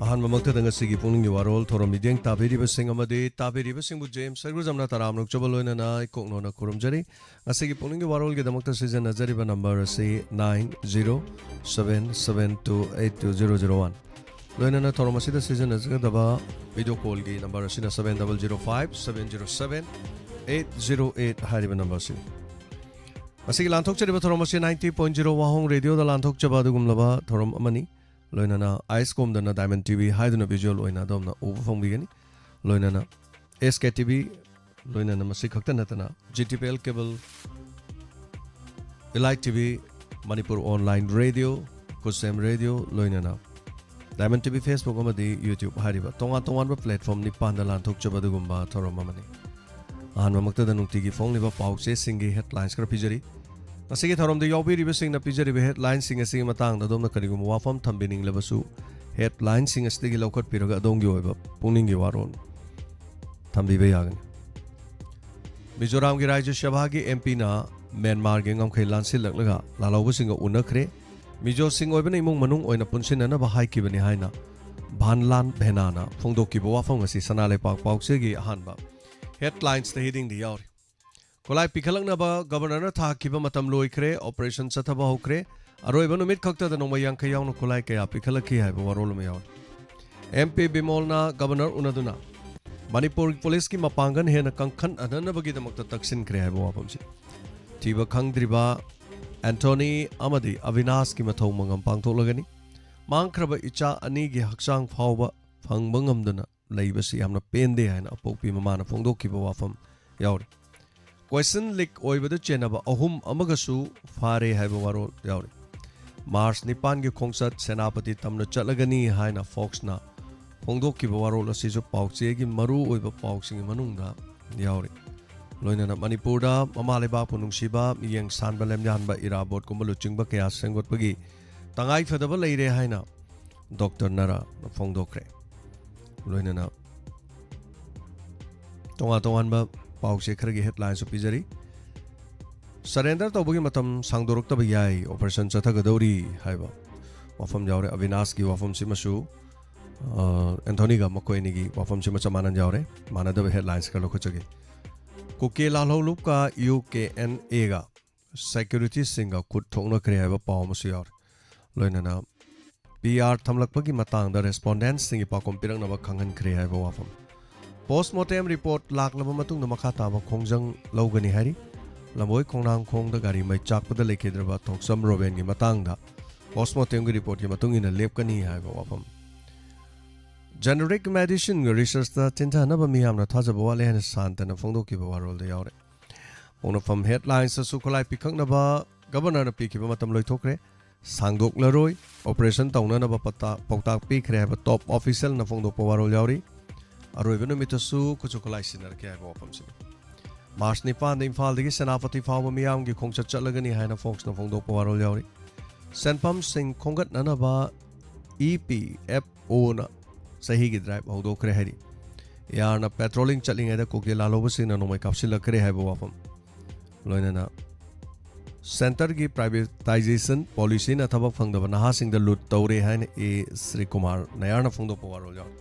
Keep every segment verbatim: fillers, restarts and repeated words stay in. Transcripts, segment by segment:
ꯑꯍꯥꯟꯕꯃꯛꯇꯗ ꯉꯁꯤꯒꯤ ꯄꯨꯛꯅꯤꯡꯒꯤ ꯋꯥꯔꯣꯜ ꯊꯧꯔꯝ ꯃꯤꯠꯌꯦꯡ ꯇꯥꯕꯤꯔꯤꯕꯁꯤꯡ ꯑꯃꯗꯤ ꯇꯥꯕꯤꯔꯤꯕꯁꯤꯡꯕꯨ ꯖꯦꯝꯁ ꯁꯔꯒꯨꯖꯝꯅ ꯇꯔꯥꯝꯅ ꯑꯣꯛꯆꯕ ꯂꯣꯏꯅꯅ ꯏꯀꯣꯛꯅꯣꯅ ꯈꯨꯔꯨꯝꯖꯔꯤ꯫ ꯉꯁꯤꯒꯤ ꯄꯨꯛꯅꯤꯡꯒꯤ ꯋꯥꯔꯣꯜꯒꯤꯗꯃꯛꯇ ꯁꯤꯖꯤꯟꯅꯖꯔꯤꯕ ꯅꯝꯕꯔ ꯑꯁꯤ nine zero seven seven two eight two zero zero one꯫ ꯂꯣꯏꯅꯅ ꯊꯧꯔꯝ ꯑꯁꯤꯗ ꯁꯤꯖꯤꯟꯅꯖꯒꯗꯕ ꯚꯤꯗꯤꯑꯣ ꯀꯣꯜꯒꯤ ꯅꯝꯕꯔ ꯑꯁꯤꯅ seven double zero five seven zero seven eight zero eight ꯍꯥꯏꯔꯤꯕ ꯅꯝꯕꯔꯁꯤꯅꯤ꯫ ꯉꯁꯤꯒꯤ ꯂꯥꯟꯊꯣꯛꯆꯔꯤꯕ ꯊꯧꯔꯝ ꯑꯁꯤ ninety point zero ꯋꯥꯍꯣꯡ ꯔꯦꯗꯤꯑꯣꯗ ꯂꯥꯟꯊꯣꯛꯆꯕ ꯑꯗꯨꯒꯨꯝꯂꯕ ꯊꯧꯔꯝ ꯑꯃꯅꯤ꯫ ꯂꯣꯏꯅꯅ ꯑꯥꯏꯁ ꯀꯣꯝꯗꯅ ꯗꯥꯏꯃꯟ ꯇꯤ ꯚꯤ ꯍꯥꯏꯗꯨꯅ ꯚꯤꯖꯨꯑꯦꯜ ꯑꯣꯏꯅ ꯑꯗꯣꯝꯅ ꯎꯕ ꯐꯪꯕꯤꯒꯅꯤ꯫ ꯂꯣꯏꯅꯅ ꯑꯦꯁ ꯀꯦ ꯇꯤ ꯚꯤ, ꯂꯣꯏꯅꯅ ꯃꯁꯤ ꯈꯛꯇ ꯅꯠꯇꯅ G T P L cable, Elite T V, Manipur online radio, Khutsem radio, ꯂꯣꯏꯅꯅ ꯗꯥꯏꯃꯟ ꯇꯤ ꯚꯤ, ꯐꯦꯁꯕꯨꯛ ꯑꯃꯗꯤ ꯌꯨꯇ꯭ꯌꯨꯕ ꯍꯥꯏꯔꯤꯕ ꯇꯣꯉꯥꯟ ꯇꯣꯉꯥꯟꯕ ꯄ꯭ꯂꯦꯠꯐꯣꯝ ꯅꯤꯄꯥꯟꯗ ꯂꯥꯟꯊꯣꯛꯆꯕ ꯑꯗꯨꯒꯨꯝꯕ ꯊꯧꯔꯝ ꯑꯃꯅꯤ꯫ ꯑꯍꯥꯟꯕꯃꯛꯇꯗ ꯅꯨꯡꯇꯤꯒꯤ ꯐꯣꯡꯂꯤꯕ ꯄꯥꯎ ꯆꯦꯁꯤꯡꯒꯤ ꯍꯦꯗꯂꯥꯏꯟꯁ ꯈꯔ ꯄꯤꯖꯔꯤ꯫ ꯉꯁꯤꯒꯤ ꯊꯧꯔꯝꯗ ꯌꯥꯎꯕꯤꯔꯤꯕꯁꯤꯡꯅ ꯄꯤꯖꯔꯤꯕ ꯍꯦꯗꯂꯥꯏꯟꯁꯤꯡ ꯑꯁꯤꯒꯤ ꯃꯇꯥꯡꯗ ꯑꯗꯣꯝꯅ ꯀꯔꯤꯒꯨꯝꯕ ꯋꯥꯐꯝ ꯊꯝꯕꯤꯅꯤꯡꯂꯕꯁꯨ, ꯍꯦꯗꯂꯥꯏꯟꯁꯤꯡ ꯑꯁꯤꯗꯒꯤ ꯂꯧꯈꯠꯄꯤꯔꯒ ꯑꯗꯣꯝꯒꯤ ꯑꯣꯏꯕ ꯄꯨꯛꯅꯤꯡꯒꯤ ꯋꯥꯔꯣꯜ ꯊꯝꯕꯤꯕ ꯌꯥꯒꯅꯤ꯫ ꯃꯤꯖꯣꯔꯥꯝꯒꯤ ꯔꯥꯖ꯭ꯌ ꯁꯚꯥꯒꯤ ꯑꯦꯝ ꯄꯤꯅ ꯃ꯭ꯌꯥꯟꯃꯥꯔꯒꯤ ꯉꯝꯈꯩ ꯂꯥꯟꯁꯤꯜꯂꯛꯂꯒ ꯂꯥꯜꯍꯧꯕꯁꯤꯡꯒ ꯎꯅꯈ꯭ꯔꯦ꯫ ꯃꯤꯖꯣꯁꯤꯡ ꯑꯣꯏꯕꯅ ꯏꯃꯨꯡ ꯃꯅꯨꯡ ꯑꯣꯏꯅ ꯄꯨꯟꯁꯤꯟꯅꯅꯕ ꯍꯥꯏꯈꯤꯕꯅꯤ ꯍꯥꯏꯅ ꯚꯥꯟꯂꯥꯟ ꯚꯦꯅꯥꯅ ꯐꯣꯡꯗꯣꯛꯈꯤꯕ ꯋꯥꯐꯝ ꯑꯁꯤ ꯁꯅꯥ ꯂꯩꯄꯥꯛ ꯄꯥꯎꯆꯦꯒꯤ ꯑꯍꯥꯟꯕ ꯍꯦꯗꯂꯥꯏꯟꯁꯇ ꯍꯦꯗꯤꯡꯗꯤ ꯌꯥꯎꯔꯤ꯫ ꯈꯨꯠꯂꯥꯏ ꯄꯤꯈꯠꯂꯛꯅꯕ ꯒꯕꯔꯅꯔꯅ ꯊꯥꯈꯤꯕ ꯃꯇꯝ ꯂꯣꯏꯈ꯭ꯔꯦ, ꯑꯣꯄꯔꯦꯁꯟ ꯆꯠꯊꯕ ꯍꯧꯈ꯭ꯔꯦ, ꯑꯔꯣꯏꯕ ꯅꯨꯃꯤꯠ ꯈꯛꯇꯗ ꯅꯣꯡꯃꯩ ꯌꯥꯡꯈꯩ ꯌꯥꯎꯅ ꯈꯨꯠꯂꯥꯏ ꯀꯌꯥ ꯄꯤꯈꯠꯂꯛꯈꯤ ꯍꯥꯏꯕ ꯋꯥꯔꯣꯜ ꯑꯃ ꯌꯥꯎꯔꯤ꯫ ꯑꯦꯝ ꯄꯤ ꯕꯤꯃꯣꯜꯅ ꯒꯕꯔꯅꯔ ꯎꯅꯗꯨꯅ ꯃꯅꯤꯄꯨꯔ ꯄꯨꯂꯤꯁꯀꯤ ꯃꯄꯥꯡꯒꯜ ꯍꯦꯟꯅ ꯀꯟꯈꯠꯅꯅꯕꯒꯤꯗꯃꯛꯇ ꯇꯛꯁꯤꯟꯈ꯭ꯔꯦ ꯍꯥꯏꯕ ꯋꯥꯐꯝꯁꯤ꯫ ꯊꯤꯕ ꯈꯪꯗ꯭ꯔꯤꯕ ꯑꯦꯟꯊꯣꯅꯤ ꯑꯃꯗꯤ ꯑꯕꯤꯅꯥꯁꯀꯤ ꯃꯊꯧ ꯃꯉꯝ ꯄꯥꯡꯊꯣꯛꯂꯒꯅꯤ꯫ ꯃꯥꯡꯈ꯭ꯔꯕ ꯏꯆꯥ ꯑꯅꯤꯒꯤ ꯍꯛꯆꯥꯡ ꯐꯥꯎꯕ ꯐꯪꯕ ꯉꯝꯗꯅ ꯂꯩꯕꯁꯤ ꯌꯥꯝꯅ ꯄꯦꯟꯗꯦ ꯍꯥꯏꯅ ꯑꯄꯣꯛꯄꯤ ꯃꯃꯥꯅ ꯐꯣꯡꯗꯣꯛꯈꯤꯕ ꯋꯥꯐꯝ ꯌꯥꯎꯔꯤ꯫ ꯀꯣꯏꯁꯟ ꯂꯤꯛ ꯑꯣꯏꯕꯗ ꯆꯦꯟꯅꯕ ꯑꯍꯨꯝ ꯑꯃꯒꯁꯨ ꯐꯥꯔꯦ ꯍꯥꯏꯕ ꯋꯥꯔꯣꯜ ꯌꯥꯎꯔꯤ꯫ ꯃꯥꯔꯆ ꯅꯤꯄꯥꯟꯒꯤ ꯈꯣꯡꯆꯠ ꯁꯦꯅꯥꯄꯇꯤ ꯇꯝꯅ ꯆꯠꯂꯒꯅꯤ ꯍꯥꯏꯅ ꯐꯣꯛꯁꯅ ꯐꯣꯡꯗꯣꯛꯈꯤꯕ ꯋꯥꯔꯣꯜ ꯑꯁꯤꯁꯨ ꯄꯥꯎꯆꯦꯒꯤ ꯃꯔꯨ ꯑꯣꯏꯕ ꯄꯥꯎꯁꯤꯡꯒꯤ ꯃꯅꯨꯡꯗ ꯌꯥꯎꯔꯤ꯫ ꯂꯣꯏꯅꯅ ꯃꯅꯤꯄꯨꯔꯗ ꯃꯃꯥ ꯂꯩꯕꯥꯛꯄꯨ ꯅꯨꯡꯁꯤꯕ, ꯃꯤꯠꯌꯦꯡ ꯁꯥꯟꯕ ꯂꯦꯝꯌꯥꯟꯕ ꯏꯔꯥꯕꯣꯠꯀꯨꯝꯕ ꯂꯨꯆꯤꯡꯕ ꯀꯌꯥ ꯁꯦꯝꯒꯠꯄꯒꯤ ꯇꯉꯥꯏꯐꯗꯕ ꯂꯩꯔꯦ ꯍꯥꯏꯅ ꯗꯣꯛꯇꯔ ꯅꯔꯥ ꯐꯣꯡꯗꯣꯛꯈ꯭ꯔꯦ꯫ ꯂꯣꯏꯅꯅ ꯇꯣꯉꯥꯟ ꯇꯣꯉꯥꯟꯕ ꯄꯥꯎꯆꯦ ꯈꯔꯒꯤ ꯍꯦꯗꯂꯥꯏꯟꯁꯨ ꯄꯤꯖꯔꯤ꯫ ꯁꯔꯦꯟꯗꯔ ꯇꯧꯕꯒꯤ ꯃꯇꯝ ꯁꯥꯡꯗꯣꯔꯛꯇꯕ ꯌꯥꯏ, ꯑꯣꯄꯔꯦꯁꯟ ꯆꯠꯊꯒꯗꯧꯔꯤ ꯍꯥꯏꯕ ꯋꯥꯐꯝ ꯌꯥꯎꯔꯦ꯫ ꯑꯕꯤꯅꯥꯁꯀꯤ ꯋꯥꯐꯝꯁꯤꯃꯁꯨ ꯑꯦꯟꯊꯣꯅꯤꯒ ꯃꯈꯣꯏ ꯑꯅꯤꯒꯤ ꯋꯥꯐꯝꯁꯤꯃ ꯆꯞ ꯃꯥꯟꯅꯅ ꯌꯥꯎꯔꯦ꯫ ꯃꯥꯟꯅꯗꯕ ꯍꯦꯗꯂꯥꯏꯟꯁ ꯈꯔ ꯂꯧꯈꯠꯆꯒꯦ꯫ ꯀꯨꯀꯤ ꯂꯥꯜꯍꯧꯂꯨꯞꯀ ꯌꯨ ꯀꯦ ꯑꯦꯟ ꯑꯦꯒ ꯁꯦꯀ꯭ꯌꯨꯔꯤꯇꯤꯁꯤꯡꯒ ꯈꯨꯠ ꯊꯣꯛꯅꯈ꯭ꯔꯦ ꯍꯥꯏꯕ ꯄꯥꯎ ꯑꯃꯁꯨ ꯌꯥꯎꯔꯦ꯫ ꯂꯣꯏꯅꯅ ꯄꯤ ꯑꯥꯔ ꯊꯝꯂꯛꯄꯒꯤ ꯃꯇꯥꯡꯗ ꯔꯦꯁꯄꯣꯟꯗꯦꯟꯁꯤꯡꯒꯤ ꯄꯥꯎꯈꯨꯝ ꯄꯤꯔꯛꯅꯕ ꯈꯪꯍꯟꯈ꯭ꯔꯦ ꯍꯥꯏꯕ ꯋꯥꯐꯝ꯫ ꯄꯣꯁꯃꯣꯔꯇꯦꯝ ꯔꯤꯄꯣꯔꯠ ꯂꯥꯛꯂꯕ ꯃꯇꯨꯡꯗ ꯃꯈꯥ ꯇꯥꯕ ꯈꯣꯡꯖꯪ ꯂꯧꯒꯅꯤ ꯍꯥꯏꯔꯤ꯫ ꯂꯝꯕꯣꯏ ꯈꯣꯡꯅꯥꯡꯈꯣꯡꯗ ꯒꯥꯔꯤ ꯃꯩ ꯆꯥꯛꯄꯗ ꯂꯩꯈꯤꯗ꯭ꯔꯕ ꯊꯣꯛꯆꯝ ꯔꯣꯕꯦꯟꯒꯤ ꯃꯇꯥꯡꯗ ꯄꯣꯁꯃꯣꯔꯇꯦꯝꯒꯤ ꯔꯤꯄꯣꯔꯠꯀꯤ ꯃꯇꯨꯡ ꯏꯟꯅ ꯂꯦꯞꯀꯅꯤ ꯍꯥꯏꯕ ꯋꯥꯐꯝ꯫ ꯖꯦꯅꯦꯔꯤꯛ ꯃꯦꯗꯤꯁꯤꯟꯒꯤ ꯔꯤꯁꯔꯆꯇ ꯆꯤꯟꯊꯅꯕ ꯃꯤꯌꯥꯝꯅ ꯊꯥꯖꯕ ꯋꯥꯠꯂꯦ ꯍꯥꯏꯅ ꯁꯥꯟꯇꯅ ꯐꯣꯡꯗꯣꯛꯈꯤꯕ ꯋꯥꯔꯣꯜꯗ ꯌꯥꯎꯔꯦ꯫ ꯄꯣꯛꯅꯐꯝ ꯍꯦꯗꯂꯥꯏꯟꯁꯇꯁꯨ ꯈꯨꯠꯂꯥꯏ ꯄꯤꯈꯛꯅꯕ ꯒꯕꯔꯅꯔꯅ ꯄꯤꯈꯤꯕ ꯃꯇꯝ ꯂꯣꯏꯊꯣꯛꯈ꯭ꯔꯦ, ꯁꯥꯡꯗꯣꯛꯂꯔꯣꯏ, ꯑꯣꯄꯔꯦꯁꯟ ꯇꯧꯅꯅꯕ ꯄꯇꯥ-, ꯄꯥꯎꯇꯥꯛ ꯄꯤꯈ꯭ꯔꯦ ꯍꯥꯏꯕ ꯇꯣꯞ ꯑꯣꯐꯤꯁꯤꯌꯦꯜꯅ ꯐꯣꯡꯗꯣꯛꯄ ꯋꯥꯔꯣꯜ ꯌꯥꯎꯔꯤ꯫ ꯑꯔꯣꯏꯕ ꯅꯨꯃꯤꯠꯇꯁꯨ ꯈꯨꯠꯁꯨ ꯈꯨꯠꯂꯥꯏ ꯁꯤꯟꯅꯔꯛꯀꯦ ꯍꯥꯏꯕ ꯋꯥꯐꯝꯁꯤꯅꯤ꯫ ꯃꯥꯔꯆ ꯅꯤꯄꯥꯟꯗ ꯏꯝꯐꯥꯜꯗꯒꯤ ꯁꯦꯅꯥꯄꯇꯤ ꯐꯥꯎꯕ ꯃꯤꯌꯥꯝꯒꯤ ꯈꯣꯡꯆꯠ ꯆꯠꯂꯒꯅꯤ ꯍꯥꯏꯅ ꯐꯣꯛꯁꯅ ꯐꯣꯡꯗꯣꯛꯄ ꯋꯥꯔꯣꯜ ꯌꯥꯎꯔꯤ꯫ ꯁꯦꯟꯐꯝꯁꯤꯡ ꯈꯣꯝꯒꯠꯅꯅꯕ ꯏ ꯄꯤ ꯑꯦꯐ ꯑꯣꯅ ꯆꯍꯤꯒꯤ ꯗ꯭ꯔꯥꯏꯚ ꯍꯧꯗꯣꯛꯈ꯭ꯔꯦ ꯍꯥꯏꯔꯤ꯫ ꯑꯦ ꯑꯥꯔꯅ ꯄꯦꯇ꯭ꯔꯣꯂꯤꯡ ꯆꯠꯂꯤꯉꯩꯗ ꯀꯨꯀꯤ ꯂꯥꯜꯍꯧꯕꯁꯤꯡꯅ ꯅꯣꯡꯃꯩ ꯀꯥꯞꯁꯤꯜꯂꯛꯈ꯭ꯔꯦ ꯍꯥꯏꯕ ꯋꯥꯐꯝ, ꯂꯣꯏꯅꯅ ꯁꯦꯟꯇꯔꯒꯤ ꯄ꯭ꯔꯥꯏꯚꯦꯇꯥꯏꯖꯦꯁꯟ ꯄꯣꯂꯤꯁꯤꯅ ꯊꯕꯛ ꯐꯪꯗꯕ ꯅꯍꯥꯁꯤꯡꯗ ꯂꯨꯠ ꯇꯧꯔꯦ ꯍꯥꯏꯅ ꯑꯦ ꯁ꯭ꯔꯤꯀꯨꯃꯥꯔ ꯅꯌꯥꯔꯅ ꯐꯣꯡꯗꯣꯛꯄ ꯋꯥꯔꯣꯜ ꯌꯥꯎꯔꯤ꯫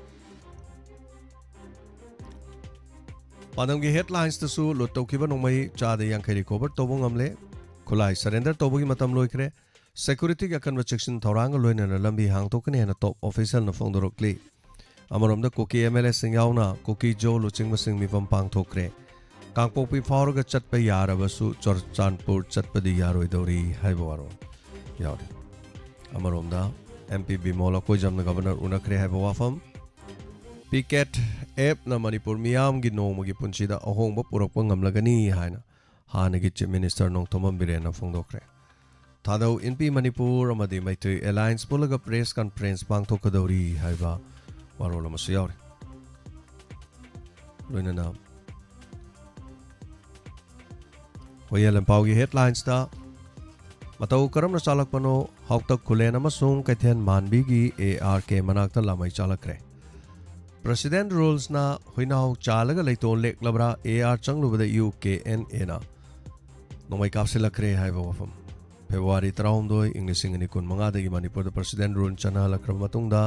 ꯄꯥꯟꯗꯝꯒꯤ ꯍꯦꯗꯂꯥꯏꯟꯁꯇꯁꯨ ꯂꯨꯠ ꯇꯧꯈꯤꯕ ꯅꯣꯡꯃꯩ ꯆꯥꯗ ꯌꯥꯡꯈꯩ ꯔꯤꯀꯣꯚꯔ ꯇꯧꯕ ꯉꯝꯂꯦ꯫ ꯈꯨꯠꯂꯥꯏ ꯁꯔꯦꯟꯗꯔ ꯇꯧꯕꯒꯤ ꯃꯇꯝ ꯂꯣꯏꯈ꯭ꯔꯦ꯫ ꯁꯦꯀ꯭ꯌꯨꯔꯤꯇꯤꯒꯤ ꯑꯀꯟꯕ ꯆꯦꯛꯁꯤꯟ ꯊꯧꯔꯥꯡꯒ ꯂꯣꯏꯅꯅ ꯂꯝꯕꯤ ꯍꯥꯡꯗꯣꯛꯀꯅꯤ ꯍꯥꯏꯅ ꯇꯣꯞ ꯑꯣꯐꯤꯁꯤꯌꯦꯜꯅ ꯐꯣꯡꯗꯣꯔꯛꯂꯤ꯫ ꯑꯃꯔꯣꯝꯗ ꯀꯨꯀꯤ ꯑꯦꯝ ꯑꯦꯜ ꯑꯦꯁꯤꯡ ꯌꯥꯎꯅ ꯀꯨꯀꯤ ꯖꯣ ꯂꯨꯆꯤꯡꯕꯁꯤꯡ ꯃꯤꯐꯝ ꯄꯥꯡꯊꯣꯛꯈ꯭ꯔꯦ꯫ ꯀꯥꯡꯄꯣꯛꯄꯤ ꯐꯥꯎꯔꯒ ꯆꯠꯄ ꯌꯥꯔꯕꯁꯨ ꯆꯨꯔꯆꯥꯟꯄꯨꯔ ꯆꯠꯄꯗꯤ ꯌꯥꯔꯣꯏꯗꯧꯔꯤ ꯍꯥꯏꯕ ꯋꯥꯔꯣꯜ ꯌꯥꯎꯔꯤ꯫ ꯑꯃꯔꯣꯝꯗ ꯑꯦꯝ ꯄꯤ ꯕꯤꯃꯣꯜ ꯑꯀꯣꯏꯖꯝꯅ ꯒꯕꯔꯅꯔ ꯎꯅꯈ꯭ꯔꯦ ꯍꯥꯏꯕ ꯋꯥꯐꯝ꯫ ꯄꯤꯀꯦꯠ ꯑꯦꯞꯅ ꯃꯅꯤꯄꯨꯔ ꯃꯤꯌꯥꯝꯒꯤ ꯅꯣꯡꯃꯒꯤ ꯄꯨꯟꯁꯤꯗ ꯑꯍꯣꯡꯕ ꯄꯨꯔꯛꯄ ꯉꯝꯂꯒꯅꯤ ꯍꯥꯏꯅ ꯍꯥꯟꯅꯒꯤ ꯆꯤꯐ ꯃꯤꯅꯤꯁꯇꯔ ꯅꯣꯡꯊꯣꯝꯕꯝ ꯕꯤꯔꯦꯟꯅ ꯐꯣꯡꯗꯣꯛꯈ꯭ꯔꯦ꯫ ꯊꯥꯗꯧ ꯏꯟꯄꯤ ꯃꯅꯤꯄꯨꯔ ꯑꯃꯗꯤ ꯃꯩꯇꯩ ꯑꯦꯂꯥꯌꯟꯁ ꯄꯨꯜꯂꯒ ꯄ꯭ꯔꯦꯁ ꯀꯟꯐꯔꯦꯟꯁ ꯄꯥꯡꯊꯣꯛꯀꯗꯧꯔꯤ ꯍꯥꯏꯕ ꯋꯥꯔꯣꯜ ꯑꯃꯁꯨ ꯌꯥꯎꯔꯤ꯫ ꯂꯣꯏꯅꯅ ꯍꯣꯌꯦꯜ ꯏꯝꯄꯥꯎꯒꯤ ꯍꯦꯗꯂꯥꯏꯟꯁꯇ ꯃꯇꯧ ꯀꯔꯝꯅ ꯆꯥꯂꯛꯄꯅꯣ, ꯍꯥꯎꯇꯛ ꯈꯨꯂꯦꯟ ꯑꯃꯁꯨꯡ ꯀꯩꯊꯦꯜ ꯃꯥꯟꯕꯤꯒꯤ ꯑꯦ ꯑꯥꯔ ꯀꯦ ꯃꯅꯥꯛꯇ ꯂꯥꯃꯩ ꯆꯥꯂꯛꯈ꯭ꯔꯦ꯫ ꯄ꯭ꯔꯁꯤꯗꯦꯟ ꯔꯨꯜꯁꯅ ꯍꯨꯏꯅꯥꯎ ꯆꯥꯂꯒ ꯂꯩꯇꯣꯟ ꯂꯦꯛꯂꯕ꯭ꯔꯥ, ꯑꯦ ꯑꯥꯔ ꯆꯪꯂꯨꯕꯗ ꯌꯨ ꯀꯦ ꯑꯦꯟ ꯑꯦꯅ ꯅꯣꯡꯃꯩ ꯀꯥꯞꯁꯤꯜꯂꯛꯈ꯭ꯔꯦ ꯍꯥꯏꯕ ꯋꯥꯐꯝ꯫ ꯐꯦꯕ꯭ꯔꯨꯋꯥꯔꯤ ꯇꯔꯥꯍꯨꯝꯗꯣꯏ, ꯏꯪ ꯂꯤꯁꯤꯡ ꯑꯅꯤ ꯀꯨꯟ ꯃꯉꯥꯗꯒꯤ ꯃꯅꯤꯄꯨꯔꯗ ꯄ꯭ꯔꯁꯤꯗꯦꯟ ꯔꯨꯜ ꯆꯠꯅꯍꯜꯂꯛꯈ꯭ꯔꯕ ꯃꯇꯨꯡꯗ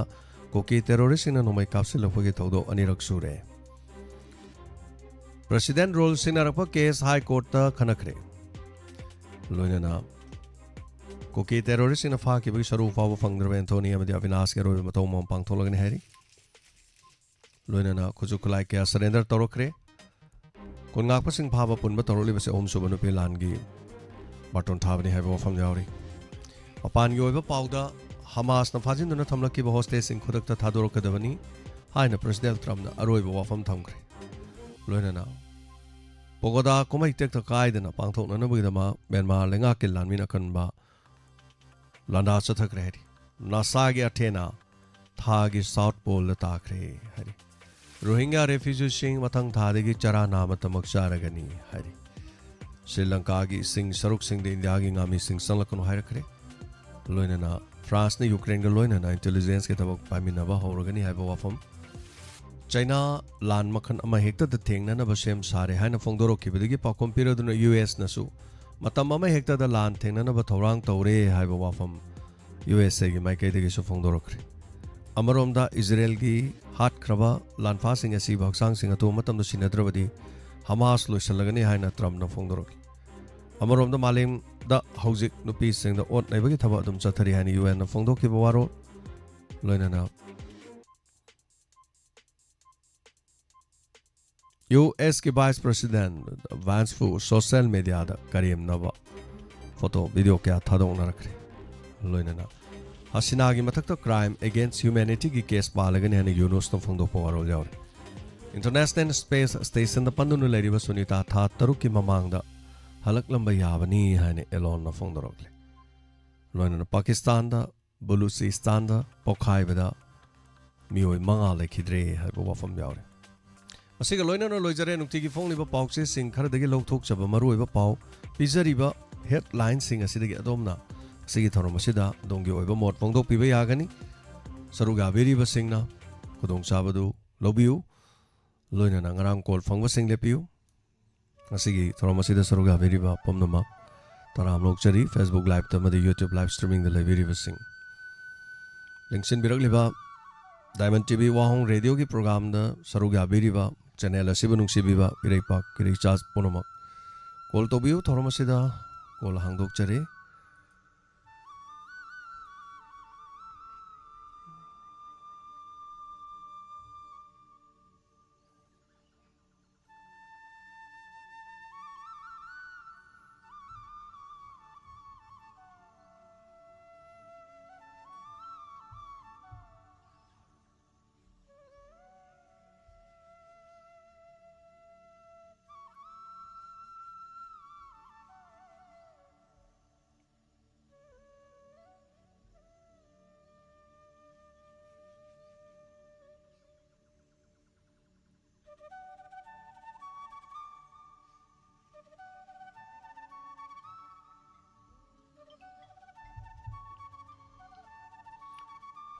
ꯀꯨꯀꯤ ꯇꯦꯔꯣꯔꯤꯁꯁꯤꯡꯅ ꯅꯣꯡꯃꯩ ꯀꯥꯞꯁꯤꯜꯂꯛꯄꯒꯤ ꯊꯧꯗꯣꯛ ꯑꯅꯤꯔꯛ ꯁꯨꯔꯦ꯫ ꯄ꯭ꯔꯦꯁꯤꯗꯦꯟꯠ ꯔꯨꯜ ꯁꯤꯡꯅꯔꯛꯄ ꯀꯦꯁ ꯍꯥꯏ ꯀꯣꯔꯠꯇ ꯈꯟꯅꯈ꯭ꯔꯦ꯫ ꯂꯣꯏꯅꯅ ꯀꯨꯀꯤ ꯇꯦꯔꯣꯔꯤꯁꯁꯤꯡꯅ ꯐꯥꯈꯤꯕꯒꯤ ꯁꯔꯨꯛ ꯐꯥꯎꯕ ꯐꯪꯗ꯭ꯔꯕ ꯑꯦꯟꯊꯣꯅꯤ ꯑꯃꯗꯤ ꯑꯕꯤꯅꯥꯁꯀꯤ ꯑꯔꯣꯏꯕ ꯃꯊꯧ ꯃꯉꯝ ꯄꯥꯡꯊꯣꯛꯂꯒꯅꯤ ꯍꯥꯏꯔꯤ꯫ ꯂꯣꯏꯅꯅ ꯈꯨꯠꯁꯨ ꯈꯨꯠꯂꯥꯏ ꯀꯌꯥ ꯁꯔꯦꯟꯗꯔ ꯇꯧꯔꯛꯈ꯭ꯔꯦ꯫ ꯀꯨꯟ ꯉꯥꯛꯄꯁꯤꯡ ꯐꯥꯕ ꯄꯨꯟꯕ ꯇꯧꯔꯛꯂꯤꯕꯁꯤ ꯑꯍꯨꯝꯁꯨꯕ ꯅꯨꯄꯤ ꯂꯥꯟꯒꯤ ꯕꯥꯔꯇꯣꯟ ꯊꯥꯕꯅꯤ ꯍꯥꯏꯕ ꯋꯥꯐꯝ ꯌꯥꯎꯔꯤ꯫ ꯃꯄꯥꯟꯒꯤ ꯑꯣꯏꯕ ꯄꯥꯎꯗ, ꯍꯃꯥꯁꯅ ꯐꯥꯖꯤꯟꯗꯨꯅ ꯊꯝꯂꯛꯈꯤꯕ ꯍꯣꯁꯇꯦꯖꯁꯤꯡ ꯈꯨꯗꯛꯇ ꯊꯥꯗꯣꯔꯛꯀꯗꯕꯅꯤ ꯍꯥꯏꯅ ꯄ꯭ꯔꯦꯁꯤꯗꯦꯟꯠ ꯇ꯭ꯔꯝꯞꯅ ꯑꯔꯣꯏꯕ ꯋꯥꯐꯝ ꯊꯝꯈ꯭ꯔꯦ꯫ ꯂꯣꯏꯅꯅ ꯄꯣꯒꯣꯗꯥ ꯀꯨꯝꯍꯩ ꯇꯦꯛꯇ ꯀꯥꯏꯗꯅ ꯄꯥꯡꯊꯣꯛꯅꯅꯕꯒꯤꯗꯃꯛ ꯃ꯭ꯌꯥꯟꯃꯥꯔ ꯂꯩꯉꯥꯛꯀꯤ ꯂꯥꯟꯃꯤ ꯑꯀꯟꯕ ꯂꯥꯟꯗꯥ ꯆꯠꯊꯈ꯭ꯔꯦ ꯍꯥꯏꯔꯤ꯫ ꯅꯥꯁꯥꯒꯤ ꯑꯊꯦꯅꯥ ꯊꯥꯒꯤ ꯁꯥꯎꯠ ꯄꯣꯜꯗ ꯇꯥꯈ꯭ꯔꯦ ꯍꯥꯏꯔꯤ꯫ ꯔꯣꯍꯤꯡꯒ꯭ꯌꯥ ꯔꯦꯐ꯭ꯌꯨꯖꯤꯁꯤꯡ ꯃꯊꯪ ꯊꯥꯗꯒꯤ ꯆꯔꯥ ꯅꯥꯃꯠꯇꯃꯛ ꯆꯥꯔꯒꯅꯤ ꯍꯥꯏꯔꯤ꯫ ꯁ꯭ꯔꯤ ꯂꯪꯀꯥꯒꯤ ꯏꯁꯤꯡ ꯁꯔꯨꯛꯁꯤꯡꯗ ꯏꯟꯗꯤꯌꯥꯒꯤ ꯉꯥꯃꯤꯁꯤꯡ ꯆꯪꯂꯛꯀꯅꯨ ꯍꯥꯏꯔꯛꯈ꯭ꯔꯦ꯫ ꯂꯣꯏꯅꯅ ꯐ꯭ꯔꯥꯟꯁꯅ ꯌꯨꯀ꯭ꯔꯦꯟꯒ ꯂꯣꯏꯅꯅ ꯏꯟꯇꯦꯂꯤꯖꯦꯟꯁꯀꯤ ꯊꯕꯛ ꯄꯥꯏꯃꯤꯟꯅꯕ ꯍꯧꯔꯒꯅꯤ ꯍꯥꯏꯕ ꯋꯥꯐꯝ꯫ ꯆꯩꯅꯥ ꯂꯥꯟ ꯃꯈꯜ ꯑꯃ ꯍꯦꯛꯇꯗ ꯊꯦꯡꯅꯅꯕ ꯁꯦꯝ ꯁꯥꯔꯦ ꯍꯥꯏꯅ ꯐꯣꯡꯗꯣꯔꯛꯈꯤꯕꯗꯒꯤ ꯄꯥꯎꯈꯨꯝ ꯄꯤꯔꯗꯨꯅ ꯌꯨ ꯑꯦꯁꯅꯁꯨ ꯃꯇꯝ ꯑꯃ ꯍꯦꯛꯇꯗ ꯂꯥꯟ ꯊꯦꯡꯅꯅꯕ ꯊꯧꯔꯥꯡ ꯇꯧꯔꯦ ꯍꯥꯏꯕ ꯋꯥꯐꯝ ꯌꯨ ꯑꯦꯁ ꯑꯦꯒꯤ ꯃꯥꯏꯀꯩꯗꯒꯤꯁꯨ ꯐꯣꯡꯗꯣꯔꯛꯈ꯭ꯔꯦ꯫ ꯑꯃꯔꯣꯝꯗ ꯏꯖꯔꯦꯜꯒꯤ ꯍꯥꯠꯈ꯭ꯔꯕ ꯂꯥꯟꯐꯥꯁꯤꯡ ꯑꯁꯤꯕꯨ ꯍꯛꯆꯥꯡꯁꯤꯡ ꯑꯊꯨꯕ ꯃꯇꯝꯗ ꯁꯤꯟꯅꯗ꯭ꯔꯕꯗꯤ ꯍꯃꯥꯁ ꯂꯣꯏꯁꯤꯜꯂꯒꯅꯤ ꯍꯥꯏꯅ ꯇ꯭ꯔꯝꯞꯅ ꯐꯣꯡꯗꯣꯔꯛꯂꯤ꯫ ꯑꯃꯔꯣꯝꯗ ꯃꯥꯂꯦꯝꯗ ꯍꯧꯖꯤꯛ ꯅꯨꯄꯤꯁꯤꯡꯗ ꯑꯣꯠ ꯅꯩꯕꯒꯤ ꯊꯕꯛ ꯑꯗꯨꯝ ꯆꯠꯊꯔꯤ ꯍꯥꯏꯅ ꯌꯨ ꯑꯦꯟꯅ ꯐꯣꯡꯗꯣꯛꯈꯤꯕ ꯋꯥꯔꯣꯜ, ꯂꯣꯏꯅꯅ ꯌꯨ ꯑꯦꯁꯀꯤ ꯚꯥꯏꯁ ꯄ꯭ꯔꯦꯁꯤꯗꯦꯟꯠ ꯚꯥꯟꯁꯄꯨ ꯁꯣꯁꯤꯌꯦꯜ ꯃꯦꯗꯤꯌꯥꯗ ꯀꯔꯦꯝꯅꯕ ꯐꯣꯇꯣ, ꯚꯤꯗꯤꯑꯣ ꯀꯌꯥ ꯊꯥꯗꯣꯛꯅꯔꯛꯈ꯭ꯔꯦ꯫ ꯂꯣꯏꯅꯅ ꯍꯁꯤꯅꯥꯒꯤ ꯃꯊꯛꯇ ꯀ꯭ꯔꯥꯏꯝ ꯑꯦꯒꯦꯟꯁ ꯍ꯭ꯌꯨꯃꯦꯅꯤꯇꯤꯒꯤ ꯀꯦꯁ ꯄꯥꯜꯂꯒꯅꯤ ꯍꯥꯏꯅ ꯌꯨꯅꯨꯁꯅ ꯐꯣꯡꯗꯣꯛꯄ ꯋꯥꯔꯣꯜ ꯌꯥꯎꯔꯤ꯫ ꯏꯟꯇꯔꯅꯦꯁꯅꯦꯜ ꯁ꯭ꯄꯦꯁ ꯁ꯭ꯇꯦꯁꯟꯗ ꯄꯟꯗꯨꯅ ꯂꯩꯔꯤꯕ ꯁꯨꯅꯤꯇꯥ ꯊꯥ ꯇꯔꯨꯛꯀꯤ ꯃꯃꯥꯡꯗ ꯍꯜꯂꯛꯂꯝꯕ ꯌꯥꯕꯅꯤ ꯍꯥꯏꯅ ꯑꯦꯂꯣꯟꯅ ꯐꯣꯡꯗꯣꯔꯛꯂꯤ꯫ ꯂꯣꯏꯅꯅ ꯄꯥꯀꯤꯁꯇꯥꯟꯗ ꯕꯂꯨꯆꯤꯁꯇꯥꯟꯗ ꯄꯣꯈꯥꯏꯕꯗ ꯃꯤꯑꯣꯏ ꯃꯉꯥ ꯂꯩꯈꯤꯗ꯭ꯔꯦ ꯍꯥꯏꯕ ꯋꯥꯐꯝ ꯌꯥꯎꯔꯤ꯫ ꯃꯁꯤꯒ ꯂꯣꯏꯅꯅ ꯂꯣꯏꯖꯔꯦ ꯅꯨꯡꯇꯤꯒꯤ ꯐꯣꯡꯂꯤꯕ ꯄꯥꯎꯆꯦꯁꯤꯡ ꯈꯔꯗꯒꯤ ꯂꯧꯊꯣꯛꯆꯕ ꯃꯔꯨꯑꯣꯏꯕ ꯄꯥꯎ꯫ ꯄꯤꯖꯔꯤꯕ ꯍꯦꯗꯂꯥꯏꯟꯁꯤꯡ ꯑꯁꯤꯗꯒꯤ ꯑꯗꯣꯝꯅ ꯑꯁꯤꯒꯤ ꯊꯧꯔꯝ ꯑꯁꯤꯗ ꯑꯗꯣꯝꯒꯤ ꯑꯣꯏꯕ ꯃꯣꯠ ꯐꯣꯡꯗꯣꯛꯄꯤꯕ ꯌꯥꯒꯅꯤ꯫ ꯁꯔꯨꯛ ꯌꯥꯕꯤꯔꯤꯕꯁꯤꯡꯅ ꯈꯨꯗꯣꯡꯆꯥꯕꯗꯨ ꯂꯧꯕꯤꯌꯨ꯫ ꯂꯣꯏꯅꯅ ꯉꯔꯥꯡ ꯀꯣꯜ ꯐꯪꯕꯁꯤꯡ ꯂꯦꯞꯄꯤꯌꯨ꯫ ꯉꯁꯤꯒꯤ ꯊꯧꯔꯝ ꯑꯁꯤꯗ ꯁꯔꯨꯛ ꯌꯥꯕꯤꯔꯤꯕ ꯄꯨꯝꯅꯃꯛ ꯇꯔꯥꯝꯅ ꯑꯣꯛꯆꯔꯤ꯫ Facebook ꯂꯥꯏꯚꯇ ꯑꯃꯗꯤ YouTube ꯂꯥꯏꯚ ꯁ꯭ꯇ꯭ꯔꯤꯃꯤꯡꯗ ꯂꯩꯕꯤꯔꯤꯕꯁꯤꯡ, ꯂꯦꯡꯁꯤꯟꯕꯤꯔꯛꯂꯤꯕ Diamond T V ꯋꯥꯍꯣꯡ ꯔꯦꯗꯤꯑꯣꯒꯤ ꯄ꯭ꯔꯣꯒ꯭ꯔꯥꯝꯗ ꯁꯔꯨꯛ ꯌꯥꯕꯤꯔꯤꯕ, ꯆꯦꯅꯦꯜ ꯑꯁꯤꯕꯨ ꯅꯨꯡꯁꯤꯕꯤꯕ ꯏꯔꯩꯄꯥꯛ ꯏꯔꯩꯆꯥ ꯄꯨꯝꯅꯃꯛ, ꯀꯣꯜ ꯇꯧꯕꯤꯌꯨ꯫ ꯊꯧꯔꯝ ꯑꯁꯤꯗ ꯀꯣꯜ ꯍꯥꯡꯗꯣꯛꯆꯔꯤ꯫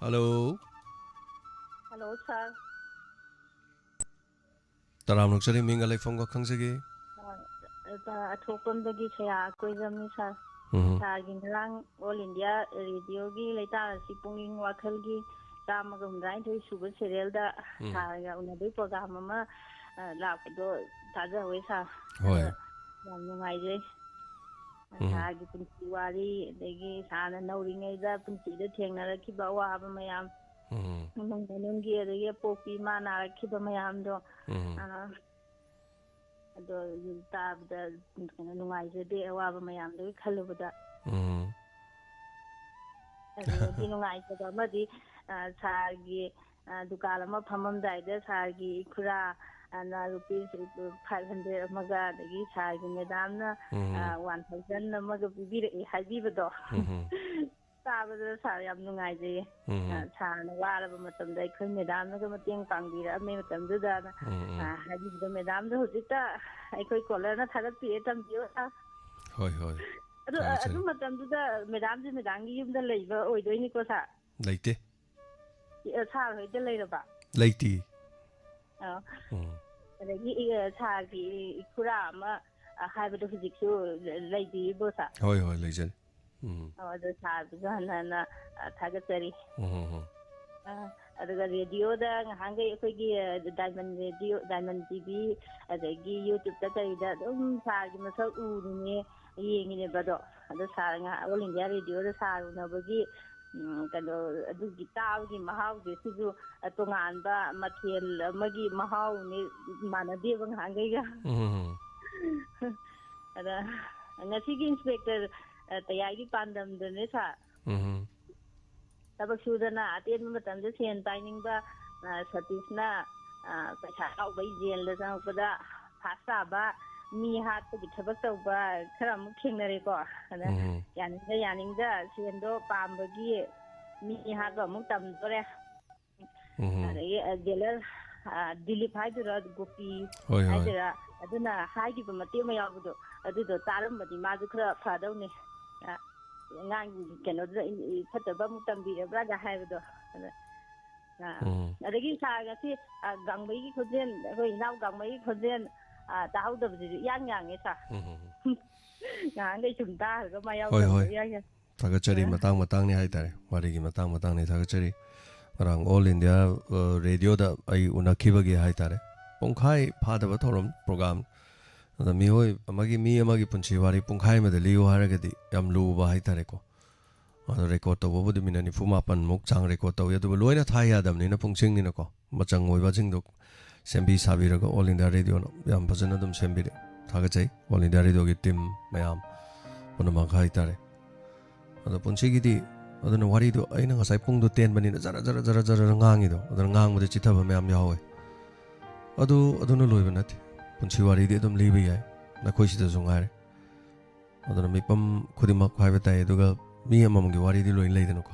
Hello. Hello, sir. ꯇꯔꯥꯝꯅ ꯑꯣꯛꯆꯔꯤ, ꯃꯤꯡꯒ ꯂꯩꯐꯝꯒ ꯈꯪꯖꯒꯦ꯫ ꯑ, ꯑ, ꯑꯊꯣꯛꯄꯝꯗꯒꯤ ꯁꯌꯥ ꯀꯣꯏꯖꯝꯅꯤ, sir꯫ ꯎꯝ꯫ Sirꯒꯤ ꯉꯔꯥꯡ All India Radioꯒꯤ ꯂꯩꯇꯥꯔꯁꯤ ꯄꯨꯛꯅꯤꯡ ꯋꯥꯈꯜꯒꯤ ꯆꯥꯝꯃꯒ ꯍꯨꯝꯗ꯭ꯔꯥꯅꯤꯊꯣꯏ ꯁꯨꯕ serialꯗ ꯎꯝ꯫ Sirꯒ ꯎꯅꯕꯒꯤ program ꯑꯃ, ꯑ, ꯂꯥꯛꯄꯗꯣ ꯇꯥꯖꯍꯧꯋꯦ, sir꯫ ꯍꯣꯏ꯫ ꯑꯗ ꯌꯥꯝ ꯅꯨꯡꯉꯥꯏꯖꯩ꯫ ꯎꯝ꯫ Sirꯒꯤ ꯄꯨꯟꯁꯤ ꯋꯥꯔꯤ, ꯑꯗꯒꯤ Sirꯅ ꯅꯧꯔꯤꯉꯩꯗ ꯄꯨꯟꯁꯤꯗ ꯊꯦꯡꯅꯔꯛꯈꯤꯕ ꯑꯋꯥꯕ ꯃꯌꯥꯝ, ꯎꯝ꯫ ꯏꯃꯨꯡ ꯃꯅꯨꯡꯒꯤ, ꯑꯗꯒꯤ ꯑꯄꯣꯛꯄꯤ ꯏꯃꯥ ꯅꯥꯔꯛꯈꯤꯕ ꯃꯌꯥꯝꯗꯣ, ꯎꯝ꯫ ꯑ, ꯑꯗꯣ ꯇꯥꯕꯗ ꯀꯩꯅꯣ ꯅꯨꯡꯉꯥꯏꯖꯗꯦ, ꯑꯋꯥꯕ ꯃꯌꯥꯝꯗꯨꯒꯤ ꯈꯜꯂꯨꯕꯗ꯫ ꯎꯝ꯫ ꯑꯗꯨꯗꯒꯤ ꯅꯨꯡꯉꯥꯏꯇꯕ ꯑꯃꯗꯤ, ꯑ, Sirꯒꯤ, ꯑ, ꯗꯨꯀꯥꯟ ꯑꯃ ꯐꯝꯃꯝꯗꯥꯏꯗ Sirꯒꯤ ꯏꯈꯨꯔꯥ, ꯑ, ꯅ ꯔꯨꯄꯤꯁ five hundred ꯑꯃꯒ, ꯑꯗꯒꯤ Sirꯒꯤ madamꯅ, ꯎꯝ꯫ ꯑ, one thousand ꯑꯃꯒ ꯄꯤꯕꯤꯔꯛꯑꯦ ꯍꯥꯏꯕꯤꯕꯗꯣ꯫ ꯎꯝ꯫ ꯇꯥꯕꯗ Sir ꯌꯥꯝ ꯅꯨꯡꯉꯥꯏꯖꯩꯌꯦ꯫ ꯎꯝ꯫ ꯑ, Sirꯅ ꯋꯥꯔꯕ ꯃꯇꯝꯗ ꯑꯩꯈꯣꯏ madamꯅꯒ ꯃꯇꯦꯡ ꯄꯥꯡꯕꯤꯔꯛꯑꯝꯃꯦ ꯃꯇꯝꯗꯨꯗꯅ, ꯎꯝ, ꯎꯝ꯫ ꯑ, ꯍꯥꯏꯕꯤꯕꯗꯣ꯫ Madamꯗ ꯍꯧꯖꯤꯛꯇ ꯑꯩꯈꯣꯏ callerꯅ ꯊꯥꯒꯠꯄꯤꯔꯦ, ꯇꯝꯕꯤꯌꯨ, sir꯫ ꯍꯣꯏ, ꯍꯣꯏ꯫ ꯑꯗꯨ, ꯑ, ꯊꯥꯒꯠꯆꯔꯤ꯫ ꯑꯗꯨ ꯃꯇꯝꯗꯨꯗ madamꯁꯦ madamꯒꯤ ꯌꯨꯝꯗ ꯂꯩꯕ ꯑꯣꯏꯗꯣꯏꯅꯤꯀꯣ, sir? ꯂꯩꯇꯦ꯫ ꯑ, Sir ꯍꯣꯏꯗ ꯂꯩꯔꯕ? ꯂꯩꯇꯦ꯫ ꯑ꯫ ꯎꯝ꯫ ꯑꯗꯒꯤ, ꯑ, Sirꯒꯤ ꯏꯈꯨꯔꯥ ꯑꯃ, ꯑ, ꯍꯥꯏꯕꯗꯣ ꯍꯧꯖꯤꯛꯁꯨ ꯂꯩꯕꯤꯔꯤꯕꯣ, sir? ꯍꯣꯏ, ꯍꯣꯏ, ꯂꯩꯖꯔꯤ꯫ ꯎꯝ꯫ ꯑꯣ, ꯑꯗꯣ Sirꯕꯨꯁꯨ ꯍꯟꯅ ꯍꯟꯅ, ꯑ, ꯊꯥꯒꯠꯆꯔꯤ꯫ ꯎꯝ, ꯎꯝ, ꯎꯝ꯫ ꯑ, ꯑꯗꯨꯒ ꯔꯦꯗꯤꯑꯣꯗ ꯉꯍꯥꯟꯈꯩ ꯑꯩꯈꯣꯏꯒꯤ, ꯑ, diamond radio, diamond T V, ꯑꯗꯒꯤ YouTube-ꯇ ꯀꯩꯗ ꯑꯗꯨꯝ ꯁꯥꯔꯒꯤ ꯃꯁꯛ ꯎꯔꯤꯅꯦ, ꯌꯦꯡꯉꯤꯅꯦꯕ꯫ ꯑꯗꯣ, ꯑꯗꯣ ꯁꯥꯔ ꯉꯍꯥꯛ ꯑꯣꯜ ꯏꯟꯗꯤꯌꯥ ꯔꯦꯗꯤꯑꯣꯗ ꯁꯥꯔ ꯎꯅꯕꯒꯤ, ꯎꯝ, ꯀꯩꯅꯣ, ꯑꯗꯨꯒꯤ ꯇꯥꯕꯒꯤ ꯃꯍꯥꯎꯁꯦ ꯁꯤꯁꯨ, ꯑ, ꯇꯣꯉꯥꯟꯕ ꯃꯊꯦꯜ ꯑꯃꯒꯤ ꯃꯍꯥꯎꯅꯦ, ꯃꯥꯟꯅꯗꯦꯕ ꯉꯍꯥꯟꯈꯩꯒ꯫ ꯎꯝ꯫ ꯑꯗ ꯉꯁꯤꯒꯤ ꯏꯟꯁꯄꯦꯛꯇꯔ, ꯑ, ꯇꯌꯥꯏꯒꯤ ꯄꯥꯟꯗꯝꯗꯨꯅꯦ ꯁꯥꯔ꯫ ꯎꯝ꯫ ꯊꯕꯛ ꯁꯨꯗꯅ ꯑꯇꯦꯟꯕ ꯃꯇꯝꯗ ꯁꯦꯟ ꯄꯥꯏꯅꯤꯡꯕ, ꯑ, ꯁꯇꯤꯁꯅ, ꯑ, ꯄꯩꯁꯥ ꯌꯥꯎꯕꯩ ꯖꯦꯜꯗ ꯆꯪꯉꯛꯄꯗ ꯐꯥꯁ ꯇꯥꯕ, ꯃꯤ ꯍꯥꯠꯄꯒꯤ ꯊꯕꯛ ꯇꯧꯕ ꯈꯔ ꯑꯃꯨꯛ ꯊꯦꯡꯅꯔꯦꯀꯣ꯫ ꯑꯗ ꯎꯝ꯫ ꯌꯥꯅꯤꯡꯗ ꯌꯥꯅꯤꯡꯗ ꯁꯦꯟꯗꯣ ꯄꯥꯝꯕꯒꯤ ꯃꯤ ꯍꯥꯠꯄ ꯑꯃꯨꯛ ꯇꯝꯗꯣꯔꯦ꯫ ꯎꯝ꯫ ꯑꯗꯒꯤ, ꯑ, ꯖꯦꯂꯔ, ꯑ, ꯗꯤꯂꯤꯞ ꯍꯥꯏꯗꯣꯏꯔꯥ, ꯒꯣꯄꯤ ꯍꯣꯏ, ꯍꯣꯏ꯫ ꯍꯥꯏꯗꯣꯏꯔꯥ, ꯑꯗꯨꯅ ꯍꯥꯏꯈꯤꯕ ꯃꯇꯦꯛ ꯑꯃ ꯌꯥꯎꯕꯗꯣ, ꯑꯗꯨꯗꯣ ꯇꯥꯔꯝꯕꯗꯤ ꯃꯥꯁꯨ ꯈꯔ ꯐꯗꯧꯅꯤ꯫ ꯑ, ꯑꯉꯥꯡꯒꯤ ꯀꯩꯅꯣꯗꯨꯗ ꯏ-, ꯏ-, ꯐꯠꯇꯕ ꯑꯃꯨꯛ ꯇꯝꯕꯤꯔꯕ꯭ꯔꯥꯒ ꯍꯥꯏꯕꯗꯣ꯫ ꯑꯗ, ꯑ, ꯎꯝ꯫ ꯑꯗꯒꯤ ꯁꯥꯔ ꯉꯁꯤ, ꯑ, ꯒꯥꯡꯃꯩꯒꯤ ꯈꯣꯟꯖꯦꯜ, ꯑꯩꯈꯣꯏ ꯏꯅꯥꯎ ꯒꯥꯡꯃꯩꯒꯤ ꯈꯣꯟꯖꯦꯜ, ꯑ, ꯇꯥꯍꯧꯗꯕꯁꯤꯁꯨ ꯏꯌꯥꯡ ꯌꯥꯡꯉꯦ ꯁꯥꯔ꯫ ꯎꯝ, ꯎꯝ, ꯎꯝ꯫ ꯉꯍꯥꯟꯈꯩ ꯁꯨꯝ ꯇꯥꯔꯒ ꯃꯥ ꯍꯣꯏ, ꯌꯥꯎꯗꯕꯗꯣ ꯍꯣꯏ꯫ ꯏꯌꯥꯡ ꯌꯥꯡ-, ꯊꯥꯒꯠꯆꯔꯤ꯫ ꯑ꯫ ꯃꯇꯥꯡ ꯃꯇꯥꯡꯅꯤ ꯍꯥꯏꯇꯥꯔꯦ, ꯋꯥꯔꯤꯒꯤ ꯃꯇꯥꯡ ꯃꯇꯥꯡꯅꯤ꯫ ꯊꯥꯒꯠꯆꯔꯤ꯫ ꯉꯔꯥꯡ ꯑꯣꯜ ꯏꯟꯗꯤꯌꯥ, ꯑ, ꯔꯦꯗꯤꯑꯣꯗ ꯑꯩ ꯎꯅꯈꯤꯕꯒꯤ ꯍꯥꯏꯇꯥꯔꯦ, ꯄꯨꯡꯈꯥꯏ ꯐꯥꯗꯕ ꯊꯧꯔꯝ ꯄ꯭ꯔꯣꯒ꯭ꯔꯥꯝ꯫ ꯑꯗ ꯃꯤꯑꯣꯏ ꯑꯃꯒꯤ, ꯃꯤ ꯑꯃꯒꯤ ꯄꯨꯟꯁꯤ ꯋꯥꯔꯤ ꯄꯨꯡꯈꯥꯏ ꯑꯃꯗ ꯂꯤꯌꯨ ꯍꯥꯏꯔꯒꯗꯤ ꯌꯥꯝ ꯂꯨꯕ ꯍꯥꯏꯇꯥꯔꯦꯀꯣ꯫ ꯑꯗꯣ ꯔꯦꯀꯣꯔꯠ ꯇꯧꯕꯕꯨꯗꯤ ꯃꯤꯅꯠ ꯅꯤꯐꯨ ꯃꯥꯄꯟꯃꯨꯛ ꯆꯥꯡ ꯔꯦꯀꯣꯔꯠ ꯇꯧꯏ, ꯑꯗꯨꯕꯨ ꯂꯣꯏꯅ ꯊꯥ ꯌꯥꯗꯕꯅꯤꯅ, ꯄꯨꯡꯁꯤꯡꯅꯤꯅꯀꯣ, ꯃꯆꯪ ꯑꯣꯏꯕꯁꯤꯡꯗꯣ ꯁꯦꯝꯕꯤ ꯁꯥꯕꯤꯔꯒ ꯑꯣꯜ ꯏꯟꯗꯤꯌꯥ ꯔꯦꯗꯤꯑꯣꯅ ꯌꯥꯝ ꯐꯖꯅ ꯑꯗꯨꯝ ꯁꯦꯝꯕꯤꯔꯦ꯫ ꯊꯥꯒꯠꯆꯩ ꯑꯣꯜ ꯏꯟꯗꯤꯌꯥ ꯔꯦꯗꯤꯑꯣꯒꯤ ꯇꯤꯝ ꯃꯌꯥꯝ ꯄꯨꯝꯅꯃꯛ ꯍꯥꯏꯇꯥꯔꯦ꯫ ꯑꯗꯣ ꯄꯨꯟꯁꯤꯒꯤꯗꯤ, ꯑꯗꯨꯅ ꯋꯥꯔꯤꯗꯣ ꯑꯩꯅ ꯉꯁꯥꯏ ꯄꯨꯡꯗꯣ ꯇꯦꯟꯕꯅꯤꯅ ꯖꯔ ꯖꯔ ꯖꯔ ꯖꯔ ꯉꯥꯡꯉꯤꯗꯣ, ꯑꯗꯨꯅ ꯉꯥꯡꯕꯗ ꯆꯤꯊꯕ ꯃꯌꯥꯝ ꯌꯥꯎꯋꯦ꯫ ꯑꯗꯨ, ꯑꯗꯨꯅ ꯂꯣꯏꯕ ꯅꯠꯇꯦ꯫ ꯄꯨꯟꯁꯤ ꯋꯥꯔꯤꯗꯤ ꯑꯗꯨꯝ ꯂꯤꯕ ꯌꯥꯏ, ꯅꯈꯣꯏ ꯁꯤꯗꯁꯨ ꯉꯥꯏꯔꯦ꯫ ꯑꯗꯨꯅ ꯃꯤꯄꯨꯝ ꯈꯨꯗꯤꯡꯃꯛ ꯍꯥꯏꯕ ꯇꯥꯏ, ꯑꯗꯨꯒ ꯃꯤ ꯑꯃꯃꯝꯒꯤ ꯋꯥꯔꯤꯗꯤ ꯂꯣꯏꯅ ꯂꯩꯗꯅꯀꯣ꯫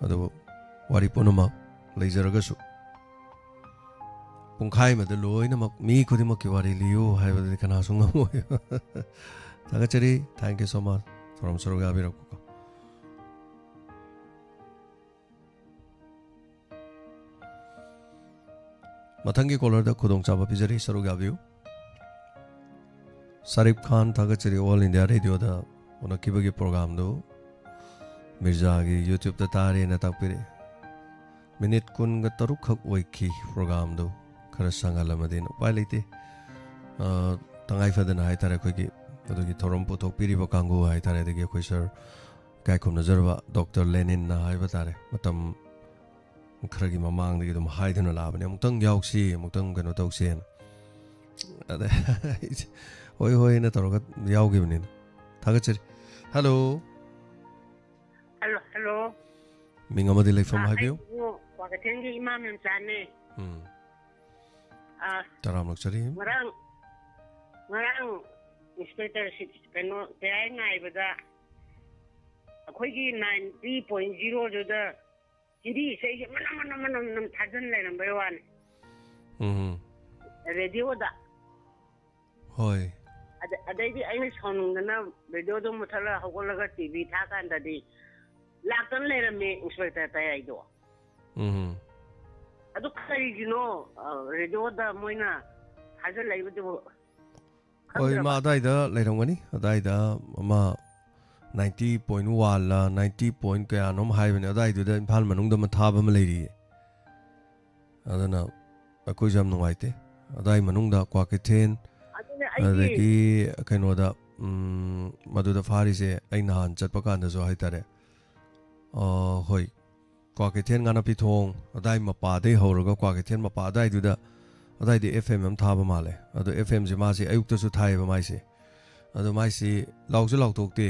ꯑꯗꯨꯕꯨ ꯋꯥꯔꯤ ꯄꯨꯝꯅꯃꯛ ꯂꯩꯖꯔꯒꯁꯨ ꯄꯨꯡꯈꯥꯏ ꯑꯃꯗ ꯂꯣꯏꯅꯃꯛ ꯃꯤ ꯈꯨꯗꯤꯡꯃꯛꯀꯤ ꯋꯥꯔꯤ ꯂꯤꯌꯨ ꯍꯥꯏꯕꯗꯨꯗꯤ ꯀꯅꯥꯁꯨ ꯉꯝꯃꯣꯏ꯫ ꯊꯥꯒꯠꯆꯔꯤ꯫ Thank you so much꯫ ꯊꯧꯔꯝ ꯁꯔꯨꯛ ꯌꯥꯕꯤꯔꯛꯄꯀꯣ꯫ ꯃꯊꯪꯒꯤ ꯀꯣꯂꯔꯗ ꯈꯨꯗꯣꯡꯆꯥꯕ ꯄꯤꯖꯔꯤ, ꯁꯔꯨꯛ ꯌꯥꯕꯤꯌꯨ꯫ ꯁꯔꯤꯐ ꯈꯥꯟ, ꯊꯥꯒꯠꯆꯔꯤ ꯑꯣꯜ ꯏꯟꯗꯤꯌꯥ ꯔꯦꯗꯤꯑꯣꯗ ꯎꯅꯈꯤꯕꯒꯤ ꯄ꯭ꯔꯣꯒꯥꯝꯗꯨ ꯃꯤꯔꯖꯥꯒꯤ YouTube-ꯇ ꯇꯥꯔꯦꯅ ꯇꯥꯛꯄꯤꯔꯛꯏ꯫ ꯃꯤꯅꯤꯠ ꯀꯨꯟꯒ ꯇꯔꯨꯛ ꯈꯛ ꯑꯣꯏꯈꯤ ꯄ꯭ꯔꯣꯒꯥꯝꯗꯨ꯫ ꯈꯔ ꯁꯥꯡꯍꯜꯂꯝꯃꯗꯤꯅ꯫ ꯎꯄꯥꯏ ꯂꯩꯇꯦ꯫ ꯑ, ꯇꯉꯥꯏ ꯐꯗꯅ ꯍꯥꯏꯇꯥꯔꯦ, ꯑꯩꯈꯣꯏꯒꯤ ꯑꯗꯨꯒꯤ ꯊꯧꯔꯝ ꯄꯨꯊꯣꯛꯄꯤꯔꯤꯕ ꯀꯥꯡꯕꯨ ꯍꯥꯏꯇꯥꯔꯦ, ꯑꯗꯒꯤ ꯑꯩꯈꯣꯏ ꯁꯥꯔ ꯏꯀꯥꯏ ꯈꯨꯝꯅꯖꯔꯕ ꯗꯣꯛꯇꯔ ꯂꯦꯅꯤꯟꯅ ꯍꯥꯏꯕ ꯇꯥꯔꯦ, ꯃꯇꯝ ꯈꯔꯒꯤ ꯃꯃꯥꯡꯗꯒꯤ ꯑꯗꯨꯝ ꯍꯥꯏꯗꯨꯅ ꯂꯥꯛꯑꯕꯅꯦ, "ꯑꯃꯨꯛꯇꯪ ꯌꯥꯎꯁꯤ, ꯑꯃꯨꯛꯇꯪ ꯀꯩꯅꯣ ꯇꯧꯁꯦꯅ"꯫ ꯑꯗ ꯑꯩꯁꯦ ꯍꯣꯏ ꯍꯣꯏꯅ ꯇꯧꯔꯒ ꯌꯥꯎꯈꯤꯕꯅꯤꯅ꯫ ꯊꯥꯒꯠꯆꯔꯤ꯫ ꯍꯜꯂꯣ꯫ Hello, hello. ꯃꯤꯡ ꯑꯃꯗꯤ ꯂꯩꯐꯝ ꯑ, ꯍꯥꯏꯕꯤꯌꯨ꯫ ꯑꯩꯁꯤꯕꯨ ꯀ꯭ꯋꯥꯀꯩꯊꯦꯜꯒꯤ ꯏꯃꯥ ꯃꯦꯝꯆꯥꯅꯦ꯫ ꯎꯝ꯫ ꯑ, ꯇꯔꯥꯝꯅ ꯑꯣꯛꯆꯔꯤ꯫ ꯉꯔꯥꯡ, ꯉꯔꯥꯡ ꯏꯟꯁꯄꯦꯛꯇꯔ ꯁꯤ-, ꯀꯩꯅꯣ, ꯇꯌꯥꯏ ꯉꯥꯏꯕꯗ ꯑꯩꯈꯣꯏꯒꯤ ninety point zero ꯗꯨꯗ ꯍꯤꯟꯗꯤ ꯏꯁꯩꯁꯦ ꯃꯅꯝ, ꯃꯅꯝ, ꯃꯅꯝ, ꯃꯅꯝ ꯊꯥꯖꯟ ꯂꯩꯔꯝꯕꯩ ꯋꯥꯅꯤ꯫ ꯎꯝ꯫ ꯔꯦꯗꯤꯑꯣꯗ꯫ ꯍꯣꯏ꯫ ꯑꯗ-, ꯑꯗꯩꯗꯤ ꯑꯩꯅ ꯁꯥꯎꯅꯤꯡꯗꯅ ꯔꯦꯗꯤꯑꯣꯗꯣ ꯃꯨꯠꯊꯠꯂꯒ ꯍꯧꯒꯠꯂꯒ ꯇꯤ ꯚꯤ ꯊꯥꯀꯥꯟꯗꯗꯤ ꯂꯥꯛꯇꯅ ꯂꯩꯔꯝꯃꯦ ꯏꯟꯁꯄꯦꯛꯇꯔ ꯇꯌꯥꯏꯗꯣ꯫ ꯎꯝ꯫ ꯑꯗꯨ ꯀꯔꯤꯒꯤꯅꯣ, ꯑ, ꯔꯦꯗꯤꯑꯣꯗ ꯃꯣꯏꯅ ꯊꯥꯖꯤꯜꯂꯛꯏꯕꯗꯨꯕꯨ? ꯍꯣꯏ, ꯈꯪꯗ꯭ꯔꯕ? ꯃꯥ ꯑꯗꯥꯏꯗ ꯂꯩꯔꯝꯒꯅꯤ꯫ ꯑꯗꯥꯏꯗ ꯑꯃ ninety point one ꯂ, ninety point ꯀꯌꯥꯅꯣꯝ ꯍꯥꯏꯕꯅꯦ, ꯑꯗꯥꯏꯗꯨꯗ ꯏꯝꯐꯥꯜ ꯃꯅꯨꯡꯗ ꯑꯃ ꯊꯥꯕ ꯑꯃ ꯂꯩꯔꯤꯌꯦ꯫ ꯑꯗꯨꯅ ꯑꯩꯈꯣꯏꯁꯨ ꯌꯥꯝ ꯅꯨꯡꯉꯥꯏꯇꯦ꯫ ꯑꯗꯥꯏ ꯃꯅꯨꯡꯗ ꯀ꯭ꯋꯥꯀꯩꯊꯦꯜ, ꯑꯗꯨꯅꯦ ꯑꯩꯒꯤ ꯑꯗꯒꯤ ꯀꯩꯅꯣꯗ, ꯎꯝ, ꯃꯗꯨꯗ ꯐꯥꯔꯤꯁꯦ ꯑꯩ ꯅꯍꯥꯟ ꯆꯠꯄ ꯀꯥꯟꯗꯁꯨ ꯍꯥꯏꯇꯥꯔꯦ꯫ ꯑ, ꯍꯣꯏ, ꯀ꯭ꯋꯥꯀꯩꯊꯦꯜ ꯉꯥꯅꯄꯤ ꯊꯣꯡ ꯑꯗꯥꯏ ꯃꯄꯥꯗꯩ ꯍꯧꯔꯒ ꯀ꯭ꯋꯥꯀꯩꯊꯦꯜ ꯃꯄꯥ ꯑꯗꯥꯏꯗꯨꯗ, ꯑꯗꯥꯏꯗꯤ F M ꯑꯃ ꯊꯥꯕ ꯃꯥꯜꯂꯦ꯫ ꯑꯗꯣ F M ꯁꯦ ꯃꯥꯁꯦ ꯑꯌꯨꯛꯇꯁꯨ ꯊꯥꯏꯌꯦꯕ ꯃꯥꯏꯁꯦ꯫ ꯑꯗꯣ ꯃꯥꯏꯁꯤ ꯂꯥꯎꯁꯨ ꯂꯥꯎꯊꯣꯛꯇꯦ,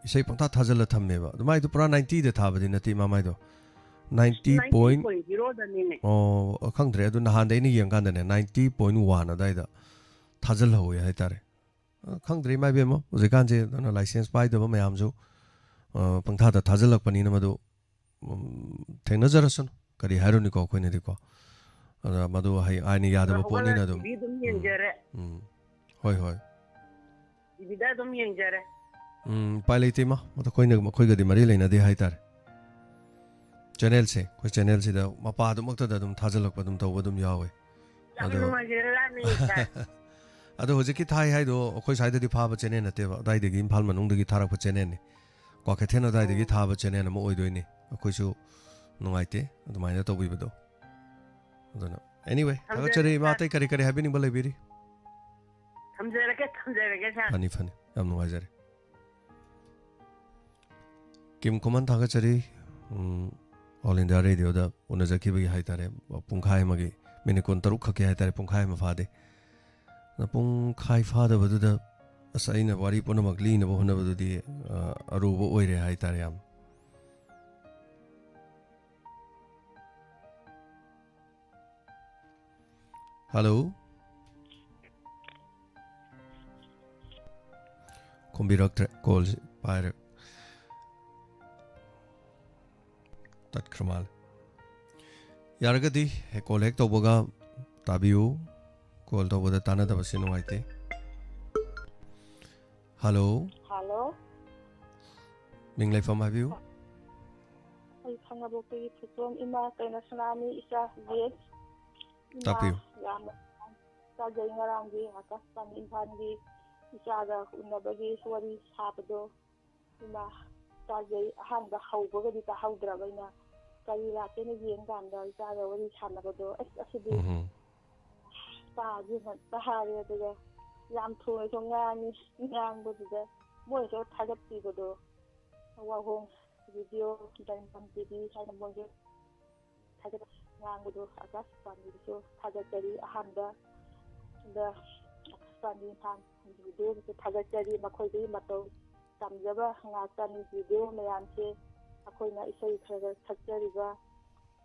ꯏꯁꯩ ꯄꯪꯊꯥ ꯊꯥꯖꯤꯜꯂ ꯊꯝꯃꯦꯕ꯫ ꯑꯗꯨ ꯃꯥꯏꯗꯣ ꯄꯨꯔꯥ ninety ꯗ ꯊꯥꯕꯗꯤ ꯅꯠꯇꯦ ꯏꯃꯥ ꯃꯥꯏꯗꯣ꯫ ninety point ninety point zero ꯗꯅꯤꯅꯦ꯫ ꯑꯣ, ꯈꯪꯗ꯭ꯔꯦ꯫ ꯑꯗꯨ ꯅꯍꯥꯟꯗ ꯑꯩꯅ ꯌꯦꯡꯀꯥꯟꯗꯅꯦ, ninety point one ꯑꯗꯥꯏꯗ ꯊꯥꯖꯤꯜꯍꯧꯋꯦ ꯍꯥꯏꯇꯥꯔꯦ꯫ ꯑ, ꯈꯪꯗ꯭ꯔꯦ ꯏꯃꯥ ꯏꯕꯦꯝꯃ, ꯍꯧꯖꯤꯛꯀꯥꯟꯁꯦ ꯑꯗꯨꯅ ꯂꯥꯏꯁꯦꯟꯁ ꯄꯥꯏꯗꯕ ꯃꯌꯥꯝꯁꯨ, ꯑ, ꯄꯪꯊꯥꯗ ꯊꯥꯖꯤꯜꯂꯛꯄꯅꯤꯅ ꯃꯗꯨ, ꯎꯝ, ꯊꯦꯡꯅꯖꯔꯁꯅꯨ꯫ ꯀꯔꯤ ꯍꯥꯏꯔꯨꯅꯤꯀꯣ ꯑꯩꯈꯣꯏꯅꯗꯤꯀꯣ꯫ ꯑꯗ ꯃꯗꯨ ꯍꯌꯦꯡ ꯑꯥꯏꯟꯅ ꯌꯥꯗꯕ ꯍꯧꯒꯠꯂ ꯄꯣꯠꯅꯤꯅ ꯑꯗꯨꯝ꯫ ꯇꯤ ꯚꯤ ꯑꯗꯨꯝ ꯎꯝ꯫ ꯌꯦꯡꯖꯔꯦ꯫ ꯎꯝ꯫ ꯍꯣꯏ, ꯍꯣꯏ꯫ ꯇꯤ ꯚꯤꯗ ꯑꯗꯨꯝ ꯌꯦꯡꯖꯔꯦ꯫ ꯎꯝ, ꯎꯄꯥꯏ ꯂꯩꯇꯦ ꯏꯃꯥ꯫ ꯑꯗꯣ ꯑꯩꯈꯣꯏꯅ, ꯃꯈꯣꯏꯒꯗꯤ ꯃꯔꯤ ꯂꯩꯅꯗꯦ ꯍꯥꯏꯇꯥꯔꯦ꯫ ꯆꯦꯅꯦꯜꯁꯦ, ꯑꯩꯈꯣꯏ ꯆꯦꯅꯦꯜꯁꯤꯗ ꯃꯄꯥꯗꯨꯃꯛꯇꯗ ꯑꯗꯨꯝ ꯊꯥꯖꯤꯜꯂꯛꯄ ꯑꯗꯨꯝ ꯇꯧꯕ ꯑꯗꯨꯝ ꯌꯥꯎꯋꯦ꯫ ꯌꯥꯝ ꯑꯗꯣ ꯅꯨꯡꯉꯥꯏꯖꯔꯖꯥꯠꯅꯤ, ꯁꯥꯔ꯫ ꯑꯗꯣ ꯍꯧꯖꯤꯛꯀꯤ ꯊꯥꯏ ꯍꯥꯏꯗꯣ ꯑꯩꯈꯣꯏ ꯁ꯭ꯋꯥꯏꯗꯗꯤ ꯐꯥꯕ ꯆꯦꯅꯦꯜ ꯅꯠꯇꯦꯕ, ꯑꯗꯥꯏꯗꯒꯤ ꯏꯝꯐꯥꯜ ꯃꯅꯨꯡꯗꯒꯤ ꯊꯥꯔꯛꯄ ꯆꯦꯅꯦꯜꯅꯤ꯫ ꯀ꯭ꯋꯥꯀꯩꯊꯦꯜ ꯑꯗꯥꯏꯗꯒꯤ ꯑꯣ꯫ ꯊꯥꯕ ꯆꯦꯅꯦꯜ ꯑꯃ ꯑꯣꯏꯗꯣꯏꯅꯤ꯫ ꯑꯩꯈꯣꯏꯁꯨ ꯅꯨꯡꯉꯥꯏꯇꯦ ꯑꯗꯨꯃꯥꯏꯅ ꯇꯧꯕꯤꯕꯗꯣ꯫ ꯑꯗꯨꯅ, anyway, ꯊꯥꯒꯠꯆꯔꯤ꯫ ꯊꯝꯖꯔꯒꯦ, ꯏꯃꯥ, ꯁꯥꯔ꯫ ꯑꯇꯩ ꯀꯔꯤ ꯀꯔꯤ ꯍꯥꯏꯕꯤꯅꯤꯡꯕ ꯂꯩꯕꯤꯔꯤ? ꯊꯝꯖꯔꯒꯦ, ꯊꯝꯖꯔꯒꯦ, ꯁꯥꯔ꯫ ꯐꯅꯤ, ꯐꯅꯤ, ꯌꯥꯝ ꯅꯨꯡꯉꯥꯏꯖꯔꯦ꯫ ꯀꯤꯝ ꯈꯨꯃꯟ, ꯊꯥꯒꯠꯆꯔꯤ꯫ ꯎꯝ, All India Radio ꯗ ꯎꯅꯖꯈꯤꯕꯒꯤ ꯍꯥꯏꯇꯥꯔꯦ, ꯄꯨꯡꯈꯥꯏ ꯑꯃꯒꯤ, ꯃꯤꯅꯤꯠ ꯀꯨꯟꯇꯔꯨꯛ ꯈꯛꯀꯤ ꯍꯥꯏꯇꯥꯔꯦ, ꯄꯨꯡꯈꯥꯏ ꯑꯃ ꯐꯥꯗꯦ꯫ ꯑꯗ ꯄꯨꯡꯈꯥꯏ ꯐꯥꯗꯕꯗꯨꯗ, ꯑꯁ, ꯑꯩꯅ ꯋꯥꯔꯤ ꯄꯨꯝꯅꯃꯛ ꯂꯤꯅꯕ ꯍꯣꯠꯅꯕꯗꯨꯗꯤ, ꯑ, ꯑꯔꯨꯕ ꯑꯣꯏꯔꯦ ꯍꯥꯏꯇꯥꯔꯦ ꯌꯥꯝ꯫ ꯍꯜꯂꯣ꯫ ꯈꯨꯝꯕꯤꯔꯛꯇ꯭ꯔꯦ, ꯀꯣꯜꯁꯤ ꯄꯥꯏꯔꯦ꯫ ꯇꯠꯈ꯭ꯔ ꯃꯥꯜꯂꯦ꯫ ꯌꯥꯔꯒꯗꯤ ꯍꯦꯛ ꯀꯣꯜ ꯍꯦꯛ ꯇꯧꯕꯒ ꯇꯥꯕꯤꯌꯨ꯫ ꯀꯣꯜ ꯇꯧꯕꯗ ꯇꯥꯟꯅꯗꯕꯁꯦ ꯅꯨꯡꯉꯥꯏꯇꯦ꯫ ꯍꯜꯂꯣ꯫ ꯍꯜꯂꯣ꯫ ꯃꯤꯡ ꯂꯩꯐꯝ ꯍꯥꯏꯕꯤꯌꯨ꯫ ꯑꯩ ꯈꯥꯉꯕꯣꯛꯇꯒꯤ ꯐꯨꯆꯣꯝ ꯏꯃꯥ ꯀꯩꯅꯁꯅꯥꯅꯤ ꯏꯆꯥ ꯖꯦꯟ꯫ ꯏꯃꯥ ꯇꯥꯛꯄꯤꯌꯨ꯫ ꯌꯥꯝꯅ ꯇꯥꯖꯩ ꯉꯔꯥꯡꯒꯤ ꯑꯥꯀꯥꯁꯕꯥꯅꯤ ꯏꯝꯐꯥꯜꯒꯤ ꯏꯆꯥꯒ ꯎꯅꯕꯒꯤ ꯋꯥꯔꯤ ꯁꯥꯕꯗꯣ꯫ ꯏꯃꯥ ꯇꯥꯖꯩ꯫ ꯑꯍꯥꯟꯕ ꯍꯧꯕꯒꯗꯤ ꯇꯥꯍꯧꯗ꯭ꯔꯕ ꯑꯩꯅ꯫ ꯀꯔꯤ ꯂꯥꯛꯀꯦꯅ ꯌꯦꯡꯀꯥꯟꯗ ꯏꯆꯥꯒ ꯋꯥꯔꯤ ꯁꯥꯟꯅꯕꯗꯣ ꯑꯁ ꯑꯁꯤꯗꯤ ꯎꯝ꯫ ꯇꯥꯒꯦꯅ ꯇꯥꯔꯦ꯫ ꯑꯗꯨꯒ ꯌꯥꯝ ꯊꯨꯅꯁꯨ ꯉꯥꯡꯉꯤ꯫ ꯉꯥꯡꯕꯗꯨꯗ ꯃꯣꯏꯁꯨ ꯊꯥꯒꯠꯄꯤꯕꯗꯣ ꯋꯥꯍꯣꯡ ꯚꯤꯗꯤꯑꯣ ꯗꯥꯏꯃꯟ ꯇꯤ ꯚꯤ ꯍꯥꯏꯅ ꯃꯣꯏꯁꯨ ꯊꯥꯒꯠ-, ꯉꯥꯡꯕꯗꯣ ꯑꯥꯀꯥꯁꯕꯥꯅꯤꯗꯁꯨ ꯊꯥꯒꯠꯆꯔꯤ꯫ ꯑꯍꯥꯟꯕꯗ ꯑꯥꯀꯥꯁꯕꯥꯅꯤ ꯏꯝꯐꯥꯜ ꯚꯤꯗꯤꯑꯣꯗꯁꯨ ꯊꯥꯒꯠꯆꯔꯤ꯫ ꯃꯈꯣꯏꯗꯒꯤ ꯃꯇꯧ ꯇꯝꯖꯕ ꯉꯥꯛꯇꯅꯤ꯫ ꯚꯤꯗꯤꯑꯣ ꯃꯌꯥꯝꯁꯦ ꯑꯩꯈꯣꯏꯅ ꯏꯁꯩ ꯈꯔ ꯈꯔ ꯁꯛꯆꯔꯤꯕ,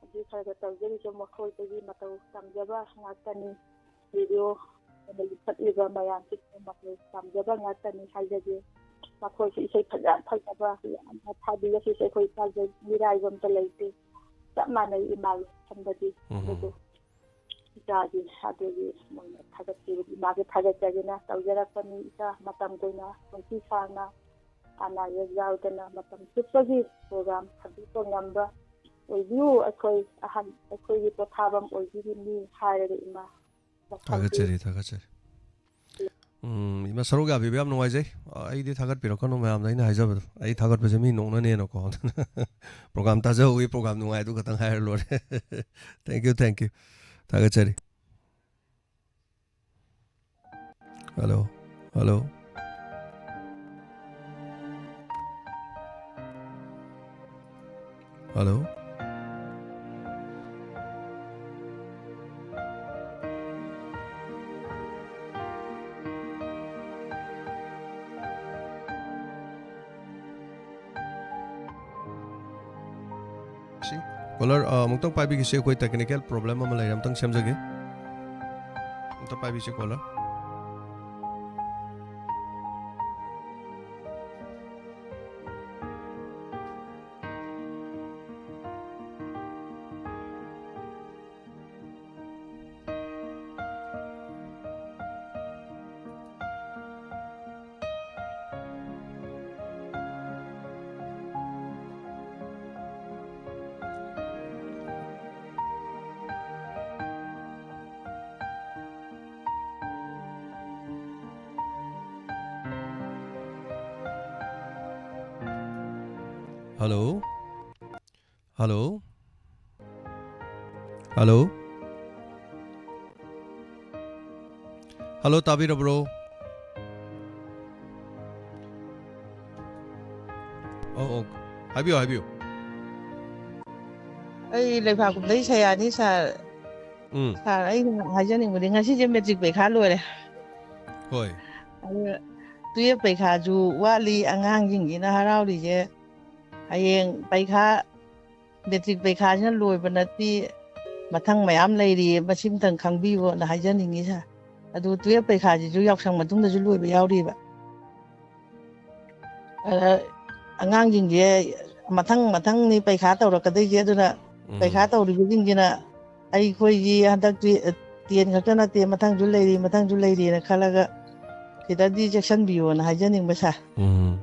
ꯑꯗꯨ ꯈꯔ ꯈꯔ ꯇꯧꯖꯔꯤꯁꯨ ꯃꯈꯣꯏꯗꯒꯤ ꯃꯇꯧ ꯇꯝꯖꯕ ꯉꯥꯛꯇꯅꯤ꯫ ꯚꯤꯗꯤꯑꯣ ꯂꯤꯡꯈꯠꯂꯤꯕ ꯃꯌꯥꯝꯁꯤꯡꯁꯦ ꯃꯈꯣꯏ ꯇꯝꯖꯕ ꯉꯥꯛꯇꯅꯤ ꯍꯥꯏꯖꯒꯦ꯫ ꯃꯈꯣꯏꯁꯨ ꯏꯁꯩ ꯐꯖ ꯐꯖꯕ ꯌꯥꯝꯅ ꯊꯥꯕꯤꯔꯁꯤꯁꯨ ꯑꯩꯈꯣꯏ ꯇꯥꯖꯩ, ꯃꯤꯔꯥꯏꯕ ꯑꯝꯇ ꯂꯩꯇꯦ꯫ ꯆꯞ ꯃꯥꯟꯅꯩ ꯏꯃꯥꯒꯤ ꯈꯟꯕꯗꯤ꯫ ꯎꯝ꯫ ꯑꯗꯨꯕꯨ ꯏꯆꯥꯒꯤ ꯑꯗꯨꯒꯤ ꯃꯣꯏꯅ ꯊꯥꯒꯠꯄꯤꯕ ꯏꯃꯥꯒꯤ ꯊꯥꯒꯠꯆꯒꯦꯅ ꯇꯧꯖꯔꯛꯄꯅꯤ꯫ ꯏꯆꯥ ꯃꯇꯝ ꯀꯨꯏꯅ ꯄꯨꯟꯁꯤ ꯁꯥꯡꯅ ꯑꯅꯥ ꯑꯌꯦꯛ ꯌꯥꯎꯗꯅ ꯃꯇꯝ ꯆꯨꯞꯄꯒꯤ ꯄ꯭ꯔꯣꯒ꯭ꯔꯥꯝ ꯊꯥꯗꯣꯛꯄ ꯉꯝꯕ ꯑꯣꯏꯕꯤꯌꯨ꯫ ꯑꯩꯈꯣꯏ ꯑꯍꯟ, ꯑꯩꯈꯣꯏꯒꯤ ꯄꯣꯊꯥꯐꯝ ꯑꯣꯏꯕꯤꯔꯤꯅꯤ ꯍꯥꯏꯔꯒ ꯏꯃꯥ ꯋꯥꯈꯜꯗꯤ ꯊꯥꯒꯠꯆꯔꯤ, ꯊꯥꯒꯠꯆꯔꯤ꯫ ꯎꯝ, ꯏꯃꯥ, ꯁꯔꯨꯛ ꯌꯥꯕꯤꯕ ꯌꯥꯝ ꯅꯨꯡꯉꯥꯏꯖꯩ꯫ ꯑ, ꯑꯩꯗꯤ ꯊꯥꯒꯠꯄꯤꯔꯛꯀꯅꯨ ꯃꯌꯥꯝꯗ ꯑꯩꯅ ꯍꯥꯏꯖꯕꯗꯣ꯫ ꯑꯩ ꯊꯥꯒꯠꯄꯁꯦ ꯃꯤ ꯅꯣꯛꯅꯅꯦꯅꯀꯣ꯫ ꯑꯗꯨꯅ program ꯇꯥꯖꯍꯧꯋꯤ, program ꯅꯨꯡꯉꯥꯏ, ꯑꯗꯨ ꯈꯛꯇꯪ ꯍꯥꯏꯔ ꯂꯣꯏꯔꯦ꯫ Thank you, thank you. ꯊꯥꯒꯠꯆꯔꯤ꯫ Hello, hello. Hello. ꯁꯤ, caller, ꯑ, ꯑꯃꯨꯛꯇꯪ ꯄꯥꯏꯕꯤꯈꯤꯁꯤ, ꯑꯩꯈꯣꯏ technical problem ꯑꯃ ꯂꯩꯔꯦ, ꯑꯃꯨꯛꯇꯪ ꯁꯦꯝꯖꯒꯦ꯫ ꯑꯃꯨꯛꯇ ꯄꯥꯏꯕꯤꯁꯤ, caller꯫ Hello? Hello? Hello? Hello, ꯇꯥꯕꯤꯔꯕ꯭ꯔꯣ? ꯑꯣ, ꯑꯣ, ꯍꯥꯏꯕꯤꯌꯨ, ꯍꯥꯏꯕꯤꯌꯨ꯫ ꯑꯩ ꯂꯩꯐꯥꯈꯨꯝꯗꯩ ꯁꯌꯥꯅꯤ, ꯁꯥꯔ꯫ ꯎꯝ꯫ ꯁꯥꯔ, ꯑꯩꯅ ꯍꯥꯏꯖꯅꯤꯡꯕꯗꯤ, ꯉꯁꯤꯁꯦ ꯃꯦꯇ꯭ꯔꯤꯛ ꯄꯩꯈꯥ ꯂꯣꯏꯔꯦ꯫ ꯍꯣꯏ꯫ ꯑꯗꯨ ꯇꯨꯌꯦꯞ ꯄꯩꯈꯥꯁꯨ ꯋꯥꯠꯂꯤ, ꯑꯉꯥꯡꯁꯤꯡꯁꯤꯅ ꯍꯔꯥꯎꯔꯤꯁꯦ꯫ ꯍꯌꯦꯡ ꯄꯩꯈꯥ, ꯃꯦꯇ꯭ꯔꯤꯛ ꯄꯩꯈꯥꯁꯤꯅ ꯂꯣꯏꯕ ꯅꯠꯇꯦ, ꯃꯊꯪ ꯃꯌꯥꯝ ꯂꯩꯔꯤꯌꯦ, ꯃꯁꯤꯃꯇꯪ ꯈꯪꯕꯤꯌꯣꯅ ꯍꯥꯏꯖꯅꯤꯡꯉꯤ, ꯁꯥꯔ꯫ ꯑꯗꯨ ꯇꯨꯌꯦꯞ ꯄꯩꯈꯥꯁꯤꯁꯨ ꯌꯥꯎꯁꯪ ꯃꯇꯨꯡꯗꯁꯨ ꯂꯣꯏꯕ ꯌꯥꯎꯔꯤꯕ꯫ ꯑꯗ ꯑꯉꯥꯡꯁꯤꯡꯁꯦ ꯃꯊꯪ ꯃꯊꯪꯅꯤ ꯄꯩꯈꯥ ꯇꯧꯔꯛꯀꯗꯣꯏꯁꯦ, ꯑꯗꯨꯅ ꯎꯝ꯫ ꯄꯩꯈꯥ ꯇꯧꯔꯤꯕꯁꯤꯡꯁꯤꯅ ꯑꯩꯈꯣꯏꯒꯤ ꯍꯟꯗꯛꯇꯤ, ꯑ, ten ꯈꯛꯇ ꯅꯠꯇꯦ, ꯃꯊꯪꯁꯨ ꯂꯩꯔꯤ, ꯃꯊꯪꯁꯨ ꯂꯩꯔꯤꯅ ꯈꯜꯂꯒ ꯈꯤꯇꯪꯗꯤ ꯆꯦꯛꯁꯤꯟꯕꯤꯌꯣꯅ ꯍꯥꯏꯖꯅꯤꯡꯕ, ꯁꯥꯔ꯫ ꯎꯝ꯫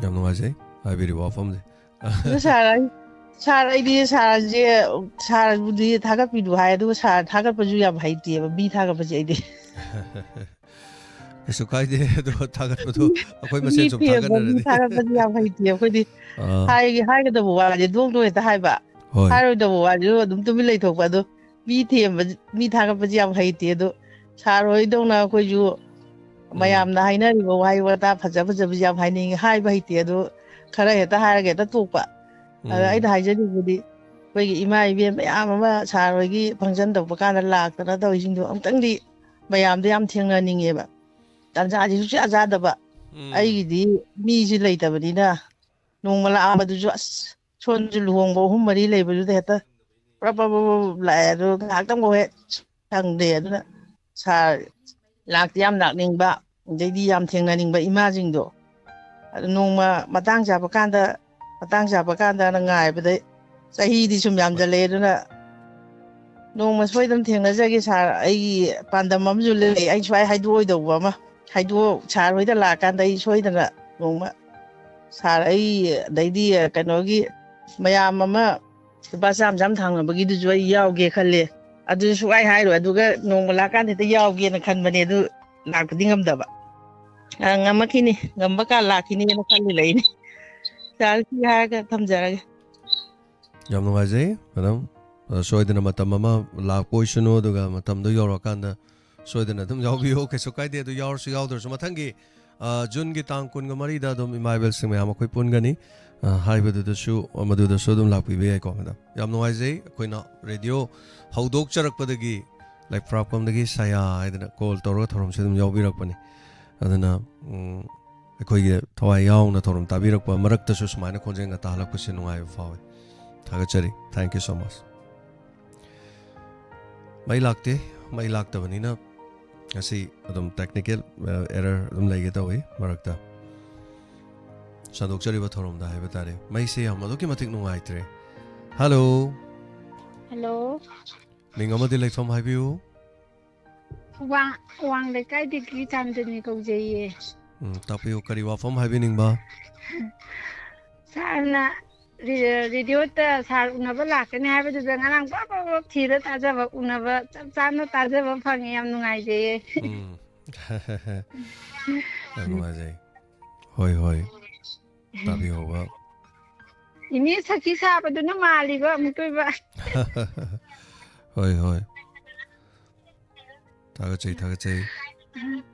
ꯌꯥꯝ ꯅꯨꯡꯉꯥꯏꯖꯩ ꯍꯥꯏꯕꯤꯔꯤꯕ ꯋꯥꯐꯝꯁꯦ꯫ ꯑꯗꯨ ꯁꯥꯔ, ꯑꯩ, ꯁꯥꯔ, ꯑꯩꯗꯤ ꯁꯥꯔꯁꯦ, ꯁꯥꯔꯕꯨꯗꯤ ꯊꯥꯒꯠꯄꯤꯗꯨ ꯍꯥꯏ, ꯑꯗꯨꯒ ꯁꯥꯔ ꯊꯥꯒꯠꯄꯁꯨ ꯌꯥꯝ ꯍꯩꯇꯦꯕ, ꯃꯤ ꯊꯥꯒꯠꯄꯁꯦ ꯑꯩꯗꯤ꯫ ꯀꯩꯁꯨ ꯀꯥꯏꯗꯦ꯫ ꯑꯗꯣ ꯊꯥꯒꯠꯄꯗꯣ ꯑꯩꯈꯣꯏ ꯃꯤ ꯃꯁꯦꯟ ꯁꯨꯝ ꯊꯦꯝꯕ ꯃꯤ ꯊꯥꯒꯠꯅꯔꯗꯤ꯫ ꯊꯥꯒꯠꯄꯗꯤ ꯌꯥꯝ ꯍꯩꯇꯦ ꯑꯩꯈꯣꯏꯗꯤ꯫ ꯑꯥ, ꯍꯥꯏꯒꯦ ꯍꯥꯏꯒꯗꯕ ꯋꯥꯁꯦ ꯗꯣꯡ ꯗꯣꯡ ꯍꯦꯛꯇ ꯍꯥꯏꯕ, ꯍꯣꯏ꯫ ꯍꯥꯏꯔꯣꯏꯗꯕ ꯋꯥꯁꯨ ꯑꯗꯨꯝ ꯇꯨꯃꯤꯟ ꯂꯩꯊꯣꯛꯄ꯫ ꯑꯗꯣ ꯃꯤ ꯊꯦꯝꯕ, ꯃꯤ ꯊꯥꯒꯠꯄꯁꯦ ꯌꯥꯝ ꯍꯩꯇꯦ꯫ ꯑꯗꯣ ꯁꯥꯔ ꯍꯣꯏꯗꯧꯅ ꯑꯩꯈꯣꯏꯁꯨ ꯎꯝ, ꯃꯌꯥꯝꯅ ꯍꯥꯏꯅꯔꯤꯕ ꯋꯥꯍꯩ ꯋꯥꯇꯥ ꯐꯖ ꯐꯖꯕꯁꯦ ꯌꯥꯝ ꯍꯥꯏꯅꯤꯡꯉꯤ, ꯍꯥꯏꯕ ꯍꯩꯇꯦ꯫ ꯑꯗꯣ ꯈꯔ ꯍꯦꯛꯇ ꯍꯥꯏꯔꯒ ꯍꯦꯛꯇ ꯇꯣꯛꯄ꯫ ꯑꯗ ꯎꯝ, ꯑꯩꯅ ꯍꯥꯏꯖꯅꯤꯡꯕꯗꯤ ꯑꯩꯈꯣꯏꯒꯤ ꯏꯃꯥ ꯏꯕꯦꯟ ꯃꯌꯥꯝ ꯑꯃ ꯁꯥꯔ ꯍꯣꯏꯒꯤ ꯐꯪꯁꯟ ꯇꯧꯕ ꯀꯥꯟꯗ ꯂꯥꯛꯇꯅ ꯇꯧꯔꯤꯁꯤꯡꯗꯣ ꯑꯃꯨꯛꯇꯪꯗꯤ ꯃꯌꯥꯝꯗ ꯌꯥꯝ ꯊꯦꯡꯅꯅꯤꯡꯉꯦꯕ꯫ ꯇꯥꯟꯖꯥꯁꯤ ꯁꯨꯡꯆꯥ ꯆꯥꯗꯕ꯫ ꯎꯝ, ꯑꯩꯒꯤꯗꯤ ꯃꯤꯁꯤ ꯂꯩꯇꯕꯅꯤꯅ ꯅꯣꯡꯃ ꯂꯥꯛꯑꯝꯕꯗꯨꯁꯨ ꯑꯁ ꯁꯣꯝꯁꯨ ꯂꯨꯍꯣꯡꯕ ꯑꯍꯨꯝ ꯃꯔꯤ ꯂꯩꯕꯗꯨꯗ ꯍꯦꯛꯇ ꯄ꯭ꯔꯞ ꯄ꯭ꯔꯞ ꯄ꯭ꯔꯞ ꯄ꯭ꯔꯞ ꯂꯥꯛꯑꯦ꯫ ꯑꯗꯣ ꯉꯥꯏꯍꯥꯛꯇꯪꯐꯥꯎ ꯍꯦꯛ ꯁꯪꯗꯦ꯫ ꯑꯗꯨꯅ ꯁꯥꯔ ꯂꯥꯛꯇꯤ ꯌꯥꯝ ꯂꯥꯛꯅꯤꯡꯕ, ꯑꯗꯩꯗꯤ ꯌꯥꯝ ꯊꯦꯡꯅꯅꯤꯡꯕ ꯏꯃꯥꯁꯤꯡꯗꯣ꯫ ꯑꯗꯨ ꯅꯣꯡꯃ ꯃꯇꯥꯡ ꯆꯥꯕ ꯀꯥꯟꯗ, ꯃꯇꯥꯡ ꯆꯥꯕ ꯀꯥꯟꯗꯅ ꯉꯥꯏꯕꯗ ꯆꯍꯤꯗꯤ ꯁꯨꯝ ꯌꯥꯝꯖꯜꯂꯛꯑꯦ꯫ ꯑꯗꯨꯅ ꯅꯣꯡꯃ ꯁꯣꯏꯗꯅ ꯊꯦꯡꯅꯖꯒꯦ ꯁꯥꯔ꯫ ꯑꯩꯒꯤ ꯄꯥꯟꯗꯝ ꯑꯃꯁꯨ ꯂꯩ, ꯑꯩ ꯁꯨꯃꯥꯏ ꯍꯥꯏꯗꯣꯛꯑꯣꯏꯗꯧꯕ ꯑꯃ꯫ ꯍꯥꯏꯗꯣꯛ ꯁꯥꯔ ꯍꯣꯏꯗ ꯂꯥꯛꯑꯀꯥꯟꯗ ꯑꯩ ꯁꯣꯏꯗꯅ ꯅꯣꯡꯃ ꯁꯥꯔ ꯑꯩ, ꯑꯗꯩꯗꯤ ꯀꯩꯅꯣꯒꯤ ꯃꯌꯥꯝ ꯑꯃ ꯂꯨꯄꯥ ꯆꯥꯝ ꯆꯥꯝ ꯊꯥꯡꯅꯕꯒꯤꯗꯨꯁꯨ ꯑꯩ ꯌꯥꯎꯒꯦ ꯈꯜꯂꯦ꯫ ꯑꯗꯨꯁꯨ ꯁꯨꯡꯍꯥꯏ ꯍꯥꯏꯔꯣꯏ꯫ ꯑꯗꯨꯒ ꯅꯣꯡꯃ ꯂꯥꯛꯀꯥꯟꯗ ꯍꯦꯛꯇ ꯌꯥꯎꯒꯦꯅ ꯈꯟꯕꯅꯦ, ꯑꯗꯨ ꯂꯥꯛꯄꯗꯤ ꯉꯝꯗꯕ꯫ ꯑ, ꯉꯝꯃꯛꯈꯤꯅꯤ, ꯉꯝꯕ ꯀꯥꯟ ꯂꯥꯛꯈꯤꯅꯤꯅ ꯈꯜꯂꯤ ꯂꯩꯅꯤ꯫ ꯁꯥꯔ, ꯁꯤ ꯍꯥꯏꯔꯒ ꯊꯝꯖꯔꯒꯦ꯫ ꯌꯥꯝ ꯅꯨꯡꯉꯥꯏꯖꯩ, ꯃꯦꯗꯥꯝ꯫ ꯑ, ꯁꯣꯏꯗꯅ ꯃꯇꯝ ꯑꯃ ꯂꯥꯛꯄ ꯑꯣꯏꯁꯅꯨ, ꯑꯗꯨꯒ ꯃꯇꯝꯗꯣ ꯌꯧꯔꯀꯥꯟꯗ ꯁꯣꯏꯗꯅ ꯑꯗꯨꯝ ꯌꯥꯎꯕꯤꯌꯨ, ꯀꯩꯁꯨ ꯀꯥꯏꯗꯦ꯫ ꯑꯗꯨ ꯌꯥꯎꯔꯁꯨ ꯌꯥꯎꯗ꯭ꯔꯁꯨ ꯃꯊꯪꯒꯤ, ꯑ, ꯖꯨꯟꯒꯤ ꯇꯥꯡ ꯀꯨꯟꯒ ꯃꯔꯤꯗ ꯑꯗꯨꯝ ꯏꯃꯥ ꯏꯕꯦꯜꯁꯤꯡ ꯃꯌꯥꯝ ꯑꯩꯈꯣꯏ ꯄꯨꯟꯒꯅꯤ꯫ ꯑ, ꯍꯥꯏꯕꯗꯨꯗꯁꯨ, ꯃꯗꯨꯗꯁꯨ ꯑꯗꯨꯝ ꯂꯥꯛꯄꯤꯕ ꯌꯥꯏꯀꯣ, ꯃꯦꯗꯥꯝ? ꯌꯥꯝ ꯅꯨꯡꯉꯥꯏꯖꯩ꯫ ꯑꯩꯈꯣꯏꯅ ꯔꯦꯗꯤꯑꯣ ꯍꯧꯗꯣꯛꯆꯔꯛꯄꯗꯒꯤ ꯂꯩꯄ꯭ꯔꯥꯛꯄꯝꯗꯒꯤ ꯁꯌꯥ ꯍꯥꯏꯗꯅ ꯀꯣꯜ ꯇꯧꯔꯒ ꯊꯧꯔꯝꯁꯦ ꯑꯗꯨꯝ ꯌꯥꯎꯕꯤꯔꯛꯄꯅꯤ꯫ ꯑꯗꯨꯅ, ꯎꯝ, ꯑꯩꯈꯣꯏꯒꯤ ꯊꯋꯥꯏ ꯌꯥꯎꯅ ꯊꯧꯔꯝ ꯇꯥꯕꯤꯔꯛꯄ ꯃꯔꯛꯇꯁꯨ ꯁꯨꯃꯥꯏꯅ ꯈꯣꯟꯖꯦꯜꯒ ꯇꯥꯍꯜꯂꯛꯄꯁꯦ ꯅꯨꯡꯉꯥꯏꯕ ꯐꯥꯎꯏ꯫ ꯊꯥꯒꯠꯆꯔꯤ꯫ Thank you so much꯫ ꯃꯩ ꯂꯥꯛꯇꯦ꯫ ꯃꯩ ꯂꯥꯛꯇꯕꯅꯤꯅ ꯉꯁꯤ ꯑꯗꯨꯝ technical, ꯑ, error ꯑꯗꯨꯝ ꯂꯩꯒꯦ ꯇꯧꯏ ꯃꯔꯛꯇ꯫ ꯁꯟꯗꯣꯛꯆꯔꯤꯕ ꯊꯧꯔꯝꯗ ꯍꯥꯏꯕ ꯇꯥꯔꯦ꯫ ꯃꯩꯁꯦ ꯌꯥꯝ ꯑꯗꯨꯛꯀꯤ ꯃꯇꯤꯛ ꯅꯨꯡꯉꯥꯏꯇ꯭ꯔꯦ꯫ ꯍꯜꯂꯣ꯫ ꯍꯜꯂꯣ꯫ ꯃꯤꯡ ꯑꯃꯗꯤ ꯂꯩꯐꯝ ꯍꯥꯏꯕꯤꯌꯨ꯫ ꯋꯥꯡ-, ꯋꯥꯡ ꯂꯩꯀꯥꯏꯗꯒꯤ ꯆꯥꯟꯗꯅꯤ ꯀꯧꯖꯩꯌꯦ꯫ ꯎꯝ, ꯇꯥꯛꯄꯤꯌꯨ, ꯀꯔꯤ ꯋꯥꯐꯝ ꯍꯥꯏꯕꯤꯅꯤꯡꯕ? ꯁꯥꯔꯅ ꯔꯦ-, ꯔꯦꯗꯤꯑꯣꯗ ꯁꯥꯔ ꯎꯅꯕ ꯂꯥꯛꯀꯅꯤ ꯍꯥꯏꯕꯗꯨꯗ ꯉꯔꯥꯡ ꯕꯛ ꯕꯛ ꯕꯛ ꯊꯤꯔ ꯇꯥꯖꯕ, ꯎꯅꯕ ꯆꯞ ꯆꯥꯅ ꯇꯥꯖꯕ ꯐꯪꯉꯦ꯫ ꯌꯥꯝ ꯅꯨꯡꯉꯥꯏꯖꯩꯌꯦ꯫ ꯎꯝ, ꯌꯥꯝ ꯅꯨꯡꯉꯥꯏꯖꯩ꯫ ꯍꯣꯏ, ꯍꯣꯏ꯫ ꯇꯥꯕꯤꯍꯧꯕ꯫ ꯏꯅꯦ ꯁꯈꯤ ꯁꯥꯕꯗꯨꯅ ꯃꯥꯜꯂꯤꯕ ꯑꯃꯨꯛꯇꯣꯏꯕ꯫ ꯍꯣꯏ, ꯍꯣꯏ꯫ ꯊꯥꯒꯠꯆꯩ, ꯊꯥꯒꯠꯆꯩ꯫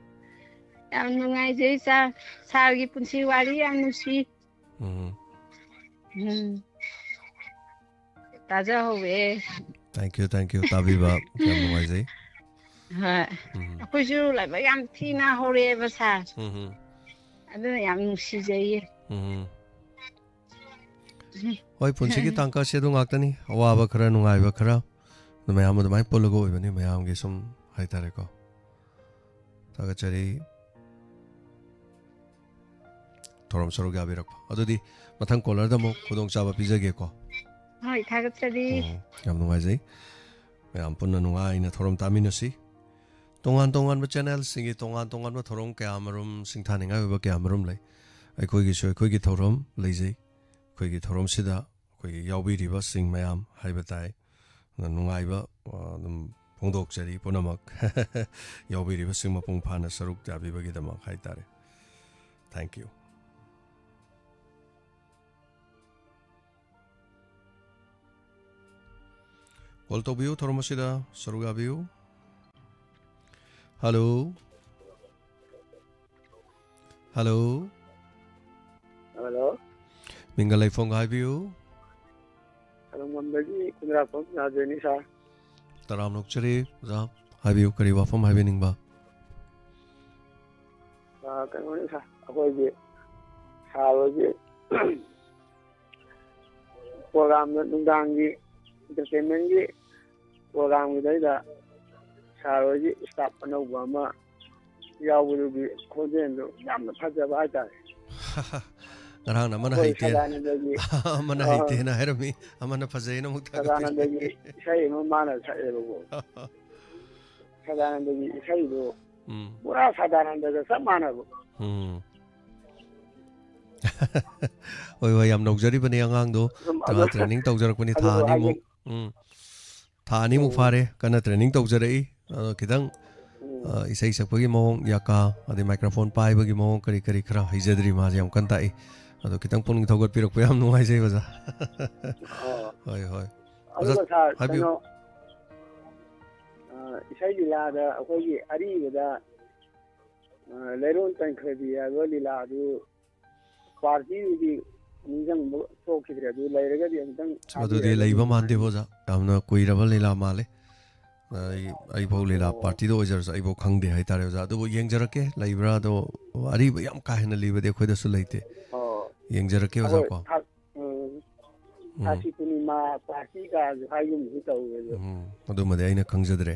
ꯌꯥꯝ ꯅꯨꯡꯉꯥꯏꯖꯩ ꯁꯥꯔ꯫ ꯁꯥꯔꯒꯤ ꯄꯨꯟꯁꯤ ꯋꯥꯔꯤ ꯌꯥꯝ ꯅꯨꯡꯁꯤ꯫ ꯎꯝ꯫ ꯎꯝ꯫ ꯇꯥꯖꯍꯧꯋꯦ꯫ Thank you, thank you꯫ ꯇꯥꯕꯤꯕ ꯌꯥꯝ ꯅꯨꯡꯉꯥꯏꯖꯩ꯫ ꯍꯣꯏ꯫ ꯎꯝ꯫ ꯑꯩꯈꯣꯏꯁꯨ ꯂꯥꯏꯕꯛ ꯌꯥꯝ ꯊꯤꯅ ꯍꯧꯔꯛꯑꯦꯕ ꯁꯥꯔ꯫ ꯎꯝ, ꯎꯝ꯫ ꯑꯗꯨꯅ ꯌꯥꯝ ꯅꯨꯡꯁꯤꯖꯩꯌꯦ꯫ ꯎꯝ꯫ ꯍꯣꯏ, ꯄꯨꯟꯁꯤꯒꯤ ꯇꯥꯡꯀꯛꯁꯦ ꯑꯗꯨ ꯉꯥꯛꯇꯅꯤ꯫ ꯑꯋꯥꯕ ꯈꯔ, ꯅꯨꯡꯉꯥꯏꯕ ꯈꯔ, ꯑꯗꯨ ꯃꯌꯥꯝ ꯑꯗꯨꯃꯥꯏꯅ ꯄꯨꯜꯂꯒ ꯑꯣꯏꯕꯅꯤ, ꯃꯌꯥꯝꯒꯤ ꯁꯨꯝ ꯍꯥꯏꯇꯥꯔꯦꯀꯣ꯫ ꯊꯥꯒꯠꯆꯔꯤ꯫ ꯊꯧꯔꯝ ꯁꯔꯨꯛ ꯌꯥꯕꯤꯔꯛꯄ꯫ ꯑꯗꯨꯗꯤ ꯃꯊꯪ ꯀꯣꯂꯔꯗ ꯑꯃꯨꯛ ꯈꯨꯗꯣꯡꯆꯥꯕ ꯄꯤꯖꯒꯦꯀꯣ꯫ ꯍꯣꯏ, ꯊꯥꯒꯠꯆꯔꯤ꯫ ꯎꯝ, ꯌꯥꯝ ꯅꯨꯡꯉꯥꯏꯖꯩ꯫ ꯃꯌꯥꯝ ꯄꯨꯟꯅ ꯅꯨꯡꯉꯥꯏꯅ ꯊꯧꯔꯝ ꯇꯥꯃꯤꯟꯅꯁꯤ꯫ ꯇꯣꯉꯥꯟ ꯇꯣꯉꯥꯟꯕ ꯆꯦꯅꯦꯜꯁꯤꯡꯒꯤ ꯇꯣꯉꯥꯟ ꯇꯣꯉꯥꯟꯕ ꯊꯧꯔꯝ ꯀꯌꯥ ꯑꯃꯔꯣꯝ, ꯁꯤꯡꯊꯥꯅꯤꯡꯉꯥꯏ ꯑꯣꯏꯕ ꯀꯌꯥ ꯑꯃꯔꯣꯝ ꯂꯩ꯫ ꯑꯩꯈꯣꯏꯒꯤꯁꯨ ꯑꯩꯈꯣꯏꯒꯤ ꯊꯧꯔꯝ ꯂꯩꯖꯩ꯫ ꯑꯩꯈꯣꯏꯒꯤ ꯊꯧꯔꯝꯁꯤꯗ ꯑꯩꯈꯣꯏꯒꯤ ꯌꯥꯎꯕꯤꯔꯤꯕꯁꯤꯡ ꯃꯌꯥꯝ ꯍꯥꯏꯕ ꯇꯥꯏ, ꯅꯨꯡꯉꯥꯏꯕ, ꯑ, ꯑꯗꯨꯝ ꯐꯣꯡꯗꯣꯛꯆꯔꯤ ꯄꯨꯝꯅꯃꯛ꯫ ꯌꯥꯎꯕꯤꯔꯤꯕꯁꯤꯡ ꯃꯄꯨꯡ ꯐꯥꯅ ꯁꯔꯨꯛ ꯌꯥꯕꯤꯕꯒꯤꯗꯃꯛ ꯍꯥꯏꯇꯥꯔꯦ꯫ Thank you꯫ ꯀꯣꯜ ꯇꯧꯕꯤꯌꯨ, ꯊꯧꯔꯝ ꯑꯁꯤꯗ ꯁꯔꯨꯛ ꯌꯥꯕꯤꯌꯨ꯫ ꯍꯜꯂꯣ꯫ ꯍꯜꯂꯣ꯫ ꯍꯜꯂꯣ꯫ ꯃꯤꯡꯒ ꯂꯩꯐꯝꯒ ꯍꯥꯏꯕꯤꯌꯨ꯫ ꯁꯂꯪꯕꯝꯗꯒꯤ ꯈꯨꯟꯗ꯭ꯔꯥꯛꯄꯝ ꯌꯥꯖꯅꯤ ꯁꯥꯔ꯫ ꯇꯔꯥꯝꯅ ꯑꯣꯛꯆꯔꯤ ꯑꯣꯖꯥ꯫ ꯍꯥꯏꯕꯤꯌꯨ, ꯀꯔꯤ ꯋꯥꯐꯝ ꯍꯥꯏꯕꯤꯅꯤꯡꯕ? ꯑꯥ, ꯀꯩꯅꯣꯅꯤ ꯁꯥꯔ, ꯑꯩꯈꯣꯏꯒꯤ ꯁꯥꯔ ꯍꯣꯏꯒꯤ ꯄ꯭ꯔꯣꯒ꯭ꯔꯥꯝꯗ, ꯅꯨꯡꯗꯥꯡꯒꯤ ꯏꯟꯇꯔꯇꯦꯟꯃꯦꯟꯒꯤ ꯄ꯭ꯔꯣꯒ꯭ꯔꯥꯝꯒꯤꯗꯩꯗ ꯁꯥꯔ ꯍꯣꯏꯒꯤ ꯏꯁꯇꯥꯐ ꯑꯅꯧꯕ ꯑꯃ ꯌꯥꯎꯕꯗꯨꯒꯤ ꯈꯣꯟꯖꯦꯜꯗꯨ ꯌꯥꯝꯅ ꯐꯖꯕ ꯍꯥꯏꯇꯥꯔꯦ꯫ ꯉꯔꯥꯡꯅ ꯑꯃꯅ ꯑꯩꯈꯣꯏ ꯍꯩꯇꯦꯅ, ꯁꯗꯥꯅꯟꯗꯒꯤ ꯑꯃꯅ ꯑꯥ, ꯍꯩꯇꯦꯅ ꯍꯥꯏꯔꯝꯃꯤ, ꯑꯃꯅ ꯐꯖꯩꯅ ꯑꯃꯨꯛ ꯊꯥꯒꯠꯄꯤꯔꯝꯃꯤ꯫ ꯁꯗꯥꯅꯟꯗꯒꯤ ꯏꯁꯩ ꯑꯃ ꯃꯥꯅ ꯁꯛꯑꯦꯕꯀꯣ꯫ ꯁꯗꯥꯅꯟꯗꯒꯤ ꯏꯁꯩꯗꯣ ꯎꯝ, ꯄꯨꯔꯥ ꯁꯗꯥꯅꯟꯗꯒ ꯆꯞ ꯃꯥꯟꯅꯕ꯫ ꯎꯝ꯫ ꯍꯣꯏ, ꯍꯣꯏ, ꯌꯥꯝ ꯅꯧꯖꯔꯤꯕꯅꯤ ꯑꯉꯥꯡꯗꯣ꯫ ꯑꯗꯨꯝ ꯀꯩꯅꯣ, ꯑꯗꯨ ꯇ꯭ꯔꯦꯅꯤꯡ ꯇꯧꯖꯔꯛꯄꯅꯤ ꯊꯥ ꯑꯗꯨ ꯑꯅꯤꯃꯨꯛ꯫ ꯍꯥꯏꯗꯤ ꯎꯝ꯫ ꯊꯥ ꯑꯅꯤꯃꯨꯛ ꯎꯝ꯫ ꯐꯥꯔꯦ ꯀꯟꯅ ꯇ꯭ꯔꯦꯅꯤꯡ ꯇꯧꯖꯔꯛꯏ꯫ ꯑꯗꯣ ꯈꯤꯇꯪ ꯎꯝ꯫ ꯑ, ꯏꯁꯩ ꯁꯛꯄꯒꯤ ꯃꯑꯣꯡ, ꯌꯥꯀꯥ, ꯑꯗꯩ microphone ꯄꯥꯏꯕꯒꯤ ꯃꯑꯣꯡ, ꯀꯔꯤ ꯀꯔꯤ ꯈꯔ ꯍꯩꯖꯗ꯭ꯔꯤ꯫ ꯃꯥꯁꯦ ꯌꯥꯝ ꯀꯟꯅ ꯇꯥꯛꯏ꯫ ꯑꯗꯣ ꯈꯤꯇꯪ ꯄꯨꯛꯅꯤꯡ ꯊꯧꯒꯠꯄꯤꯔꯛꯄ ꯌꯥꯝ ꯅꯨꯡꯉꯥꯏꯖꯩ, ꯑꯣꯖꯥ꯫ ꯑꯣ꯫ ꯍꯣꯏ, ꯍꯣꯏ꯫ ꯑꯣꯖꯥ, ꯑꯗꯨꯒ ꯁꯥꯔ, ꯍꯥꯏꯕꯤꯌꯨ꯫ ꯀꯩꯅꯣ, ꯑ, ꯏꯁꯩ ꯂꯤꯂꯥꯗ ꯑꯩꯈꯣꯏꯒꯤ ꯑꯔꯤꯕꯗ, ꯑ, ꯂꯩꯔꯣꯟ ꯆꯟꯈ꯭ꯔꯕꯤ ꯍꯥꯏꯕ ꯂꯤꯂꯥꯗꯨ ꯄꯥꯔꯇꯤꯗꯨꯗꯤ ꯅꯤꯡꯁꯤꯡꯕ ꯊꯣꯛꯈꯤꯗ꯭ꯔꯦ꯫ ꯑꯗꯨ ꯂꯩꯔꯒꯗꯤ ꯑꯃꯨꯛꯇꯪ ꯑꯁ, ꯃꯗꯨꯗꯤ ꯊꯥꯕꯤꯔꯒꯗꯤ ꯂꯩꯕ ꯌꯥꯝ ꯃꯥꯟꯗꯦ, ꯅꯨꯡꯉꯥꯏꯅꯤ꯫ ꯑꯣꯖꯥ꯫ ꯌꯥꯝꯅ ꯀꯨꯏꯔꯕ ꯂꯤꯂꯥ ꯃꯥꯜꯂꯦ꯫ ꯑꯩ, ꯑꯩꯐꯧ ꯂꯤꯂꯥ ꯑꯣ꯫ ꯄꯥꯔꯇꯤꯗ ꯑꯣꯏꯖꯔꯁꯨ ꯑꯩꯐꯧ ꯈꯪꯗꯦ ꯍꯥꯏꯇꯥꯔꯦ, ꯑꯣꯖꯥ꯫ ꯑꯗꯨꯕꯨ ꯌꯦꯡꯖꯔꯛꯀꯦ, ꯂꯩꯕ꯭ꯔꯥ? ꯑꯗꯣ ꯑꯔꯤꯕ ꯌꯥꯝ ꯀꯥ ꯍꯦꯟꯅ ꯂꯤꯕꯗꯤ ꯑꯩꯈꯣꯏꯗꯁꯨ ꯂꯩꯇꯦ꯫ ꯑꯣ꯫ ꯌꯦꯡꯖꯔꯛꯀꯦ, ꯑꯣꯖꯥ, ꯑꯩꯈꯣꯏ ꯀꯣ꯫ ꯊꯥ-, ꯎꯝ, ꯎꯝ꯫ ꯊꯥꯁꯤ ꯄꯨꯔꯅꯤꯃꯥ ꯄꯥꯔꯇꯤ ꯀꯥꯁꯨ ꯍꯥꯏꯒꯨꯝꯁꯨ ꯇꯧꯋꯦ ꯑꯗꯣ꯫ ꯎꯝ, ꯑꯗꯨꯃꯗꯤ ꯑꯩꯅ ꯈꯪꯖꯗ꯭ꯔꯦ꯫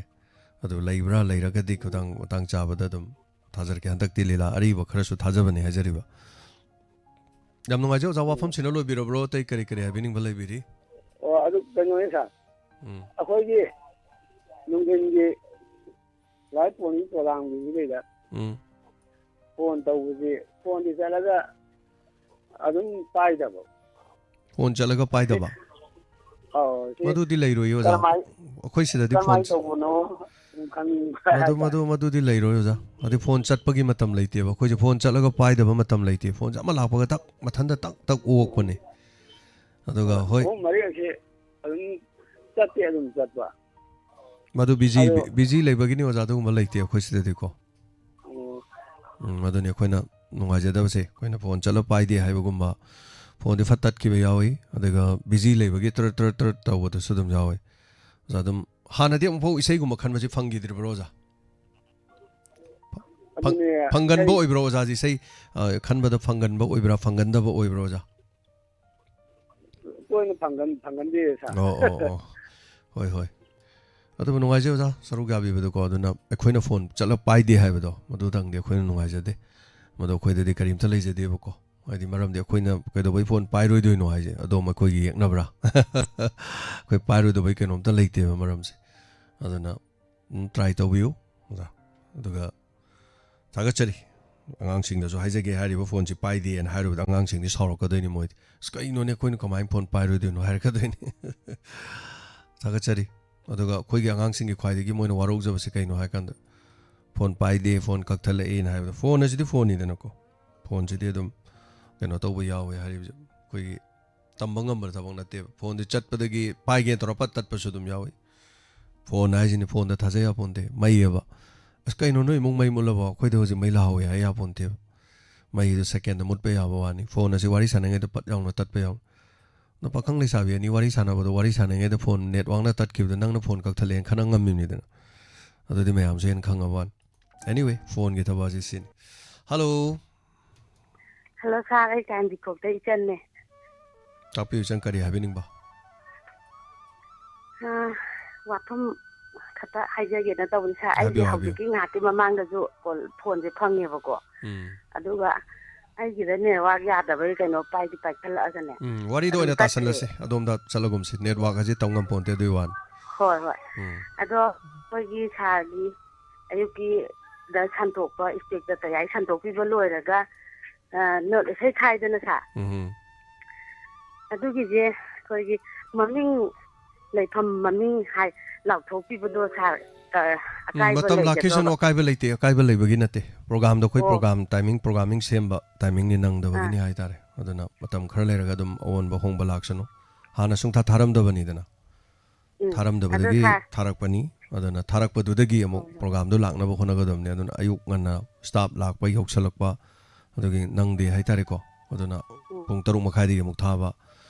ꯑꯗꯨ ꯂꯩꯕ꯭ꯔꯥ? ꯂꯩꯔꯒꯗꯤ ꯈꯤꯇꯪ ꯃꯇꯥꯡ ꯆꯥꯕꯗ ꯑꯗꯨꯝ ꯊꯥꯖꯔꯛꯀꯦ꯫ ꯍꯟꯗꯛꯇꯤ ꯂꯤꯂꯥ ꯑꯔꯤꯕ ꯈꯔꯁꯨ ꯊꯥꯖꯕꯅꯤ ꯍꯥꯏꯖꯔꯤꯕ꯫ ꯌꯥꯝ ꯅꯨꯡꯉꯥꯏꯖꯩ, ꯑꯣꯖꯥ꯫ ꯎꯝ꯫ ꯋꯥꯐꯝꯁꯤꯅ ꯂꯣꯏꯕꯤꯔꯕ꯭ꯔꯣ? ꯑꯇꯩ ꯀꯔꯤ ꯀꯔꯤ ꯍꯥꯏꯕꯤꯅꯤꯡꯕ ꯂꯩꯕꯤꯔꯤ? ꯑꯣ, ꯑꯗꯨ ꯀꯩꯅꯣꯅꯦ ꯁꯥꯔ꯫ ꯎꯝ꯫ ꯑꯩꯈꯣꯏꯒꯤ ꯅꯨꯡꯊꯤꯟꯒꯤ ꯂꯥꯏ ꯄꯣꯅꯤ ꯄ꯭ꯔꯣꯒꯥꯝꯒꯤꯁꯤꯗꯩꯗ ꯎꯝ꯫ ꯐꯣꯟ ꯇꯧꯕꯁꯤ, ꯐꯣꯟꯗꯤ ꯆꯠꯂꯒ ꯑꯗꯨꯝ ꯄꯥꯏꯗꯕ꯫ ꯐꯣꯟ ꯆꯠꯂꯒ ꯄꯥꯏꯗꯕ? ꯑꯧ, ꯁꯤ ꯃꯗꯨꯗꯤ ꯂꯩꯔꯣꯏꯌꯦ, ꯑꯣꯖꯥ꯫ ꯀꯔꯝꯍꯥꯏ-, ꯑꯩꯈꯣꯏ ꯁꯤꯗꯗꯤ ꯀꯔꯝꯍꯥꯏꯅ ꯐꯣꯟ ꯆ-, ꯇꯧꯕꯅꯣ ꯈꯪꯅꯤꯡꯕ ꯃꯗꯨ, ꯍꯥꯏꯇꯥꯔꯦ꯫ ꯃꯗꯨ, ꯃꯗꯨꯗꯤ ꯂꯩꯔꯣꯏ, ꯑꯣꯖꯥ꯫ ꯑꯗꯨꯗꯤ ꯐꯣꯟ ꯆꯠꯄꯒꯤ ꯃꯇꯝ ꯂꯩꯇꯦꯕ꯫ ꯑꯩꯈꯣꯏꯁꯦ ꯐꯣꯟ ꯆꯠꯂꯒ ꯄꯥꯏꯗꯕ ꯃꯇꯝ ꯂꯩꯇꯦ꯫ ꯐꯣꯟꯁꯦ ꯑꯃ ꯂꯥꯛꯄꯒ ꯇꯛ, ꯃꯊꯟꯇ ꯇꯛ, ꯇꯛ ꯑꯣꯛꯄꯅꯦ꯫ ꯑꯗꯨꯒ, ꯍꯣꯏ꯫ ꯑꯍꯨꯝ ꯃꯔꯤꯔꯛꯁꯦ ꯑꯗꯨꯝ ꯆꯠꯇꯤ ꯑꯗꯨꯝ ꯆꯠꯄ꯫ ꯃꯗꯨ ꯕꯤꯖꯤ, ꯑꯗꯣ ꯕꯤꯖꯤ ꯂꯩꯕꯒꯤꯅꯤ, ꯑꯣꯖꯥ, ꯑꯗꯨꯒꯨꯝꯕ ꯂꯩꯇꯦ ꯑꯩꯈꯣꯏ ꯁꯤꯗꯗꯤꯀꯣ꯫ ꯑꯣ꯫ ꯎꯝ, ꯑꯗꯨꯅꯤ ꯑꯩꯈꯣꯏꯅ ꯅꯨꯡꯉꯥꯏꯖꯗꯕꯁꯦ, ꯑꯩꯈꯣꯏꯅ ꯐꯣꯟ ꯆꯠꯂ ꯄꯥꯏꯗꯦ ꯍꯥꯏꯕꯒꯨꯝꯕ, ꯐꯣꯟꯗꯤ ꯐꯠ ꯇꯠꯈꯤꯕ ꯌꯥꯎꯏ, ꯑꯗꯨꯒ ꯕꯤꯖꯤ ꯂꯩꯕꯒꯤ ꯇ꯭ꯔꯠ, ꯇ꯭ꯔꯠ, ꯇ꯭ꯔꯠ ꯇꯧꯕꯗꯁꯨ ꯑꯗꯨꯝ ꯌꯥꯎꯏ꯫ ꯑꯣꯖꯥ, ꯑꯗꯨꯝ ꯍꯥꯟꯅꯗꯤ ꯑꯃꯨꯛꯐꯥꯎ ꯏꯁꯩꯒꯨꯝꯕ ꯈꯟꯕꯁꯤ ꯐꯪꯈꯤꯗ꯭ꯔꯤꯕ꯭ꯔꯣ, ꯑꯣꯖꯥ? ꯐꯪ-, ꯑꯗꯨꯅꯦ, ꯐꯪꯒꯟꯕ ꯏꯁꯩ ꯑꯣꯏꯕ꯭ꯔꯣ, ꯑꯣꯖꯥꯁꯤ? ꯏꯁꯩ, ꯑ, ꯈꯟꯕꯗ ꯐꯪꯒꯟꯕ ꯑꯣꯏꯕ꯭ꯔꯥ, ꯐꯪꯒꯟꯗꯕ ꯑꯣꯏꯕ꯭ꯔꯣ, ꯑꯣꯖꯥ? ꯇꯣꯏꯅ ꯐꯪꯒꯟ-, ꯐꯪꯒꯟꯗꯦ, ꯁꯥꯔ꯫ ꯑꯣ, ꯑꯣ, ꯑꯣ꯫ ꯍꯣꯏ, ꯍꯣꯏ꯫ ꯑꯗꯨꯕꯨ ꯅꯨꯡꯉꯥꯏꯖꯩ, ꯑꯣꯖꯥ, ꯁꯔꯨꯛ ꯌꯥꯕꯤꯕꯗꯀꯣ꯫ ꯑꯗꯨꯅ ꯑꯩꯈꯣꯏꯅ ꯐꯣꯟ ꯆꯠꯂ ꯄꯥꯏꯗꯦ ꯍꯥꯏꯕꯗꯣ, ꯃꯗꯨꯗꯪꯗꯤ ꯑꯩꯈꯣꯏꯅ ꯅꯨꯡꯉꯥꯏꯖꯗꯦ꯫ ꯃꯗꯨ ꯑꯩꯈꯣꯏꯗꯗꯤ ꯀꯔꯤꯝꯇ ꯂꯩꯖꯗꯦꯕꯀꯣ꯫ ꯍꯥꯏꯗꯤ, ꯃꯔꯝꯗꯤ ꯑꯩꯈꯣꯏꯅ ꯀꯩꯗꯧꯕꯩ ꯐꯣꯟ ꯄꯥꯏꯔꯣꯏꯗꯣꯏꯅꯣ ꯍꯥꯏꯁꯦ, ꯑꯗꯣꯝ ꯑꯩꯈꯣꯏꯒ ꯌꯦꯛꯅꯕ꯭ꯔꯥ? ꯑꯩꯈꯣꯏ ꯄꯥꯏꯔꯣꯏꯗꯕꯩ ꯀꯩꯅꯣꯝꯇ ꯂꯩꯇꯦꯕ ꯃꯔꯝꯁꯦ꯫ ꯑꯗꯨꯅ, ꯎꯝ, try ꯇꯧꯕꯤꯌꯨ, ꯑꯣꯖꯥ꯫ ꯑꯗꯨꯒ ꯊꯥꯒꯠꯆꯔꯤ꯫ ꯑꯉꯥꯡꯁꯤꯡꯗꯁꯨ ꯍꯥꯏꯖꯒꯦ, ꯍꯥꯏꯔꯤꯕ ꯐꯣꯟꯁꯤ ꯄꯥꯏꯗꯦꯅ ꯍꯥꯏꯔꯨꯕꯗ ꯑꯉꯥꯡꯁꯤꯡꯗꯤ ꯁꯥꯎꯔꯛꯀꯗꯣꯏꯅꯤ꯫ ꯃꯣꯏꯗꯤ, "ꯑꯁ, ꯀꯩꯅꯣꯅꯦ, ꯑꯩꯈꯣꯏꯅ ꯀꯃꯥꯏꯅ ꯐꯣꯟ ꯄꯥꯏꯔꯣꯏꯗꯣꯏꯅꯣ?" ꯍꯥꯏꯔꯛꯀꯗꯣꯏꯅꯤ꯫ ꯊꯥꯒꯠꯆꯔꯤ꯫ ꯑꯗꯨꯒ ꯑꯩꯈꯣꯏꯒꯤ ꯑꯉꯥꯡꯁꯤꯡꯒꯤ ꯈ꯭ꯋꯥꯏꯗꯒꯤ ꯃꯣꯏꯅ ꯋꯥꯔꯧꯖꯕꯁꯦ ꯀꯩꯅꯣ ꯍꯥꯏ ꯀꯥꯟꯗ, ꯐꯣꯟ ꯄꯥꯏꯗꯦ, ꯐꯣꯟ ꯀꯛꯊꯠꯂꯛꯏꯅ ꯍꯥꯏꯕꯗꯣ, ꯐꯣꯟ ꯑꯁꯤꯗꯤ ꯐꯣꯟꯅꯤꯗꯅꯀꯣ꯫ ꯐꯣꯟꯁꯤꯗꯤ ꯑꯗꯨꯝ ꯀꯩꯅꯣ ꯇꯧꯕ ꯌꯥꯎꯋꯦ ꯍꯥꯏꯔꯤꯕꯁꯦ, ꯑꯩꯈꯣꯏꯒꯤ ꯇꯝꯕ ꯉꯝꯕ ꯊꯕꯛ ꯅꯠꯇꯦꯕ꯫ ꯐꯣꯟꯗꯤ ꯆꯠꯄꯗꯒꯤ ꯄꯥꯏꯒꯦ ꯇꯧꯔ ꯄꯠ ꯇꯠꯄꯁꯨ ꯑꯗꯨꯝ ꯌꯥꯎꯏ꯫ ꯐꯣꯟ ꯍꯥꯏꯁꯤꯅꯤ, ꯐꯣꯟꯗ ꯊꯥꯖ ꯌꯥꯄꯣꯟꯇꯦ꯫ ꯃꯩꯑꯕ, "ꯑꯁ, ꯀꯩꯅꯣ, ꯅꯣꯏ ꯏꯃꯨꯡ ꯃꯩ ꯃꯨꯠꯂꯕꯣ? ꯑꯩꯈꯣꯏꯗ ꯍꯧꯖꯤꯛ ꯃꯩ ꯂꯥꯛꯍꯧꯋꯦ" ꯍꯥꯏ ꯌꯥꯄꯣꯟꯇꯦꯕ꯫ ꯃꯩꯗꯨ ꯁꯦꯀꯦꯟꯗ ꯃꯨꯠꯄ ꯌꯥꯕ ꯋꯥꯅꯤ꯫ ꯐꯣꯟ ꯑꯁꯤ ꯋꯥꯔꯤ ꯁꯥꯟꯅꯉꯩꯗ ꯄꯠ ꯌꯥꯎꯅ ꯇꯠꯄ ꯌꯥꯎꯅ꯫ ꯑꯗꯣ ꯄꯥꯈꯪ ꯂꯩꯁꯥꯕꯤ ꯑꯅꯤ ꯋꯥꯔꯤ ꯁꯥꯟꯅꯕꯗꯣ, ꯋꯥꯔꯤ ꯁꯥꯟꯅꯉꯩꯗ ꯐꯣꯟ ꯅꯦꯠꯋꯥꯛꯅ ꯇꯠꯈꯤꯕꯗ ꯅꯪꯅ ꯐꯣꯟ ꯀꯛꯊꯠꯂꯦꯅ ꯈꯟꯅ ꯉꯝꯃꯤꯕꯅꯤꯗꯅ꯫ ꯑꯗꯨꯗꯤ ꯃꯌꯥꯝꯁꯨ ꯍꯦꯟꯅ ꯈꯪꯉꯕ ꯋꯥꯅꯤ꯫ Anyway, ꯐꯣꯟꯒꯤ ꯊꯕꯛ ꯑꯁꯤ ꯁꯤꯅꯤ꯫ ꯍꯜꯂꯣ꯫ ꯍꯜꯂꯣ, ꯁꯥꯔ, ꯑꯩ ꯀꯥꯟꯖꯤꯀꯣꯛꯇ ꯏꯆꯟꯅꯦ꯫ ꯇꯥꯛꯄꯤꯌꯨ ꯏꯆꯟ, ꯀꯔꯤ ꯍꯥꯏꯕꯤꯅꯤꯡꯕ? ꯑꯥ, ꯋꯥꯐꯝ ꯈꯛꯇ ꯍꯥꯏꯖꯒꯦꯅ ꯇꯧꯕꯅꯤ, ꯁꯥꯔ꯫ ꯑꯩꯁꯦ ꯍꯥꯏꯕꯤꯌꯨ, ꯍꯥꯏꯕꯤꯌꯨ꯫ ꯍꯧꯖꯤꯛꯀꯤ ꯉꯥꯏꯍꯥꯛꯀꯤ ꯃꯃꯥꯡꯗꯁꯨ ꯀꯣꯜ, ꯐꯣꯟꯁꯦ ꯐꯪꯉꯦꯕꯀꯣ꯫ ꯎꯝ꯫ ꯑꯗꯨꯒ ꯑꯩꯒꯤꯗ ꯅꯦꯠꯋꯥꯛ ꯌꯥꯗꯕꯩ ꯀꯩꯅꯣ ꯄꯥꯏꯗꯤ ꯄꯥꯏꯈꯠꯂꯛꯑꯒꯅꯦ꯫ ꯎꯝ, ꯋꯥꯔꯤꯗꯣ ꯑꯗꯨꯝ ꯑꯣꯏꯅ ꯇꯠꯈ꯭ꯔꯦ꯫ ꯇꯥꯁꯜꯂꯁꯤ꯫ ꯑꯗꯣꯝꯗ ꯆꯠꯂꯒꯨꯝꯁꯤ꯫ ꯅꯦꯠꯋꯥꯛ ꯑꯁꯤ ꯇꯝ ꯉꯝꯄꯣꯟꯇꯦ, ꯑꯗꯨꯏ ꯋꯥꯅꯤ꯫ ꯍꯣꯏ, ꯍꯣꯏ꯫ ꯎꯝ꯫ ꯑꯗꯣ ꯑꯩꯈꯣꯏꯒꯤ ꯁꯥꯔꯒꯤ ꯑꯌꯨꯛꯀꯤꯗ ꯁꯟꯗꯣꯛꯄ, ꯏꯁꯇꯦꯖꯇ ꯇꯌꯥꯏ ꯁꯟꯗꯣꯛꯄꯤꯕ ꯂꯣꯏꯔꯒ, ꯑ, ꯅꯣꯠ ꯏꯁꯩ ꯊꯥꯏꯗꯅ, ꯁꯥꯔ? ꯎꯝ꯫ ꯑꯗꯨꯒꯤꯁꯦ ꯑꯩꯈꯣꯏꯒꯤ ꯃꯃꯤꯡ ꯂꯩꯐꯝ ꯃꯃꯤꯡ ꯍꯥꯏ ꯂꯥꯎꯊꯣꯛꯄꯤꯕꯗꯣ, ꯁꯥꯔ, ꯑ, ꯎꯝ, ꯑꯀꯥꯏꯕ ꯃꯇꯝ ꯂꯥꯛꯈꯤꯁꯅꯨ, ꯂꯩꯒꯗ꯭ꯔꯣꯕ? ꯑꯀꯥꯏꯕ ꯂꯩꯇꯦ, ꯑꯀꯥꯏꯕ ꯂꯩꯕꯒꯤ ꯅꯠꯇꯦ꯫ ꯄ꯭ꯔꯣꯒꯥꯝꯗꯣ ꯑꯩꯈꯣꯏ ꯑꯣ꯫ ꯄ꯭ꯔꯣꯒꯥꯝ ꯇꯥꯏꯃꯤꯡ, ꯄ꯭ꯔꯣꯒꯥꯃꯤꯡ ꯁꯦꯝꯕ ꯇꯥꯏꯃꯤꯡꯅꯤ, ꯅꯪꯗꯕꯒꯤꯅꯤ ꯑꯥ꯫ ꯍꯥꯏꯇꯥꯔꯦ꯫ ꯑꯗꯨꯅ ꯃꯇꯝ ꯈꯔ ꯂꯩꯔꯒ ꯑꯗꯨꯝ ꯑꯑꯣꯟꯕ ꯑꯍꯣꯡꯕ ꯂꯥꯛꯁꯅꯨ꯫ ꯍꯥꯟꯅ ꯁꯨꯡꯊꯥ ꯊꯥꯔꯝꯗꯕꯅꯤꯗꯅ꯫ ꯎꯝ꯫ ꯊꯥꯔꯝꯗꯕꯗꯒꯤ ꯑꯗꯣ ꯁꯥꯔ ꯊꯥꯔꯛꯄꯅꯤ꯫ ꯑꯗꯨꯅ ꯊꯥꯔꯛꯄꯗꯨꯗꯒꯤ ꯑꯃꯨꯛ ꯍꯣꯏ, ꯍꯣꯏ꯫ ꯄ꯭ꯔꯣꯒꯥꯝꯗꯣ ꯂꯥꯛꯅꯕ ꯍꯣꯠꯅꯒꯗꯕꯅꯤ꯫ ꯑꯗꯨꯅ ꯑꯌꯨꯛ ꯉꯟꯅ ꯁ꯭ꯇꯥꯐ ꯂꯥꯛꯄ ꯌꯧꯁꯜꯂꯛꯄ, ꯑꯗꯨꯒꯤ ꯅꯪꯗꯦ ꯍꯥꯏꯇꯥꯔꯦꯀꯣ꯫ ꯑꯗꯨꯅ ꯎꯝ꯫ ꯄꯨꯡ ꯇꯔꯨꯛ ꯃꯈꯥꯏꯗꯒꯤ ꯑꯃꯨꯛ ꯊꯥꯕ,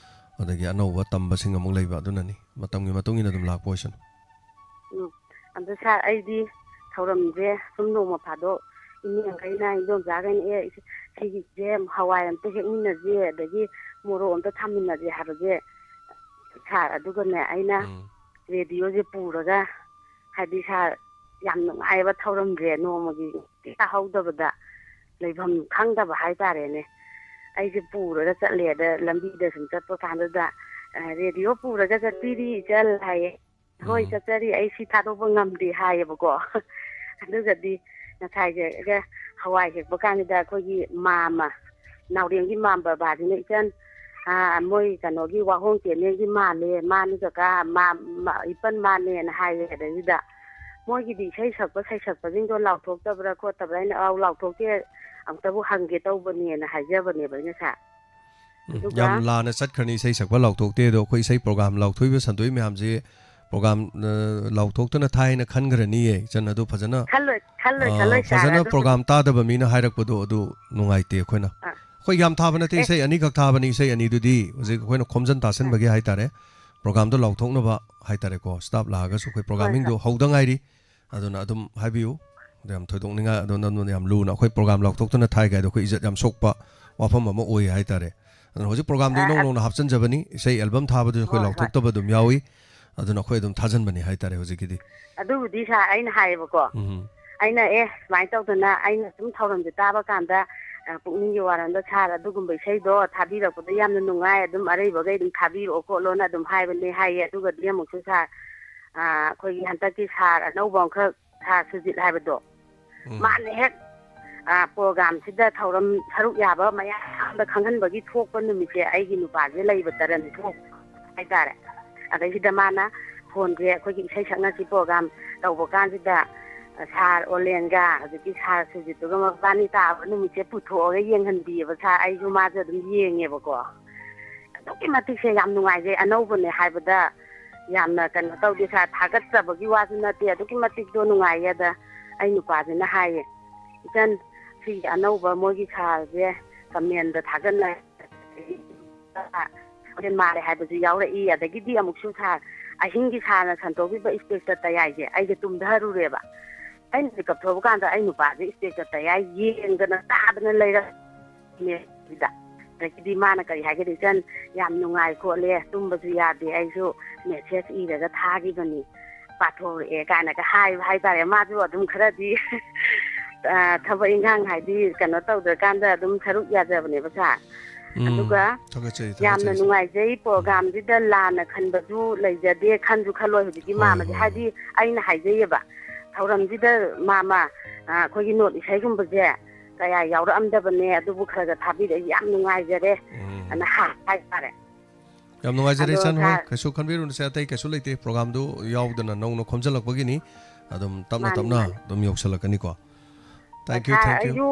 ꯑꯗꯒꯤ ꯑꯅꯧꯕ ꯇꯝꯕꯁꯤꯡ ꯑꯃꯨꯛ ꯂꯩꯕ, ꯑꯗꯨꯅꯅꯤ꯫ ꯃꯇꯝꯒꯤ ꯃꯇꯨꯡ ꯏꯟꯅ ꯑꯗꯨꯝ ꯂꯥꯛꯄ ꯑꯣꯏꯁꯅꯨ꯫ ꯎꯝ꯫ ꯑꯗꯣ ꯁꯥꯔ, ꯑꯩꯗꯤ ꯊꯧꯔꯝꯁꯦ ꯁꯨꯝ ꯅꯣꯡꯃ ꯐꯥꯗꯣꯛ ꯏꯅꯦꯈꯩꯅ, ꯏꯗꯣꯝꯆꯥꯈꯩꯅ, "ꯑꯦ, ꯁꯤꯒꯤꯁꯦ ꯍꯋꯥꯏ ꯑꯝꯇ ꯍꯦꯛꯃꯤꯟꯅꯁꯦ, ꯑꯗꯒꯤ ꯃꯣꯔꯣꯛ ꯑꯝꯇ ꯊꯥꯃꯤꯟꯅꯁꯦ" ꯍꯥꯏꯕꯁꯦ, ꯁꯥꯔ, ꯑꯗꯨꯒꯅꯦ, ꯑꯩꯅ ꯎꯝ꯫ ꯔꯦꯗꯤꯑꯣꯁꯦ ꯄꯨꯔꯒ, ꯍꯥꯏꯗꯤ, ꯁꯥꯔ, ꯌꯥꯝ ꯅꯨꯡꯉꯥꯏꯕ ꯊꯧꯔꯝꯁꯦ ꯅꯣꯡꯃꯒꯤ ꯇꯥꯍꯧꯗꯕꯗ ꯂꯩꯐꯝ ꯈꯪꯗꯕ ꯍꯥꯏꯇꯥꯔꯦꯅꯦ꯫ ꯑꯩꯁꯦ ꯄꯨꯔꯒ ꯆꯠꯂꯦ꯫ ꯑꯗ ꯂꯝꯕꯤꯗ ꯁꯨꯝ ꯆꯠꯄ ꯀꯥꯟꯗꯨꯗ, ꯑ, "ꯔꯦꯗꯤꯑꯣ ꯄꯨꯔꯒ ꯆꯠꯄꯤꯔꯤ, ꯏꯆꯜ?" ꯍꯥꯏꯌꯦ꯫ "ꯍꯣꯏ, ꯎꯝ꯫ ꯆꯠꯆꯔꯤ, ꯑꯩ ꯁꯤ ꯊꯥꯗꯣꯛꯄ ꯉꯝꯗꯦ" ꯍꯥꯏꯌꯦꯕꯀꯣ꯫ ꯑꯗꯨꯒꯗꯤ ꯉꯁꯥꯏꯁꯦ ꯍꯋꯥꯏ ꯍꯦꯛꯄ ꯀꯥꯟꯁꯤꯗ ꯑꯩꯈꯣꯏꯒꯤ ꯃꯥꯝꯃ, ꯅꯥꯎꯔꯦꯝꯒꯤ ꯃꯥꯝ ꯕꯕꯥꯁꯤꯅ, "ꯏꯆꯟ, ꯑꯥ, ꯃꯣꯏ ꯀꯩꯅꯣꯒꯤ ꯋꯥꯍꯣꯡ ꯆꯦꯅꯦꯜꯒꯤ ꯃꯥꯜꯂꯦ, ꯃꯥꯅꯤ ꯀꯀꯥ, ꯃꯥ-, ꯃꯥ-, ꯏꯄꯟ ꯃꯥꯅꯦꯅ" ꯍꯥꯏꯌꯦ꯫ ꯑꯗꯩꯗꯨꯗ ꯃꯣꯏꯒꯤꯗꯤ ꯏꯁꯩ ꯁꯛꯄ ꯁꯩꯁꯛꯄꯁꯤꯡꯗꯣ ꯂꯥꯎꯊꯣꯛꯇꯕ꯭ꯔꯥ ꯈꯣꯠꯇꯕ꯭ꯔꯥ ꯍꯥꯏꯅ, "ꯑꯥꯎ, ꯂꯥꯎꯊꯣꯛꯇꯦ, ꯑꯝꯇꯕꯨ ꯍꯪꯒꯦ ꯇꯧꯕꯅꯦꯅ" ꯍꯥꯏꯖꯕꯅꯦꯕ ꯑꯩꯅ, ꯁꯥꯔ꯫ ꯎꯝ, ꯑꯗꯨꯒ ꯌꯥꯝ ꯂꯥꯟꯅ ꯆꯠꯈ꯭ꯔꯅꯤ, ꯏꯁꯩ ꯁꯛꯄ ꯂꯥꯎꯊꯣꯛꯇꯦ ꯑꯗꯣ꯫ ꯑꯩꯈꯣꯏ ꯏꯁꯩ ꯄ꯭ꯔꯣꯒ꯭ꯔꯥꯝ ꯂꯥꯎꯊꯣꯛꯏꯕ, ꯁꯟꯗꯣꯛꯏ ꯃꯌꯥꯝꯁꯤ ꯄ꯭ꯔꯣꯒ꯭ꯔꯥꯝ, ꯑ, ꯂꯥꯎꯊꯣꯛꯇꯅ ꯊꯥꯏꯅ ꯈꯟꯈ꯭ꯔꯅꯤꯌꯦ ꯏꯆꯟ꯫ ꯑꯗꯨ ꯐꯖꯅ, ꯈꯜꯂꯣꯏ, ꯈꯜꯂꯣꯏ, ꯑ, ꯈꯜꯂꯣꯏ, ꯁꯥꯔ꯫ ꯐꯖꯅ ꯑꯗꯨ ꯄ꯭ꯔꯣꯒ꯭ꯔꯥꯝ ꯇꯥꯗꯕ ꯃꯤꯅ ꯍꯥꯏꯔꯛꯄꯗꯣ ꯑꯗꯨ ꯅꯨꯡꯉꯥꯏꯇꯦ ꯑꯩꯈꯣꯏꯅ꯫ ꯑ꯫ ꯑꯩꯈꯣꯏ ꯌꯥꯝ ꯊꯥꯕ ꯅꯠꯇꯦ, ꯑꯦ꯫ ꯏꯁꯩ ꯑꯅꯤꯈꯛ ꯊꯥꯕꯅꯤ, ꯏꯁꯩ ꯑꯅꯤꯗꯨꯗꯤ ꯍꯧꯖꯤꯛ ꯑꯩꯈꯣꯏꯅ ꯈꯣꯝꯖꯤꯟ ꯇꯥꯁꯤꯟꯕꯒꯤ ꯍꯥꯏꯇꯥꯔꯦ, ꯄ꯭ꯔꯣꯒ꯭ꯔꯥꯝꯗꯣ ꯂꯥꯎꯊꯣꯛꯅꯕ ꯍꯥꯏꯇꯥꯔꯦꯀꯣ, ꯁ꯭ꯇꯥꯐ ꯂꯥꯛꯑꯒꯁꯨ ꯑꯩꯈꯣꯏ ꯍꯣꯏ, ꯄ꯭ꯔꯣꯒ꯭ꯔꯥꯃꯤꯡꯗꯣ ꯍꯣꯏ꯫ ꯍꯧꯗ ꯉꯥꯏꯔꯤ꯫ ꯑꯗꯨꯅ ꯑꯗꯨꯝ ꯍꯥꯏꯕꯤꯌꯨ꯫ ꯑꯗꯨ ꯌꯥꯝ ꯊꯣꯏꯗꯣꯛꯅꯤꯡꯉꯥꯏ, ꯑꯗꯨꯅ, ꯑꯗꯨꯅ ꯌꯥꯝ ꯂꯨꯅ ꯑꯩꯈꯣꯏ ꯄ꯭ꯔꯣꯒ꯭ꯔꯥꯝ ꯂꯥꯎꯊꯣꯛꯇꯅ ꯊꯥꯏ ꯀꯥꯏꯗꯣ ꯑꯩꯈꯣꯏ ꯏꯖꯠ ꯌꯥꯝ ꯁꯣꯛꯄ ꯋꯥꯐꯝ ꯑꯃ ꯑꯣꯏ ꯍꯥꯏꯇꯥꯔꯦ꯫ ꯑꯗꯨꯅ ꯍꯧꯖꯤꯛ ꯄ꯭ꯔꯣꯒ꯭ꯔꯥꯝꯗꯣ ꯑ, ꯏꯅꯧ ꯑ, ꯅꯧꯅ ꯍꯥꯞꯆꯤꯟꯖꯕꯅꯤ, ꯏꯁꯩ ꯑꯦꯜꯕꯝ ꯊꯥꯕꯗꯨꯁꯨ ꯑꯩꯈꯣꯏ ꯍꯣꯏ, ꯍꯣꯏ꯫ ꯂꯥꯎꯊꯣꯛꯇꯕ ꯑꯗꯨꯝ ꯌꯥꯎꯏ꯫ ꯑꯗꯨꯅ ꯑꯩꯈꯣꯏ ꯑꯗꯨꯝ ꯊꯥꯖꯤꯟꯕꯅꯤ ꯍꯥꯏꯇꯥꯔꯦ ꯍꯧꯖꯤꯛꯀꯤꯗꯤ꯫ ꯑꯗꯨꯕꯨꯗꯤ, ꯁꯥꯔ, ꯑꯩꯅ ꯍꯥꯏꯌꯦꯕꯀꯣ꯫ ꯎꯝ꯫ ꯑꯩꯅ, "ꯑꯦ, ꯁꯨꯃꯥꯏꯅ ꯇꯧꯗꯅ ꯑꯩꯅ ꯁꯨꯝ ꯊꯧꯔꯝꯁꯦ ꯇꯥꯕ ꯀꯥꯟꯗ, ꯑ, ꯄꯨꯛꯅꯤꯡꯒꯤ ꯋꯥꯔꯝꯗ ꯁꯥꯔ ꯑꯗꯨꯒꯨꯝꯕ ꯏꯁꯩꯗꯣ ꯊꯥꯕꯤꯔꯛꯄꯗ ꯌꯥꯝꯅ ꯅꯨꯡꯉꯥꯏ, ꯑꯗꯨꯝ ꯑꯔꯩꯕꯈꯩ ꯑꯗꯨꯝ ꯊꯥꯕꯤꯔꯛꯑꯣ ꯈꯣꯠꯂꯣꯅ ꯑꯗꯗꯨꯝ ꯍꯥꯏꯕꯅꯦ" ꯍꯥꯏꯌꯦ꯫ ꯑꯗꯨꯒꯗꯤ ꯑꯃꯨꯛꯁꯨ, ꯁꯥꯔ, ꯑ, ꯑꯩꯈꯣꯏꯒꯤ ꯍꯟꯗꯛꯀꯤ ꯁꯥꯔ ꯑꯅꯧꯕ ꯑꯃꯈꯛ, ꯁꯥꯔ ꯁꯨꯖꯤꯠ ꯍꯥꯏꯕꯗꯣ, ꯎꯝ꯫ ꯃꯥꯅ ꯍꯦꯛ, ꯑ, ꯄ꯭ꯔꯣꯒ꯭ꯔꯥꯝꯁꯤꯗ ꯊꯧꯔꯝ ꯁꯔꯨꯛ ꯌꯥꯕ ꯃꯌꯥꯝꯗ ꯈꯪꯍꯟꯕꯒꯤ ꯊꯣꯛꯄ ꯅꯨꯃꯤꯠꯁꯦ ꯑꯩꯒꯤ ꯅꯨꯄꯥꯁꯦ ꯂꯩꯕ ꯇꯔꯟ ꯊꯣꯛ ꯍꯥꯏꯇꯥꯔꯦ꯫ ꯑꯗꯩꯁꯤꯗ ꯃꯥꯅ ꯐꯣꯟꯁꯦ, ꯑꯩꯈꯣꯏꯒꯤ ꯏꯁꯩ ꯁꯛꯅꯁꯤ ꯄ꯭ꯔꯣꯒ꯭ꯔꯥꯝ ꯇꯧꯕ ꯀꯥꯟꯁꯤꯗ, ꯑ, ꯁꯥꯔ ꯑꯣꯂꯦꯟꯒ ꯍꯧꯖꯤꯛꯀꯤ ꯁꯥꯔ ꯁꯨꯖꯤꯠꯇꯨꯒ ꯃꯕꯥꯅꯤ ꯇꯥꯕ ꯅꯨꯃꯤꯠꯁꯦ ꯄꯨꯊꯣꯛꯑꯒ ꯌꯦꯡꯍꯟꯕꯤꯌꯦꯕ, ꯁꯥꯔ꯫ ꯑꯩꯁꯨ ꯃꯥꯁꯨ ꯑꯗꯨꯝ ꯌꯦꯡꯉꯦꯕꯀꯣ꯫ ꯑꯗꯨꯛꯀꯤ ꯃꯇꯤꯛꯁꯦ ꯌꯥꯝ ꯅꯨꯡꯉꯥꯏꯖꯩ꯫ ꯑꯅꯧꯕꯅꯦ ꯍꯥꯏꯕꯗ ꯌꯥꯝꯅ ꯀꯩꯅꯣ ꯇꯧꯗꯦ, ꯁꯥꯔ, ꯊꯥꯒꯠꯆꯕꯒꯤ ꯋꯥꯁꯨ ꯅꯠꯇꯦ, ꯑꯗꯨꯛꯀꯤ ꯃꯇꯤꯛꯇꯣ ꯅꯨꯡꯉꯥꯏꯌꯦ꯫ ꯑꯗ ꯑꯩ ꯅꯨꯄꯥꯁꯤꯅ ꯍꯥꯏꯌꯦ, "ꯏꯆꯟ, ꯁꯤꯒꯤ ꯑꯅꯧꯕ ꯃꯣꯏꯒꯤ ꯁꯥꯔꯁꯦ ꯀꯃꯦꯟꯗ ꯊꯥꯒꯠꯅ ꯍꯣꯔꯦꯟ ꯃꯥꯜꯂꯦ ꯍꯥꯏꯕꯁꯨ ꯌꯥꯎꯔꯛꯏ"꯫ ꯑꯗꯒꯤꯗꯤ ꯑꯃꯨꯛꯁꯨ, ꯁꯥꯔ, ꯑꯍꯤꯡꯒꯤ ꯁꯥꯔꯅ ꯁꯟꯗꯣꯛꯄꯤꯕ ꯏꯁꯄꯦꯛꯇꯔ ꯇꯌꯥꯏꯁꯦ ꯑꯩꯁꯦ ꯇꯨꯝꯊꯔꯨꯔꯦꯕ꯫ ꯑꯩꯅ ꯃꯤꯀꯞ ꯊꯣꯛꯄ ꯀꯥꯟꯗ ꯑꯩ ꯅꯨꯄꯥꯁꯦ ꯏꯁꯄꯦꯛꯇꯔ ꯇꯌꯥꯏ ꯌꯦꯡꯗꯅ ꯇꯥꯗꯅ ꯂꯩꯔꯝꯃꯦ ꯁꯤꯗ꯫ ꯑꯗꯒꯤꯗꯤ ꯃꯥꯅ ꯀꯔꯤ ꯍꯥꯏꯒꯦꯗ, "ꯏꯆꯟ, ꯌꯥꯝ ꯅꯨꯡꯉꯥꯏ ꯈꯣꯠꯂꯦ, ꯇꯨꯝꯕꯁꯨ ꯌꯥꯗꯦ, ꯑꯩꯁꯨ ꯃꯦꯁꯦꯖ ꯏꯔꯒ ꯊꯥꯈꯤꯕꯅꯤ, ꯄꯥꯊꯣꯔꯛꯑꯦ" ꯀꯥꯏꯅꯒ ꯍꯥꯏꯕ ꯍꯥꯏꯇꯥꯔꯦ꯫ ꯃꯥꯁꯨ ꯑꯗꯨꯝ ꯈꯔꯗꯤ, ꯑ, ꯊꯕꯛ ꯏꯟꯈꯥꯡ ꯍꯥꯏꯗꯤ ꯀꯩꯅꯣ ꯇꯧꯗ꯭ꯔꯀꯥꯟꯗ ꯑꯗꯨꯝ ꯁꯔꯨꯛ ꯌꯥꯖꯕꯅꯦꯕ, ꯁꯥꯔ꯫ ꯎꯝ, ꯑꯗꯨꯒ ꯊꯥꯒꯠꯆꯔꯤ, ꯌꯥꯝꯅ ꯊꯥꯒꯠꯆꯔꯤ꯫ ꯅꯨꯡꯉꯥꯏꯖꯩ ꯄ꯭ꯔꯣꯒ꯭ꯔꯥꯝꯁꯤꯗ ꯂꯥꯟꯅ ꯈꯟꯕꯁꯨ ꯂꯩꯖꯗꯦ, ꯈꯟꯁꯨ ꯈꯜꯂꯣꯏ ꯍꯧꯖꯤꯛꯀꯤ ꯍꯣꯏ, ꯃꯥꯃꯁꯦ꯫ ꯍꯣꯏ, ꯍꯥꯏꯗꯤ ꯑꯩꯅ ꯍꯥꯏꯖꯩꯌꯦꯕ, ꯊꯧꯔꯝꯁꯤꯗ ꯃꯥꯃ, ꯑ, ꯑꯩꯈꯣꯏꯒꯤ ꯅꯣꯔꯠ ꯏꯁꯩꯒꯨꯝꯕꯁꯦ ꯀꯌꯥ ꯌꯥꯎꯔꯛꯑꯝꯗꯕꯅꯦ, ꯑꯗꯨꯕꯨ ꯈꯔ ꯈꯔ ꯊꯥꯕꯤꯔꯛꯑꯦ, ꯌꯥꯝ ꯅꯨꯡꯉꯥꯏꯖꯔꯦ ꯎꯝ꯫ ꯑꯅ ꯍꯥꯏ-, ꯍꯥꯏꯇꯥꯔꯦ꯫ ꯌꯥꯝ ꯅꯨꯡꯉꯥꯏꯖꯔꯦ ꯑꯗꯣ ꯏꯆꯟ ꯍꯣꯏ, ꯁꯥꯔ, ꯀꯩꯁꯨ ꯈꯟꯕꯤꯔꯨꯅꯨꯁꯦ, ꯑꯇꯩ ꯀꯩꯁꯨ ꯂꯩꯇꯦ꯫ ꯄ꯭ꯔꯣꯒ꯭ꯔꯥꯝꯗꯨ ꯌꯥꯎꯗꯅ ꯅꯧꯅ ꯈꯣꯝꯖꯤꯜꯂꯛꯄꯒꯤꯅꯤ꯫ ꯑꯗꯨꯝ ꯇꯞꯅ ꯃꯥꯅꯤ, ꯇꯞꯅ ꯃꯥꯅꯤ꯫ ꯑꯗꯨꯝ ꯌꯧꯁꯜꯂꯛꯀꯅꯤꯀꯣ꯫ Thank you, sir, thank you. ꯑꯩꯁꯨ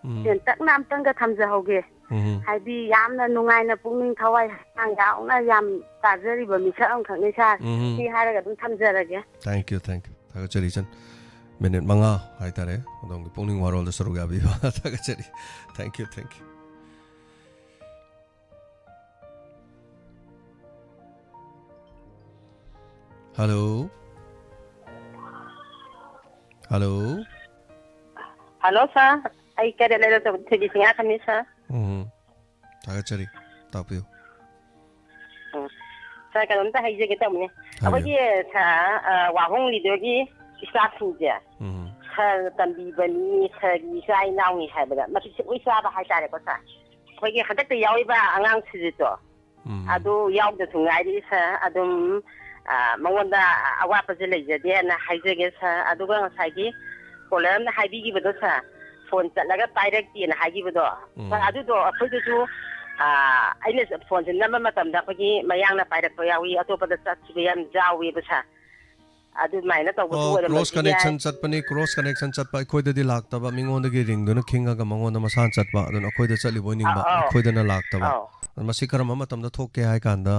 ꯎꯝ꯫ ꯇꯦꯟꯇꯛꯅ ꯑꯝꯇꯪꯒ ꯊꯝꯖꯍꯧꯒꯦ꯫ ꯎꯝ꯫ ꯍꯥꯏꯗꯤ ꯌꯥꯝꯅ ꯅꯨꯡꯉꯥꯏꯅ ꯄꯨꯛꯅꯤꯡ ꯊꯋꯥꯏ ꯍꯛꯆꯥꯡ ꯌꯥꯎꯅ ꯌꯥꯝ ꯇꯥꯖꯔꯤꯕ ꯃꯤꯁꯛ ꯑꯃꯈꯛꯅꯤ ꯁꯥꯔ꯫ ꯎꯝ꯫ ꯁꯤ ꯍꯥꯏꯔꯒ ꯑꯗꯨꯝ ꯊꯝꯖꯔꯒꯦ꯫ Thank you, thank you. ꯊꯥꯒꯠꯆꯔꯤ ꯏꯆꯟ꯫ ꯃꯤꯅꯤꯠ ꯃꯉꯥ ꯍꯥꯏꯇꯥꯔꯦ, ꯑꯗꯣꯝꯒꯤ ꯄꯨꯛꯅꯤꯡ ꯋꯥꯔꯣꯜꯗ ꯁꯔꯨꯛ ꯌꯥꯕꯤꯕ꯫ ꯊꯥꯒꯠꯆꯔꯤ꯫ Thank you, thank you. Hello. Hello. Hello, sir. ꯑꯩ ꯀꯩꯔꯦꯜ ꯂꯩꯔꯛꯇ ꯊꯣꯏꯕꯤ ꯁꯤꯡꯍꯥꯈꯅꯤ, sir꯫ ꯎꯝ꯫ ꯊꯥꯒꯠꯆꯔꯤ꯫ ꯇꯥꯛꯄꯤꯌꯨ꯫ ꯎꯝ꯫ Sir, ꯀꯩꯅꯣꯝꯇ ꯍꯥꯏꯖꯒꯦ ꯇꯧꯕꯅꯦ꯫ ꯍꯥꯏꯕꯤꯌꯨ꯫ ꯑꯩꯈꯣꯏꯒꯤ, sir, ꯑ, ꯋꯥꯍꯣꯡ ꯂꯤꯗꯣꯒꯤ staffꯁꯤꯡꯁꯦ, ꯎꯝ꯫ Sirꯅ ꯇꯝꯕꯤꯕꯅꯤ, Sirꯒꯤ ꯏꯆꯥ ꯏꯅꯥꯎꯅꯤ ꯍꯥꯏꯕꯗ ꯃꯇꯤꯛ ꯂꯣꯏ ꯆꯥꯕ ꯍꯥꯏꯇꯥꯔꯦꯀꯣ, sir꯫ ꯑꯩꯈꯣꯏꯒꯤ ꯍꯟꯗꯛꯇ ꯌꯥꯎꯔꯤꯕ ꯑꯉꯥꯡꯁꯤꯡꯁꯤꯁꯨ ꯎꯝ꯫ ꯑꯗꯨ ꯌꯥꯎꯗꯁꯨ ꯉꯥꯏꯔꯤ, sir꯫ ꯑꯗꯨꯝ, ꯑ, ꯃꯉꯣꯟꯗ ꯑꯋꯥꯠꯄꯁꯦ ꯂꯩꯖꯗꯦꯅ ꯍꯥꯏꯖꯒꯦ, sir꯫ ꯑꯗꯨꯒ ꯉꯁꯥꯏꯒꯤ caller ꯑꯃꯅ ꯍꯥꯏꯕꯤꯈꯤꯕꯗꯣ, sir, phone ꯆꯠꯂꯒ ꯄꯥꯏꯔꯛꯇꯦꯅ ꯍꯥꯏꯈꯤꯕꯗꯣ, ꯎꯝ꯫ Sir, ꯑꯗꯨꯗꯣ ꯑꯩꯈꯣꯏꯗꯁꯨ, ꯑ, ꯑꯩꯅ phoneꯁꯦ ꯅꯝꯕ ꯃꯇꯝꯗ ꯑꯩꯈꯣꯏꯒꯤ ꯃꯌꯥꯡꯅ ꯄꯥꯏꯔꯛꯄ ꯌꯥꯎꯏ, ꯑꯇꯣꯞꯄꯗ ꯆꯠꯈꯤꯕ ꯌꯥꯝ ꯌꯥꯎꯋꯦꯕ, sir꯫ ꯑꯗꯨꯃꯥꯏꯅ ꯇꯧꯕꯁꯨ ꯑꯣ, ꯑꯣꯏꯔꯝꯕꯁꯨ cross ꯌꯥꯏ꯫ Connection ꯆꯠꯄꯅꯤ, cross connection ꯆꯠꯄ, ꯑꯩꯈꯣꯏꯗꯗꯤ ꯂꯥꯛꯇꯕ, ꯃꯤꯉꯣꯟꯗꯒꯤ ringꯗꯨꯅ ꯈꯤꯡꯉꯒ ꯃꯉꯣꯟꯗ ꯃꯁꯥꯅ ꯆꯠꯄ, ꯑꯗꯨꯅ ꯑꯩꯈꯣꯏꯗ ꯆꯠꯂꯤꯕ ꯑꯣꯏ ꯅꯤꯡꯕ, ꯑꯧ, ꯑꯧ꯫ ꯑꯩꯈꯣꯏꯗꯅ ꯂꯥꯛꯇꯕ꯫ ꯑꯧ꯫ ꯑꯗꯨ ꯃꯁꯤ ꯀꯔꯝꯕ ꯃꯇꯝꯗ ꯊꯣꯛꯀꯦ ꯍꯥꯏ ꯀꯥꯟꯗ,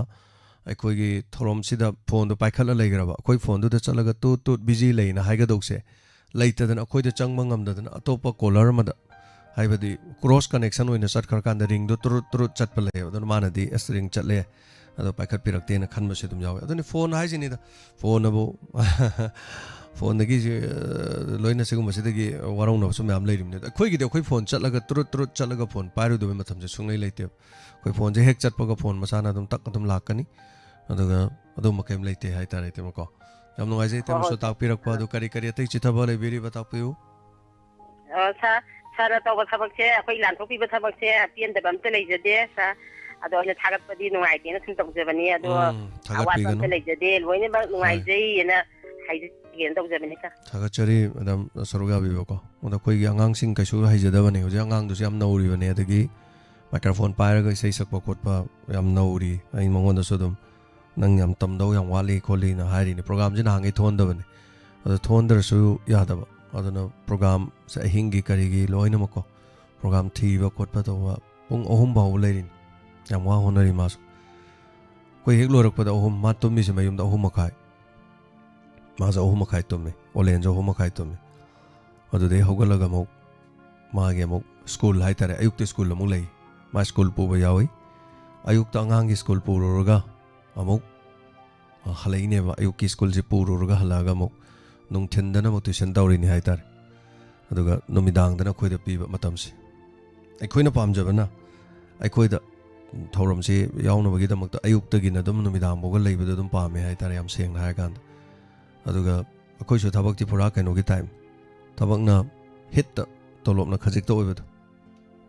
ꯑꯩꯈꯣꯏꯒꯤ ꯊꯧꯔꯝꯁꯤꯗ phoneꯗꯨ ꯄꯥꯏꯈꯠꯂ ꯂꯩꯈ꯭ꯔꯕ, ꯑꯩꯈꯣꯏ phoneꯗꯨꯗ ꯆꯠꯂꯒ ꯇꯨꯠ ꯇꯨꯠ busy ꯂꯩꯅ ꯍꯥꯏꯒꯗꯧꯁꯦ ꯂꯩꯇꯗꯅ, ꯑꯩꯈꯣꯏꯗ ꯆꯪꯕ ꯉꯝꯗꯗꯅ ꯑꯇꯣꯞꯄ caller ꯑꯃꯗ, ꯍꯥꯏꯕꯗꯤ cross connection ꯑꯣꯏꯅ ꯆꯠꯈ꯭ꯔꯀꯥꯟꯗ ringꯗꯣ ꯇꯨꯔꯨꯠ ꯇꯨꯔꯨꯠ ꯆꯠꯄ ꯂꯩꯌꯦꯕ꯫ ꯑꯗꯨꯅ ꯃꯥꯅꯗꯤ, "ꯑꯁ, ring ꯆꯠꯂꯦ, ꯑꯗꯣ ꯄꯥꯏꯈꯠꯄꯤꯔꯛꯇꯦꯅ" ꯈꯟꯕꯁꯨ ꯑꯗꯨꯝ ꯌꯥꯎꯋꯦ꯫ ꯑꯗꯨꯅꯤ phone ꯍꯥꯏꯁꯤꯅꯤꯗ, phone ꯑꯕꯨ phoneꯗꯒꯤ, ꯑ, ꯂꯣꯏꯅ ꯁꯤꯒꯨꯝꯕꯁꯤꯗꯒꯤ ꯋꯥꯔꯧꯅꯕꯁꯨ ꯃꯌꯥꯝ ꯂꯩꯔꯤꯕꯅꯤ꯫ ꯑꯩꯈꯣꯏꯒꯤꯗꯤ ꯑꯩꯈꯣꯏ phone ꯆꯠꯂꯒ ꯇꯨꯔꯨꯠ ꯇꯨꯔꯨꯠ ꯆꯠꯂꯒ phone ꯄꯥꯏꯔꯨꯗꯕꯩ ꯃꯇꯝꯁꯦ ꯁꯨꯡꯂꯩ ꯂꯩꯇꯦꯕ꯫ ꯑꯩꯈꯣꯏ phoneꯁꯦ ꯍꯦꯛ ꯆꯠꯄꯒ phone ꯃꯁꯥꯅ ꯑꯗꯨꯝ ꯇꯛ ꯑꯗꯨꯝ ꯂꯥꯛꯀꯅꯤ꯫ ꯑꯗꯨꯒ ꯑꯗꯨꯝꯕ ꯀꯩꯝ ꯂꯩꯇꯦ ꯍꯥꯏꯇꯥꯔꯦ, ꯏꯇꯩꯃꯀꯣ꯫ ꯌꯥꯝ ꯅꯨꯡꯉꯥꯏꯖꯩ, ꯍꯣꯏ, ꯏꯇꯩꯃꯁꯨ ꯍꯣꯏ, sir꯫ ꯇꯥꯛꯄꯤꯔꯛꯄ ꯑꯗꯨ꯫ ꯀꯔꯤ ꯀꯔꯤ ꯑꯇꯩ ꯆꯤꯊꯕ ꯂꯩꯕꯤꯔꯤꯕ ꯇꯥꯛꯄꯤꯌꯨ꯫ ꯑꯣ, sir, sirꯅ ꯇꯧꯕ ꯊꯕꯛꯁꯦ, ꯑꯩꯈꯣꯏ ꯂꯥꯟꯊꯣꯛꯄꯤꯕ ꯊꯕꯛꯁꯦ ꯄꯦꯟꯗꯕ ꯑꯝꯇ ꯂꯩꯖꯗꯦ, sir꯫ ꯑꯗꯣ ꯑꯩꯅ ꯊꯥꯒꯠꯄꯗꯤ ꯅꯨꯡꯉꯥꯏꯇꯦꯅ ꯁꯨꯝ ꯇꯧꯖꯕꯅꯤ꯫ ꯑꯗꯣ ꯎꯝ, ꯑꯋꯥꯠꯄ ꯑꯝꯇ ꯊꯥꯒꯠꯄꯤꯒꯅꯨ꯫ ꯂꯩꯖꯗꯦ, ꯂꯣꯏꯅꯃꯛ ꯍꯣꯏ꯫ ꯅꯨꯡꯉꯥꯏꯖꯩꯅ ꯍꯥꯏꯖꯒꯦꯅ ꯇꯧꯖꯕꯅꯤ, sir꯫ ꯊꯥꯒꯠꯆꯔꯤ, madam, ꯁꯔꯨꯛ ꯌꯥꯕꯤꯕꯀꯣ꯫ ꯑꯗꯣ ꯑꯩꯈꯣꯏꯒꯤ ꯑꯉꯥꯡꯁꯤꯡ ꯀꯩꯁꯨ ꯍꯩꯖꯗꯕꯅꯤ꯫ ꯍꯧꯖꯤꯛ ꯑꯉꯥꯡꯗꯨꯁꯨ ꯌꯥꯝ ꯅꯧꯔꯤꯕꯅꯦ, ꯑꯗꯒꯤ microphone ꯄꯥꯏꯔꯒ ꯏꯁꯩ ꯁꯛꯄ ꯈꯣꯠꯄ ꯌꯥꯝ ꯅꯧꯔꯤ꯫ ꯑꯩ ꯃꯉꯣꯟꯗꯁꯨ ꯑꯗꯨꯝ, "ꯅꯪ ꯌꯥꯝ ꯇꯝꯗꯧ ꯌꯥꯝ ꯋꯥꯠꯂꯤ" ꯈꯣꯠꯂꯤꯅ ꯍꯥꯏꯔꯤꯅꯤ꯫ Programꯁꯤ ꯅꯍꯥꯟꯈꯩ ꯊꯣꯛꯍꯟꯗꯕꯅꯤ꯫ ꯑꯗꯣ ꯊꯣꯛꯍꯟꯗ꯭ꯔꯁꯨ ꯌꯥꯗꯕ꯫ ꯑꯗꯨꯅ ꯄ꯭ꯔꯣꯒꯥꯝꯁꯦ ꯑꯍꯤꯡꯒꯤ ꯀꯔꯤꯒꯤ ꯂꯣꯏꯅꯃꯛꯀꯣ, ꯄ꯭ꯔꯣꯒꯥꯝ ꯊꯤꯕ ꯈꯣꯠꯄ ꯇꯧꯕ ꯄꯨꯡ ꯑꯍꯨꯝ ꯐꯥꯎꯕ ꯂꯩꯔꯤꯅꯤ꯫ ꯌꯥꯝ ꯋꯥ ꯍꯣꯠꯅꯔꯤ ꯃꯥꯁꯨ꯫ ꯑꯩꯈꯣꯏ ꯍꯦꯛ ꯂꯣꯏꯔꯛꯄꯗ ꯑꯍꯨꯝ, ꯃꯥ ꯇꯨꯝꯃꯤꯁꯦ ꯃꯌꯨꯝꯗ ꯑꯍꯨꯝ ꯃꯈꯥꯏ꯫ ꯃꯥꯁꯨ ꯑꯍꯨꯝ ꯃꯈꯥꯏ ꯇꯨꯝꯃꯤ, ꯑꯣꯂꯦꯟꯁꯨ ꯑꯍꯨꯝ ꯃꯈꯥꯏ ꯇꯨꯝꯃꯤ꯫ ꯑꯗꯨꯗꯩ ꯍꯧꯒꯠꯂꯒ ꯑꯃꯨꯛ ꯃꯥꯒꯤ ꯑꯃꯨꯛ ꯁ꯭ꯀꯨꯜ ꯍꯥꯏꯇꯥꯔꯦ, ꯑꯌꯨꯛꯇ ꯁ꯭ꯀꯨꯜ ꯑꯃꯨꯛ ꯂꯩ꯫ ꯃꯥ ꯁ꯭ꯀꯨꯜ ꯄꯨꯕ ꯌꯥꯎꯏ꯫ ꯑꯌꯨꯛꯇ ꯑꯉꯥꯡꯒꯤ ꯁ꯭ꯀꯨꯜ ꯄꯨꯔꯨꯔꯒ ꯑꯃꯨꯛ, ꯑ, ꯍꯜꯂꯛꯏꯅꯦꯕ꯫ ꯑꯌꯨꯛꯀꯤ ꯁ꯭ꯀꯨꯜꯁꯤ ꯄꯨꯔꯨꯔꯒ ꯍꯜꯂꯛꯑꯒ ꯑꯃꯨꯛ ꯅꯨꯡꯊꯤꯟꯗꯅ ꯑꯃꯨꯛ ꯇ꯭ꯌꯨꯁꯟ ꯇꯧꯔꯤꯅꯤ ꯍꯥꯏꯇꯥꯔꯦ꯫ ꯑꯗꯨꯒ ꯅꯨꯃꯤꯗꯥꯡꯗꯅ ꯑꯩꯈꯣꯏꯗ ꯄꯤꯕ ꯃꯇꯝꯁꯦ꯫ ꯑꯩꯈꯣꯏꯅ ꯄꯥꯝꯖꯕꯅ ꯑꯩꯈꯣꯏꯗ ꯊꯧꯔꯝꯁꯤ ꯌꯥꯎꯅꯕꯒꯤꯗꯃꯛꯇ ꯑꯌꯨꯛꯇꯒꯤꯅ ꯑꯗꯨꯝ ꯅꯨꯃꯤꯗꯥꯡ ꯐꯥꯎꯕ ꯂꯩꯕꯗꯣ ꯑꯗꯨꯝ ꯄꯥꯝꯃꯦ ꯍꯥꯏꯇꯥꯔꯦ, ꯌꯥꯝ ꯁꯦꯡꯅ ꯍꯥꯏꯔꯀꯥꯟꯗ꯫ ꯑꯗꯨꯒ ꯑꯩꯈꯣꯏꯁꯨ ꯊꯕꯛꯇꯤ ꯄꯨꯔꯥ ꯀꯩꯅꯣꯒꯤ ꯇꯥꯏꯞ, ꯊꯕꯛꯅ ꯍꯤꯠꯇ, ꯇꯣꯂꯣꯞꯅ ꯈꯖꯤꯛꯇ ꯑꯣꯏꯕꯗꯣ꯫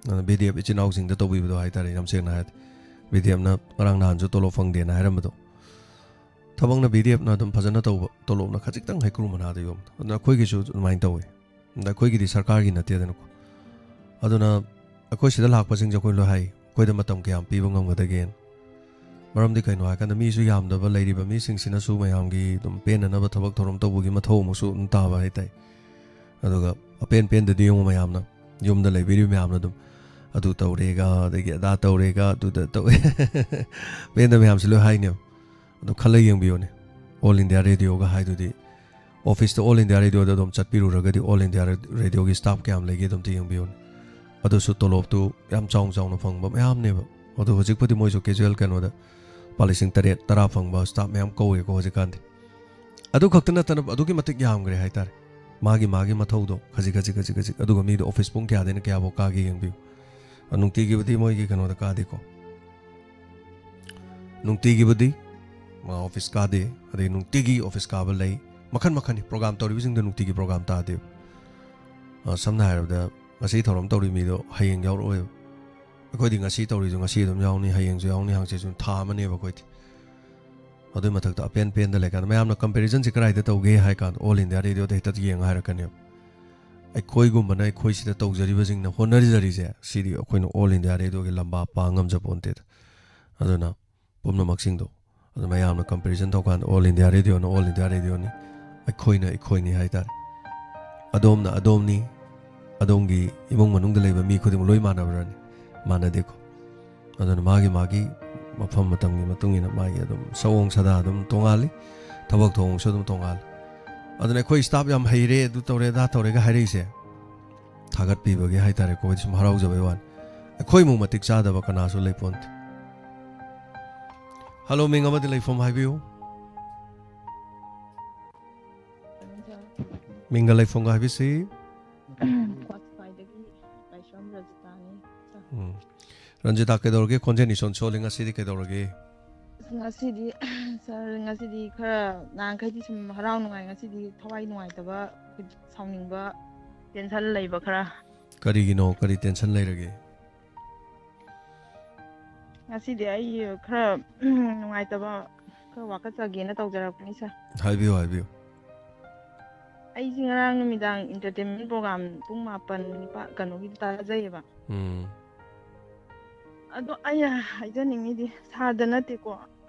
ꯑꯗꯨꯅ ꯕꯤ ꯗꯤ ꯑꯦꯐ ꯏꯆꯤꯟ ꯏꯅꯥꯎꯁꯤꯡꯗ ꯇꯧꯕꯤꯕꯗꯣ ꯍꯥꯏꯇꯥꯔꯦ, ꯌꯥꯝ ꯁꯦꯡꯅ ꯍꯥꯏꯔꯗꯤ꯫ ꯕꯤ ꯗꯤ ꯑꯦꯐꯅ ꯉꯔꯥꯡ ꯅꯍꯥꯟꯁꯨ ꯇꯣꯂꯣꯞ ꯐꯪꯗꯦꯅ ꯍꯥꯏꯔꯝꯕꯗꯣ, ꯊꯕꯛꯅ ꯕꯤ ꯗꯤ ꯑꯦꯐꯅ ꯑꯗꯨꯝ ꯐꯖꯅ ꯇꯧꯕ, ꯇꯣꯂꯣꯞꯅ ꯈꯖꯤꯛꯇꯪ ꯍꯩꯀ꯭ꯔꯨ ꯃꯅꯥꯗ ꯌꯣꯝꯕꯗꯣ꯫ ꯑꯗꯨꯅ ꯑꯩꯈꯣꯏꯒꯤꯁꯨ ꯑꯗꯨꯃꯥꯏꯅ ꯇꯧꯋꯤ꯫ ꯑꯗ ꯑꯩꯈꯣꯏꯒꯤꯗꯤ ꯁꯔꯀꯥꯔꯒꯤ ꯅꯠꯇꯦꯗꯅꯀꯣ꯫ ꯑꯗꯨꯅ ꯑꯩꯈꯣꯏ ꯁꯤꯗ ꯂꯥꯛꯄꯁꯤꯡꯁꯦ ꯑꯩꯈꯣꯏ ꯂꯣꯏ ꯍꯥꯏ, ꯑꯩꯈꯣꯏꯗ ꯃꯇꯝ ꯀꯌꯥꯝ ꯄꯤꯕ ꯉꯝꯒꯗꯒꯦꯅ꯫ ꯃꯔꯝꯗꯤ ꯀꯩꯅꯣ ꯍꯥꯏꯀꯥꯟꯗ, ꯃꯤꯁꯨ ꯌꯥꯝꯗꯕ, ꯂꯩꯔꯤꯕ ꯃꯤꯁꯤꯡꯁꯤꯅꯁꯨ ꯃꯌꯥꯝꯒꯤ ꯑꯗꯨꯝ ꯄꯦꯟꯅꯅꯕ ꯊꯕꯛ ꯊꯧꯔꯝ ꯇꯧꯕꯒꯤ ꯃꯊꯧ ꯑꯃꯨꯛꯁꯨ ꯑꯗꯨꯝ ꯇꯥꯕ ꯍꯥꯏꯇꯥꯔꯦ꯫ ꯑꯗꯨꯒ ꯑꯄꯦꯟ ꯄꯦꯟꯗꯗꯤ ꯌꯦꯡꯉꯨ, ꯃꯌꯥꯝꯅ, ꯌꯨꯝꯗ ꯂꯩꯕꯤꯔꯤꯕ ꯃꯌꯥꯝꯅ ꯑꯗꯨꯝ, "ꯑꯗꯨ ꯇꯧꯔꯦꯒ, ꯑꯗꯒꯤ ꯑꯗꯥ ꯇꯧꯔꯦꯒ, ꯑꯗꯨꯗ ꯇꯧꯔꯦ", ꯄꯦꯟꯗꯕ ꯃꯌꯥꯝꯁꯤ ꯂꯣꯏ ꯍꯥꯏꯅꯦꯕ꯫ ꯑꯗꯨ ꯈꯜꯂ ꯌꯦꯡꯕꯤꯌꯨꯅꯦ, ꯑꯣꯜ ꯏꯟꯗꯤꯌꯥ ꯔꯦꯗꯤꯑꯣꯒ ꯍꯥꯏꯗꯨꯗꯤ, ꯑꯣꯐꯤꯁꯇ ꯑꯣꯜ ꯏꯟꯗꯤꯌꯥ ꯔꯦꯗꯤꯑꯣꯗ ꯑꯗꯨꯝ ꯆꯠꯄꯤꯔꯨꯔꯒꯗꯤ, ꯑꯣꯜ ꯏꯟꯗꯤꯌꯥ ꯔꯦꯗꯤꯑꯣꯒꯤ ꯁ꯭ꯇꯥꯐ ꯀꯌꯥꯝ ꯂꯩꯒꯦ ꯑꯗꯨꯝꯇ ꯌꯦꯡꯕꯤꯌꯨꯅꯦ꯫ ꯑꯗꯨꯁꯨ ꯇꯣꯂꯣꯞꯇꯨ ꯌꯥꯝ ꯆꯥꯎꯅ ꯆꯥꯎꯅ ꯐꯪꯕ ꯃꯌꯥꯝꯅꯦꯕ꯫ ꯑꯗꯣ ꯍꯧꯖꯤꯛꯄꯨꯗꯤ ꯃꯣꯏꯁꯨ ꯀꯦꯖꯨꯋꯦꯜ ꯀꯩꯅꯣꯗ ꯂꯨꯄꯥ ꯂꯤꯁꯤꯡ ꯇꯔꯦꯠ ꯇꯔꯥ ꯐꯪꯕ ꯁ꯭ꯇꯥꯐ ꯃꯌꯥꯝ ꯀꯧꯋꯦꯀꯣ ꯍꯧꯖꯤꯛꯀꯥꯟꯗꯤ꯫ ꯑꯗꯨ ꯈꯛꯇ ꯅꯠꯇꯅ ꯑꯗꯨꯛꯀꯤ ꯃꯇꯤꯛ ꯌꯥꯝꯈ꯭ꯔꯦ ꯍꯥꯏꯇꯥꯔꯦ, ꯃꯥꯒꯤ ꯃꯥꯒꯤ ꯃꯊꯧꯗꯣ ꯈꯖꯤꯛ ꯈꯖꯤꯛ ꯈꯖꯤꯛ ꯈꯖꯤꯛ꯫ ꯑꯗꯨꯒ ꯃꯤꯗꯣ ꯑꯣꯐꯤꯁ ꯄꯨꯡ ꯀꯌꯥꯗꯩꯅ ꯀꯌꯥꯐꯥꯎ ꯀꯥꯒꯦ ꯌꯦꯡꯕꯤꯌꯨ꯫ ꯑ, ꯅꯨꯡꯇꯤꯒꯤꯕꯨꯗꯤ ꯃꯣꯏꯒꯤ ꯀꯩꯅꯣꯗ ꯀꯥꯗꯦꯀꯣ, ꯅꯨꯡꯇꯤꯒꯤꯕꯨꯗꯤ ꯃꯥ ꯑꯣꯐꯤꯁ ꯀꯥꯗꯦ, ꯑꯗꯩ ꯅꯨꯡꯇꯤꯒꯤ ꯑꯣꯐꯤꯁ ꯀꯥꯕ ꯂꯩ, ꯃꯈꯟ ꯃꯈꯟꯅꯤ꯫ ꯄ꯭ꯔꯣꯒꯥꯝ ꯇꯧꯔꯤꯕꯁꯤꯡꯗꯣ ꯅꯨꯡꯇꯤꯒꯤ ꯄ꯭ꯔꯣꯒꯥꯝ ꯇꯥꯗꯦꯕ꯫ ꯑ, ꯁꯝꯅ ꯍꯥꯏꯔꯕꯗ, ꯉꯁꯤ ꯊꯧꯔꯝ ꯇꯧꯔꯤ ꯃꯤꯗꯣ ꯍꯌꯦꯡ ꯌꯥꯎꯔꯛꯑꯣꯏꯕ꯫ ꯑꯩꯈꯣꯏꯗꯤ ꯉꯁꯤ ꯇꯧꯔꯤꯗꯣ ꯉꯁꯤ ꯑꯗꯨꯝ ꯌꯥꯎꯅꯤ, ꯍꯌꯦꯡꯁꯨ ꯌꯥꯎꯅꯤ, ꯍꯪꯆꯤꯠꯁꯨ, ꯊꯥ ꯑꯃꯅꯦꯕ ꯑꯩꯈꯣꯏꯗꯤ꯫ ꯑꯗꯨꯏ ꯃꯊꯛꯇ ꯑꯄꯦꯟ ꯄꯦꯟꯗ ꯂꯩꯀꯥꯟꯗ, ꯃꯌꯥꯝꯅ ꯀꯝꯄꯦꯔꯤꯖꯟꯁꯤ ꯀꯗꯥꯏꯗ ꯇꯧꯒꯦ ꯍꯥꯏ ꯀꯥꯟꯗ, ꯑꯣꯜ ꯏꯟꯗꯤꯌꯥ ꯔꯦꯗꯤꯑꯣꯗ ꯍꯦꯛꯇ ꯌꯦꯡꯉ ꯍꯥꯏꯔꯛꯀꯅꯦꯕ꯫ ꯑꯩꯈꯣꯏꯒꯨꯝꯕꯅ ꯑꯩꯈꯣꯏ ꯁꯤꯗ ꯇꯧꯖꯔꯤꯕꯁꯤꯡꯅ ꯍꯣꯠꯅꯖꯔꯤꯁꯦ, ꯁꯤꯗꯤ ꯑꯩꯈꯣꯏꯅ ꯑꯣꯜ ꯏꯟꯗꯤꯌꯥ ꯔꯦꯗꯤꯑꯣꯒꯤ ꯂꯝꯕꯥ ꯄꯥ ꯉꯝꯖꯄꯣꯟꯇꯦꯗ꯫ ꯑꯗꯨꯅ ꯄꯨꯝꯅꯃꯛꯁꯤꯡꯗꯣ, ꯑꯗꯨ ꯃꯌꯥꯝꯅ ꯀꯝꯄꯦꯔꯤꯖꯟ ꯇꯧꯀꯥꯟꯗ, ꯑꯣꯜ ꯏꯟꯗꯤꯌꯥ ꯔꯦꯗꯤꯑꯣꯅ ꯑꯣꯜ ꯏꯟꯗꯤꯌꯥ ꯔꯦꯗꯤꯑꯣꯅꯤ, ꯑꯩꯈꯣꯏꯅ ꯑꯩꯈꯣꯏꯅꯤ ꯍꯥꯏꯇꯥꯔꯦ꯫ ꯑꯗꯣꯝꯅ ꯑꯗꯣꯝꯅꯤ꯫ ꯑꯗꯣꯝꯒꯤ ꯏꯃꯨꯡ ꯃꯅꯨꯡꯗ ꯂꯩꯕ ꯃꯤ ꯈꯨꯗꯤꯡꯃꯛ ꯂꯣꯏ ꯃꯥꯟꯅꯕ꯭ꯔꯅꯤ? ꯃꯥꯟꯅꯗꯦꯀꯣ꯫ ꯑꯗꯨꯅ ꯃꯥꯒꯤ ꯃꯥꯒꯤ ꯃꯐꯝ ꯃꯇꯝꯒꯤ ꯃꯇꯨꯡ ꯏꯟꯅ ꯃꯥꯒꯤ ꯑꯗꯨꯝ ꯁꯑꯣꯡ ꯁꯥꯗꯥ ꯑꯗꯨꯝ ꯇꯣꯡꯉꯥꯜꯂꯤ, ꯊꯕꯛ ꯊꯧꯑꯣꯡꯁꯨ ꯑꯗꯨꯝ ꯇꯣꯡꯉꯥꯜꯂꯤ꯫ ꯑꯗꯨꯅ ꯑꯩꯈꯣꯏ staff ꯌꯥꯝ ꯍꯩꯔꯦ, ꯑꯗꯨ ꯇꯧꯔꯦ, ꯑꯗꯥ ꯇꯧꯔꯦꯒ ꯍꯥꯏꯔꯛꯏꯁꯦ, ꯊꯥꯒꯠꯄꯤꯕꯒꯤ ꯍꯥꯏꯇꯥꯔꯦꯀꯣ, ꯑꯩꯈꯣꯏꯗꯤ ꯁꯨꯝ ꯍꯔꯥꯎꯖꯕꯩ ꯋꯥꯅꯤ꯫ ꯑꯩꯈꯣꯏꯃꯨꯛ ꯃꯇꯤꯛ ꯆꯥꯗꯕ ꯀꯅꯥꯁꯨ ꯂꯩꯄꯣꯟꯇꯦ꯫ ꯍꯜꯂꯣ, ꯃꯤꯡ ꯑꯃꯗꯤ ꯂꯩꯐꯝ ꯍꯥꯏꯕꯤꯌꯨ꯫ ꯃꯤꯡꯒ ꯂꯩꯐꯝꯒ ꯍꯥꯏꯕꯤꯁꯤ꯫ ꯀ꯭ꯋꯥꯊꯤꯄꯥꯏꯗꯒꯤ ꯂꯥꯏꯁ꯭ꯔꯝ ꯔꯖꯤꯇꯥꯅꯤ, ꯁꯥꯔ꯫ ꯎꯝ꯫ ꯔꯟꯖꯤꯇꯥ, ꯀꯩꯗꯧꯔꯒꯦ? ꯈꯣꯟꯖꯦꯜ ꯏꯁꯣꯟ ꯁꯣꯜꯂꯤ꯫ ꯉꯁꯤꯗꯤ ꯀꯩꯗꯧꯔꯒꯦ? ꯑꯁ, ꯉꯁꯤꯗꯤ, ꯁꯥꯔ, ꯉꯁꯤꯗꯤ ꯈꯔ, ꯅꯍꯥꯟꯈꯩꯗꯤ ꯁꯨꯝ ꯍꯔꯥꯎ ꯅꯨꯡꯉꯥꯏ, ꯉꯁꯤꯗꯤ ꯊꯋꯥꯏ ꯅꯨꯡꯉꯥꯏꯇꯕ, ꯁꯥꯎꯅꯤꯡꯕ, tension ꯂꯩꯕ ꯈꯔ꯫ ꯀꯔꯤꯒꯤꯅꯣ? ꯀꯔꯤ tension ꯂꯩꯔꯒꯦ? ꯉꯁꯤꯗꯤ ꯑꯩ ꯈꯔ ꯅꯨꯡꯉꯥꯏꯇꯕ ꯈꯔ ꯋꯥꯀꯠꯆꯒꯦꯅ ꯇꯧꯖꯔꯛꯄꯅꯤ, ꯁꯥꯔ꯫ ꯍꯥꯏꯕꯤꯌꯨ, ꯍꯥꯏꯕꯤꯌꯨ꯫ ꯑꯩꯁꯤ ꯉꯔꯥꯡ ꯅꯨꯃꯤꯗꯥꯡ entertainment program ꯄꯨꯡ ꯃꯥꯄꯟ, ꯅꯤꯄꯥꯟ ꯀꯩꯅꯣꯒꯤꯗ ꯇꯥꯖꯩꯌꯦꯕ꯫ ꯎꯝ꯫ ꯑꯗꯣ ꯑꯩꯅ ꯍꯥꯏꯖꯅꯤꯡꯉꯤꯗꯤ, ꯁꯥꯔꯗ ꯅꯠꯇꯦꯀꯣ,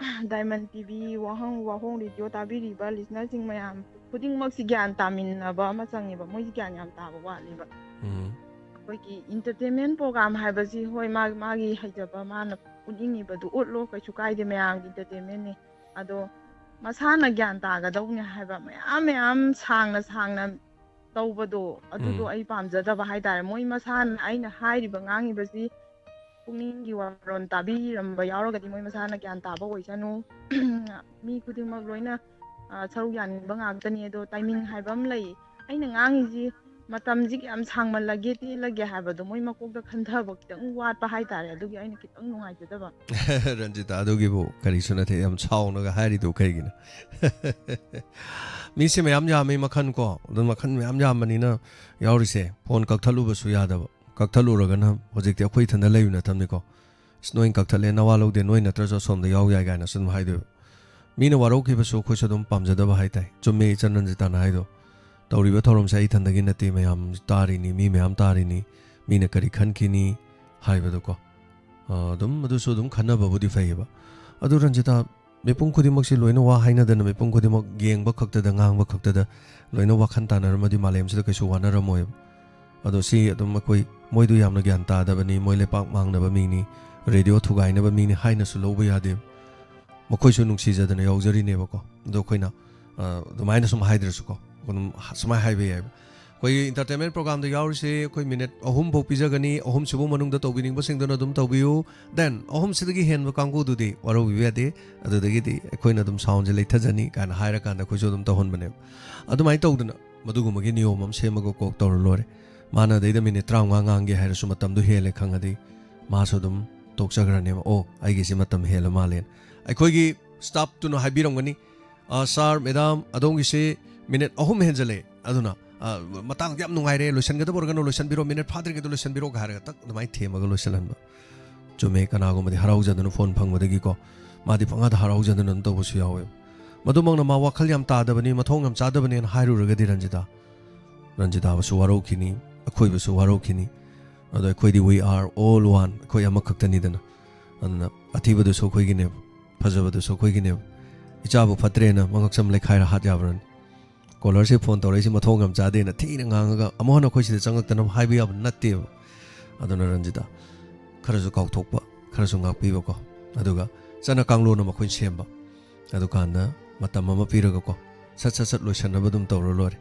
Diamond T V, ꯋꯥꯍꯪ ꯋꯥꯍꯣꯡ radio ꯇꯥꯕꯤꯔꯤꯕ listenerꯁꯤꯡ ꯃꯌꯥꯝ ꯈꯨꯗꯤꯡꯃꯛꯁꯤ ꯒ꯭ꯌꯥꯟ ꯇꯥꯃꯤꯟꯅꯕ ꯑꯃ ꯆꯪꯉꯦꯕ꯫ ꯃꯣꯏꯁꯤ ꯒ꯭ꯌꯥꯟ ꯌꯥꯝ ꯇꯥꯕ ꯋꯥꯠꯂꯦꯕ꯫ ꯎꯝ꯫ ꯑꯩꯈꯣꯏꯒꯤ entertainment program ꯍꯥꯏꯕꯁꯤ, ꯍꯣꯏ, ꯃꯥꯒꯤ, ꯃꯥꯒꯤ ꯍꯩꯖꯕ, ꯃꯥꯅ ꯎꯠꯅꯤꯡꯉꯤꯕꯗꯨ ꯎꯠꯂꯣ, ꯀꯩꯁꯨ ꯀꯥꯏꯗꯦ, ꯃꯌꯥꯝꯒꯤ entertainmentꯅꯤ꯫ ꯑꯗꯣ ꯃꯁꯥꯅ ꯒ꯭ꯌꯥꯟ ꯇꯥꯒꯗꯧꯅꯦ ꯍꯥꯏꯕ ꯃꯌꯥꯝ ꯃꯌꯥꯝ ꯁꯥꯡꯅ ꯁꯥꯡꯅ ꯇꯧꯕꯗꯣ, ꯑꯗꯨꯗꯣ ꯎꯝ꯫ ꯑꯩ ꯄꯥꯝꯖꯗꯕ ꯍꯥꯏꯇꯥꯔꯦ꯫ ꯃꯣꯏ ꯃꯁꯥꯅ, ꯑꯩꯅ ꯍꯥꯏꯔꯤꯕ ꯉꯥꯡꯉꯤꯕꯁꯤ ꯄꯨꯛꯅꯤꯡꯒꯤ ꯋꯥꯔꯣꯟ ꯇꯥꯕꯤꯔꯝꯕ ꯌꯥꯎꯔꯒꯗꯤ ꯃꯣꯏ ꯃꯁꯥꯅ ꯒ꯭ꯌꯥꯟ ꯇꯥꯕ ꯑꯣꯏꯁꯅꯨ꯫ ꯃꯤ ꯈꯨꯗꯤꯡꯃꯛ ꯂꯣꯏꯅ, ꯑ, ꯁꯔꯨꯛ ꯌꯥꯅꯤꯡꯕ ꯉꯥꯛꯇꯅꯤ꯫ ꯑꯗꯣ timing ꯍꯥꯏꯕ ꯑꯃ ꯂꯩ꯫ ꯑꯩꯅ ꯉꯥꯡꯉꯤꯁꯤ ꯃꯇꯝꯁꯤ ꯀꯌꯥꯝ ꯁꯥꯡꯃꯜꯂꯒꯦ, ꯇꯦꯜꯂꯒꯦ ꯍꯥꯏꯕꯗꯣ ꯃꯣꯏ ꯃꯀꯣꯛꯇ ꯈꯟꯊꯕ ꯈꯤꯇꯪ ꯋꯥꯠꯄ ꯍꯥꯏꯇꯥꯔꯦ꯫ ꯑꯗꯨꯒꯤ ꯑꯩꯅ ꯈꯤꯇꯪ ꯅꯨꯡꯉꯥꯏꯖꯗꯕ꯫ ꯔꯟꯖꯤꯇꯥ, ꯑꯗꯨꯒꯤꯕꯨ ꯀꯔꯤꯁꯨ ꯅꯠꯇꯦ꯫ ꯌꯥꯝ ꯁꯥꯎꯅꯒ ꯍꯥꯏꯔꯤꯗꯨ ꯀꯩꯒꯤꯅꯣ? ꯃꯤꯁꯦ ꯃꯌꯥꯝ ꯌꯥꯝꯃꯤ, ꯃꯈꯜ ꯀꯣ, ꯑꯗꯨ ꯃꯈꯜ ꯃꯌꯥꯝ ꯌꯥꯝꯕꯅꯤꯅ ꯌꯥꯎꯔꯤꯁꯦ꯫ Phone ꯀꯛꯊꯠꯂꯨꯕꯁꯨ ꯌꯥꯗꯕ꯫ ꯀꯛꯊꯠꯂꯨꯔꯒꯅ ꯍꯧꯖꯤꯛꯇꯤ ꯑꯩꯈꯣꯏ ꯏꯊꯟꯗ ꯂꯩꯕ ꯅꯠꯇꯕꯅꯤꯀꯣ꯫ "ꯑꯁ, ꯅꯣꯏꯅ ꯀꯛꯊꯠꯂꯦ, ꯅꯋꯥ ꯂꯧꯗꯦ, ꯅꯣꯏ ꯅꯠꯇ꯭ꯔꯁꯨ ꯑꯁꯣꯝꯗ ꯌꯥꯎ ꯌꯥꯏ" ꯀꯥꯏꯅꯁꯨ ꯑꯗꯨꯝ ꯍꯥꯏꯗꯣꯏꯕ꯫ ꯃꯤꯅ ꯋꯥꯔꯧꯈꯤꯕꯁꯨ ꯑꯩꯈꯣꯏꯁꯨ ꯑꯗꯨꯝ ꯄꯥꯝꯖꯗꯕ ꯍꯥꯏꯇꯥꯏ꯫ ꯆꯨꯝꯃꯦ ꯏꯆꯟ ꯔꯟꯖꯤꯇꯥꯅ ꯍꯥꯏꯗꯣ꯫ ꯇꯧꯔꯤꯕ ꯊꯧꯔꯝꯁꯦ ꯑꯩ ꯏꯊꯟꯗꯒꯤ ꯅꯠꯇꯦ, ꯃꯌꯥꯝ ꯇꯥꯔꯤꯅꯤ, ꯃꯤ ꯃꯌꯥꯝ ꯇꯥꯔꯤꯅꯤ, ꯃꯤꯅ ꯀꯔꯤ ꯈꯟꯈꯤꯅꯤ ꯍꯥꯏꯕꯗꯣꯀꯣ꯫ ꯑ, ꯑꯗꯨꯝ ꯑꯗꯨꯁꯨ ꯑꯗꯨꯝ ꯈꯟꯅꯕꯕꯨꯗꯤ ꯐꯩꯌꯦꯕ꯫ ꯑꯗꯨ ꯔꯟꯖꯤꯇꯥ, ꯃꯤꯄꯨꯝ ꯈꯨꯗꯤꯡꯃꯛꯁꯤ ꯂꯣꯏꯅ ꯋꯥ ꯍꯥꯏꯅꯗꯅ, ꯃꯤꯄꯨꯝ ꯈꯨꯗꯤꯡꯃꯛ ꯌꯦꯡꯕ ꯈꯛꯇꯗ, ꯉꯥꯡꯕ ꯈꯛꯇꯗ ꯂꯣꯏꯅ ꯋꯥꯈꯜ ꯇꯥꯅꯔꯝꯃꯗꯤ ꯃꯥꯂꯦꯝꯁꯤꯗ ꯀꯩꯁꯨ ꯋꯥꯅꯔꯝꯃꯣꯏꯕ꯫ ꯑꯗꯣ ꯁꯤ ꯑꯗꯨꯝ ꯑꯩꯈꯣꯏ, ꯃꯣꯏꯗꯨ ꯌꯥꯝꯅ ꯒ꯭ꯌꯥꯟ ꯇꯥꯗꯕꯅꯤ, ꯃꯣꯏ ꯂꯩꯄꯥꯛ ꯃꯥꯡꯅꯕ ꯃꯤꯅꯤ, ꯔꯦꯗꯤꯑꯣ ꯊꯨꯒꯥꯏꯅꯕ ꯃꯤꯅꯤ ꯍꯥꯏꯅꯁꯨ ꯂꯧꯕ ꯌꯥꯗꯦ꯫ ꯃꯈꯣꯏꯁꯨ ꯅꯨꯡꯁꯤꯖꯗꯅ ꯌꯥꯎꯖꯔꯤꯅꯦꯕꯀꯣ꯫ ꯑꯗꯣ ꯑꯩꯈꯣꯏꯅ, ꯑ, ꯑꯗꯨꯃꯥꯏꯅ ꯁꯨꯝ ꯍꯥꯏꯗ꯭ꯔꯁꯨꯀꯣ, ꯑꯗꯨꯝ ꯍ-, ꯁꯨꯃꯥꯏꯅ ꯍꯥꯏꯕ ꯌꯥꯏꯕ꯫ ꯑꯩꯈꯣꯏꯒꯤ entertainment programꯗ ꯌꯥꯎꯔꯤꯁꯦ ꯑꯩꯈꯣꯏ minute ꯑꯍꯨꯝ ꯐꯥꯎ ꯄꯤꯖꯒꯅꯤ꯫ ꯑꯍꯨꯝꯁꯤꯕꯨ ꯃꯅꯨꯡꯗ ꯇꯧꯕꯤꯅꯤꯡꯕꯁꯤꯡꯗꯨꯅ ꯑꯗꯨꯝ ꯇꯧꯕꯤꯌꯨ꯫ Then ꯑꯍꯨꯝꯁꯤꯗꯒꯤ ꯍꯦꯟꯕ ꯀꯥꯡꯕꯨꯗꯨꯗꯤ ꯋꯥꯔꯧꯕꯤꯕ ꯌꯥꯗꯦ꯫ ꯑꯗꯨꯗꯒꯤꯗꯤ ꯑꯩꯈꯣꯏꯅ ꯑꯗꯨꯝ soundꯁꯦ ꯂꯩꯊꯖꯅꯤ ꯀꯥꯏꯅ ꯍꯥꯏꯔꯀꯥꯟꯗ ꯑꯩꯈꯣꯏꯁꯨ ꯑꯗꯨꯝ ꯇꯧꯍꯟꯕꯅꯦꯕ꯫ ꯑꯗꯨꯃꯥꯏꯅ ꯇꯧꯗꯅ ꯃꯗꯨꯒꯨꯝꯕꯒꯤ ꯅꯤꯌꯣꯝ ꯑꯃ ꯁꯦꯝꯃꯒ ꯀꯣꯛ ꯇꯧꯔ ꯂꯣꯏꯔꯦ꯫ ꯃꯥꯅ ꯑꯗꯩꯗ minute ꯇꯔꯥꯃꯉꯥ ꯉꯥꯡꯒꯦ ꯍꯥꯏꯔꯁꯨ ꯃꯇꯝꯗꯣ ꯍꯦꯜꯂꯦ ꯈꯪꯉꯗꯤ ꯃꯥꯁꯨ ꯑꯗꯨꯝ ꯇꯣꯛꯆꯈ꯭ꯔꯅꯦꯕ꯫ "ꯑꯣ, ꯑꯩꯒꯤꯁꯤ ꯃꯇꯝ ꯍꯦꯜꯂ ꯃꯥꯜꯂꯦꯅ"꯫ ꯑꯩꯈꯣꯏꯒꯤ staffꯇꯨꯅ ꯍꯥꯏꯕꯤꯔꯝꯒꯅꯤ, "ꯑ, sir, madam, ꯑꯗꯣꯝꯒꯤꯁꯤ minute ꯑꯍꯨꯝ ꯍꯦꯟꯖꯜꯂꯦ, ꯑꯗꯨꯅ, ꯑ, ꯃꯇꯥꯡꯗꯤ ꯌꯥꯝ ꯅꯨꯡꯉꯥꯏꯔꯦ, ꯂꯣꯏꯁꯤꯟꯒꯗꯕ ꯑꯣꯏꯔꯒꯅ ꯂꯣꯏꯁꯤꯟꯕꯤꯔꯣ, minute ꯐꯥꯗ꯭ꯔꯤꯉꯩꯗ ꯂꯣꯏꯁꯤꯟꯕꯤꯔꯣ" ꯍꯥꯏꯔꯒ ꯇꯛ ꯑꯗꯨꯃꯥꯏꯅ ꯊꯦꯝꯃꯒ ꯂꯣꯏꯁꯤꯜꯍꯟꯕ꯫ ꯆꯨꯝꯃꯦ, ꯀꯅꯥꯒꯨꯝꯕꯗꯤ ꯍꯔꯥꯎꯖꯗꯅ phone ꯐꯪꯕꯗꯒꯤꯀꯣ, ꯃꯥꯗꯤ ꯄꯪꯍꯥꯗ ꯍꯔꯥꯎꯖꯗꯅ ꯑꯗꯨꯝ ꯇꯧꯕꯁꯨ ꯌꯥꯎꯋꯦꯕ꯫ ꯃꯗꯨꯃꯛꯅ ꯃꯥ ꯋꯥꯈꯜ ꯌꯥꯝ ꯇꯥꯗꯕꯅꯤ, ꯃꯊꯣꯡ ꯌꯥꯝ ꯆꯥꯗꯕꯅꯦꯅ ꯍꯥꯏꯔꯨꯔꯒꯗꯤ ꯔꯟꯖꯤꯇꯥ, ꯔꯟꯖꯤꯇꯥꯕꯨꯁꯨ ꯋꯥꯔꯧꯈꯤꯅꯤ, ꯑꯩꯈꯣꯏꯕꯨꯁꯨ ꯋꯥꯔꯧꯈꯤꯅꯤ꯫ ꯑꯗꯣ ꯑꯩꯈꯣꯏꯗꯤ we are all one, ꯑꯩꯈꯣꯏ ꯑꯃꯈꯛꯇꯅꯤꯗꯅ꯫ ꯑꯗꯨꯅ ꯑꯊꯤꯕꯗꯨꯁꯨ ꯑꯩꯈꯣꯏꯒꯤꯅꯦꯕ, ꯐꯖꯕꯗꯨꯁꯨ ꯑꯩꯈꯣꯏꯒꯤꯅꯦꯕ꯫ ꯏꯆꯥꯕꯨ ꯐꯠꯇ꯭ꯔꯦꯅ ꯃꯉꯛꯁꯝ ꯂꯩꯈꯥꯏꯔ ꯍꯥꯠ ꯌꯥꯕ꯭ꯔꯅꯤ? Callerꯁꯦ phone ꯇꯧꯔꯛꯏꯁꯤ ꯃꯊꯣꯡ ꯌꯥꯝ ꯆꯥꯗꯦꯅ ꯊꯤꯅ ꯉꯥꯡꯉꯒ ꯑꯃꯨꯛ ꯍꯟꯅ ꯑꯩꯈꯣꯏ ꯁꯤꯗ ꯆꯪꯉꯛꯇꯅꯕ ꯍꯥꯏꯕ ꯌꯥꯕ ꯅꯠꯇꯦꯕ꯫ ꯑꯗꯨꯅ ꯔꯟꯖꯤꯇꯥ, ꯈꯔꯁꯨ ꯀꯥꯎꯊꯣꯛꯄ, ꯈꯔꯁꯨ ꯉꯥꯛꯄꯤꯕꯀꯣ꯫ ꯑꯗꯨꯒ ꯆꯠꯅ ꯀꯥꯡꯂꯣꯟ ꯑꯃ ꯑꯩꯈꯣꯏꯅ ꯁꯦꯝꯕ꯫ ꯑꯗꯨꯀꯥꯟꯗ ꯃꯇꯝ ꯑꯃ ꯄꯤꯔꯒꯀꯣ, ꯁꯠ ꯁꯠ ꯁꯠ ꯂꯣꯏꯁꯟꯅꯕ ꯑꯗꯨꯝ ꯇꯧꯔ ꯂꯣꯏꯔꯦ꯫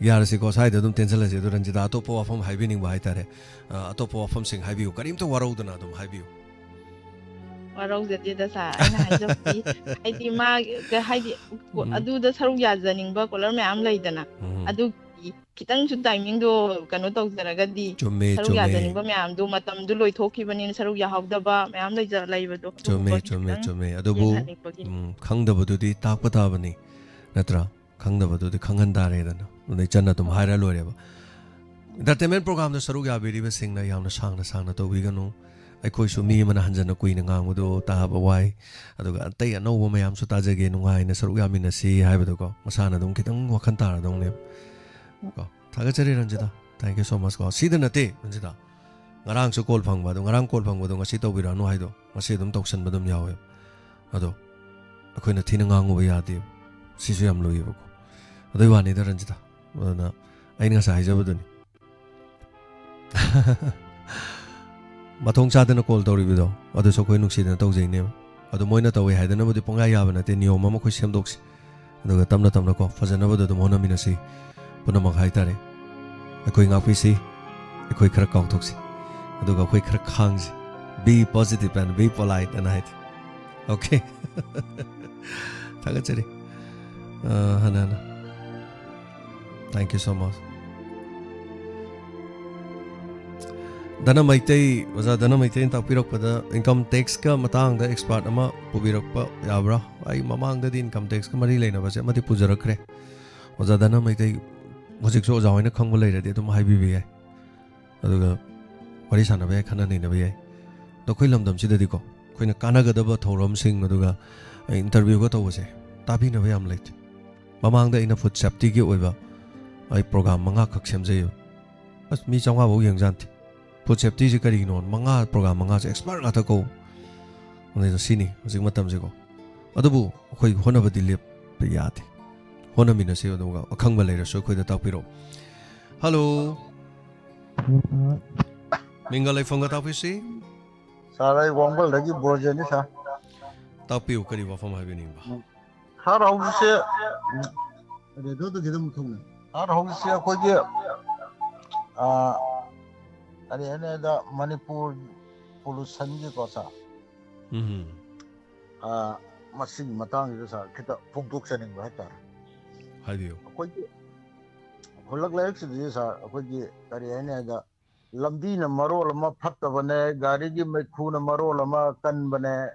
ꯌꯥꯔꯁꯤꯀꯣ, ꯁ꯭ꯋꯥꯏꯗ ꯑꯗꯨꯝ ꯇꯦꯟꯁꯤꯜꯂꯁꯤ꯫ ꯑꯗꯨ ꯔꯟꯖꯤꯇꯥ, ꯑꯇꯣꯞꯄ ꯋꯥꯐꯝ ꯍꯥꯏꯕꯤꯅꯤꯡꯕ ꯍꯥꯏꯇꯥꯔꯦ, ꯑ, ꯑꯇꯣꯞꯄ ꯋꯥꯐꯝꯁꯤꯡ ꯍꯥꯏꯕꯤꯌꯨ, ꯀꯔꯤꯝꯇ ꯋꯥꯔꯧꯗꯅ ꯑꯗꯨꯝ ꯍꯥꯏꯕꯤꯌꯨ꯫ ꯋꯥꯔꯧꯖꯗꯦꯗ sir, ꯑꯩꯅ ꯍꯥꯏꯖꯕꯗꯤ, ꯍꯥꯏꯗꯤ ꯃꯥ, ꯀꯩ ꯍꯥꯏꯗꯤ, ꯎꯝ꯫ ꯑꯗꯨꯗ ꯁꯔꯨꯛ ꯌꯥꯖꯅꯤꯡꯕ caller ꯃꯌꯥꯝ ꯂꯩꯗꯅ, ꯎꯝ꯫ ꯑꯗꯨꯒꯤ ꯈꯤꯇꯪꯁꯨ timingꯗꯣ ꯀꯩꯅꯣ ꯇꯧꯖꯔꯒꯗꯤ, ꯆꯨꯝꯃꯦ, ꯁꯔꯨꯛ ꯆꯨꯝꯃꯦ꯫ ꯌꯥꯖꯅꯤꯡꯕ ꯃꯌꯥꯝꯗꯣ ꯃꯇꯝꯗꯨ ꯂꯣꯏꯊꯣꯛꯈꯤꯕꯅꯤꯅ ꯁꯔꯨꯛ ꯌꯥꯍꯧꯗꯕ ꯃꯌꯥꯝ ꯂꯩꯖ-, ꯂꯩꯕꯗꯣ, ꯆꯨꯝꯃꯦ, ꯑꯗꯨꯒꯨꯝꯕꯒꯤ ꯆꯨꯝꯃꯦ, ꯈꯤꯇꯪ ꯆꯨꯝꯃꯦ꯫ ꯑꯗꯨꯕꯨ, ꯌꯦꯡꯍꯟꯅꯤꯡꯕꯒꯤ꯫ ꯎꯝ, ꯈꯪꯗꯕꯗꯨꯗꯤ ꯇꯥꯛꯄ ꯇꯥꯕꯅꯤ, ꯅꯠꯇ꯭ꯔꯥ? ꯈꯪꯗꯕꯗꯨꯗꯤ ꯈꯪꯍꯟ ꯇꯥꯔꯦꯗꯅ꯫ ꯑꯗꯩ ꯆꯟꯅ ꯑꯗꯨꯝ ꯍꯥꯏꯔ ꯂꯣꯏꯔꯦꯕ꯫ Entertainment programꯗ ꯁꯔꯨꯛ ꯌꯥꯕꯤꯔꯤꯕꯁꯤꯡꯅ ꯌꯥꯝꯅ ꯁꯥꯡꯅ ꯁꯥꯡꯅ ꯇꯧꯕꯤꯒꯅꯨ꯫ ꯑꯩꯈꯣꯏꯁꯨ ꯃꯤ ꯑꯃꯅ ꯍꯟꯖꯟꯅ ꯀꯨꯏꯅ ꯉꯥꯡꯕꯗꯣ ꯇꯥꯕ ꯋꯥꯏ꯫ ꯑꯗꯨꯒ ꯑꯇꯩ ꯑꯅꯧꯕ ꯃꯌꯥꯝꯁꯨ ꯇꯥꯖꯒꯦ, ꯅꯨꯡꯉꯥꯏꯅ ꯁꯔꯨꯛ ꯌꯥꯃꯤꯟꯅꯁꯤ ꯍꯥꯏꯕꯗꯣꯀꯣ, ꯃꯁꯥꯅ ꯑꯗꯨꯝ ꯈꯤꯇꯪ ꯋꯥꯈꯜ ꯇꯥꯔꯗꯧꯅꯦꯕ꯫ ꯀꯣ, ꯊꯥꯒꯠꯆꯔꯤ Ranjita. Thank you so much ꯀꯣ꯫ ꯁꯤꯗ ꯅꯠꯇꯦ ꯔꯟꯖꯤꯇꯥ꯫ ꯉꯔꯥꯡꯁꯨ call ꯐꯪꯕ, ꯑꯗꯣ ꯉꯔꯥꯡ call ꯐꯪꯕꯗꯣ ꯉꯁꯤ ꯇꯧꯕꯤꯔꯛꯑꯅꯨ ꯍꯥꯏꯗꯣ, ꯉꯁꯤ ꯑꯗꯨꯝ ꯇꯧꯁꯟꯕ ꯑꯗꯨꯝ ꯌꯥꯎꯋꯦꯕ꯫ ꯑꯗꯣ ꯑꯩꯈꯣꯏꯅ ꯊꯤꯅ ꯉꯥꯡꯉꯨꯕ ꯌꯥꯗꯦ꯫ ꯁꯤꯁꯨ ꯌꯥꯝ ꯂꯨꯏꯌꯦꯕꯀꯣ꯫ ꯑꯗꯨꯏ ꯋꯥꯅꯤꯗ ꯔꯟꯖꯤꯇꯥ꯫ ꯑꯗꯨꯅ ꯑꯩꯅ ꯉꯁꯥꯏ ꯍꯥꯏꯖꯕꯗꯨꯅꯤ꯫ ꯃꯊꯣꯡ ꯆꯥꯗꯅ ꯀꯣꯜ ꯇꯧꯔꯤꯕꯗꯣ, ꯑꯗꯨꯁꯨ ꯑꯩꯈꯣꯏ ꯅꯨꯡꯁꯤꯗꯅ ꯇꯧꯖꯩꯅꯦꯕ꯫ ꯑꯗꯣ ꯃꯣꯏꯅ ꯇꯧꯋꯦ ꯍꯥꯏꯗꯅꯕꯨꯗꯤ ꯄꯪꯌꯥ ꯌꯥꯕ ꯅꯠꯇꯦ, ꯅꯤꯌꯣꯝ ꯑꯃ ꯑꯩꯈꯣꯏ ꯁꯦꯝꯗꯣꯛꯁꯤ꯫ ꯑꯗꯨꯒ ꯇꯞꯅ ꯇꯞꯅꯀꯣ ꯐꯖꯅꯕꯗꯣ ꯑꯗꯨꯝ ꯍꯣꯠꯅꯃꯤꯟꯅꯁꯤ꯫ ꯄꯨꯝꯅꯃꯛ ꯍꯥꯏꯇꯥꯔꯦ꯫ ꯑꯩꯈꯣꯏ ꯉꯥꯛꯄꯤꯁꯤ, ꯑꯩꯈꯣꯏ ꯈꯔ ꯀꯥꯎꯊꯣꯛꯁꯤ, ꯑꯗꯨꯒ ꯑꯩꯈꯣꯏ ꯈꯔ ꯈꯥꯡꯁꯤ꯫ Be positive and be polite ꯑꯅ ꯍꯥꯏꯗꯤ꯫ Okay꯫ ꯊꯥꯒꯠꯆꯔꯤ꯫ ꯑ, ꯍꯟꯅ ꯍꯟꯅ꯫ Thank you so much꯫ ꯙꯅ Meitei, ꯑꯣꯖꯥ ꯙꯅ ꯃꯩꯇꯩꯅ ꯇꯥꯛꯄꯤꯔꯛꯄꯗ income tax ꯀ ꯃꯇꯥꯡꯗ expert ꯑꯃ ꯄꯨꯕꯤꯔꯛꯄ ꯌꯥꯕ꯭ꯔꯥ? ꯑꯩ ꯃꯃꯥꯡꯗꯗꯤ income tax ꯀ ꯃꯔꯤ ꯂꯩꯅꯕꯁꯦ ꯑꯃꯗꯤ ꯄꯨꯖꯔꯛꯈ꯭ꯔꯦ꯫ ꯑꯣꯖꯥ ꯙꯅ ꯃꯩꯇꯩ ꯍꯧꯖꯤꯛꯁꯨ ꯑꯣꯖꯥ ꯍꯣꯏꯅ ꯈꯪꯕ ꯂꯩꯔꯗꯤ ꯑꯗꯨꯝ ꯍꯥꯏꯕꯤꯕ ꯌꯥꯏ꯫ ꯑꯗꯨꯒ ꯋꯥꯔꯤ ꯁꯥꯟꯅꯕ ꯌꯥꯏ, ꯈꯟꯅ ꯅꯩꯅꯕ ꯌꯥꯏ꯫ ꯑꯗꯣ ꯑꯩꯈꯣꯏ ꯂꯝꯗꯝꯁꯤꯗꯗꯤꯀꯣ, ꯑꯩꯈꯣꯏꯅ ꯀꯥꯟꯅꯒꯗꯕ ꯊꯧꯔꯝꯁꯤꯡ, ꯑꯗꯨꯒ interview ꯒ ꯇꯧꯕꯁꯦ, ꯇꯥꯕꯤꯅꯕ ꯌꯥꯝ ꯂꯩꯇꯦ꯫ ꯃꯃꯥꯡꯗ ꯑꯩꯅ food safety ꯒꯤ ꯑꯣꯏꯕ ꯑꯩ program ꯃꯉꯥꯈꯛ ꯁꯦꯝꯖꯩꯌꯦꯕ꯫ ꯑꯁ, ꯃꯤ ꯆꯥꯝꯃꯉꯥ ꯐꯥꯎ ꯌꯦꯡꯖꯥꯟꯗꯦ꯫ Food safety ꯁꯦ ꯀꯔꯤꯒꯤꯅꯣ? ꯃꯉꯥ, program ꯃꯉꯥꯁꯦ expert ꯉꯥꯛꯇ ꯀꯧ꯫ ꯑꯗꯨꯅ ꯁꯤꯅꯤ ꯍꯧꯖꯤꯛ ꯃꯇꯝꯁꯦꯀꯣ꯫ ꯑꯗꯨꯕꯨ ꯑꯩꯈꯣꯏ ꯍꯣꯠꯅꯕꯗꯤ ꯂꯦꯞꯄ ꯌꯥꯗꯦ꯫ ꯍꯣꯠꯅꯃꯤꯟꯅꯁꯤ, ꯑꯗꯨꯒ ꯑꯈꯪꯕ ꯂꯩꯔꯁꯨ ꯑꯩꯈꯣꯏꯗ ꯇꯥꯛꯄꯤꯔꯛꯑꯣ꯫ Hello꯫ ꯃꯤꯡꯒ ꯂꯩꯐꯝꯒ ꯇꯥꯛꯄꯤꯁꯤ꯫ Sir, ꯑꯩ ꯋꯥꯡꯕꯜꯗꯒꯤ ꯕ꯭ꯔꯣꯖꯦꯟꯅꯤ, sir꯫ ꯇꯥꯛꯄꯤꯌꯨ, ꯀꯔꯤ ꯋꯥꯐꯝ ꯍꯥꯏꯕꯤꯅꯤꯡꯕ? ꯎꯝ꯫ Sir, ꯍꯧꯖꯤꯛꯁꯦ, ꯎꯝ, ꯔꯦꯗꯤꯑꯣꯗ ꯈꯤꯇꯪ ꯃꯨꯊꯧꯅꯦ꯫ Sir, ꯍꯧꯖꯤꯛꯁꯦ ꯑꯩꯈꯣꯏꯒꯤ, ꯑ, ꯀꯔꯤ ꯍꯥꯏꯅꯤ ꯍꯥꯏꯗ, ꯃꯅꯤꯄꯨꯔ pollution ꯒꯤꯀꯣ, sir꯫ ꯎꯝ꯫ ꯑ, ꯃꯁꯤꯒꯤ ꯃꯇꯥꯡꯁꯤꯗ, sir, ꯈꯤꯇ ꯐꯣꯡꯗꯣꯛꯆꯅꯤꯡꯕ ꯍꯥꯏꯇꯥꯔꯦ꯫ ꯍꯥꯏꯕꯤꯌꯨ꯫ ꯑꯩꯈꯣꯏꯒꯤ ꯈꯨꯜꯂꯛ ꯂꯩꯔꯛꯁꯤꯗꯗꯤ, sir, ꯑꯩꯈꯣꯏꯒꯤ ꯀꯔꯤ ꯍꯥꯏꯅꯤ ꯍꯥꯏꯗ, ꯂꯝꯕꯤꯅ ꯃꯔꯣꯜ ꯑꯃ ꯐꯠꯇꯕꯅꯦ, ꯒꯥꯔꯤꯒꯤ ꯃꯩꯈꯨꯅ ꯃꯔꯣꯜ ꯑꯃ ꯀꯟꯕꯅꯦ꯫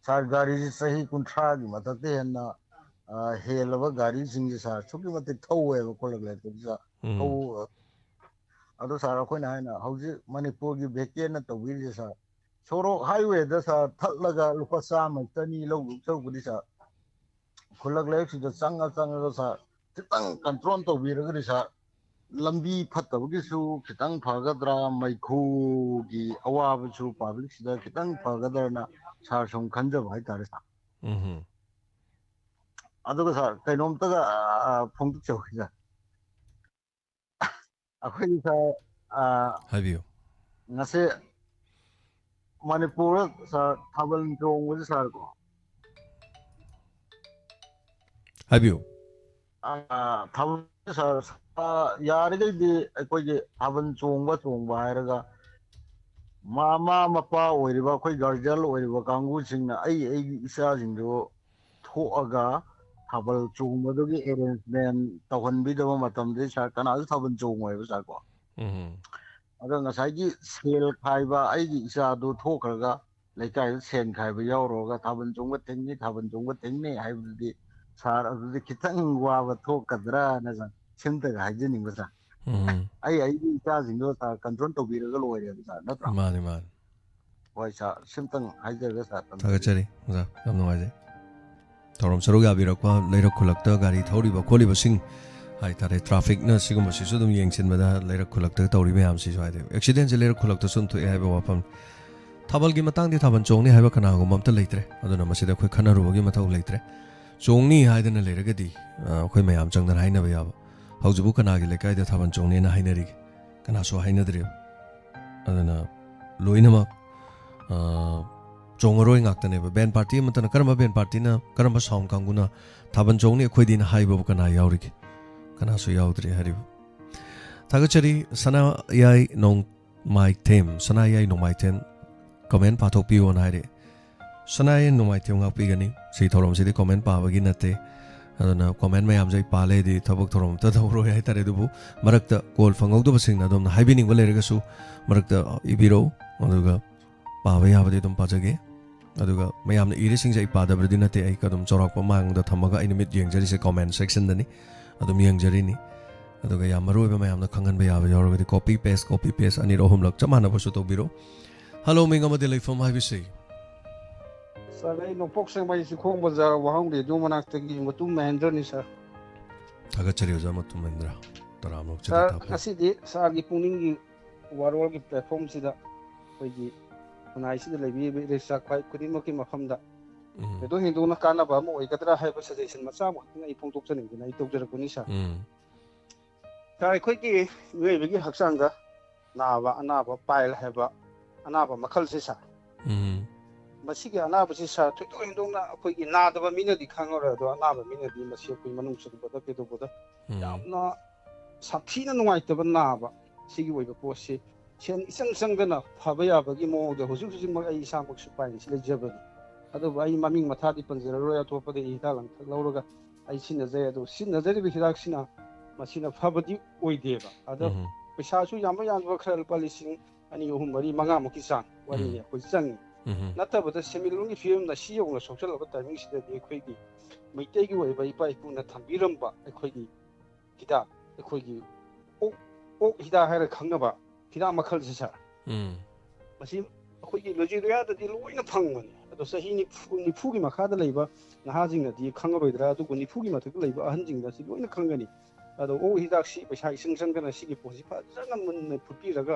Sir, ꯒꯥꯔꯤꯁꯤ ꯆꯍꯤ ꯀꯨꯟꯊ꯭ꯔꯥꯒꯤ ꯃꯊꯛꯇ ꯍꯦꯟꯅ, ꯑ, ꯍꯦꯜꯂꯕ ꯒꯥꯔꯤꯁꯤꯡꯁꯦ, sir, ꯑꯁꯨꯛꯀꯤ ꯃꯇꯤꯛ ꯊꯧꯋꯦꯕ ꯈꯨꯜꯂꯛ ꯂꯩꯔꯛꯇꯗꯤ, sir꯫ ꯎꯝ꯫ ꯊꯧ-, ꯑꯗꯣ, sir, ꯑꯩꯈꯣꯏꯅ ꯍꯥꯏꯅ ꯍꯧꯖꯤꯛ ꯃꯅꯤꯄꯨꯔꯒꯤ ꯚꯦꯀꯦꯟꯅ ꯇꯧꯕꯤꯔꯤꯁꯦ, sir, ꯁꯣꯔꯣꯛ highway ꯗ, sir, ꯊꯠꯂꯒ ꯂꯨꯄꯥ ꯆꯥꯝꯃ ꯆꯅꯤ ꯂꯧꯗꯧ ꯁꯔꯨꯛꯄꯨꯗꯤ, sir, ꯈꯨꯜꯂꯛ ꯂꯩꯔꯛꯁꯤꯗ ꯆꯪꯉ ꯆꯪꯉꯒ, sir, ꯈꯤꯇꯪ control ꯇꯧꯕꯤꯔꯒꯗꯤ, sir, ꯂꯝꯕꯤ ꯐꯠꯇꯕꯒꯤꯁꯨ ꯈꯤꯇꯪ ꯐꯒꯗ꯭ꯔꯥ, ꯃꯩꯈꯨꯒꯤ ꯑꯋꯥꯕꯁꯨ public ꯁꯤꯗ ꯈꯤꯇꯪ ꯐꯒꯗ꯭ꯔꯅ, sir, ꯁꯨꯝ ꯈꯟꯖꯕ ꯍꯥꯏꯇꯥꯔꯦ, sir꯫ ꯎꯝ꯫ ꯑꯗꯨꯒ ꯁꯥꯔ, ꯀꯩꯅꯣꯝꯇꯒ, ꯑ, ꯐꯣꯡꯗꯣꯛꯆꯍꯧꯒꯦ ꯁꯥꯔ꯫ ꯑꯩꯈꯣꯏꯒꯤ ꯁꯥꯔ, ꯑ, ꯍꯥꯏꯕꯤꯌꯨ꯫ ꯉꯁꯤ ꯃꯅꯤꯄꯨꯔꯗ ꯁꯥꯔ ꯊꯥꯕꯜ ꯆꯣꯡꯕꯁꯦ ꯁꯥꯔꯀꯣ꯫ ꯍꯥꯏꯕꯤꯌꯨ꯫ ꯑ, ꯊꯥꯕꯜ ꯁꯥꯔ, ꯑ, ꯌꯥꯔꯤꯈꯩꯗꯤ ꯑꯩꯈꯣꯏꯒꯤ ꯊꯥꯕꯜ ꯆꯣꯡꯕ ꯆꯣꯡꯕ ꯍꯥꯏꯔꯒ ꯃꯃꯥ ꯃꯄꯥ ꯑꯣꯏꯔꯤꯕ ꯑꯩꯈꯣꯏ ꯒꯥꯔꯖꯤꯌꯟ ꯑꯣꯏꯔꯤꯕ ꯀꯥꯡꯕꯨꯁꯤꯡꯅ ꯑꯩ ꯑꯩꯒꯤ ꯏꯆꯥꯁꯤꯡꯗꯨ ꯊꯣꯛꯑꯒ ꯊꯥꯕꯜ ꯆꯣꯡꯕꯗꯨꯒꯤ ꯑꯦꯔꯦꯟꯖꯃꯦꯟ ꯇꯧꯍꯟꯕꯤꯗꯕ ꯃꯇꯝꯗꯗꯤ ꯁꯥꯔ ꯀꯅꯥꯁꯨ ꯊꯥꯕꯜ ꯆꯣꯡꯉꯣꯏꯕ ꯁꯥꯔꯀꯣ꯫ ꯎꯝ꯫ ꯑꯗꯣ ꯉꯁꯥꯏꯒꯤ ꯁꯦꯜ ꯈꯥꯏꯕ ꯑꯩꯒꯤ ꯏꯆꯥꯗꯨ ꯊꯣꯛꯈ꯭ꯔꯒ ꯂꯩꯀꯥꯏꯗ ꯁꯦꯟ ꯈꯥꯏꯕ ꯌꯥꯎꯔꯨꯔꯒ ꯊꯥꯕꯜ ꯆꯣꯡꯕ ꯊꯤꯡꯅꯤ, ꯊꯥꯕꯜ ꯆꯣꯡꯕ ꯊꯤꯡꯅꯤ ꯍꯥꯏꯕꯗꯨꯗꯤ ꯁꯥꯔ ꯑꯗꯨꯗꯤ ꯈꯤꯇꯪ ꯋꯥꯕ ꯊꯣꯛꯀꯗ꯭ꯔꯥꯅ ꯁꯥꯔ ꯁꯤꯝꯇꯒ ꯍꯥꯏꯖꯅꯤꯡꯕ ꯁꯥꯔ꯫ ꯎꯝ꯫ ꯑꯩ ꯑꯩꯒꯤ ꯏꯆꯥꯁꯤꯡꯗꯣ ꯁꯥꯔ ꯀꯟꯇ꯭ꯔꯣꯜ ꯇꯧꯕꯤꯔꯒ ꯂꯣꯏꯔꯦꯕ ꯁꯥꯔ, ꯅꯠꯇ꯭ꯔꯥ? ꯃꯥꯅꯤ, ꯃꯥꯅꯤ꯫ ꯍꯣꯏ ꯁꯥꯔ, ꯁꯤꯝꯇꯪ ꯍꯥꯏꯖꯔꯒ ꯁꯥꯔ ꯇꯝꯖꯒꯦ꯫ ꯊꯥꯒꯠꯆꯔꯤ ꯑꯣꯖꯥ, ꯌꯥꯝ ꯅꯨꯡꯉꯥꯏꯖꯩ꯫ ꯊꯧꯔꯝ ꯁꯔꯨꯛ ꯌꯥꯕꯤꯔꯛꯄ, ꯂꯩꯔꯛ ꯈꯨꯜꯂꯛꯇ ꯒꯥꯔꯤ ꯊꯧꯔꯤꯕ ꯈꯣꯠꯂꯤꯕꯁꯤꯡ ꯍꯥꯏꯇꯥꯔꯦ, ꯇ꯭ꯔꯥꯐꯤꯛꯅ ꯁꯤꯒꯨꯝꯕꯁꯤꯁꯨ ꯑꯗꯨꯝ ꯌꯦꯡꯁꯤꯟꯕꯗ ꯂꯩꯔꯛ ꯈꯨꯜꯂꯛꯇ ꯇꯧꯔꯤ ꯃꯌꯥꯝꯁꯤꯁꯨ ꯍꯥꯏꯗꯤ ꯑꯦꯛꯁꯤꯗꯦꯟꯁꯦ ꯂꯩꯔꯛ ꯈꯨꯜꯂꯛꯇꯁꯨ ꯑꯗꯨꯝ ꯊꯣꯛꯑꯦ ꯍꯥꯏꯕ ꯋꯥꯐꯝ꯫ ꯊꯥꯕꯜꯒꯤ ꯃꯇꯥꯡꯗꯤ ꯊꯥꯕꯜ ꯆꯣꯡꯅꯤ ꯍꯥꯏꯕ ꯀꯅꯥꯒꯨꯝꯕ ꯑꯝꯇ ꯂꯩꯇ꯭ꯔꯦ, ꯑꯗꯨꯅ ꯃꯁꯤꯗ ꯑꯩꯈꯣꯏ ꯈꯟꯅꯔꯨꯕꯒꯤ ꯃꯊꯧ ꯂꯩꯇ꯭ꯔꯦ꯫ ꯆꯣꯡꯅꯤ ꯍꯥꯏꯗꯅ ꯂꯩꯔꯒꯗꯤ, ꯑ, ꯑꯩꯈꯣꯏ ꯃꯌꯥꯝ ꯆꯪꯗꯅ ꯍꯥꯏꯅꯕ ꯌꯥꯕ꯫ ꯍꯧꯖꯤꯛꯄꯨ ꯀꯅꯥꯒꯤ ꯂꯩꯀꯥꯏꯗ ꯊꯥꯕꯜ ꯆꯣꯡꯅꯦꯅ ꯍꯥꯏꯅꯔꯤꯒꯦ? ꯀꯅꯥꯁꯨ ꯍꯥꯏꯅꯗ꯭ꯔꯦꯕ꯫ ꯑꯗꯨꯅ ꯂꯣꯏꯅꯃꯛ, ꯑ, ꯆꯣꯡꯉꯔꯣꯏ ꯉꯥꯛꯇꯅꯦꯕ꯫ ꯕꯦꯟ ꯄꯥꯔꯇꯤ ꯑꯃꯠꯇꯅ, ꯀꯔꯝꯕ ꯕꯦꯟ ꯄꯥꯔꯇꯤꯅ, ꯀꯔꯝꯕ ꯁꯥꯎꯟ ꯀꯥꯡꯕꯨꯅ ꯊꯥꯕꯜ ꯆꯣꯡꯅꯤ ꯑꯩꯈꯣꯏꯗꯤꯅ ꯍꯥꯏꯕꯕꯨ ꯀꯅꯥ ꯌꯥꯎꯔꯤꯒꯦ? ꯀꯅꯥꯁꯨ ꯌꯥꯎꯗ꯭ꯔꯦ ꯍꯥꯏꯔꯤꯕ꯫ ꯊꯥꯒꯠꯆꯔꯤ ꯁꯅꯥꯌꯥꯏ ꯅꯣꯡꯃꯥꯏꯊꯦꯝ, ꯁꯅꯥꯌꯥꯏ ꯅꯣꯡꯃꯥꯏꯊꯦꯝ꯫ ꯀꯃꯦꯟ ꯄꯥꯊꯣꯛꯄꯤꯌꯣꯅ ꯍꯥꯏꯔꯛꯑꯦ꯫ ꯁꯅꯥꯌꯥꯏ ꯅꯣꯡꯃꯥꯏꯊꯦꯝ ꯉꯥꯛꯄꯤꯒꯅꯤ꯫ ꯁꯤ ꯊꯧꯔꯝꯁꯤꯗꯤ ꯀꯃꯦꯟ ꯄꯥꯕꯒꯤ ꯅꯠꯇꯦ꯫ ꯑꯗꯨꯅ ꯀꯃꯦꯟ ꯃꯌꯥꯝꯁꯦ ꯑꯩ ꯄꯥ ꯂꯩꯔꯗꯤ ꯊꯕꯛ ꯊꯧꯔꯝ ꯑꯝꯇ ꯇꯧꯔꯣꯏ ꯍꯥꯏꯇꯥꯔꯦ꯫ ꯑꯗꯨꯕꯨ ꯃꯔꯛꯇ ꯀꯣꯜ ꯐꯪꯍꯧꯗꯕꯁꯤꯡꯅ ꯑꯗꯣꯝꯅ ꯍꯥꯏꯕꯤꯅꯤꯡꯕ ꯂꯩꯔꯒꯁꯨ ꯃꯔꯛꯇ ꯏꯕꯤꯔꯛꯎ꯫ ꯑꯗꯨꯒ ꯄꯥꯕ ꯌꯥꯕꯗꯤ ꯑꯗꯨꯝ ꯄꯥꯖꯒꯦ꯫ ꯑꯗꯨꯒ ꯃꯌꯥꯝꯅ ꯏꯔꯤꯁꯤꯡꯁꯦ ꯑꯩ ꯄꯥꯗꯕꯗꯤ ꯅꯠꯇꯦ, ꯑꯩ ꯑꯗꯨꯝ ꯆꯥꯎꯔꯥꯛꯄ ꯃꯥꯡꯗ ꯊꯝꯃꯒ ꯑꯩꯅ ꯃꯤꯠ ꯌꯦꯡꯖꯔꯤꯁꯦ ꯀꯣꯃꯦꯟ ꯁꯦꯛꯁꯟꯗꯅꯤ, ꯑꯗꯨꯝ ꯌꯦꯡꯖꯔꯤꯅꯤ꯫ ꯑꯗꯨꯒ ꯌꯥꯝ ꯃꯔꯨ ꯑꯣꯏꯕ ꯃꯌꯥꯝꯅ ꯈꯪꯍꯟꯕ ꯌꯥꯕ ꯌꯥꯎꯔꯒꯗꯤ ꯀꯣꯄꯤ ꯄꯦꯁ, ꯀꯣꯄꯤ ꯄꯦꯁ ꯑꯅꯤꯔꯛ ꯑꯍꯨꯝꯂꯛ ꯆꯞ ꯃꯥꯟꯅꯕꯁꯨ ꯇꯧꯕꯤꯔꯣ꯫ ꯍꯜꯂꯣ, ꯃꯤꯡ ꯑꯃꯗꯤ ꯂꯩꯐꯝ ꯍꯥꯏꯕꯁꯤ꯫ ꯁꯥꯔ, ꯑꯩ ꯅꯣꯡꯄꯣꯛ ꯁꯦꯛꯃꯥꯏ ꯆꯤꯡꯈꯣꯡ ꯕꯖꯥꯔ ꯋꯥꯍꯪ ꯔꯦꯗꯤꯑꯣ ꯃꯅꯥꯛꯇꯒꯤ ꯃꯇꯨꯝ ꯃꯍꯦꯟꯗ꯭ꯔꯅꯤ, ꯁꯥꯔ꯫ ꯊꯥꯒꯠꯆꯔꯤ ꯑꯣꯖꯥ ꯃꯇꯨꯝ ꯃꯍꯦꯟꯗ꯭ꯔ꯫ ꯇꯔꯥꯃꯔꯨꯞ ꯆꯠꯂꯦ ꯁꯥꯔ, ꯊꯥꯞꯄ꯫ ꯉꯁꯤꯗꯤ ꯁꯥꯔꯒꯤ ꯄꯨꯛꯅꯤꯡꯒꯤ ꯋꯥꯔꯣꯜꯒꯤ ꯄ꯭ꯂꯦꯠꯐꯣꯝꯁꯤꯗ ꯑꯩꯈꯣꯏꯒꯤ ꯈꯨꯟꯅꯥꯏꯁꯤꯗ ꯂꯩꯕꯤꯔꯤꯕ ꯏꯔꯩꯆꯥ ꯈ꯭ꯋꯥꯏ ꯈꯨꯗꯤꯡꯃꯛꯀꯤ ꯃꯐꯝꯗ ꯎꯝ꯫ ꯊꯣꯏꯗꯣꯛ ꯍꯦꯟꯗꯣꯛꯅ ꯀꯥꯟꯅꯕ ꯑꯃ ꯑꯣꯏꯒꯗ꯭ꯔꯥ ꯍꯥꯏꯕ suggestion ꯃꯆꯥ ꯑꯃꯈꯛꯇꯪ ꯑꯩ ꯐꯣꯡꯗꯣꯛꯆꯅꯤꯡꯗꯅ ꯑꯩ ꯇꯧꯖꯔꯛꯄꯅꯤ, ꯁꯥꯔ꯫ ꯎꯝ꯫ ꯁꯥꯔ, ꯑꯩꯈꯣꯏꯒꯤ ꯃꯤꯑꯣꯏꯕꯒꯤ ꯍꯛꯆꯥꯡꯗ ꯅꯥꯕ ꯑꯅꯥꯕ, pile ꯍꯥꯏꯕ ꯑꯅꯥꯕ ꯃꯈꯜꯁꯦ, ꯁꯥꯔ, ꯎꯝ꯫ ꯃꯁꯤꯒꯤ ꯑꯅꯥꯕꯁꯤ, ꯁꯥꯔ, ꯊꯣꯏꯗꯣꯛ ꯍꯦꯟꯗꯣꯛꯅ ꯑꯩꯈꯣꯏꯒꯤ ꯅꯥꯗꯕ ꯃꯤꯅꯗꯤ ꯈꯪꯉꯔꯣꯏ, ꯑꯗꯣ ꯑꯅꯥꯕ ꯃꯤꯅꯗꯤ ꯃꯁꯤ ꯑꯩꯈꯣꯏ ꯃꯅꯨꯡ ꯆꯪꯕꯗ ꯀꯩꯗꯧꯕꯗ ꯎꯝ꯫ ꯌꯥꯝꯅ ꯁꯥꯊꯤꯅ ꯅꯨꯡꯉꯥꯏꯇꯕ ꯅꯥꯕ, ꯁꯤꯒꯤ ꯑꯣꯏꯕ ꯄꯣꯠꯁꯤ ꯁꯦꯟ ꯏꯆꯪ ꯆꯪꯗꯅ ꯐꯕ ꯌꯥꯕꯒꯤ ꯃꯑꯣꯡꯗ ꯍꯧꯖꯤꯛ ꯍꯧꯖꯤꯛꯃꯛ ꯑꯩ ꯏꯁꯥꯃꯛꯁꯨ pileꯁꯤ ꯂꯩꯖꯕꯅꯤ꯫ ꯑꯗꯨꯕꯨ ꯑꯩ ꯃꯃꯤꯡ ꯃꯊꯥꯗꯤ ꯄꯟꯖꯔꯔꯣꯏ, ꯑꯇꯣꯞꯄꯗꯒꯤ ꯍꯤꯗꯥꯛ ꯂꯥꯡꯊꯛ ꯂꯧꯔꯒ ꯑꯩ ꯁꯤꯖꯤꯟꯅꯖꯩ꯫ ꯑꯗꯨ ꯁꯤꯖꯤꯟꯅꯖꯔꯤꯕ ꯍꯤꯗꯥꯛꯁꯤꯅ ꯃꯁꯤꯅ ꯐꯕꯗꯤ ꯑꯣꯏꯗꯦꯕ꯫ ꯑꯗꯣ ꯎꯝ꯫ ꯄꯩꯁꯥꯁꯨ ꯌꯥꯝꯕ ꯌꯥꯝꯗꯕ ꯈꯔ ꯂꯨꯄꯥ ꯂꯤꯁꯤꯡ ꯑꯅꯤ, ꯑꯍꯨꯝ, ꯃꯔꯤ, ꯃꯉꯥꯃꯨꯛꯀꯤ ꯆꯥꯡ ꯋꯥꯔꯤꯅꯤ ꯎꯝ꯫ ꯑꯩꯈꯣꯏ ꯆꯪꯉꯤ꯫ ꯎꯝ꯫ ꯅꯠꯇꯕꯗ ꯁꯦꯟꯃꯤꯠꯂꯣꯟꯒꯤ ꯐꯤꯕꯝꯅ ꯁꯤ ꯌꯧꯅ ꯁꯣꯛꯆꯜꯂꯕ timingꯁꯤꯗꯗꯤ ꯑꯩꯈꯣꯏꯒꯤ ꯃꯩꯇꯩꯒꯤ ꯑꯣꯏꯕ ꯏꯄꯥ ꯏꯄꯨꯅ ꯊꯝꯕꯤꯔꯝꯕ ꯑꯩꯈꯣꯏꯒꯤ ꯍꯤꯗꯥꯛ, ꯑꯩꯈꯣꯏꯒꯤ ꯑꯣꯛ, ꯑꯣꯛ ꯍꯤꯗꯥꯛ ꯍꯥꯏꯔ ꯈꯪꯅꯕ ꯍꯤꯗꯥꯛ ꯃꯈꯜꯁꯦ, ꯁꯥꯔ, ꯎꯝ꯫ ꯃꯁꯤ ꯑꯩꯈꯣꯏꯒꯤ ꯂꯣꯏꯖꯤꯡ ꯂꯣꯌꯥꯗꯗꯤ ꯂꯣꯏꯅ ꯐꯪꯕꯅꯤ꯫ ꯑꯗꯣ ꯆꯍꯤ ꯅꯤꯐꯨ, ꯅꯤꯐꯨꯒꯤ ꯃꯈꯥꯗ ꯂꯩꯕ ꯅꯍꯥꯁꯤꯡꯅꯗꯤ ꯈꯪꯉꯔꯣꯏꯗ꯭ꯔꯥ, ꯑꯗꯨꯕꯨ ꯅꯤꯐꯨꯒꯤ ꯃꯊꯛꯇ ꯂꯩꯕ ꯑꯍꯟꯁꯤꯡꯅ ꯁꯤ ꯂꯣꯏꯅ ꯈꯪꯒꯅꯤ꯫ ꯑꯗꯣ ꯑꯣꯛ ꯍꯤꯗꯥꯛꯁꯤ ꯄꯩꯁꯥ ꯏꯆꯪ ꯆꯪꯗꯅ ꯁꯤꯒꯤ ꯄꯣꯠꯁꯤ ꯐꯖꯅ ꯃꯨꯟꯅ ꯐꯨꯠꯄꯤꯔꯒ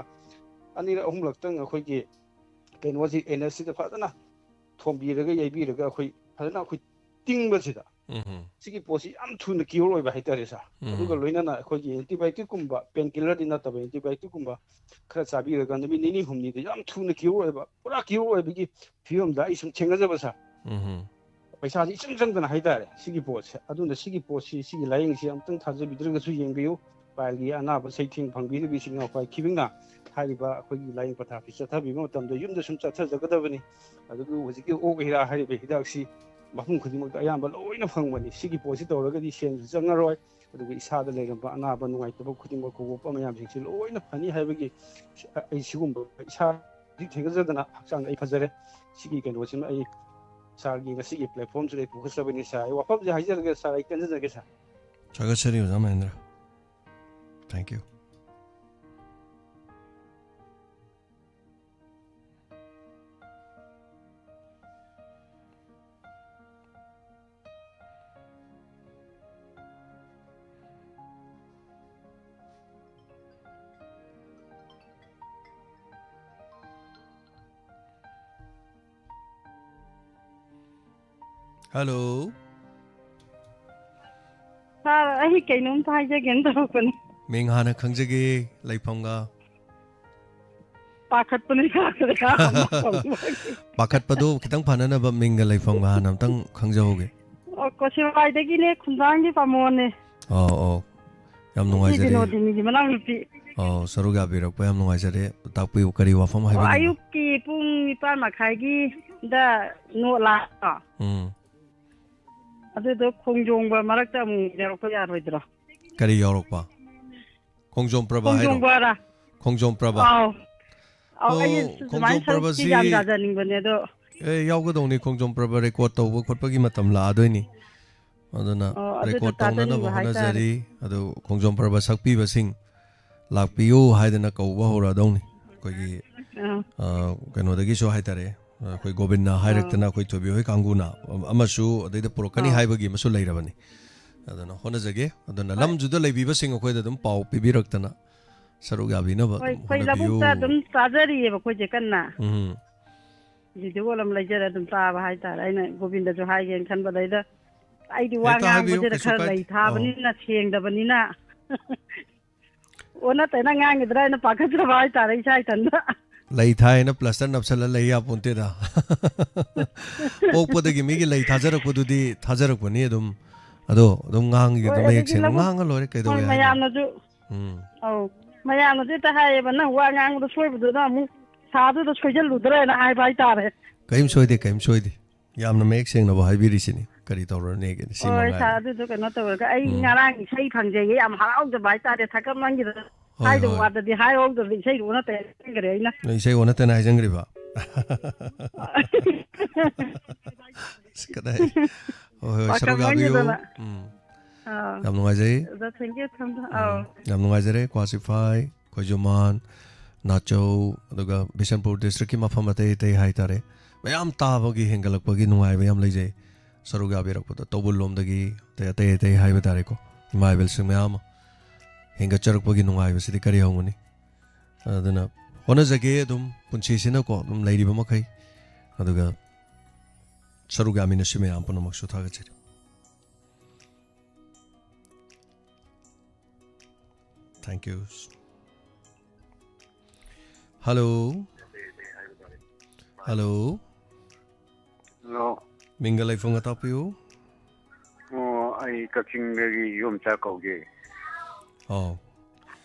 ꯑꯅꯤꯔꯛ ꯑꯍꯨꯝꯂꯛꯇꯪ ꯑꯩꯈꯣꯏꯒꯤ ꯀꯩꯅꯣꯁꯤ, energyꯗ ꯐꯖꯅ ꯊꯣꯝꯕꯤꯔꯒ ꯌꯩꯕꯤꯔꯒ ꯑꯩꯈꯣꯏ ꯐꯖꯅ ꯑꯩꯈꯣꯏ ꯇꯤꯡꯕꯁꯤꯗ ꯎꯝ꯫ ꯁꯤꯒꯤ ꯄꯣꯠꯁꯤ ꯌꯥꯝ ꯊꯨꯅ cure ꯑꯣꯏꯕ ꯍꯥꯏꯇꯥꯔꯦ, ꯁꯥꯔ꯫ ꯎꯝ꯫ ꯑꯗꯨꯒ ꯂꯣꯏꯅꯅ ꯑꯩꯈꯣꯏꯒꯤ antibioticꯀꯨꯝꯕ, painkillerꯗꯤ ꯅꯠꯇꯕ, antibioticꯀꯨꯝꯕ ꯈꯔ ꯆꯥꯕꯤꯔꯒ ꯅꯨꯃꯤꯠ ꯅꯤꯅꯤ ꯍꯨꯝꯅꯤꯗ ꯌꯥꯝ ꯊꯨꯅ cure ꯑꯣꯏꯕ, ꯄꯨꯔꯥ cure ꯑꯣꯏꯕꯒꯤ ꯐꯤꯕꯝꯗ ꯑꯩ ꯁꯨꯝ ꯊꯦꯡꯅꯖꯕ, ꯁꯥꯔ꯫ ꯎꯝ꯫ ꯄꯩꯁꯥꯁꯤ ꯏꯆꯪ ꯆꯪꯗꯅ ꯍꯥꯏꯇꯥꯔꯦ ꯁꯤꯒꯤ ꯄꯣꯠꯁꯦ꯫ ꯑꯗꯨꯅ ꯁꯤꯒꯤ ꯄꯣꯠꯁꯤ, ꯁꯤꯒꯤ ꯂꯥꯏꯌꯦꯡꯁꯤ ꯑꯃꯨꯛꯇꯪ ꯊꯥꯖꯕꯤꯗ꯭ꯔꯒꯁꯨ ꯌꯦꯡꯕꯤꯌꯨ꯫ Pileꯒꯤ ꯑꯅꯥꯕ ꯆꯩꯊꯦꯡ ꯐꯪꯕꯤꯔꯤꯕ ꯏꯆꯤꯟ ꯏꯅꯥꯎ ꯈ꯭ꯋꯥꯏ ꯈꯤꯕꯤꯡꯅ ꯍꯥꯏꯔꯤꯕ ꯑꯩꯈꯣꯏꯒꯤ ꯂꯥꯏꯌꯦꯡ ꯄꯊꯥꯞꯁꯤ ꯆꯠꯊꯕꯤꯕ ꯃꯇꯝꯗ ꯌꯨꯝꯗ ꯁꯨꯝ ꯆꯠꯊꯖꯒꯗꯕꯅꯤ꯫ ꯑꯗꯨꯕꯨ ꯍꯧꯖꯤꯛꯀꯤ ꯑꯣꯛ ꯍꯤꯗꯥꯛ ꯍꯥꯏꯔꯤꯕ ꯍꯤꯗꯥꯛꯁꯤ ꯃꯐꯝ ꯈꯨꯗꯤꯡꯃꯛꯇ ꯑꯌꯥꯝꯕ ꯂꯣꯏꯅ ꯐꯪꯕꯅꯤ꯫ ꯁꯤꯒꯤ ꯄꯣꯠꯁꯤ ꯇꯧꯔꯒꯗꯤ ꯁꯦꯟꯁꯨ ꯆꯪꯉꯔꯣꯏ, ꯑꯗꯨꯒ ꯏꯁꯥꯗ ꯂꯩꯔꯝꯕ ꯑꯅꯥꯕ ꯅꯨꯡꯉꯥꯏꯇꯕ ꯈꯨꯗꯤꯡꯃꯛ ꯈꯨꯒꯣꯛꯄ ꯃꯌꯥꯝꯁꯤꯡꯁꯤ ꯂꯣꯏꯅ ꯐꯅꯤ ꯍꯥꯏꯕꯒꯤ ꯑꯩ ꯁꯤꯒꯨꯝꯕ ꯏꯁꯥ ꯍꯧꯖꯤꯛ ꯊꯦꯡꯅꯖꯗꯅ ꯍꯛꯆꯥꯡꯗ ꯑꯩ ꯐꯖꯔꯦ꯫ ꯁꯤꯒꯤ ꯀꯩꯅꯣꯁꯤꯃ ꯑꯩ ꯁꯥꯔꯒꯤ ꯉꯁꯤꯒꯤ platformꯁꯤꯗ ꯑꯩ ꯄꯨꯈꯠꯆꯕꯅꯤ, ꯁꯥꯔ꯫ ꯑꯩ ꯋꯥꯐꯝꯁꯦ ꯍꯥꯏꯖꯔꯒꯦ, ꯁꯥꯔ, ꯑꯩ ꯇꯦꯟꯖꯖꯒꯦ, ꯁꯥꯔ꯫ ꯊꯥꯒꯠꯆꯔꯤ, ꯑꯣꯖꯥ ꯃꯍꯦꯟꯗ꯭ꯔ꯫ Thank you꯫ ꯍꯜꯂꯣ꯫ ꯁꯥꯔ, ꯑꯩ ꯀꯩꯅꯣꯝꯇ ꯍꯥꯏꯖꯒꯦꯅ ꯇꯧꯔꯛꯄꯅꯤ꯫ ꯃꯤꯡ ꯍꯥꯟꯅ ꯈꯪꯖꯒꯦ, ꯂꯩꯐꯝꯒ꯫ ꯄꯥꯈꯠꯄꯅꯤ ꯁꯥꯔ꯫ ꯄꯥꯈꯠꯄꯗꯣ ꯈꯤꯇꯪ ꯐꯅꯅꯕ ꯃꯤꯡꯒ ꯂꯩꯐꯝꯒ ꯍꯥꯟꯅ ꯑꯝꯇꯪ ꯈꯪꯖꯍꯧꯒꯦ꯫ ꯑꯣ, ꯀꯣꯁꯤꯕꯥꯏꯗꯒꯤꯅꯦ, ꯈꯨꯟꯗ꯭ꯔꯥꯡꯒꯤ ꯄꯥꯃꯣꯅꯦ꯫ ꯑꯧ, ꯑꯧ꯫ ꯌꯥꯝ ꯁꯤ ꯅꯨꯡꯉꯥꯏꯖꯔꯦ꯫ ꯕꯤꯅꯣꯗꯤꯅꯤꯒꯤ ꯃꯅꯥꯎꯅꯨꯄꯤ꯫ ꯑꯧ, ꯁꯔꯨꯛ ꯌꯥꯕꯤꯔꯛꯄ ꯌꯥꯝ ꯅꯨꯡꯉꯥꯏꯖꯔꯦ꯫ ꯇꯥꯛꯄꯤꯌꯨ, ꯀꯔꯤ ꯋꯥꯐꯝ ꯑꯣ, ꯍꯥꯏꯕꯤꯅꯤꯡꯕ? ꯑꯌꯨꯛꯀꯤ ꯄꯨꯡ ꯅꯤꯄꯥꯟ ꯃꯈꯥꯏꯒꯤꯗ ꯅꯣꯠ ꯂꯥꯛꯄ꯫ ꯎꯝ꯫ ꯑꯗꯨꯗꯣ ꯈꯣꯡꯖꯣꯝꯒ ꯃꯔꯛꯇ ꯑꯃꯨꯛ ꯌꯥꯎꯔꯛꯄ ꯌꯥꯔꯣꯏꯗ꯭ꯔꯣ? ꯀꯔꯤ ꯌꯥꯎꯔꯛꯄ? ꯈꯣꯡꯖꯣꯝ ꯄ꯭ꯔꯕ ꯍꯥꯏꯔꯣ? ꯈꯣꯡꯖꯣꯝ ꯄ꯭ꯔꯕ꯫ ꯈꯣꯡꯖꯣꯝ ꯄ꯭ꯔꯕ꯫ ꯑꯥꯎ꯫ ꯑꯧ, ꯑꯣ, ꯑꯩ ꯈꯣꯡꯖꯣꯝ ꯁꯨꯃꯥꯏꯅ ꯁꯔꯨꯛꯇꯤ ꯄ꯭ꯔꯕꯁꯤ ꯌꯥꯝ ꯌꯥꯖꯅꯤꯡꯕꯅꯦ ꯑꯗꯣ꯫ ꯑꯦ, ꯌꯥꯎꯒꯗꯧꯅꯤ꯫ ꯈꯣꯡꯖꯣꯝ ꯄ꯭ꯔꯕ ꯔꯦꯀꯣꯔꯠ ꯇꯧꯕ ꯈꯣꯠꯄꯒꯤ ꯃꯇꯝ ꯂꯥꯛꯑꯗꯣꯏꯅꯤ꯫ ꯑꯗꯨꯅ ꯑꯣ, ꯑꯗꯨꯗꯣ ꯔꯦꯀꯣꯔꯠ ꯇꯧꯅꯅꯕ ꯇꯥꯖꯅꯤꯡꯕ ꯍꯥꯏꯇꯥꯔꯦ꯫ ꯍꯣꯠꯅꯖꯔꯤ꯫ ꯑꯗꯨ ꯈꯣꯡꯖꯣꯝ ꯄ꯭ꯔꯕ ꯁꯛꯄꯤꯕꯁꯤꯡ ꯂꯥꯛꯄꯤꯌꯨ ꯍꯥꯏꯗꯅ ꯀꯧꯕ ꯍꯧꯔꯛꯑꯗꯧꯅꯤ꯫ ꯑꯩꯈꯣꯏꯒꯤ, ꯑꯥ꯫ ꯑ, ꯀꯩꯅꯣꯗꯒꯤꯁꯨ ꯍꯥꯏꯇꯥꯔꯦ, ꯑꯩꯈꯣꯏ ꯒꯣꯕꯤꯟꯗ ꯍꯥꯏꯔꯛꯇꯅ, ꯑꯩꯈꯣꯏ ꯊꯣꯏꯕꯤ ꯍꯣꯏ ꯀꯥꯡꯕꯨꯅ ꯑꯃꯁꯨ ꯑꯗꯩꯗ ꯄꯨꯔꯛꯀꯅꯤ ꯑꯥ꯫ ꯍꯥꯏꯕꯒꯤ ꯑꯃꯁꯨ ꯂꯩꯔꯕꯅꯤ꯫ ꯑꯗꯨꯅ ꯍꯣꯠꯅꯖꯒꯦ꯫ ꯑꯗꯨꯅ ꯍꯣꯏ꯫ ꯂꯝꯗꯨꯗ ꯂꯩꯕꯤꯕꯁꯤꯡ ꯑꯩꯈꯣꯏꯗ ꯑꯗꯨꯝ ꯄꯥꯎ ꯄꯤꯕꯤꯔꯛꯇꯅ ꯁꯔꯨꯛ ꯌꯥꯕꯤꯅꯕ ꯍꯣꯏ, ꯑꯗꯨꯝ ꯑꯩꯈꯣꯏ ꯍꯣꯠꯅꯕꯤꯌꯨ꯫ ꯂꯧꯕꯨꯛꯇ ꯑꯗꯨꯝ ꯆꯥꯖꯔꯤꯌꯦꯕ ꯑꯩꯈꯣꯏꯁꯦ ꯀꯟꯅ꯫ ꯎꯝ꯫ ꯚꯤꯗꯤꯑꯣ ꯑꯃ ꯂꯩꯖꯔ ꯑꯗꯨꯝ ꯆꯥꯕ ꯍꯥꯏꯇꯥꯔꯦ꯫ ꯑꯩꯅ ꯒꯣꯕꯤꯟꯗꯁꯨ ꯍꯥꯏꯒꯦꯅ ꯈꯟꯕꯗꯩꯗ ꯑꯩꯗꯤ ꯋꯥ ꯍꯦꯛꯇ ꯍꯥꯏꯕꯤꯌꯨ, ꯉꯥꯡꯕꯁꯤꯗ ꯀꯩꯁꯨ ꯈꯔ ꯀꯥꯏꯗꯦ꯫ ꯂꯩ ꯊꯥꯕꯅꯤꯅ, ꯁꯦꯡꯗꯕꯅꯤꯅ꯫ ꯑꯣꯟꯅ ꯇꯩꯅ ꯉꯥꯡꯈꯤꯗ꯭ꯔꯥ ꯍꯥꯏꯅ ꯄꯥꯈꯠꯆꯕ ꯍꯥꯏꯇꯥꯔꯦ ꯏꯁꯥ ꯏꯊꯟꯗ꯫ ꯂꯩ ꯊꯥꯏꯅ ꯄ꯭ꯂꯥꯁꯇꯔ ꯅꯞꯁꯜꯂ ꯂꯩ ꯌꯥꯄꯣꯟꯇꯦꯗ꯫ ꯄꯣꯛꯄꯗꯒꯤ ꯃꯤꯒꯤ ꯂꯩ ꯊꯥꯖꯔꯛꯄꯗꯨꯗꯤ ꯊꯥꯖꯔꯛꯄꯅꯤ ꯑꯗꯨꯝ꯫ ꯑꯗꯣ ꯑꯗꯨꯝ ꯉꯥꯡꯒꯦ, ꯍꯣꯏ, ꯑꯗꯨꯝ ꯃꯌꯦꯛ ꯑꯗꯒꯤ ꯁꯦꯡꯅ ꯂꯧꯕꯨꯛ-, ꯉꯥꯡꯉ ꯂꯣꯏꯔꯦ, ꯀꯩꯗꯧꯋꯦ ꯍꯣꯏ, ꯍꯥꯏꯅꯣ? ꯃꯌꯥꯝꯅꯁꯨ, ꯎꯝ꯫ ꯑꯧ, ꯃꯌꯥꯝꯅꯁꯨ ꯍꯦꯛꯇ ꯍꯥꯏꯌꯦꯕ, "ꯅꯪ ꯋꯥ ꯉꯥꯡꯕꯗꯣ ꯁꯣꯏꯕꯗꯨꯅ ꯑꯃꯨꯛ ꯁꯥꯗꯨꯗ ꯁꯣꯏꯖꯜꯂꯨꯗ꯭ꯔꯥꯅ" ꯍꯥꯏꯕ ꯍꯥꯏꯇꯥꯔꯦ꯫ ꯀꯔꯤꯝ ꯁꯣꯏꯗꯦ, ꯀꯔꯤꯝ ꯁꯣꯏꯗꯦ꯫ ꯌꯥꯝꯅ ꯃꯌꯦꯛ ꯁꯦꯡꯅꯕ ꯍꯥꯏꯕꯤꯔꯤꯁꯤꯅꯤ꯫ ꯀꯔꯤ ꯇꯧꯔꯨꯅꯦꯒꯦ? ꯁꯤ ꯍꯣꯏ, ꯃꯉꯥꯏꯔꯦ꯫ ꯁꯥꯔ, ꯑꯗꯨꯗꯣ ꯀꯩꯅꯣ ꯇꯧꯔꯒ ꯑꯩ ꯎꯝ꯫ ꯉꯔꯥꯡ ꯏꯁꯩ ꯐꯪꯖꯩꯌꯦ, ꯌꯥꯝ ꯍꯔꯥꯎꯖꯕ ꯍꯥꯏꯇꯥꯔꯦ, ꯊꯥꯀꯠꯃꯟꯒꯤꯗꯅ꯫ ꯍꯣꯏ, ꯍꯥꯏꯗꯧ ꯍꯣꯏ꯫ ꯋꯥꯗꯗꯤ ꯍꯥꯏꯍꯧꯗꯕ ꯏꯁꯩꯗꯨ ꯑꯣꯟꯅ ꯇꯩꯅ ꯍꯥꯏꯖꯤꯟꯈ꯭ꯔꯦ ꯑꯩꯅ꯫ ꯅꯣꯏ ꯏꯁꯩ ꯑꯣꯟꯅ ꯇꯩꯅ ꯍꯥꯏꯖꯤꯟꯈ꯭ꯔꯤꯕ? ꯑꯁ, ꯀꯗꯥꯏ? ꯍꯣꯏ, ꯍꯣꯏ, ꯁꯔꯨꯛ ꯌꯥꯕꯤꯌꯨ꯫ ꯄꯥꯈꯪꯃꯟꯒꯤꯗꯅ꯫ ꯎꯝ꯫ ꯑꯥ꯫ ꯌꯥꯝ ꯅꯨꯡꯉꯥꯏꯖꯩ꯫ ꯑꯗ thank you, ꯊꯝꯖ-, ꯎꯝ꯫ ꯑꯥꯎ꯫ ꯌꯥꯝ ꯅꯨꯡꯉꯥꯏꯖꯔꯦ꯫ ꯀ꯭ꯋꯥ ꯁꯤꯐꯥꯏ, ꯈꯣꯏꯖꯨꯃꯥꯟ, ꯅꯥꯆꯧ, ꯑꯗꯨꯒ ꯕꯤꯁꯦꯝꯄꯨꯔ ꯗꯤꯁꯇ꯭ꯔꯤꯛꯀꯤ ꯃꯐꯝ ꯑꯇꯩ ꯑꯇꯩ ꯍꯥꯏꯇꯥꯔꯦ, ꯃꯌꯥꯝ ꯇꯥꯕꯒꯤ ꯍꯦꯟꯒꯠꯂꯛꯄꯒꯤ ꯅꯨꯡꯉꯥꯏꯕ ꯌꯥꯝ ꯂꯩꯖꯩ꯫ ꯁꯔꯨꯛ ꯌꯥꯕꯤꯔꯛꯄꯗ ꯇꯧꯕꯜ ꯂꯣꯝꯗꯒꯤ ꯑꯇꯩ ꯑꯇꯩ ꯑꯇꯩ ꯍꯥꯏꯕ ꯇꯥꯔꯦꯀꯣ, ꯏꯃꯥ ꯏꯕꯦꯜꯁꯤꯡ ꯃꯌꯥꯝ ꯑꯃ ꯍꯦꯟꯒꯠꯆꯔꯛꯄꯒꯤ ꯅꯨꯡꯉꯥꯏꯕꯁꯤꯗꯤ ꯀꯔꯤ ꯍꯧꯒꯅꯤ? ꯑꯗꯨꯅ ꯍꯣꯠꯅꯖꯒꯦ ꯑꯗꯨꯝ, ꯄꯨꯟꯁꯤꯁꯤꯅꯀꯣ ꯑꯗꯨꯝ ꯂꯩꯔꯤꯕ ꯃꯈꯩ꯫ ꯑꯗꯨꯒ ꯁꯔꯨꯛ ꯌꯥꯃꯤꯟꯅꯁꯤ ꯃꯌꯥꯝ ꯄꯨꯝꯅꯃꯛꯁꯨ ꯊꯥꯒꯠꯆꯔꯤ꯫ Thank you. Hello. Hello. Hello. ꯃꯤꯡꯒ ꯂꯩꯐꯝꯒ ꯇꯥꯛꯄꯤꯌꯨ꯫ ꯑꯣ, ꯑꯩ ꯀꯛꯆꯤꯡꯗꯒꯤ ꯌꯣꯝꯆꯥ ꯀꯧꯒꯦ꯫ ꯑꯣ,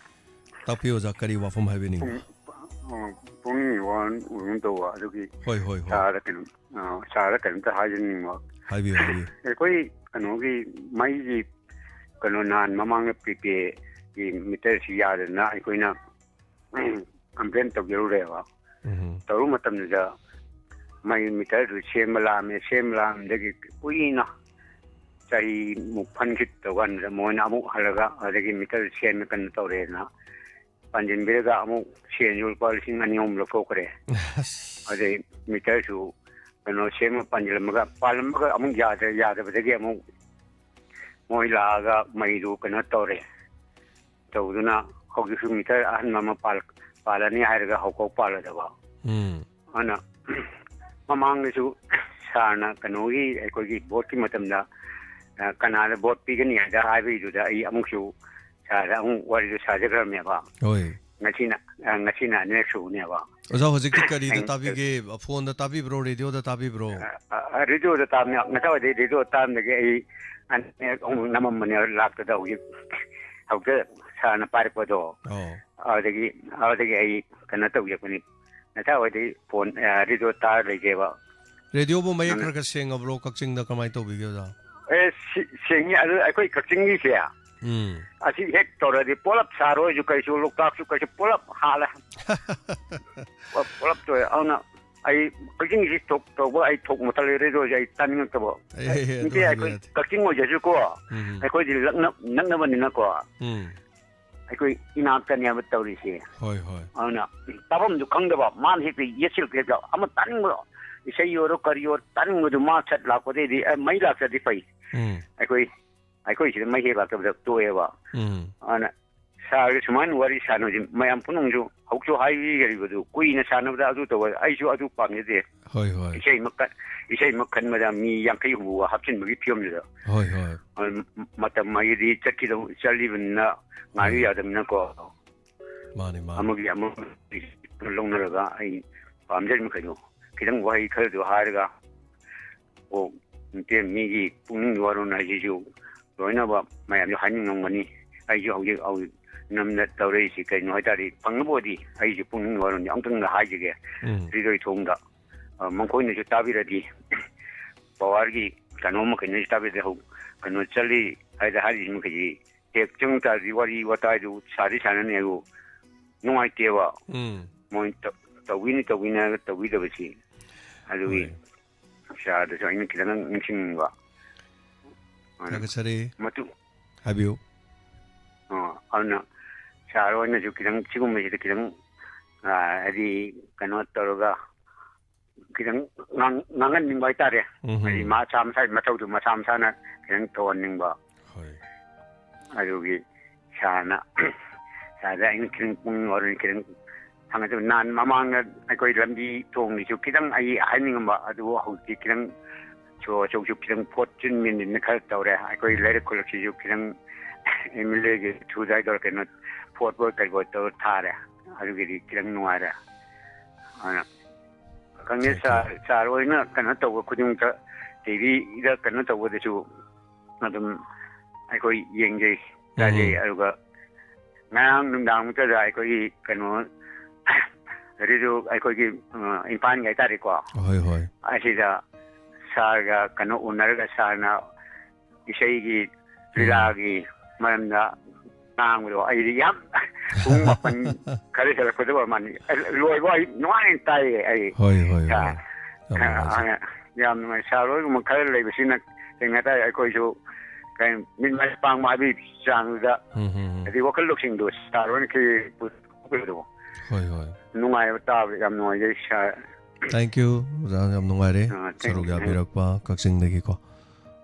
ꯇꯥꯛꯄꯤꯌꯨ ꯑꯣꯖꯥ, ꯀꯔꯤ ꯋꯥꯐꯝ ꯍꯥꯏꯕꯤꯅꯤꯡꯕ? ꯄꯨꯡ-, ꯑꯣ, ꯄꯨꯡꯅꯤꯡꯒꯤ ꯋꯥ ꯑꯣꯏꯒꯨꯝ ꯇꯧꯕ, ꯑꯗꯨꯒꯤ ꯍꯣꯏ, ꯍꯣꯏ, ꯍꯣꯏ꯫ ꯁꯥꯔꯗ ꯀꯩꯅꯣ, ꯑ, ꯁꯥꯔꯗ ꯀꯩꯅꯣꯝꯇ ꯍꯥꯏꯖꯅꯤꯡꯕ꯫ ꯍꯥꯏꯕꯤꯌꯨ, ꯍꯥꯏꯕꯤꯌꯨ꯫ ꯑꯩꯈꯣꯏ ꯀꯩꯅꯣꯒꯤ ꯃꯩꯒꯤ ꯀꯩꯅꯣ ꯅꯍꯥꯟ ꯃꯃꯥꯡꯗ prepaid ꯒꯤ meter ꯁꯤ ꯌꯥꯗꯗꯅ ꯑꯩꯈꯣꯏꯅ complain ꯇꯧꯖꯔꯨꯔꯦꯕ꯫ ꯎꯝ꯫ ꯇꯧꯔꯨ ꯃꯇꯝꯗꯨꯗ ꯃꯩ meter ꯗꯨ ꯁꯦꯝꯕ ꯂꯥꯛꯑꯝꯃꯦ, ꯁꯦꯝꯕ ꯂꯥꯛꯑꯝꯗꯒꯤ ꯀꯨꯏꯅ ꯆꯍꯤꯃꯨꯛ ꯐꯟꯈꯤꯗ ꯇꯧꯀꯥꯟꯗ ꯃꯣꯏꯅ ꯑꯃꯨꯛ ꯍꯜꯂꯒ ꯑꯗꯒꯤ meter ꯁꯦꯝꯃꯦ ꯀꯩꯅꯣ ꯇꯧꯔꯦꯅ ꯄꯥꯟꯁꯤꯟꯕꯤꯔꯒ ꯑꯃꯨꯛ ꯁꯦꯟꯁꯨ ꯂꯨꯄꯥ ꯂꯤꯁꯤꯡ ꯑꯅꯤ ꯑꯍꯨꯝ ꯂꯧꯊꯣꯛꯈ꯭ꯔꯦ꯫ ꯑꯁ꯫ ꯑꯗꯩ meter ꯁꯨ ꯀꯩꯅꯣ ꯁꯦꯝꯃ ꯄꯥꯟꯁꯤꯜꯂꯝꯃꯒ, ꯄꯥꯜꯂꯝꯃꯒ ꯑꯃꯨꯛ ꯌꯥꯗ꯭ꯔꯦ, ꯌꯥꯗꯕꯗꯒꯤ ꯑꯃꯨꯛ ꯃꯣꯏ ꯂꯥꯛꯑꯒ ꯃꯩꯗꯨ ꯀꯩꯅꯣ ꯇꯧꯔꯦ꯫ ꯇꯧꯗꯨꯅ ꯍꯧꯖꯤꯛꯁꯨ meter ꯑꯍꯟꯕ ꯑꯃ ꯄꯥꯜ-, ꯄꯥꯜꯂꯅꯤ ꯍꯥꯏꯔꯒ ꯍꯧꯖꯤꯛꯐꯥꯎ ꯄꯥꯜꯂꯗꯕ꯫ ꯎꯝ꯫ ꯑꯗꯨꯅ ꯃꯃꯥꯡꯗꯁꯨ ꯁꯥꯔꯅ ꯀꯩꯅꯣꯒꯤ ꯑꯩꯈꯣꯏꯒꯤ vote ꯀꯤ ꯃꯇꯝꯗ, ꯑ, ꯀꯅꯥꯗ vote ꯄꯤꯒꯅꯤ ꯍꯥꯏꯗ ꯍꯥꯏꯕꯒꯤꯗꯨꯗ ꯑꯩ ꯑꯃꯨꯛꯁꯨ ꯁꯥꯔꯗ ꯑꯃꯨꯛ ꯋꯥꯔꯤꯗꯨ ꯁꯥꯖꯈ꯭ꯔꯕꯅꯦꯕ꯫ ꯍꯣꯏ꯫ ꯉꯁꯤꯅ, ꯑ, ꯉꯁꯤꯅ ꯑꯅꯤꯔꯛ ꯁꯨꯕꯅꯦꯕ꯫ ꯑꯣꯖꯥ, ꯍꯧꯖꯤꯛꯇꯤ ꯀꯔꯤꯗ ꯑꯩ- ꯇꯥꯕꯤꯒꯦ? ꯐꯣꯟꯗ ꯇꯥꯕꯤꯕ꯭ꯔꯣ, ꯔꯦꯗꯤꯑꯣꯗ ꯇꯥꯕꯤꯕ꯭ꯔꯣ? ꯑ, ꯑ, ꯔꯦꯗꯤꯑꯣꯗ ꯇꯥꯕꯅꯦ꯫ ꯉꯁꯥꯏꯋꯥꯏꯗꯩ ꯔꯦꯗꯤꯑꯣ ꯇꯥꯔꯝꯗꯒꯤ ꯑꯩ ꯑꯅꯤꯔꯛ ꯑꯃꯨꯛ ꯅꯝꯃꯝꯕꯅꯦ, ꯂꯥꯛꯇꯗ ꯍꯧꯖꯤꯛ, ꯍꯧꯖꯤꯛꯇ ꯁꯥꯔꯅ ꯄꯥꯏꯔꯛꯄꯗꯣ꯫ ꯑꯣ꯫ ꯑꯗꯨꯗꯒꯤ, ꯑꯗꯨꯗꯒꯤ ꯑꯩ ꯀꯩꯅꯣ ꯇꯧꯖꯔꯛꯄꯅꯤ꯫ ꯉꯁꯥꯏꯋꯥꯏꯗꯩ ꯐꯣꯟ, ꯑ, ꯔꯦꯗꯤꯑꯣ ꯇꯥꯔ ꯂꯩꯖꯩꯕ꯫ ꯔꯦꯗꯤꯑꯣꯕꯨ ꯃꯌꯦꯛ ꯎꯝ꯫ ꯈꯔ ꯈꯔ ꯁꯦꯡꯉꯕ꯭ꯔꯣ ꯀꯛꯆꯤꯡꯗ? ꯀꯃꯥꯏꯅ ꯇꯧꯕꯤꯒꯦ ꯑꯣꯖꯥ? ꯑꯦ, ꯁꯤ-, ꯁꯦꯡꯉꯤ꯫ ꯑꯗꯨ ꯑꯩꯈꯣꯏ ꯀꯛꯆꯤꯡꯒꯤꯁꯦ, ꯎꯝ꯫ ꯑꯁꯤ ꯍꯦꯛ ꯇꯧꯔꯗꯤ ꯄꯨꯂꯞ ꯁꯥꯔꯣꯏꯁꯨ ꯀꯩꯁꯨ, ꯂꯣꯛꯇꯥꯛꯁꯨ ꯀꯩꯁꯨ ꯄꯨꯂꯞ ꯍꯥꯜꯂꯦ꯫ ꯄꯨꯂꯞ, ꯄꯨꯂꯞ ꯇꯧꯋꯦ꯫ ꯑꯗꯨꯅ ꯑꯩ ꯀꯛꯆꯤꯡꯁꯤ ꯊꯣꯛ-, ꯇꯧꯕ ꯑꯩ ꯊꯣꯛ ꯃꯊꯛ ꯂꯩꯔꯦ, ꯑꯗꯨ ꯑꯣꯏꯔꯁꯨ ꯑꯩ ꯇꯥꯅꯤꯡꯉꯛꯇꯕ꯫ ꯑꯦ, ꯑꯦ, ꯑꯦ, ꯑꯗꯨ ꯅꯠꯇꯦ, ꯑꯩꯈꯣꯏ ꯍꯥꯏꯕꯤꯔꯗꯤ꯫ ꯀꯛꯆꯤꯡ ꯑꯣꯏꯖꯔꯁꯨꯀꯣ, ꯎꯝ꯫ ꯑꯩꯈꯣꯏꯗꯤ ꯂꯛꯅ-, ꯅꯛꯅꯕꯅꯤꯅꯀꯣ, ꯎꯝ꯫ ꯑꯩꯈꯣꯏ ꯏꯅꯥꯛꯇꯅꯦꯕ ꯇꯧꯔꯤꯁꯦ꯫ ꯍꯣꯏ, ꯍꯣꯏ꯫ ꯑꯗꯨꯅ ꯇꯥꯐꯝꯁꯨ ꯈꯪꯗꯕ, ꯃꯥꯅ ꯍꯦꯛꯇ ꯌꯦꯠꯁꯤꯜꯂꯛꯄ, ꯍꯦꯛꯇ ꯑꯃ ꯇꯥꯅꯤꯡꯕ, ꯏꯁꯩ ꯑꯣꯏꯔꯣ ꯀꯔꯤ ꯑꯣꯏꯔꯣ ꯇꯥꯅꯤꯡꯕꯗꯨ ꯃꯥ ꯁꯠ ꯂꯥꯛꯄꯗꯩꯗꯤ, ꯑꯦ, ꯃꯩ ꯂꯥꯛꯇ꯭ꯔꯗꯤ ꯐꯩ꯫ ꯎꯝ꯫ ꯑꯩꯈꯣꯏ, ꯑꯩꯈꯣꯏ ꯁꯤꯗ ꯃꯩ ꯍꯦꯛ ꯂꯥꯛꯇꯕꯗ ꯇꯣꯛꯑꯦꯕ꯫ ꯎꯝ꯫ ꯑꯗꯨꯅ ꯁꯥꯔꯒ ꯁꯨꯃꯥꯏꯅ ꯋꯥꯔꯤ ꯁꯥꯟꯅꯕꯁꯤ ꯃꯌꯥꯝ ꯄꯨꯝꯅꯃꯛꯁꯨ ꯍꯧꯖꯤꯛꯁꯨ ꯍꯥꯏꯕꯤꯈ꯭ꯔꯤꯕꯗꯨ ꯀꯨꯏꯅ ꯁꯥꯟꯅꯕꯗ ꯑꯗꯨ ꯇꯧꯕ, ꯑꯩꯁꯨ ꯑꯗꯨ ꯄꯥꯝꯖꯗꯦ꯫ ꯍꯣꯏ, ꯍꯣꯏ꯫ ꯏꯁꯩ ꯑꯃ ꯀ-, ꯏꯁꯩ ꯑꯃ ꯈꯟꯕꯗ ꯃꯤ ꯌꯥꯡꯈꯩ ꯍꯨꯝꯐꯨ ꯍꯥꯞꯆꯤꯟꯕꯒꯤ ꯐꯤꯕꯝꯗꯨꯗ꯫ ꯍꯣꯏ, ꯍꯣꯏ꯫ ꯑꯗꯨ ꯃ-, ꯃꯇꯝ ꯍꯥꯏꯗꯤ ꯆꯠꯈꯤꯗꯧ-, ꯆꯠꯂꯤꯕꯅꯤꯅ ꯉꯥꯏꯕ ꯍꯣꯏ꯫ ꯌꯥꯗꯕꯅꯤꯅꯀꯣ꯫ ꯃꯥꯅꯤ, ꯃꯥꯅꯤ꯫ ꯑꯃꯒꯤ ꯑꯃ ꯂꯧꯅꯔꯒ ꯑꯩ ꯄꯥꯝꯖꯔꯤ ꯃꯈꯩꯗꯣ ꯈꯤꯇꯪ ꯋꯥꯍꯩ ꯈꯔꯗꯣ ꯍꯥꯏꯔꯒ, ꯑꯣ, ꯅꯠꯇꯦ, ꯃꯤꯒꯤ ꯄꯨꯛꯅꯤꯡꯒꯤ ꯋꯥꯔꯣꯜ ꯍꯥꯏꯁꯤꯁꯨ ꯂꯣꯏꯅꯃꯛ ꯃꯌꯥꯝꯁꯨ ꯍꯥꯏꯅꯤꯡꯉꯝꯒꯅꯤ꯫ ꯑꯩꯁꯨ ꯍꯧꯖꯤꯛ, ꯍꯧꯖꯤꯛ ꯅꯝꯅ ꯇꯧꯔꯛꯏꯁꯤ ꯀꯩꯅꯣ ꯍꯥꯏ ꯇꯥꯔꯗꯤ, ꯐꯪꯅꯕ ꯑꯣꯏꯔꯗꯤ ꯑꯩꯁꯨ ꯄꯨꯛꯅꯤꯡꯒꯤ ꯋꯥꯔꯣꯜꯁꯦ ꯑꯃꯨꯛꯇꯪꯒ ꯍꯥꯏꯖꯒꯦ꯫ ꯎꯝ꯫ ꯍꯤꯔꯣꯏ ꯊꯣꯡꯗ, ꯑ, ꯃꯈꯣꯏꯅꯁꯨ ꯇꯥꯕꯤꯔꯗꯤ, ꯄꯋꯥꯔꯒꯤ ꯀꯩꯅꯣ ꯃꯈꯩꯅꯁꯨ ꯇꯥꯕꯤꯔꯗꯤ, ꯍꯧ-, ꯀꯩꯅꯣ ꯆꯠꯂꯤ ꯍꯥꯏꯗ ꯍꯥꯏꯔꯤꯁꯤ ꯃꯈꯩꯁꯤ ꯍꯦꯛ ꯆꯪ ꯇꯥꯔꯗꯤ ꯋꯥꯔꯤ ꯋꯥꯇꯥꯏꯗꯨ ꯁꯥꯗꯤ ꯁꯥꯟꯅꯅꯤ ꯑꯗꯨ ꯅꯨꯡꯉꯥꯏꯇꯦꯕ꯫ ꯎꯝ꯫ ꯃꯣꯏ ꯇ-, ꯇꯧꯕꯤꯅꯤ ꯇꯧꯕꯤꯅꯤ ꯍꯥꯏꯔꯒ ꯇꯧꯕꯤꯗꯕꯁꯤ꯫ ꯑꯗꯨꯒꯤ ꯍꯣꯏ꯫ ꯁꯥꯔꯗꯁꯨ ꯑꯩꯅ ꯈꯤꯇꯪ ꯅꯤꯡꯁꯤꯡꯅꯤꯡꯕ꯫ ꯑꯗꯨꯅ ꯊꯥꯒꯠꯆꯔꯤ꯫ ꯃꯇꯨ-, ꯍꯥꯏꯕꯤꯌꯨ꯫ ꯑ, ꯑꯗꯨꯅ ꯁꯥꯔ ꯍꯣꯏꯅꯁꯨ ꯈꯤꯇꯪ ꯁꯤꯒꯨꯝꯕꯁꯤꯗ ꯈꯤꯇꯪ, ꯑ, ꯍꯥꯏꯗꯤ ꯀꯩꯅꯣ ꯇꯧꯔꯒ ꯈꯤꯇꯪ ꯉꯥꯡ-, ꯉꯥꯡꯍꯟꯅꯤꯡꯕ ꯍꯥꯏꯇꯥꯔꯦ꯫ ꯎꯝ꯫ ꯍꯥꯏꯗꯤ ꯃꯁꯥ ꯃꯁꯥꯒꯤ ꯃꯊꯧꯗꯨ ꯃꯁꯥ ꯃꯁꯥꯅ ꯈꯤꯇꯪ ꯇꯧꯍꯟꯅꯤꯡꯕ꯫ ꯍꯣꯏ꯫ ꯑꯗꯨꯒꯤ ꯁꯥꯔꯅ, ꯁꯥꯔꯗ ꯑꯩꯅ ꯈꯤꯇꯪ ꯄꯨꯛꯅꯤꯡ ꯋꯥꯔꯣꯏ ꯈꯤꯇꯪ ꯍꯪꯒꯗꯕ꯫ ꯅꯍꯥꯟ ꯃꯃꯥꯡꯗ ꯑꯩꯈꯣꯏ ꯂꯝꯕꯤ ꯊꯣꯡꯒꯤꯁꯨ ꯈꯤꯇꯪ ꯑꯩ ꯍꯥꯏꯅꯤꯡꯉꯝꯕ, ꯑꯗꯨꯕꯨ ꯍꯧꯖꯤꯛꯇꯤ ꯈꯤꯇꯪ ꯁꯣ ꯑꯆꯧꯕꯁꯨ ꯈꯤꯇꯪ ꯐꯣꯠ ꯆꯤꯟ ꯃꯦꯟꯁꯤꯟꯅ ꯈꯔ ꯇꯧꯔꯦ꯫ ꯑꯩꯈꯣꯏ ꯎꯝ꯫ ꯂꯩꯔꯛ ꯈꯨꯂꯛꯁꯤꯁꯨ ꯈꯤꯇꯪ ꯑꯦꯝ ꯑꯦꯜ ꯑꯦꯒꯤ ꯊ꯭ꯔꯨꯗ ꯍꯥꯏꯗꯣꯏꯔꯥ ꯀꯩꯅꯣ, ꯐꯣꯠ ꯕꯣꯏ ꯀꯩꯕꯣꯏ ꯇꯧꯔ ꯊꯥꯔꯦ꯫ ꯑꯗꯨꯒꯤꯗꯤ ꯈꯤꯇꯪ ꯅꯨꯡꯉꯥꯏꯔꯦ꯫ ꯑꯗꯨꯅ ꯈꯪꯗꯦ, ꯊꯦꯡꯀ꯭ꯌꯨ꯫ ꯁꯥꯔ, ꯁꯥꯔ ꯍꯣꯏꯅ ꯀꯩꯅꯣ ꯇꯧꯕ ꯈꯨꯗꯤꯡꯃꯛꯇ, ꯇꯤ ꯚꯤꯗ ꯀꯩꯅꯣ ꯇꯧꯕꯗꯁꯨ ꯑꯗꯨꯝ ꯑꯩꯈꯣꯏ ꯌꯦꯡꯖꯩ, ꯇꯥꯖꯩ꯫ ꯎꯝ꯫ ꯑꯗꯨꯒ ꯉꯔꯥꯡ ꯅꯨꯡꯗꯥꯡꯃꯛꯇꯗ ꯑꯩꯈꯣꯏꯒꯤ ꯀꯩꯅꯣ, ꯔꯦꯗꯤꯑꯣ ꯑꯩꯈꯣꯏꯒꯤ, ꯑ, ꯏꯝꯐꯥꯜꯒꯤ ꯍꯥꯏꯇꯥꯔꯦꯀꯣ, ꯍꯣꯏ, ꯍꯣꯏ꯫ ꯑꯁꯤꯗ ꯁꯥꯔꯒ ꯀꯩꯅꯣ ꯎꯅꯔꯒ ꯁꯥꯔꯅ ꯏꯁꯩꯒꯤ, ꯎꯝ꯫ ꯂꯤꯂꯥꯒꯤ ꯃꯔꯝꯗ ꯉꯥꯡꯕꯗꯣ ꯑꯩꯗꯤ ꯌꯥꯝ ꯄꯨꯡ ꯃꯥꯄꯟ ꯈꯔ ꯍꯦꯜꯂꯛꯄꯗ ꯑꯣꯏꯔ ꯃꯥꯜꯂꯤ꯫ ꯂꯣꯏꯕ ꯑꯩ ꯅꯨꯡꯉꯥꯏꯅ ꯇꯥꯏꯌꯦ ꯑꯩ꯫ ꯍꯣꯏ, ꯍꯣꯏ, ꯁꯥ-, ꯍꯣꯏ꯫ ꯌꯥꯝ ꯅꯨꯡꯉꯥꯏꯖꯩ꯫ ꯑ, ꯌꯥꯝ ꯅꯨꯡꯉꯥꯏ꯫ ꯁꯥꯔ ꯍꯣꯏꯒꯨꯝꯕ ꯈꯔ ꯂꯩꯕꯁꯤꯅ ꯀꯩꯅꯣ ꯍꯥꯏꯇꯥꯔꯦ, ꯑꯩꯈꯣꯏꯁꯨ ꯀꯩ-, ꯃꯤꯠ ꯃꯥꯏ ꯄꯥꯡꯕ ꯍꯥꯏꯕꯒꯤ ꯆꯥꯡꯗꯨꯗ, ꯎꯝ, ꯎꯝ, ꯎꯝ꯫ ꯍꯥꯏꯗꯤ ꯋꯥꯈꯜ ꯂꯧꯁꯤꯡꯗꯣ ꯁꯥꯔ ꯍꯣꯏꯅ ꯈꯔ ꯄꯨꯊꯣꯛꯄꯤꯕꯗꯣ꯫ ꯍꯣꯏ, ꯍꯣꯏ꯫ ꯅꯨꯡꯉꯥꯏꯕ ꯇꯥꯕꯗ ꯌꯥꯝ ꯅꯨꯡꯉꯥꯏꯖꯩ ꯁꯥꯔ꯫ Thank you, ꯑꯣꯖꯥ, ꯌꯥꯝ ꯅꯨꯡꯉꯥꯏꯔꯦ ꯑ, thank ꯁꯔꯨꯛ you, thank you꯫ ꯌꯥꯕꯤꯔꯛꯄ ꯀꯛꯆꯤꯡꯗꯒꯤꯀꯣ꯫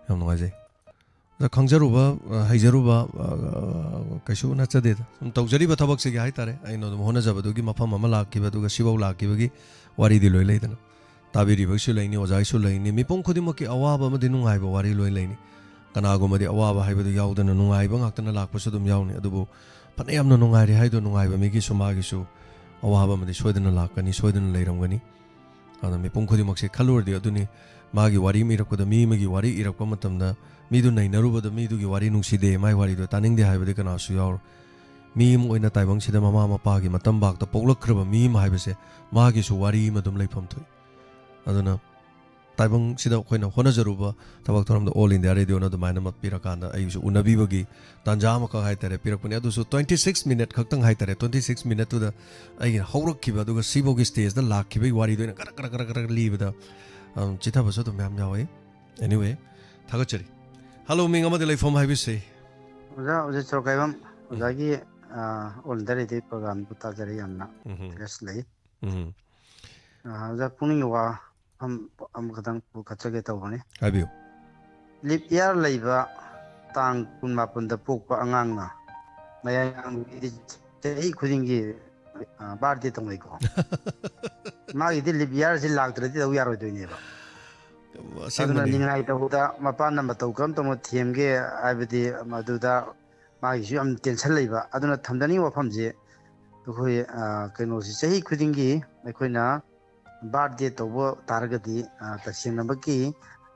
ꯌꯥꯝ ꯅꯨꯡꯉꯥꯏꯖꯩ꯫ ꯈꯪꯖꯔꯨꯕ, ꯑ, ꯍꯩꯖꯔꯨꯕ, ꯑ, ꯀꯩꯁꯨ ꯅꯠꯆꯗꯦꯗ꯫ ꯁꯨꯝ ꯇꯧꯖꯔꯤꯕ ꯊꯕꯛꯁꯤꯒꯤ ꯍꯥꯏꯇꯥꯔꯦ, ꯑꯩꯅ ꯑꯗꯨꯝ ꯍꯣꯠꯅꯖꯕꯗꯨꯒꯤ ꯃꯐꯝ ꯑꯃ ꯂꯥꯛꯈꯤꯕ, ꯑꯗꯨꯒ ꯁꯤꯐꯧ ꯂꯥꯛꯈꯤꯕꯒꯤ ꯋꯥꯔꯤꯗꯤ ꯂꯣꯏ ꯂꯩꯗꯅ꯫ ꯇꯥꯕꯤꯔꯤꯕꯒꯤꯁꯨ ꯂꯩꯅꯤ, ꯑꯣꯖꯥꯒꯤꯁꯨ ꯂꯩꯅꯤ, ꯃꯤꯄꯨꯝ ꯈꯨꯗꯤꯡꯃꯛꯀꯤ ꯑꯋꯥꯕ ꯑꯃꯗꯤ ꯅꯨꯡꯉꯥꯏꯕ ꯋꯥꯔꯤ ꯂꯣꯏ ꯂꯩꯅꯤ꯫ ꯀꯅꯥꯒꯨꯝꯕꯗꯤ ꯑꯋꯥꯕ ꯍꯥꯏꯕꯗꯨ ꯌꯥꯎꯗꯅ ꯅꯨꯡꯉꯥꯏꯕ ꯉꯥꯛꯇꯅ ꯂꯥꯛꯄꯁꯨ ꯑꯗꯨꯝ ꯌꯥꯎꯅꯤ꯫ ꯑꯗꯨꯕꯨ ꯐꯅ ꯌꯥꯝꯅ ꯅꯨꯡꯉꯥꯏꯔꯦ ꯍꯥꯏꯗꯣ ꯅꯨꯡꯉꯥꯏꯕ ꯃꯤꯒꯤꯁꯨ ꯃꯥꯒꯤꯁꯨ ꯑꯋꯥꯕ ꯑꯃꯗꯤ ꯁꯣꯏꯗꯅ ꯂꯥꯛꯀꯅꯤ, ꯁꯣꯏꯗꯅ ꯂꯩꯔꯝꯒꯅꯤ꯫ ꯑꯗꯨꯅ ꯃꯤꯄꯨꯝ ꯈꯨꯗꯤꯡꯃꯛꯁꯦ ꯈꯜꯂꯨꯔꯗꯤ ꯑꯗꯨꯅꯤ, ꯃꯥꯒꯤ ꯋꯥꯔꯤ ꯑꯃ ꯏꯔꯛꯄꯗ, ꯃꯤ ꯑꯃꯒꯤ ꯋꯥꯔꯤ ꯏꯔꯛꯄ ꯃꯇꯝꯗ ꯃꯤꯗꯨ ꯅꯩꯅꯔꯨꯕꯗ ꯃꯤꯗꯨꯒꯤ ꯋꯥꯔꯤ ꯅꯨꯡꯁꯤꯗꯦ, ꯃꯥꯒꯤ ꯋꯥꯔꯤꯗꯣ ꯇꯥꯅꯤꯡꯗꯦ ꯍꯥꯏꯕꯗꯤ ꯀꯅꯥꯁꯨ ꯌꯥꯎꯔꯣꯏ꯫ ꯃꯤ ꯑꯃ ꯑꯣꯏꯅ ꯇꯥꯏꯕꯪꯁꯤꯗ ꯃꯃꯥ ꯃꯄꯥꯒꯤ ꯃꯇꯝ ꯄꯥꯛꯇ ꯄꯣꯛꯂꯛꯈ꯭ꯔꯕ ꯃꯤ ꯑꯃ ꯍꯥꯏꯕꯁꯦ ꯃꯥꯒꯤꯁꯨ ꯋꯥꯔꯤ ꯑꯃ ꯑꯗꯨꯝ ꯂꯩꯐꯝ ꯊꯣꯛꯏ꯫ ꯑꯗꯨꯅ ꯇꯥꯏꯕꯪꯁꯤꯗ ꯑꯩꯈꯣꯏꯅ ꯍꯣꯠꯅꯖꯔꯨꯕ ꯊꯕꯛ ꯊꯧꯔꯝꯗ All India Radioꯅ ꯑꯗꯨꯃꯥꯏꯅ ꯑꯃ ꯄꯤꯔꯀꯥꯟꯗ ꯑꯩꯁꯨ ꯎꯅꯕꯤꯕꯒꯤ ꯇꯥꯟꯖꯥ ꯑꯃꯈꯛ ꯍꯥꯏꯇꯥꯔꯦ ꯄꯤꯔꯛꯄꯅꯦ꯫ ꯑꯗꯨꯁꯨ twenty six minute ꯈꯛꯇꯪ ꯍꯥꯏꯇꯥꯔꯦ, twenty six minuteꯇꯨꯗ ꯑꯩꯒꯤ ꯍꯧꯔꯛꯈꯤꯕ ꯑꯗꯨꯒ ꯁꯤꯐꯧꯒꯤ stageꯇ ꯂꯥꯛꯈꯤꯕꯒꯤ ꯋꯥꯔꯤꯗꯣ ꯑꯩꯅ ꯀꯔꯛ ꯀꯔꯛ ꯀꯔꯛ ꯀꯔꯛ ꯂꯤꯕꯗ, ꯑꯝ, ꯆꯤꯊꯕꯁꯨ ꯑꯗꯨꯝ ꯃꯌꯥꯝ ꯌꯥꯎꯋꯤ꯫ Anyway, ꯊꯥꯒꯠꯆꯔꯤ꯫ Hello, ꯃꯤꯡ ꯑꯃꯗꯤ ꯂꯩꯐꯝ ꯍꯥꯏꯕꯤꯁꯤ꯫ ꯑꯣꯖꯥ, ꯑꯣꯖꯥ ꯆꯧꯀꯥꯏꯕꯝ, ꯎꯝ꯫ ꯑꯣꯖꯥꯒꯤ, ꯑ, All India Radio programꯗꯨ ꯇꯥꯖꯔꯦ, ꯌꯥꯝꯅ ꯎꯝ꯫ Interest ꯂꯩ꯫ ꯎꯝ꯫ ꯑ, ꯑꯣꯖꯥ, ꯄꯨꯛꯅꯤꯡꯒꯤ ꯋꯥꯐꯝ ꯑꯃꯈꯛꯇꯪ ꯄꯨꯈꯠꯆꯒꯦ ꯇꯧꯕꯅꯤ꯫ ꯍꯥꯏꯕꯤꯌꯨ꯫ Leap year ꯂꯩꯕ ꯇꯥꯡ ꯀꯨꯟꯃꯥꯄꯟꯗ ꯄꯣꯛꯄ ꯑꯉꯥꯡꯅ ꯃꯌꯥꯝꯒꯤ ꯆꯍꯤ ꯈꯨꯗꯤꯡꯒꯤ, ꯑ, birthday ꯇꯧꯅꯩꯀꯣ꯫ ꯃꯥꯒꯤꯗꯤ leap yearꯁꯤ ꯂꯥꯛꯇ꯭ꯔꯗꯤ ꯇꯧ ꯌꯥꯔꯣꯏꯗꯣꯏꯅꯦꯕ꯫ ꯑꯁꯦꯡꯕꯅꯤ꯫ ꯑꯗꯨꯅ ꯅꯤꯡꯉꯥꯏ ꯇꯧꯕꯗ ꯃꯄꯥꯅ ꯃꯇꯧ ꯀꯔꯝ ꯇꯧꯅ ꯊꯦꯝꯒꯦ ꯍꯥꯏꯕꯗꯤ ꯃꯗꯨꯗ ꯃꯥꯒꯤꯁꯨ ꯌꯥꯝ tension ꯂꯩꯕ꯫ ꯑꯗꯨꯅ ꯊꯝꯖꯅꯤꯡꯕ ꯋꯥꯐꯝꯁꯦ ꯑꯩꯈꯣꯏ, ꯑ, ꯀꯩꯅꯣꯁꯤ ꯆꯍꯤ ꯈꯨꯗꯤꯡꯒꯤ ꯑꯩꯈꯣꯏꯅ birthday ꯇꯧꯕ ꯇꯥꯔꯒꯗꯤ, ꯑ, ꯇꯁꯦꯡꯅꯃꯛꯀꯤ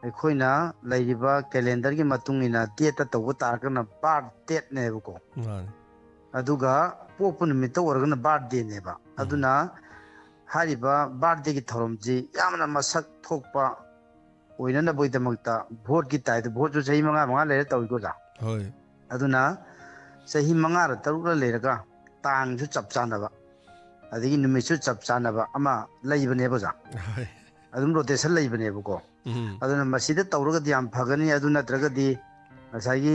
ꯑꯩꯈꯣꯏꯅ ꯂꯩꯔꯤꯕ calendarꯒꯤ ꯃꯇꯨꯡ ꯏꯟꯅ dateꯇ ꯇꯧꯕ ꯇꯥꯔꯒꯅ birth dateꯅꯦꯕꯀꯣ꯫ ꯃꯥꯅꯤ꯫ ꯑꯗꯨꯒ ꯄꯣꯛꯄ ꯅꯨꯃꯤꯠꯇ ꯑꯣꯏꯔꯒꯅ birthdayꯅꯦꯕ꯫ ꯎꯝ꯫ ꯑꯗꯨꯅ ꯍꯥꯏꯔꯤꯕ birthdayꯒꯤ ꯊꯧꯔꯝꯁꯤ ꯌꯥꯝꯅ ꯃꯁꯛ ꯊꯣꯛꯄ ꯑꯣꯏꯅꯅꯕꯒꯤꯗꯃꯛꯇ voteꯀꯤ typeꯇ, voteꯁꯨ ꯆꯍꯤ ꯃꯉꯥ ꯃꯉꯥ ꯂꯩꯔ ꯇꯧꯏꯀꯣ, ꯑꯣꯖꯥ꯫ ꯍꯣꯏ꯫ ꯑꯗꯨꯅ ꯆꯍꯤ ꯃꯉꯥꯔ ꯇꯔꯨꯛꯔ ꯂꯩꯔꯒ ꯇꯥꯡꯁꯨ ꯆꯞ ꯆꯥꯅꯕ, ꯑꯗꯒꯤ ꯅꯨꯃꯤꯠꯁꯨ ꯆꯞ ꯆꯥꯅꯕ ꯑꯃ ꯂꯩꯕꯅꯦꯕ, ꯑꯣꯖꯥ꯫ ꯍꯣꯏ꯫ ꯑꯗꯨꯝ rotation ꯂꯩꯕꯅꯦꯕꯀꯣ꯫ ꯎꯝ꯫ ꯑꯗꯨꯅ ꯃꯁꯤꯗ ꯇꯧꯔꯒꯗꯤ ꯌꯥꯝ ꯐꯒꯅꯤ꯫ ꯑꯗꯨ ꯅꯠꯇ꯭ꯔꯒꯗꯤ ꯉꯁꯥꯏꯒꯤ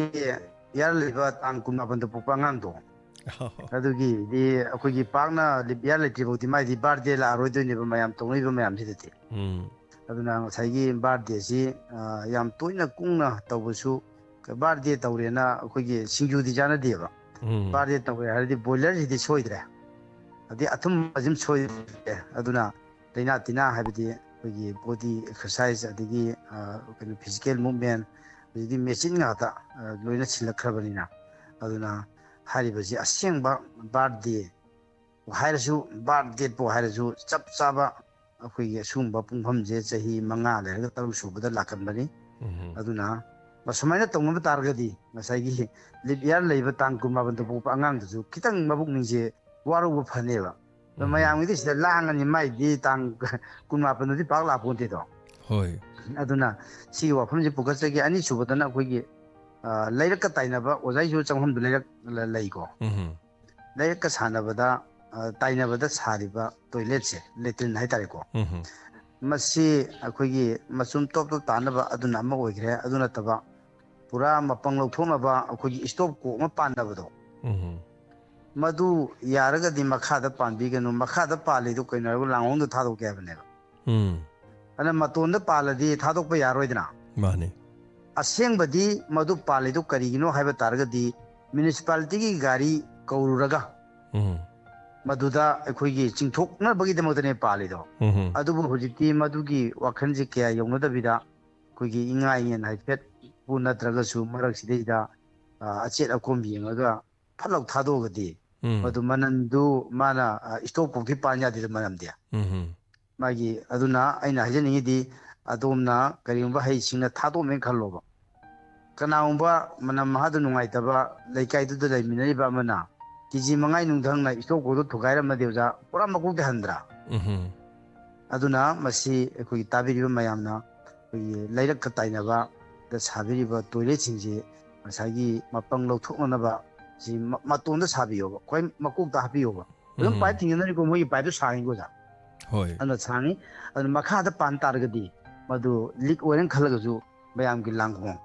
year ꯂꯩꯕ ꯇꯥꯡ ꯀꯨꯟꯃꯥꯄꯟꯗ ꯄꯣꯛꯄ ꯑꯉꯥꯡꯗꯣ, ꯑꯗꯨꯒꯤꯗꯤ ꯑꯩꯈꯣꯏꯒꯤ ꯄꯥꯛꯅ leap year ꯂꯩꯇ꯭ꯔꯤ ꯐꯥꯎꯗꯤ ꯃꯥꯏꯗꯤ birthday ꯂꯥꯛꯑꯔꯣꯏꯗꯣꯏꯅꯦꯕ, ꯃꯌꯥꯝ ꯇꯧꯅꯔꯤꯕ ꯃꯌꯥꯝꯁꯤꯗꯗꯤ꯫ ꯎꯝ꯫ ꯑꯗꯨꯅ ꯉꯁꯥꯏꯒꯤ birthdayꯁꯤ, ꯑ, ꯌꯥꯝ ꯇꯣꯏꯅ ꯀꯨꯡꯅ ꯇꯧꯕꯁꯨ ꯕꯥꯔꯗꯦ ꯇꯧꯔꯦꯅ ꯑꯩꯈꯣꯏꯒꯤ ꯁꯤꯡꯖꯨꯗꯤ ꯆꯥꯟꯅꯗꯦꯕ꯫ ꯎꯝ꯫ ꯕꯥꯔꯗꯦ ꯇꯧꯔꯦ ꯍꯥꯏꯔꯗꯤ ꯕꯣꯏꯂꯔꯁꯤꯗꯤ ꯁꯣꯏꯗ꯭ꯔꯦ, ꯑꯗꯩ ꯑꯊꯨꯝꯕꯁꯤꯃ ꯁꯣꯏꯗ꯭ꯔꯦ꯫ ꯑꯗꯨꯅ ꯂꯥꯏꯅꯥ ꯇꯤꯟꯅꯥ ꯍꯥꯏꯕꯗꯤ ꯑꯩꯈꯣꯏꯒꯤ ꯕꯣꯗꯤ ꯑꯦꯛꯁꯔꯁꯥꯏꯁ, ꯑꯗꯒꯤ ꯑ, ꯀꯩꯅꯣ, ꯐꯤꯖꯤꯀꯦꯜ ꯃꯨꯞꯃꯦꯟ, ꯍꯧꯖꯤꯛꯇꯤ ꯃꯦꯆꯤꯟ ꯉꯥꯛꯇ ꯑ, ꯂꯣꯏꯅ ꯁꯤꯜꯂꯛꯈ꯭ꯔꯕꯅꯤꯅ꯫ ꯑꯗꯨꯅ ꯍꯥꯏꯔꯤꯕꯁꯤ ꯑꯁꯦꯡꯕ ꯕꯥꯔꯗꯦ ꯍꯥꯏꯔꯁꯨ, ꯕꯥꯔꯗꯦꯕꯨ ꯍꯥꯏꯔꯁꯨ, ꯆꯞ ꯆꯥꯕ ꯑꯩꯈꯣꯏꯒꯤ ꯑꯁꯤꯒꯨꯝꯕ ꯄꯨꯡꯐꯝꯁꯦ ꯆꯍꯤ ꯃꯉꯥ ꯂꯩꯔꯒ ꯇꯔꯨꯛ ꯁꯨꯕꯗ ꯂꯥꯛꯀꯟꯕꯅꯤ꯫ ꯎꯝ꯫ ꯑꯗꯨꯅ ꯃꯁꯨꯃꯥꯏꯅ ꯇꯧꯅꯕ ꯇꯥꯔꯒꯗꯤ ꯉꯁꯥꯏꯒꯤ ꯂꯤꯞ ꯏꯌꯥꯔ ꯂꯩꯕ ꯇꯥꯡ ꯀꯨꯟꯃꯥꯄꯟꯗ ꯄꯣꯛꯄ ꯑꯉꯥꯡꯗꯨꯁꯨ ꯈꯤꯇꯪ ꯃꯕꯨꯛꯅꯤꯡꯁꯦ ꯋꯥꯔꯧꯕ ꯐꯅꯦꯕ꯫ ꯑꯗꯣ ꯎꯝ꯫ ꯃꯌꯥꯝꯒꯤꯗꯤ ꯁꯤꯗ ꯂꯥꯡꯉꯅꯤ, ꯃꯥꯏꯗꯤ ꯇꯥꯡ ꯀꯨꯟꯃꯥꯄꯟꯗꯗꯤ ꯄꯥꯛ ꯂꯥꯛꯄꯣꯟꯇꯦꯗꯣ꯫ ꯍꯣꯏ꯫ ꯑꯗꯨꯅ ꯁꯤꯒꯤ ꯋꯥꯐꯝꯁꯦ ꯄꯨꯈꯠꯆꯒꯦ꯫ ꯑꯅꯤꯁꯨꯕꯗꯅ ꯑꯩꯈꯣꯏꯒꯤ, ꯑ, ꯂꯩꯔꯛꯀ ꯇꯥꯏꯅꯕ, ꯑꯣꯖꯥꯒꯤꯁꯨ ꯆꯪꯐꯝꯗꯨ ꯂꯩꯔꯛ ꯂ-, ꯂꯩꯀꯣ꯫ ꯎꯝ꯫ ꯂꯩꯔꯛꯀ ꯁꯥꯟꯅꯕꯗ, ꯑ, ꯇꯥꯏꯅꯕꯗ ꯁꯥꯔꯤꯕ ꯇꯣꯏꯂꯦꯠꯁꯦ, ꯂꯦꯇ꯭ꯔꯤꯟ ꯍꯥꯏꯇꯥꯔꯦꯀꯣ꯫ ꯎꯝ꯫ ꯃꯁꯤ ꯑꯩꯈꯣꯏꯒꯤ ꯃꯆꯨꯝ ꯇꯣꯞ ꯇꯣꯞ ꯇꯥꯅꯕ ꯑꯗꯨꯅ ꯑꯃ ꯑꯣꯏꯈ꯭ꯔꯦ꯫ ꯑꯗꯨ ꯅꯠꯇꯕ ꯄꯨꯔꯥ ꯃꯄꯪ ꯂꯧꯊꯣꯛꯅꯕ ꯑꯩꯈꯣꯏꯒꯤ ꯏꯁꯇꯣꯞ ꯀꯣꯛ ꯑꯃ ꯄꯥꯟꯗꯕꯗꯣ, ꯎꯝ꯫ ꯃꯗꯨ ꯌꯥꯔꯒꯗꯤ ꯃꯈꯥꯗ ꯄꯥꯟꯕꯤꯒꯅꯨ꯫ ꯃꯈꯥꯗ ꯄꯥꯜꯂꯤꯗꯣ ꯀꯩꯅꯣ ꯍꯥꯏꯔꯒ ꯂꯥꯡꯍꯣꯡꯗ ꯊꯥꯗꯣꯛꯀꯦ ꯍꯥꯏꯕꯅꯦꯕ꯫ ꯎꯝ꯫ ꯑꯗꯨꯅ ꯃꯇꯣꯟꯗ ꯄꯥꯜꯂꯗꯤ ꯊꯥꯗꯣꯛꯄ ꯌꯥꯔꯣꯏꯗꯅ꯫ ꯃꯥꯅꯤ꯫ ꯑꯁꯦꯡꯕꯗꯤ ꯃꯗꯨ ꯄꯥꯜꯂꯤꯗꯨ ꯀꯔꯤꯒꯤꯅꯣ ꯍꯥꯏꯕ ꯇꯥꯔꯒꯗꯤ, ꯃ꯭ꯌꯨꯅꯤꯁꯤꯄꯥꯂꯤꯇꯤꯒꯤ ꯒꯥꯔꯤ ꯀꯧꯔꯨꯔꯒ ꯎꯝ꯫ ꯃꯗꯨꯗ ꯑꯩꯈꯣꯏꯒꯤ ꯆꯤꯡꯊꯣꯛꯅꯕꯒꯤꯗꯃꯛꯇꯅꯦ ꯄꯥꯜꯂꯤꯗꯣ꯫ ꯎꯝ꯫ ꯑꯗꯨꯕꯨ ꯍꯧꯖꯤꯛꯇꯤ ꯃꯗꯨꯒꯤ ꯋꯥꯈꯜꯁꯦ ꯀꯌꯥ ꯌꯧꯅꯗꯕꯤꯗ, ꯑꯩꯈꯣꯏꯒꯤ ꯏꯉꯥ ꯏꯉꯦꯟ ꯍꯥꯏꯐꯦꯠꯄꯨ ꯅꯠꯇ꯭ꯔꯒꯁꯨ ꯃꯔꯛꯁꯤꯗꯩꯗ, ꯑ, ꯑꯆꯦꯠ ꯑꯀꯣꯝ ꯌꯦꯡꯉꯒ ꯐꯠ ꯂꯥꯎ ꯊꯥꯗꯣꯛꯑꯒꯗꯤ, ꯎꯝ꯫ ꯃꯗꯨ ꯃꯅꯟꯗꯨ ꯃꯥꯅ, ꯑ, ꯏꯁꯇꯣꯛ ꯄꯣꯛꯇꯤ ꯄꯥꯟ ꯌꯥꯗꯦꯗ, ꯃꯅꯝꯗꯤ꯫ ꯎꯝ꯫ ꯃꯥꯒꯤ, ꯑꯗꯨꯅ ꯑꯩꯅ ꯍꯥꯏꯖꯅꯤꯡꯉꯤꯗꯤ, ꯑꯗꯣꯝꯅ ꯀꯔꯤꯒꯨꯝꯕ ꯍꯩꯁꯤꯡꯅ ꯊꯥꯗꯣꯛꯑꯝꯃꯦꯅ ꯈꯜꯂꯣꯕ, ꯀꯅꯥꯒꯨꯝꯕ ꯃꯅꯝ ꯃꯍꯥꯗꯨ ꯅꯨꯡꯉꯥꯏꯇꯕ ꯂꯩꯀꯥꯏꯗꯨꯗ ꯂꯩꯃꯤꯟꯅꯔꯤꯕ ꯑꯃꯅ ꯀꯦ ꯖꯤ ꯃꯉꯥꯒꯤ ꯅꯨꯡꯊꯪꯅ ꯏꯁꯇꯣꯛ ꯄꯣꯛꯇꯣ ꯊꯨꯒꯥꯏꯔꯝꯃꯗꯤ, ꯑꯣꯖꯥ, ꯄꯨꯔꯥ ꯃꯀꯣꯛꯇ ꯍꯟꯗ꯭ꯔꯥ? ꯎꯝ꯫ ꯑꯗꯨꯅ ꯃꯁꯤ ꯑꯩꯈꯣꯏꯒꯤ ꯇꯥꯕꯤꯔꯤꯕ ꯃꯌꯥꯝꯅ ꯑꯩꯈꯣꯏꯒꯤ ꯂꯩꯔꯛꯀ ꯇꯥꯏꯅꯕꯗ ꯁꯥꯕꯤꯔꯤꯕ ꯇꯣꯏꯂꯦꯠꯁꯤꯡꯁꯤ ꯉꯁꯥꯏꯒꯤ ꯃꯄꯪ ꯂꯧꯊꯣꯛꯅꯅꯕ ꯁꯤ ꯃ-, ꯃꯇꯣꯟꯗ ꯁꯥꯕꯤꯌꯣꯕ, ꯈ꯭ꯋꯥꯏ ꯃꯀꯣꯛꯇ ꯍꯥꯞꯄꯤꯌꯣꯕ꯫ ꯑꯗꯨꯝ ꯎꯝ꯫ ꯄꯥꯏꯞ ꯊꯤꯡꯖꯤꯟꯅꯔꯤꯀꯣ, ꯃꯣꯏꯒꯤ ꯄꯥꯏꯞꯇꯨ ꯁꯥꯡꯉꯤꯀꯣ, ꯑꯣꯖꯥ꯫ ꯍꯣꯏ꯫ ꯑꯗꯨꯅ ꯁꯥꯡꯉꯤ꯫ ꯑꯗꯨ ꯃꯈꯥꯗ ꯄꯥꯟ ꯇꯥꯔꯒꯗꯤ ꯃꯗꯨ ꯂꯤꯛ ꯑꯣꯏꯔꯦꯅ ꯈꯜꯂꯒꯁꯨ ꯃꯌꯥꯝꯒꯤ ꯂꯥꯡꯒꯣꯡ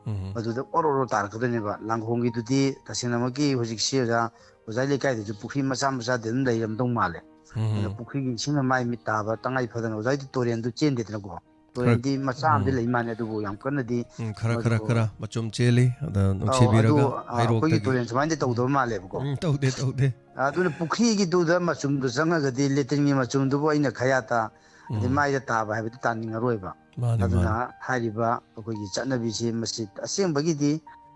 ꯎꯝ꯫ ꯃꯗꯨꯗ ꯑꯣꯔꯣ ꯑꯣꯔꯣ ꯇꯥꯔꯛꯀꯗꯣꯏꯅꯦꯕ꯫ ꯂꯥꯡꯒꯣꯡꯒꯤꯗꯨꯗꯤ ꯇꯁꯦꯡꯅꯃꯛꯀꯤ ꯍꯧꯖꯤꯛꯁꯤ, ꯑꯣꯖꯥ, ꯑꯣꯖꯥ ꯂꯩꯀꯥꯏꯗꯁꯨ ꯄꯨꯈ꯭ꯔꯤ ꯃꯆꯥ ꯃꯆꯥꯗꯤ ꯑꯗꯨꯝ ꯂꯩꯔꯝꯗꯧ ꯃꯥꯜꯂꯦ꯫ ꯎꯝ꯫ ꯑꯗꯣ ꯄꯨꯈ꯭ꯔꯤꯒꯤ ꯏꯁꯤꯡꯅ ꯃꯥꯏ ꯃꯤꯠ ꯇꯥꯕ ꯇꯉꯥꯏ ꯐꯗꯅ, ꯑꯣꯖꯥ ꯍꯣꯏꯗꯤ ꯇꯨꯔꯦꯟꯗꯨ ꯆꯦꯟꯗꯦꯗꯅꯀꯣ꯫ ꯇꯨꯔꯦꯟꯗꯤ ꯃꯆꯥ ꯑꯃꯗꯤ ꯎꯝ꯫ ꯂꯩ ꯃꯥꯜꯂꯦ, ꯑꯗꯨꯕꯨ ꯌꯥꯝ ꯀꯟꯅꯗꯤ ꯎꯝ, ꯈꯔ, ꯈꯔ, ꯃꯗꯨ ꯈꯔ ꯃꯆꯨꯝ ꯆꯦꯜꯂꯤ꯫ ꯑꯗ ꯑꯧ, ꯑꯗꯨ, ꯅꯨꯡꯁꯤꯕꯤꯔꯒ ꯑ, ꯑꯩꯈꯣꯏꯒꯤ ꯍꯩꯔꯣꯛꯇꯒꯤ꯫ ꯇꯨꯔꯦꯟ ꯁꯨꯃꯥꯏꯅꯗꯤ ꯇꯧꯗꯕ ꯃꯥꯜꯂꯦꯕꯀꯣ꯫ ꯎꯝ, ꯇꯧꯗꯦ, ꯇꯧꯗꯦ꯫ ꯑꯗꯨꯅ ꯄꯨꯈ꯭ꯔꯤꯒꯤꯗꯨꯗ ꯃꯆꯨꯝꯗꯨ ꯆꯪꯉꯒꯗꯤ ꯂꯦꯇ꯭ꯔꯤꯟꯒꯤ ꯃꯆꯨꯝꯗꯨꯕꯨ ꯑꯩꯅ ꯈꯌꯥ ꯇꯥ-, ꯑꯗꯩ ꯎꯝ꯫ ꯃꯥꯏꯗ ꯇꯥꯕ ꯍꯥꯏꯕꯗꯨ ꯇꯥꯅꯤꯡꯉꯔꯣꯏꯕ꯫ ꯃꯥꯅꯤ, ꯑꯗꯨꯅ ꯃꯥꯅꯤ꯫ ꯍꯥꯏꯔꯤꯕ ꯑꯩꯈꯣꯏꯒꯤ ꯆꯠꯅꯕꯤꯁꯤ ꯃꯁꯤ ꯑꯁꯦꯡꯕꯒꯤꯗꯤ,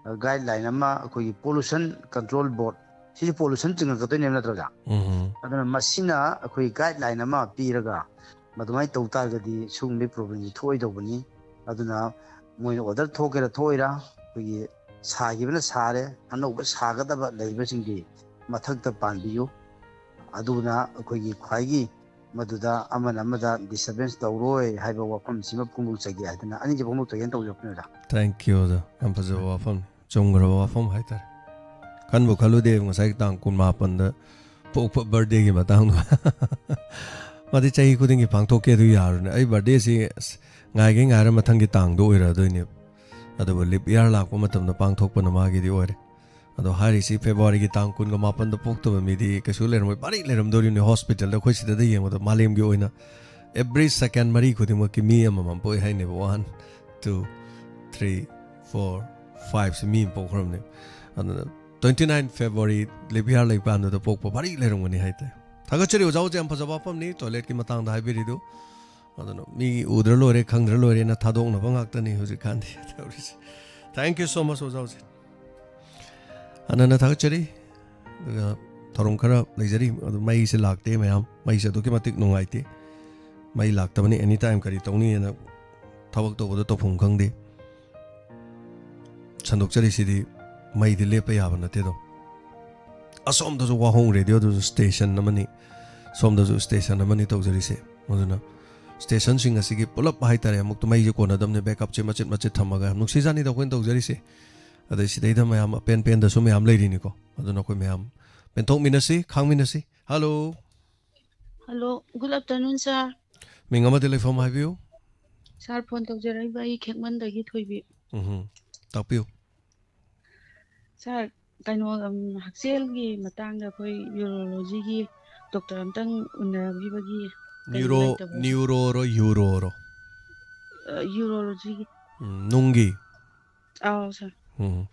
ꯑ, guideline ꯑꯃ ꯑꯩꯈꯣꯏꯒꯤ Pollution Control Board, ꯁꯤꯁꯨ pollution ꯆꯤꯡꯉꯛꯀꯗꯣꯏꯅꯦꯕ ꯅꯠꯇ꯭ꯔꯥ? ꯎꯝ꯫ ꯑꯗꯨꯅ ꯃꯁꯤꯅ ꯑꯩꯈꯣꯏ guideline ꯑꯃ ꯄꯤꯔꯒ ꯃꯗꯨꯃꯥꯏꯅ ꯇꯧ ꯇꯥꯔꯒꯗꯤ ꯁꯤꯒꯨꯝꯕꯒꯤ problemꯁꯤ ꯊꯣꯛꯑꯣꯏꯗꯧꯕꯅꯤ꯫ ꯑꯗꯨꯅ ꯃꯣꯏꯅ order ꯊꯣꯛꯀꯦꯔꯥ ꯊꯣꯛꯑꯣꯏꯔꯥ, ꯑꯩꯈꯣꯏꯒꯤ ꯁꯥꯈꯤꯕꯅ ꯁꯥꯔꯦ, ꯑꯅꯧꯕ ꯁꯥꯒꯗꯕ ꯂꯩꯕꯁꯤꯡꯗꯤ ꯃꯊꯛꯇ ꯄꯥꯟꯕꯤꯌꯨ꯫ ꯑꯗꯨꯅ ꯑꯩꯈꯣꯏꯒꯤ ꯈ꯭ꯋꯥꯏꯒꯤ ꯃꯗꯨꯗ ꯑꯃꯅ ꯑꯃꯗ disturbance ꯇꯧꯔꯣꯏ ꯍꯥꯏꯕ ꯋꯥꯐꯝꯁꯤꯃ ꯐꯣꯡꯗꯣꯛꯆꯒꯦ ꯍꯥꯏꯗꯅ, ꯑꯅꯤꯁꯦ ꯐꯣꯡꯗꯣꯛꯆꯒꯦꯅ ꯇꯧꯖꯔꯛꯄꯅꯤ, ꯑꯣꯖꯥ꯫ Thank you, ꯑꯣꯖꯥ꯫ ꯌꯥꯝ ꯐꯖꯕ ꯋꯥꯐꯝꯅꯤ꯫ ꯆꯨꯝꯈ꯭ꯔꯕ ꯋꯥꯐꯝ ꯍꯥꯏꯇꯥꯔꯦ꯫ ꯈꯟꯕꯨ ꯈꯜꯂꯨꯗꯦ ꯉꯁꯥꯏ ꯇꯥꯡ ꯀꯨꯟꯃꯥꯄꯟꯗ ꯄꯣꯛꯄ birthdayꯒꯤ ꯃꯇꯥꯡꯗꯣ꯫ ꯃꯥꯗꯤ ꯆꯍꯤ ꯈꯨꯗꯤꯡꯒꯤ ꯄꯥꯡꯊꯣꯛꯀꯦ ꯑꯗꯨ ꯌꯥꯔꯣꯏꯅꯦ꯫ ꯑꯩ birthdayꯁꯤ, ꯑꯁ, ꯉꯥꯏꯒꯩ ꯉꯥꯏꯔ ꯃꯊꯪꯒꯤ ꯇꯥꯡꯗꯣ ꯑꯣꯏꯔꯛꯑꯗꯣꯏꯅꯦꯕ꯫ ꯑꯗꯨꯕꯨ leap year ꯂꯥꯛꯄ ꯃꯇꯝꯗ ꯄꯥꯡꯊꯣꯛꯄꯅ ꯃꯥꯒꯤꯗꯤ ꯑꯣꯏꯔꯦ꯫ ꯑꯗꯣ ꯍꯥꯏꯔꯤꯁꯤ Februaryꯒꯤ ꯇꯥꯡ ꯀꯨꯟꯒ ꯃꯥꯄꯟꯗ ꯄꯣꯛꯇꯕ ꯃꯤꯗꯤ ꯀꯩꯁꯨ ꯂꯩꯔꯝꯃꯣꯏ, ꯄꯥꯔꯤ ꯂꯩꯔꯝꯗꯣꯔꯤꯕꯅꯤ꯫ Hospitalꯗ ꯑꯩꯈꯣꯏ ꯁꯤꯗꯗ ꯌꯦꯡꯕꯗ ꯃꯥꯂꯦꯝꯒꯤ ꯑꯣꯏꯅ every second ꯃꯔꯤ ꯈꯨꯗꯤꯡꯃꯛꯀꯤ ꯃꯤ ꯑꯃꯃꯝ ꯄꯣꯛꯏ ꯍꯥꯏꯅꯦꯕ꯫ One, two, three, four, fiveꯁꯤ ꯃꯤ ꯑꯃ ꯄꯣꯛꯈ꯭ꯔꯕꯅꯦ꯫ ꯑꯗꯨꯅ twenty nine February leap year ꯂꯩꯕ ꯀꯥꯟꯗꯨꯗ ꯄꯣꯛꯄ ꯃꯔꯤ ꯂꯩꯔꯝꯒꯅꯤ ꯍꯥꯏꯇꯥꯔꯦ꯫ ꯊꯥꯒꯠꯆꯔꯤ ꯑꯣꯖꯥ, ꯑꯣꯖꯥ ꯌꯥꯝ ꯐꯖꯕ ꯋꯥꯐꯝꯅꯤ, toiletꯀꯤ ꯃꯇꯥꯡꯗ ꯍꯥꯏꯕꯤꯔꯤꯗꯨ꯫ ꯑꯗꯨꯅ ꯃꯤ ꯎꯗ꯭ꯔ ꯂꯣꯏꯔꯦ, ꯈꯪꯗ꯭ꯔ ꯂꯣꯏꯔꯦꯅ ꯊꯥꯗꯣꯛꯅꯕ ꯉꯥꯛꯇꯅꯤ ꯍꯧꯖꯤꯛꯀꯥꯟꯗꯤ ꯇꯧꯔꯤꯁꯦ꯫ Thank you so much, ꯑꯣꯖꯥ ꯍꯧꯖꯤꯛ꯫ ꯍꯟꯅꯅ ꯊꯥꯒꯠꯆꯔꯤ꯫ ꯑꯗꯨꯒ ꯊꯧꯔꯝ ꯈꯔ ꯂꯩꯖꯔꯤ꯫ ꯑꯗꯨ ꯃꯩꯁꯦ ꯂꯥꯛꯇꯦ ꯃꯌꯥꯝ꯫ ꯃꯩꯁꯦ ꯑꯗꯨꯛꯀꯤ ꯃꯇꯤꯛ ꯅꯨꯡꯉꯥꯏꯇꯦ꯫ ꯃꯩ ꯂꯥꯛꯇꯕꯅꯤ, any time ꯀꯔꯤ ꯇꯧꯅꯤꯅ ꯊꯕꯛ ꯇꯧꯕꯗ ꯇꯧꯐꯝ ꯈꯪꯗꯦ꯫ ꯁꯟꯗꯣꯛꯆꯔꯤꯁꯤꯗꯤ ꯃꯩꯗꯤ ꯂꯦꯞꯄ ꯌꯥꯕ ꯅꯠꯇꯦꯗꯣ꯫ ꯑꯁꯣꯝꯗꯁꯨ ꯋꯥꯍꯣꯡ radioꯗꯨꯁꯨ station ꯑꯃꯅꯤ, ꯁꯣꯝꯗꯁꯨ station ꯑꯃꯅꯤ ꯇꯧꯖꯔꯤꯁꯦ꯫ ꯑꯗꯨꯅ stationꯁꯤꯡ ꯑꯁꯤꯒꯤ ꯄꯨꯂꯞ ꯍꯥꯏꯇꯥꯔꯦ, ꯑꯃꯨꯛꯇ ꯃꯩꯁꯦ ꯀꯣꯟꯅꯗꯕꯅꯤ, backupꯁꯦ ꯃꯆꯤꯠ ꯃꯆꯤꯠ ꯊꯝꯃꯒ ꯌꯥꯝ ꯅꯨꯡꯁꯤꯖꯥꯠꯅꯤꯗ ꯑꯩꯈꯣꯏꯅ ꯇꯧꯖꯔꯤꯁꯦ꯫ ꯑꯗꯩ ꯁꯤꯗꯩꯗ ꯃꯌꯥꯝ ꯑꯄꯦꯟ ꯄꯦꯟꯗꯁꯨ ꯃꯌꯥꯝ ꯂꯩꯔꯤꯅꯤꯀꯣ꯫ ꯑꯗꯨꯅ ꯑꯩꯈꯣꯏ ꯃꯌꯥꯝ ꯄꯦꯟꯊꯣꯛꯃꯤꯟꯅꯁꯤ, ꯈꯥꯡꯃꯤꯟꯅꯁꯤ꯫ Hello꯫ Hello, good afternoon, sir꯫ ꯃꯤꯡ ꯑꯃꯗꯤ ꯂꯩꯐꯝ ꯍꯥꯏꯕꯤꯌꯨ꯫ Sir, phone ꯇꯧꯖꯔꯛꯏꯕ ꯑꯩ ꯈꯦꯛꯃꯟꯗꯒꯤ ꯊꯣꯏꯕꯤ꯫ ꯎꯝꯍꯨꯝ꯫ ꯇꯥꯛꯄꯤꯌꯨ꯫ Sir, ꯀꯩꯅꯣ, ꯎꯝ, ꯍꯛꯁꯦꯜꯒꯤ ꯃꯇꯥꯡꯗ ꯑꯩꯈꯣꯏ urologyꯒꯤ doctor ꯑꯝꯇꯪ ꯎꯅꯕꯤꯕꯒꯤ ꯀꯩꯅꯣ ꯅ꯭ꯌꯨꯔꯣ-, ꯂꯩꯇꯕ꯭ꯔꯣ? Neuroꯔꯣ, uroꯔꯣ? ꯌꯨꯔꯣꯂꯣꯖꯤꯒꯤ꯫ ꯎꯝ, ꯅꯨꯡꯒꯤ꯫ ꯑꯥꯎ ꯁꯥꯔ꯫ ꯎꯝ꯫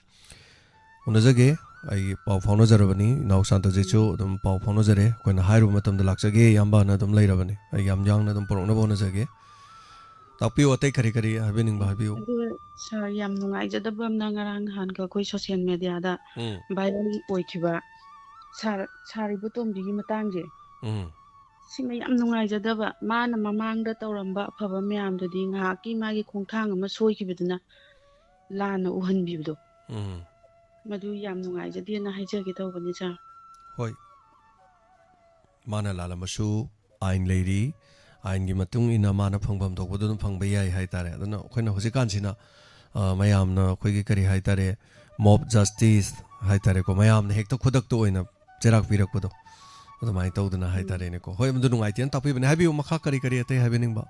ꯎꯅꯖꯒꯦ꯫ ꯑꯩ ꯄꯥꯎ ꯐꯥꯎꯅꯖꯔꯕꯅꯤ, ꯏꯅꯥꯎ ꯁꯥꯟꯇꯖꯤꯠꯁꯨ ꯑꯗꯨꯝ ꯄꯥꯎ ꯐꯥꯎꯅꯖꯔꯦ꯫ ꯑꯩꯈꯣꯏꯅ ꯍꯥꯏꯔꯨꯕ ꯃꯇꯝꯗ ꯂꯥꯛꯆꯒꯦ, ꯏꯌꯥꯝꯕꯅ ꯑꯗꯨꯝ ꯂꯩꯔꯕꯅꯤ꯫ ꯑꯩ ꯌꯥꯝ ꯌꯥꯡꯅ ꯑꯗꯨꯝ ꯄꯨꯔꯛꯅꯕ ꯍꯣꯠꯅꯖꯒꯦ꯫ ꯇꯥꯛꯄꯤꯌꯨ, ꯑꯇꯩ ꯀꯔꯤ ꯀꯔꯤ ꯍꯥꯏꯕꯤꯅꯤꯡꯕ ꯍꯥꯏꯕꯤꯌꯨ꯫ ꯑꯗꯨꯒ ꯁꯥꯔ, ꯌꯥꯝ ꯅꯨꯡꯉꯥꯏꯖꯗꯕ ꯑꯃꯅ, ꯉꯔꯥꯡ ꯅꯍꯥꯟꯒ ꯑꯩꯈꯣꯏ ꯁꯣꯁꯤꯌꯦꯜ ꯃꯦꯗꯤꯌꯥꯗ ꯎꯝ, ꯚꯥꯏꯔꯦꯜ ꯑꯣꯏꯈꯤꯕ ꯁꯥꯔ, ꯁꯥꯔ ꯏꯕꯣꯇꯣꯝꯕꯤꯒꯤ ꯃꯇꯥꯡꯁꯦ, ꯎꯝ, ꯁꯤꯃ ꯌꯥꯝ ꯅꯨꯡꯉꯥꯏꯖꯗꯕ꯫ ꯃꯥꯅ ꯃꯃꯥꯡꯗ ꯇꯧꯔꯝꯕ ꯑꯐꯕ ꯃꯌꯥꯝꯗꯨꯗꯤ ꯉꯥꯏꯍꯥꯛꯀꯤ ꯃꯥꯒꯤ ꯈꯣꯡꯊꯥꯡ ꯑꯃ ꯁꯣꯏꯈꯤꯕꯗꯨꯅ ꯂꯥꯟꯅ ꯎꯍꯟꯕꯤꯕꯗꯣ, ꯎꯝ꯫ ꯃꯗꯨ ꯌꯥꯝ ꯅꯨꯡꯉꯥꯏꯖꯗꯦꯅ ꯍꯥꯏꯖꯒꯦ ꯇꯧꯕꯅꯤ ꯁꯥꯔ꯫ ꯍꯣꯏ, ꯃꯥꯅ ꯂꯥꯜꯂꯝꯃꯁꯨ ꯑꯥꯏꯟ ꯂꯩꯔꯤ, ꯑꯥꯏꯟꯒꯤ ꯃꯇꯨꯡ ꯏꯟꯅ ꯃꯥꯅ ꯐꯪꯐꯝ ꯊꯣꯛꯄꯗꯨ ꯑꯗꯨꯝ ꯐꯪꯕ ꯌꯥꯏ ꯍꯥꯏꯇꯥꯔꯦ꯫ ꯑꯗꯨꯅ ꯑꯩꯈꯣꯏꯅ ꯍꯧꯖꯤꯛꯀꯥꯟꯁꯤꯅ, ꯑ, ꯃꯌꯥꯝꯅ ꯑꯩꯈꯣꯏꯒꯤ ꯀꯔꯤ ꯍꯥꯏꯇꯥꯔꯦ, ꯃꯣꯞ ꯖꯁꯇꯤꯁ ꯍꯥꯏꯇꯥꯔꯦꯀꯣ, ꯃꯌꯥꯝꯅ ꯍꯦꯛꯇ ꯈꯨꯗꯛꯇ ꯑꯣꯏꯅ ꯆꯩꯔꯥꯛ ꯄꯤꯔꯛꯄꯗꯣ, ꯑꯗꯨꯃꯥꯏꯅ ꯇꯧꯗꯅ ꯍꯥꯏꯇꯥꯔꯦꯅꯦꯀꯣ꯫ ꯍꯣꯏ, ꯃꯗꯨ ꯅꯨꯡꯉꯥꯏꯇꯦꯅ ꯇꯥꯛꯄꯤꯕꯅꯦ꯫ ꯍꯥꯏꯕꯤꯌꯨ, ꯃꯈꯥ ꯀꯔꯤ ꯀꯔꯤ ꯑꯇꯩ ꯍꯥꯏꯕꯤꯅꯤꯡꯕ?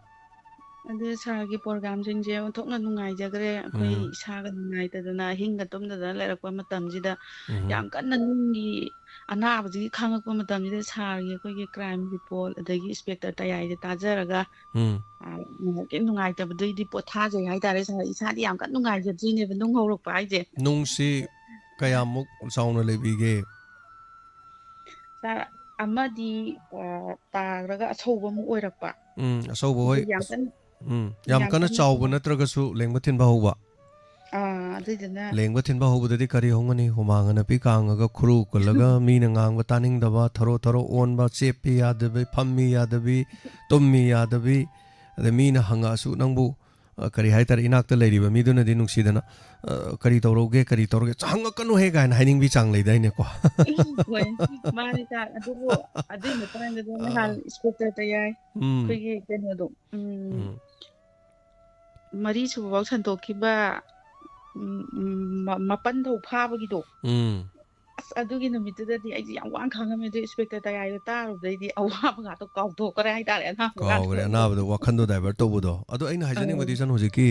ꯑꯗꯨ ꯁꯥꯔꯒꯤ ꯄ꯭ꯔꯣꯒ꯭ꯔꯥꯝꯁꯤꯡꯁꯦ ꯑꯣꯟꯊꯣꯛꯅ ꯅꯨꯡꯉꯥꯏꯖꯈ꯭ꯔꯦ꯫ ꯑꯩꯈꯣꯏ ꯎꯝ꯫ ꯏꯁꯥꯒ ꯅꯨꯡꯉꯥꯏꯇꯗꯅ ꯑꯍꯤꯡꯒ ꯇꯨꯝꯗꯗꯅ ꯂꯩꯔꯛꯄ ꯃꯇꯝꯁꯤꯗ, ꯎꯝ꯫ ꯌꯥꯝ ꯀꯟꯅ ꯅꯨꯡꯒꯤ ꯑꯅꯥꯕꯁꯤꯒꯤ ꯈꯥꯡꯉꯛꯄ ꯃꯇꯝꯁꯤꯗ, ꯁꯥꯔꯒꯤ ꯑꯩꯈꯣꯏꯒꯤ ꯀ꯭ꯔꯥꯏꯝ ꯔꯤꯄꯣꯔꯠ ꯑꯗꯒꯤ ꯏꯟꯁꯄꯦꯛꯇꯔ ꯇꯌꯥꯏꯗ ꯇꯥꯖꯔꯒ, ꯎꯝ꯫ ꯑ, ꯉꯥꯏꯍꯥꯛꯀꯤ ꯅꯨꯡꯉꯥꯏꯇꯕꯗꯩꯗꯤ ꯄꯣꯊꯥꯖꯩ ꯍꯥꯏꯇꯥꯔꯦ ꯁꯥꯔ꯫ ꯏꯁꯥꯗꯤ ꯌꯥꯝ ꯀꯟꯅ ꯅꯨꯡꯉꯥꯏꯖꯗ꯭ꯔꯤꯅꯦꯕ ꯅꯨꯡ ꯍꯧꯔꯛꯄ ꯍꯥꯏꯁꯦ꯫ ꯅꯨꯡꯁꯤ ꯀꯌꯥꯃꯨꯛ ꯆꯥꯎꯅ ꯂꯩꯕꯤꯒꯦ? ꯁꯥꯔ, ꯑꯃꯗꯤ, ꯑ, ꯇꯥꯈ꯭ꯔꯒ ꯑꯁꯧꯕ ꯑꯃꯨꯛ ꯑꯣꯏꯔꯛꯄ꯫ ꯎꯝ, ꯑꯁꯧꯕ, ꯑꯗꯨ ꯍꯣꯏ꯫ ꯌꯥꯝ ꯀꯟꯅ, ꯎꯝ, ꯌꯥꯝ ꯌꯥꯝ ꯀꯟꯅ ꯀꯟꯅ ꯆꯥꯎꯕ ꯇꯥꯕ꯫ ꯅꯠꯇ꯭ꯔꯒꯁꯨ ꯂꯦꯡꯕ ꯊꯤꯟꯕ ꯍꯧꯕ꯫ ꯑꯥ, ꯑꯗꯨꯏꯗꯨꯅ ꯂꯦꯡꯕ ꯊꯤꯟꯕ ꯍꯧꯕꯗꯗꯤ ꯀꯔꯤ ꯍꯧꯒꯅꯤ? ꯍꯨꯃꯥꯡ ꯑꯅꯞꯄꯤ ꯀꯥꯡꯉꯒ ꯈꯨꯔꯨ ꯀꯨꯜꯂꯒ ꯃꯤꯅ ꯉꯥꯡꯕ ꯇꯥꯅꯤꯡꯗꯕ, ꯊꯔꯣ ꯊꯔꯣ ꯑꯣꯟꯕ, ꯆꯦꯞꯄꯤ ꯌꯥꯗꯕꯤ, ꯐꯝꯃꯤ ꯌꯥꯗꯕꯤ, ꯇꯨꯝꯃꯤ ꯌꯥꯗꯕꯤ, ꯑꯗꯩ ꯃꯤꯅ ꯍꯪꯉꯛꯑꯁꯨ ꯅꯪꯕꯨ, ꯑ, ꯀꯔꯤ ꯍꯥꯏꯇꯥꯔꯦ, ꯏꯅꯥꯛꯇ ꯂꯩꯔꯤꯕ ꯃꯤꯗꯨꯅꯗꯤ ꯅꯨꯡꯁꯤꯗꯅ, ꯑ, "ꯀꯔꯤ ꯇꯧꯔꯧꯒꯦ, ꯀꯔꯤ ꯇꯧꯔꯒꯦ?" "ꯍꯪꯉꯛꯀꯅꯨꯍꯦ" ꯀꯥꯏꯅ ꯍꯥꯏꯅꯤꯡꯕꯤ ꯆꯥꯡ ꯂꯩꯗꯥꯏꯅꯦꯀꯣ꯫ ꯍꯣꯏ, ꯃꯥꯅꯦ ꯁꯥꯔ꯫ ꯑꯗꯨꯕꯨ ꯑꯗꯨꯒꯤ ꯃꯇꯥꯡꯗꯨꯗ ꯅꯍꯥꯟ ꯑꯥ꯫ ꯏꯟꯁꯄꯦꯛꯇꯔ ꯇꯌꯥꯏ, ꯎꯝ꯫ ꯑꯩꯈꯣꯏꯒꯤ ꯀꯩꯅꯣꯗꯣ, ꯎꯝ, ꯎꯝ꯫ ꯃꯔꯤ ꯁꯨꯕ ꯐꯥꯎ ꯁꯟꯗꯣꯛꯈꯤꯕ, ꯎꯝ, ꯎꯝ, ꯃ-, ꯃꯥꯄꯟ ꯐꯥꯎ ꯐꯥꯕꯒꯤꯗꯣ꯫ ꯎꯝ꯫ ꯑꯁ, ꯑꯗꯨꯒꯤ ꯅꯨꯃꯤꯠꯇꯨꯗꯗꯤ ꯑꯩꯁꯦ ꯌꯥꯝ ꯋꯥꯅ ꯈꯥꯡꯉꯝꯃꯦ꯫ ꯑꯗꯨ ꯏꯟꯁꯄꯦꯛꯇꯔ ꯇꯌꯥꯏꯗꯣ ꯇꯥꯔꯨꯕꯗꯩꯗꯤ ꯑꯋꯥꯕ ꯉꯥꯛꯇ ꯀꯥꯎꯊꯣꯛꯈ꯭ꯔꯦ ꯍꯥꯏꯇꯥꯔꯦ, ꯑꯅꯥꯕ ꯉꯥꯛꯇ ꯀꯥꯎꯈ꯭ꯔꯦ, ꯑꯣꯏꯔꯦ꯫ ꯑꯅꯥꯕꯗꯣ, ꯋꯥꯈꯟꯗꯣ divert ꯇꯧꯕꯗꯣ꯫ ꯑꯗꯣ ꯑꯩꯅ ꯍꯥꯏꯖꯅꯤꯡꯕꯗꯤ, ꯑꯧ꯫ ꯏꯆꯟ, ꯍꯧꯖꯤꯛꯀꯤ,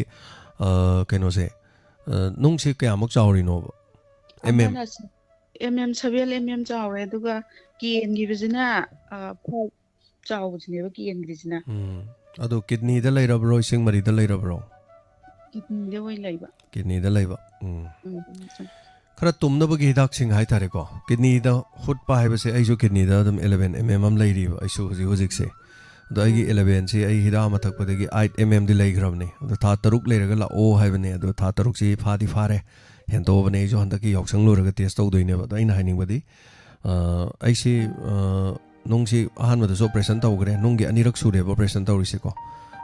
ꯑ, ꯀꯩꯅꯣꯁꯦ, ꯑ, ꯅꯨꯡꯁꯤ ꯀꯌꯥꯃꯨꯛ ꯆꯥꯎꯔꯤꯅꯣꯕ? M M? ꯑꯃꯅ ꯁ-, M M seven M M ꯆꯥꯎꯔꯦ, ꯑꯗꯨꯒ ꯀꯦꯟꯈꯤꯕꯁꯤꯅ, ꯑ, five ꯆꯥꯎꯕꯁꯤꯅꯦꯕ ꯀꯦꯟꯈ꯭ꯔꯤꯁꯤꯅ꯫ ꯎꯝ꯫ ꯑꯗꯣ ꯀꯤꯗꯅꯤꯗ ꯂꯩꯔꯕ꯭ꯔꯣ, ꯏꯁꯤꯡ ꯃꯔꯤꯗ ꯂꯩꯔꯕ꯭ꯔꯣ? ꯀꯤꯗꯅꯤꯗ ꯑꯣꯏꯅ ꯂꯩꯕ꯫ ꯀꯤꯗꯅꯤꯗ ꯂꯩꯕ꯫ ꯎꯝ꯫ ꯎꯝ꯫ ꯈꯔ ꯇꯨꯝꯅꯕꯒꯤ ꯍꯤꯗꯥꯛꯁꯤꯡ ꯍꯥꯏꯇꯥꯔꯦꯀꯣ, ꯀꯤꯗꯅꯤꯗ ꯍꯨꯠꯄ ꯍꯥꯏꯕꯁꯦ, ꯑꯩꯁꯨ ꯀꯤꯗꯅꯤꯗ ꯑꯗꯨꯝ eleven mm ꯑꯃ ꯂꯩꯔꯤꯕ ꯑꯩꯁꯨ ꯍꯧꯖꯤꯛ ꯍꯧꯖꯤꯛꯁꯦ꯫ ꯑꯗꯣ ꯑꯩꯒꯤ elevenꯁꯤ ꯑꯩ ꯍꯤꯗꯥꯛ ꯑꯃ ꯊꯛꯄꯗꯒꯤ eight mmꯗꯤ ꯂꯩꯈ꯭ꯔꯕꯅꯤ꯫ ꯑꯗꯣ ꯊꯥ ꯇꯔꯨꯛ ꯂꯩꯔꯒ ꯂꯥꯛꯑꯣ ꯍꯥꯏꯕꯅꯦ꯫ ꯑꯗꯣ ꯊꯥ ꯇꯔꯨꯛꯁꯤ ꯐꯥꯗꯤ ꯐꯥꯔꯦ, ꯍꯦꯟꯇꯣꯛꯑꯕꯅꯦ꯫ ꯑꯩꯁꯨ ꯍꯟꯗꯛꯀꯤ ꯌꯥꯎꯁꯪ ꯂꯣꯏꯔꯒ ꯇꯦꯁ ꯇꯧꯗꯣꯏꯅꯦꯕ꯫ ꯑꯗꯣ ꯑꯩꯅ ꯍꯥꯏꯅꯤꯡꯕꯗꯤ, ꯑ, ꯑꯩꯁꯤ, ꯑ, ꯅꯨꯡꯁꯤ ꯑꯍꯥꯟꯕꯗꯁꯨ ꯑꯣꯄꯔꯦꯁꯟ ꯇꯧꯈ꯭ꯔꯦ, ꯅꯨꯡꯒꯤ ꯑꯅꯤꯔꯛ ꯁꯨꯔꯦꯕ ꯑꯣꯄꯔꯦꯁꯟ ꯇꯧꯔꯤꯁꯦꯀꯣ꯫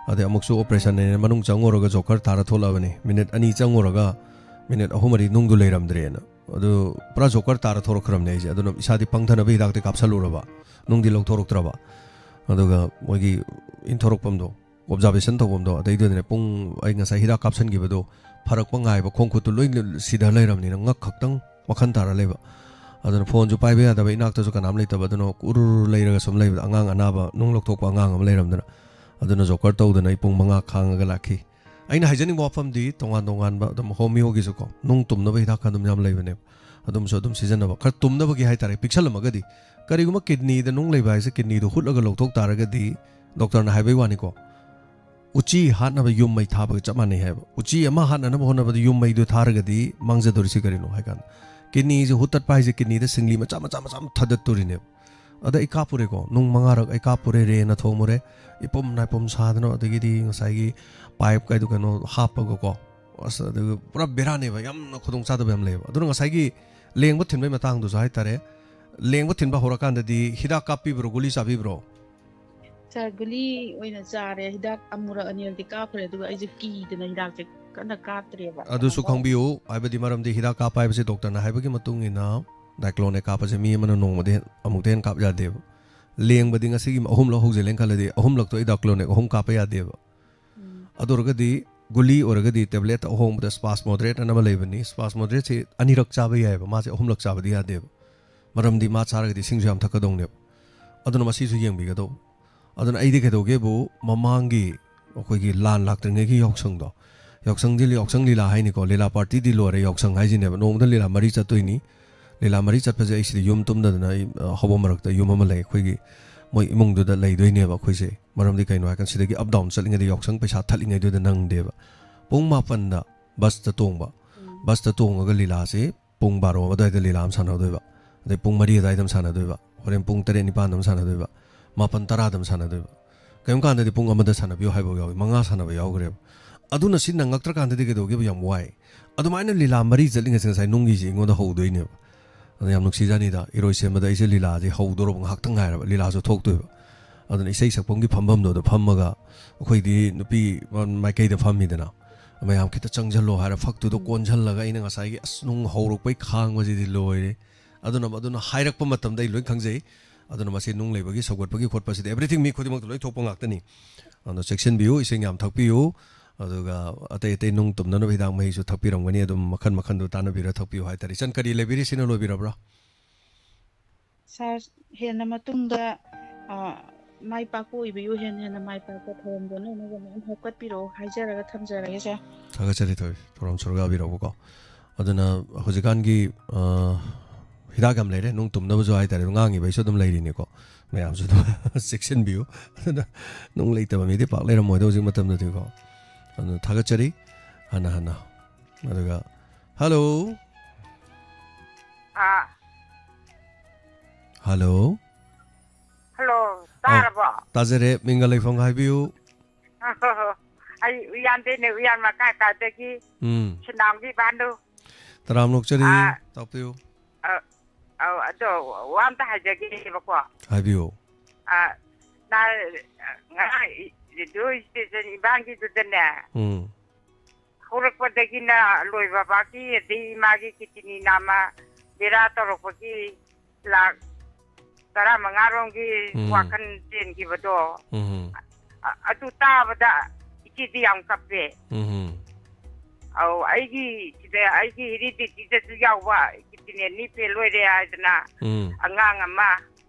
ꯑꯗꯩ ꯑꯃꯨꯛꯁꯨ ꯑꯣꯄꯔꯦꯁꯟ ꯍꯥꯏꯅ ꯃꯅꯨꯡ ꯆꯪꯉꯨꯔꯒ ꯖꯣꯀꯔ ꯇꯥꯔ ꯊꯣꯛꯂꯛꯑꯕꯅꯤ, ꯃꯤꯅꯤꯠ ꯑꯅꯤ ꯆꯪꯉꯨꯔꯒ ꯃꯤꯅꯤꯠ ꯑꯍꯨꯝ ꯃꯔꯤ ꯅꯨꯡꯗꯨ ꯂꯩꯔꯝꯗ꯭ꯔꯦꯅ꯫ ꯑꯗꯨ ꯄꯨꯔꯥ ꯖꯣꯀꯔ ꯇꯥꯔ ꯊꯣꯔꯛꯈ꯭ꯔꯕꯅꯦ ꯑꯩꯁꯦ꯫ ꯑꯗꯨꯅ ꯏꯁꯥꯗꯤ ꯄꯪꯊꯅꯕ ꯍꯤꯗꯥꯛꯇꯤ ꯀꯥꯞꯁꯜꯂꯨꯔꯕ, ꯅꯨꯡꯗꯤ ꯂꯧꯊꯣꯔꯛꯇ꯭ꯔꯕ꯫ ꯑꯗꯨꯒ ꯃꯣꯏꯒꯤ ꯏꯟꯊꯣꯔꯛꯐꯝꯗꯣ, ꯑꯣꯕꯖꯥꯔꯕꯦꯁꯟ ꯇꯧꯐꯝꯗꯣ, ꯑꯗꯩꯗꯨꯗꯅꯦ ꯄꯨꯡ, ꯑꯩ ꯉꯁꯥꯏ ꯍꯤꯗꯥꯛ ꯀꯥꯞꯁꯟꯈꯤꯕꯗꯣ ꯐꯔꯛꯄ ꯉꯥꯏꯕ, ꯈꯣꯡ ꯈꯨꯠꯇꯨ ꯂꯣꯏ ꯁꯤꯗ ꯂꯩꯔꯕꯅꯤꯅ ꯉꯛ ꯈꯛꯇꯪ ꯋꯥꯈꯜ ꯇꯥꯔ ꯂꯩꯕ꯫ ꯑꯗꯨꯅ ꯐꯣꯟꯁꯨ ꯄꯥꯏꯕ ꯌꯥꯗꯕ, ꯏꯅꯥꯛꯇꯁꯨ ꯀꯅꯥꯝ ꯂꯩꯇꯕ꯫ ꯑꯗꯨꯅ ꯎꯔꯨꯔꯨ ꯂꯩꯔꯒ ꯁꯨꯝ ꯂꯩꯕꯗ ꯑꯉꯥꯡ ꯑꯅꯥꯕ ꯅꯨꯡ ꯂꯧꯊꯣꯛꯄ ꯑꯉꯥꯡ ꯑꯃ ꯂꯩꯔꯝꯗꯅ, ꯑꯗꯨꯅ ꯖꯣꯀꯔ ꯇꯧꯗꯅ ꯑꯩ ꯄꯨꯡ ꯃꯉꯥ ꯈꯥꯡꯉꯒ ꯂꯥꯛꯈꯤ꯫ ꯑꯩꯅ ꯍꯥꯏꯖꯅꯤꯡꯕ ꯋꯥꯐꯝꯗꯤ, ꯇꯣꯉꯥꯟ ꯇꯣꯉꯥꯟꯕ ꯑꯗꯨꯝ ꯍꯣꯃꯤꯌꯣꯒꯤꯁꯨꯀꯣ, ꯅꯨꯡ ꯇꯨꯝꯅꯕ ꯍꯤꯗꯥꯛ ꯑꯗꯨꯝ ꯌꯥꯝ ꯂꯩꯕꯅꯦꯕ꯫ ꯑꯗꯨꯝꯁꯨ ꯑꯗꯨꯝ ꯁꯤꯖꯤꯟꯅꯕ, ꯈꯔ ꯇꯨꯝꯅꯕꯒꯤ ꯍꯥꯏꯇꯥꯔꯦ, ꯄꯤꯛꯁꯜꯂꯝꯃꯒꯗꯤ꯫ ꯀꯔꯤꯒꯨꯝꯕ ꯀꯤꯗꯅꯤꯗ ꯅꯨꯡ ꯂꯩꯕ ꯍꯥꯏꯁꯦ, ꯀꯤꯗꯅꯤꯗꯣ ꯍꯨꯠꯂꯒ ꯂꯧꯊꯣꯛ ꯇꯥꯔꯒꯗꯤ, ꯗꯣꯛꯇꯔꯅ ꯍꯥꯏꯕꯩ ꯋꯥꯅꯤꯀꯣ, ꯎꯆꯤ ꯍꯥꯠꯅꯕ ꯌꯨꯝ ꯃꯩ ꯊꯥꯕꯒ ꯆꯞ ꯃꯥꯟꯅꯩ ꯍꯥꯏꯕ꯫ ꯎꯆꯤ ꯑꯃ ꯍꯥꯠꯅꯅꯕ ꯍꯣꯠꯅꯕꯗ ꯌꯨꯝ ꯃꯩꯗꯨ ꯊꯥꯔꯒꯗꯤ ꯃꯥꯡꯖꯗꯣꯔꯤꯁꯤ ꯀꯔꯤꯅꯣ ꯍꯥꯏ ꯀꯥꯟꯗ, ꯀꯤꯗꯅꯤꯁꯦ ꯍꯨꯠꯇꯠꯄ ꯍꯥꯏꯁꯦ ꯀꯤꯗꯅꯤꯗ ꯁꯤꯡꯂꯤ ꯃꯆꯥ ꯃꯆꯥ ꯃꯆꯥ ꯑꯃ ꯊꯥꯗꯠꯇꯣꯔꯤꯅꯦꯕ꯫ ꯑꯗ ꯑꯩ ꯀꯥꯞꯄꯨꯔꯦꯀꯣ, ꯅꯨꯡ ꯃꯉꯥꯔꯛ ꯑꯩ ꯀꯥꯞꯄꯨꯔꯦ, ꯔꯦꯅ ꯊꯣꯝꯃꯨꯔꯦ, ꯏꯄꯨꯝ ꯅꯥꯏꯄꯨꯝ ꯁꯥꯗꯅ, ꯑꯗꯒꯤꯗꯤ ꯉꯁꯥꯏꯒꯤ ꯄꯥꯏꯞ ꯀꯥꯏꯗꯣ ꯀꯩꯅꯣ ꯍꯥꯞꯄꯒꯀꯣ꯫ ꯑꯁ, ꯑꯗꯨꯒ ꯄꯨꯔꯥ ꯕꯦꯔꯥꯅꯦꯕ, ꯌꯥꯝꯅ ꯈꯨꯗꯣꯡ ꯆꯥꯗꯕ ꯌꯥꯝ ꯂꯩꯌꯦꯕ꯫ ꯑꯗꯨꯅ ꯉꯁꯥꯏꯒꯤ ꯂꯦꯡꯕ ꯊꯤꯟꯕꯒꯤ ꯃꯇꯥꯡꯗꯨꯁꯨ ꯍꯥꯏꯇꯥꯔꯦ, ꯂꯦꯡꯕ ꯊꯤꯟꯕ ꯍꯧꯔꯀꯥꯟꯗꯗꯤ ꯍꯤꯗꯥꯛ ꯀꯥꯞꯄꯤꯕ꯭ꯔꯣ, ꯒꯨꯂꯤ ꯆꯥꯕꯤꯕ꯭ꯔꯣ? ꯁꯥꯔ, ꯒꯨꯂꯤ ꯑꯣꯏꯅ ꯆꯥꯔꯦ, ꯍꯤꯗꯥꯛ ꯑꯃꯨꯔꯛ ꯑꯅꯤꯔꯛꯇꯤ ꯀꯥꯞꯈ꯭ꯔꯦ, ꯑꯗꯨꯒ ꯑꯩꯁꯦ ꯀꯤꯗꯅ ꯍꯤꯗꯥꯛꯁꯦ ꯀꯟꯅ ꯀꯥꯞꯇ꯭ꯔꯦꯕ꯫ ꯑꯗꯨꯁꯨ ꯈꯪꯕꯤꯌꯨ, ꯍꯥꯏꯕꯗꯤ ꯃꯔꯝꯗꯤ ꯍꯤꯗꯥꯛ ꯀꯥꯞꯄ ꯍꯥꯏꯕꯁꯤ ꯗꯣꯛꯇꯔꯅ ꯍꯥꯏꯕꯒꯤ ꯃꯇꯨꯡ ꯏꯟꯅ ꯗꯥꯏꯀ꯭ꯂꯣꯅꯦꯛ ꯀꯥꯞꯄꯁꯦ ꯃꯤ ꯑꯃꯅ ꯅꯣꯡꯃꯗ ꯍꯦꯟ-, ꯑꯃꯨꯛꯇ ꯍꯦꯟꯅ ꯀꯥꯞ ꯌꯥꯗꯦꯕ꯫ ꯂꯦꯡꯕꯗꯤ ꯉꯁꯤꯒꯤ ꯑꯍꯨꯝꯂꯛ ꯍꯧꯖꯤꯜꯂꯦꯅ ꯈꯜꯂꯗꯤ, ꯑꯍꯨꯝꯂꯛꯇꯣ ꯑꯩ ꯗꯥꯏꯀ꯭ꯂꯣꯅꯦꯛ ꯑꯍꯨꯝ ꯀꯥꯞꯄ ꯌꯥꯗꯦꯕ꯫ ꯎꯝ꯫ ꯑꯗꯨ ꯑꯣꯏꯔꯒꯗꯤ ꯒꯨꯂꯤ ꯑꯣꯏꯔꯒꯗꯤ ꯇꯦꯕ꯭ꯂꯦꯠ ꯑꯍꯣꯡꯕꯗ ꯁ꯭ꯄꯥꯁꯃꯣꯗ꯭ꯔꯦꯠ ꯑꯅ ꯑꯃ ꯂꯩꯕꯅꯤ꯫ ꯁ꯭ꯄꯥꯁꯃꯣꯗ꯭ꯔꯦꯠꯁꯤ ꯑꯅꯤꯔꯛ ꯆꯥꯕ ꯌꯥꯏꯑꯕ, ꯃꯥꯁꯦ ꯑꯍꯨꯝꯂꯛ ꯆꯥꯕꯗꯤ ꯌꯥꯗꯦꯕ꯫ ꯃꯔꯝꯗꯤ ꯃꯥ ꯆꯥꯔꯒꯗꯤ ꯏꯁꯤꯡꯁꯨ ꯌꯥꯝ ꯊꯛꯀꯗꯧꯅꯦꯕ꯫ ꯑꯗꯨꯅ ꯃꯁꯤꯁꯨ ꯌꯦꯡꯕꯤꯒꯗꯧꯕ꯫ ꯑꯗꯨꯅ ꯑꯩꯗꯤ ꯀꯩꯗꯧꯒꯦꯕꯨ, ꯃꯃꯥꯡꯒꯤ ꯑꯩꯈꯣꯏꯒꯤ ꯂꯥꯟ ꯂꯥꯛꯇ꯭ꯔꯤꯉꯩꯒꯤ ꯌꯥꯎꯁꯪꯗꯣ, ꯌꯥꯎꯁꯪꯗꯤ, ꯌꯥꯎꯁꯪ ꯂꯤꯂꯥ ꯍꯥꯏꯅꯤꯀꯣ, ꯂꯤꯂꯥ ꯄꯥꯔꯇꯤꯗꯤ ꯂꯣꯏꯔꯦ, ꯌꯥꯎꯁꯪ ꯍꯥꯏꯁꯤꯅꯦꯕ꯫ ꯅꯣꯡꯃꯗ ꯂꯤꯂꯥ ꯃꯔꯤ ꯆꯠꯇꯣꯏꯅꯤ꯫ ꯂꯤꯂꯥ ꯃꯔꯤ ꯆꯠꯄꯁꯦ ꯑꯩ ꯁꯤꯗ ꯌꯨꯝ ꯇꯨꯝꯗꯗꯅ, ꯑꯩ, ꯑ, ꯍꯧꯕ ꯃꯔꯛꯇ ꯌꯨꯝ ꯑꯃ ꯂꯩ, ꯑꯩꯈꯣꯏꯒꯤ ꯃꯣꯏ ꯏꯃꯨꯡꯗꯨꯗ ꯂꯩꯗꯣꯏꯅꯦꯕ ꯑꯩꯈꯣꯏꯁꯦ꯫ ꯃꯔꯝꯗꯤ ꯀꯩꯅꯣ ꯍꯥꯏꯔꯀꯥꯟꯗ ꯁꯤꯗꯒꯤ ꯑꯞ ꯗꯥꯎꯟ ꯆꯠꯂꯤꯉꯩꯗ ꯌꯥꯎꯁꯪ ꯄꯩꯁꯥ ꯊꯠꯂꯤꯉꯩꯗꯨꯗ ꯅꯪꯗꯦꯕ꯫ ꯄꯨꯡ ꯃꯥꯄꯟꯗ ꯕꯁꯇ ꯇꯣꯡꯕ, ꯕꯁꯇ ꯇꯣꯡꯉꯒ ꯂꯤꯂꯥꯁꯦ ꯄꯨꯡ ꯕꯥꯔꯣ ꯑꯗꯨꯋꯥꯏꯗ ꯂꯤꯂꯥ ꯑꯃ ꯁꯥꯟꯅꯗꯣꯏꯕ, ꯑꯗꯩ ꯄꯨꯡ ꯃꯔꯤ ꯑꯗꯨꯋꯥꯏꯗ ꯑꯃ ꯁꯥꯟꯅꯗꯣꯏꯕ, ꯍꯣꯔꯦꯟ ꯄꯨꯡ ꯇꯔꯦꯠ ꯅꯤꯄꯥꯟꯗ ꯑꯃ ꯁꯥꯟꯅꯗꯣꯏꯕ, ꯃꯥꯄꯟ ꯇꯔꯥꯗ ꯑꯃ ꯁꯥꯟꯅꯗꯣꯏꯕ꯫ ꯀꯔꯤꯒꯨꯝꯕ ꯀꯥꯟꯗꯗꯤ ꯄꯨꯡ ꯑꯃꯗ ꯁꯥꯟꯅꯕꯤꯌꯨ ꯍꯥꯏꯕ ꯌꯥꯎꯏ, ꯃꯉꯥ ꯁꯥꯟꯅꯕ ꯌꯥꯎꯈ꯭ꯔꯦꯕ꯫ ꯑꯗꯨꯅ ꯁꯤ ꯅꯪꯉꯛꯇ꯭ꯔꯀꯥꯟꯗꯗꯤ ꯀꯩꯗꯧꯒꯦꯕ? ꯌꯥꯝ ꯋꯥꯏ꯫ ꯑꯗꯨꯃꯥꯏꯅ ꯂꯤꯂꯥ ꯃꯔꯤ ꯆꯠꯂꯤꯉꯩꯁꯦ ꯉꯁꯥꯏ ꯅꯨꯡꯒꯤꯁꯦ ꯑꯩꯉꯣꯟꯗ ꯍꯧꯗꯣꯏꯅꯦꯕ꯫ ꯑꯗ ꯌꯥꯝ ꯅꯨꯡꯁꯤꯖꯥꯅꯤꯗ, ꯏꯔꯣꯏ ꯁꯦꯝꯕꯗ ꯑꯩꯁꯦ ꯂꯤꯂꯥꯁꯦ ꯍꯧꯗꯣꯔꯕ ꯉꯥꯏꯍꯥꯛꯇꯪ ꯉꯥꯏꯔꯕ, ꯂꯤꯂꯥꯁꯨ ꯊꯣꯛꯇꯣꯏꯕ꯫ ꯑꯗꯨꯅ ꯏꯁꯩ ꯁꯛꯐꯝꯒꯤ ꯐꯝꯐꯝꯗꯣ ꯑꯗ ꯐꯝꯃꯒ, ꯑꯩꯈꯣꯏꯗꯤ ꯅꯨꯄꯤ ꯃꯥꯏꯀꯩꯗ ꯐꯝꯃꯤꯗꯅ, ꯃꯌꯥꯝ ꯈꯤꯇ ꯆꯪꯁꯤꯜꯂꯣ ꯍꯥꯏꯔ ꯐꯛꯇꯨꯗ ꯎꯝ꯫ ꯀꯣꯟꯁꯤꯜꯂꯒ ꯑꯩꯅ ꯉꯁꯥꯏꯒꯤ ꯑꯁ ꯅꯨꯡ ꯍꯧꯔꯛꯄꯩ ꯈꯥꯡꯕꯁꯤꯗꯤ ꯂꯣꯏꯔꯦ꯫ ꯑꯗꯨꯅ, ꯑꯗꯨꯅ ꯍꯥꯏꯔꯛꯄ ꯃꯇꯝꯗ ꯑꯩ ꯂꯣꯏ ꯈꯪꯖꯩ꯫ ꯑꯗꯨꯅ ꯃꯁꯤ ꯅꯨꯡ ꯂꯩꯕꯒꯤ ꯁꯧꯒꯠꯄꯒꯤ ꯈꯣꯠꯄꯁꯤꯗꯤ everything ꯃꯤ ꯈꯨꯗꯤꯡꯃꯛꯇ ꯂꯣꯏ ꯊꯣꯛꯄ ꯉꯥꯛꯇꯅꯤ꯫ ꯑꯗꯨꯅ ꯆꯦꯛꯁꯤꯟꯕꯤꯌꯨ, ꯏꯁꯤꯡ ꯌꯥꯝ ꯊꯛꯄꯤꯌꯨ, ꯑꯗꯨꯒ ꯑꯇꯩ ꯑꯇꯩ ꯅꯨꯡ ꯇꯨꯝꯅꯅꯕ ꯍꯤꯗꯥꯛ ꯃꯍꯤꯁꯨ ꯊꯛꯄꯤꯔꯝꯒꯅꯤ꯫ ꯑꯗꯨꯝ ꯃꯈꯜ ꯃꯈꯜꯗꯣ ꯇꯥꯟꯅꯕꯤꯔ ꯊꯛꯄꯤꯌꯨ ꯍꯥꯏꯇꯥꯔꯦ꯫ ꯏꯆꯟ, ꯀꯔꯤ ꯂꯩꯕꯤꯔꯤ? ꯁꯤꯅ ꯂꯣꯏꯕꯤꯔꯕ꯭ꯔꯥ? ꯁꯥꯔ, ꯍꯦꯟꯅ ꯃꯇꯨꯡꯗ, ꯑ, ꯃꯥꯏ ꯄꯥꯛꯄ ꯑꯣꯏꯕꯤꯌꯨ, ꯍꯦꯟꯅ ꯍꯦꯟꯅ ꯃꯥꯏ ꯄꯥꯛꯄ ꯊꯧꯔꯝ ꯄꯨꯝꯅꯃꯛ ꯑꯃ ꯍꯥꯞꯀꯠꯄꯤꯔꯛꯑꯣ ꯍꯥꯏꯖꯔꯒ ꯊꯝꯖꯔꯒꯦ, ꯁꯥꯔ꯫ ꯊꯥꯒꯠꯆꯔꯤ, ꯊꯣꯏ꯫ ꯊꯧꯔꯝ ꯁꯔꯨꯛ ꯌꯥꯕꯤꯔꯛꯄꯀꯣ꯫ ꯑꯗꯨꯅ ꯍꯧꯖꯤꯛꯀꯥꯟꯒꯤ, ꯑ, ꯍꯤꯗꯥꯛ ꯌꯥꯝ ꯂꯩꯔꯦ, ꯅꯨꯡ ꯇꯨꯝꯅꯕꯁꯨ ꯍꯥꯏꯇꯥꯔꯦ, ꯉꯥꯡꯉꯤꯕ ꯑꯩꯁꯨ ꯑꯗꯨꯝ ꯂꯩꯔꯤꯅꯤꯀꯣ꯫ ꯃꯌꯥꯝꯁꯨ ꯑꯗꯨꯝ ꯆꯦꯛꯁꯤꯟꯕꯤꯌꯨ꯫ ꯑꯗꯨꯅ ꯅꯨꯡ ꯂꯩꯇꯕ ꯃꯤꯗꯤ ꯄꯥꯛ ꯂꯩꯔꯝꯃꯣꯏꯗ ꯍꯧꯖꯤꯛ ꯃꯇꯝꯗꯗꯤꯀꯣ꯫ ꯑꯗꯨꯅ ꯊꯥꯒꯠꯆꯔꯤ ꯍꯟꯅ ꯍꯟꯅ꯫ ꯑꯗꯨꯒ, ꯍꯜꯂꯣ꯫ ꯑꯥ꯫ ꯍꯜꯂꯣ꯫ ꯍꯜꯂꯣ, ꯑꯧ, ꯇꯥꯔꯕꯣ? ꯇꯥꯖꯔꯦ, ꯃꯤꯡꯒ ꯂꯩꯐꯝꯒ ꯍꯥꯏꯕꯤꯌꯨ꯫ ꯑꯩ ꯎꯌꯥꯟꯗꯩꯅꯦ, ꯎꯌꯥꯟ ꯃꯈꯥ ꯀꯥꯗꯒꯤ ꯎꯝ꯫ ꯁꯤꯅꯥꯝꯒꯤ ꯚꯥꯅꯨ꯫ ꯇꯔꯥꯝ ꯅꯣꯛꯆꯔꯤ, ꯑꯥ꯫ ꯇꯥꯛꯄꯤꯌꯨ꯫ ꯑ, ꯑꯧ, ꯑꯗꯣ ꯋꯥ ꯑꯝꯇ ꯍꯥꯏꯖꯒꯦꯕꯀꯣ꯫ ꯍꯥꯏꯕꯤꯌꯨ꯫ ꯑ, ꯅ-, ꯉꯔꯥꯡ ꯏ-, ꯏꯗꯨ ꯏꯆꯦ ꯏꯕꯥꯟꯒꯤꯗꯨꯗꯅꯦ, ꯎꯝ꯫ ꯍꯧꯔꯛꯄꯗꯒꯤꯅ ꯂꯣꯏꯕ ꯐꯥꯎꯒꯤ, ꯑꯗꯩ ꯃꯥꯒꯤ ꯀꯤꯠꯅꯤ ꯅꯥꯝꯃ ꯕꯦꯔꯥ ꯇꯧꯔꯛꯄꯒꯤ ꯂꯥꯛ ꯇꯔꯥꯃꯉꯥ ꯔꯣꯝꯒꯤ ꯎꯝ꯫ ꯋꯥꯈꯜ ꯆꯦꯟꯈꯤꯕꯗꯣ, ꯎꯝ꯫ ꯑ-, ꯑꯗꯨ ꯇꯥꯕꯗ ꯏꯆꯦꯗꯤ ꯌꯥꯝ ꯀꯞꯄꯦ꯫ ꯎꯝ꯫ ꯑꯧ, ꯑꯩꯒꯤ ꯁꯤꯗ, ꯑꯩꯒꯤ ꯍꯦꯔꯤꯗꯤꯇꯤꯗꯁꯨ ꯌꯥꯎꯕ, ꯀꯤꯠꯅꯤ ꯑꯅꯤ ꯐꯦꯜ ꯑꯣꯏꯔꯦ ꯍꯥꯏꯗꯅ ꯎꯝ꯫ ꯑꯉꯥꯡ ꯑꯃ,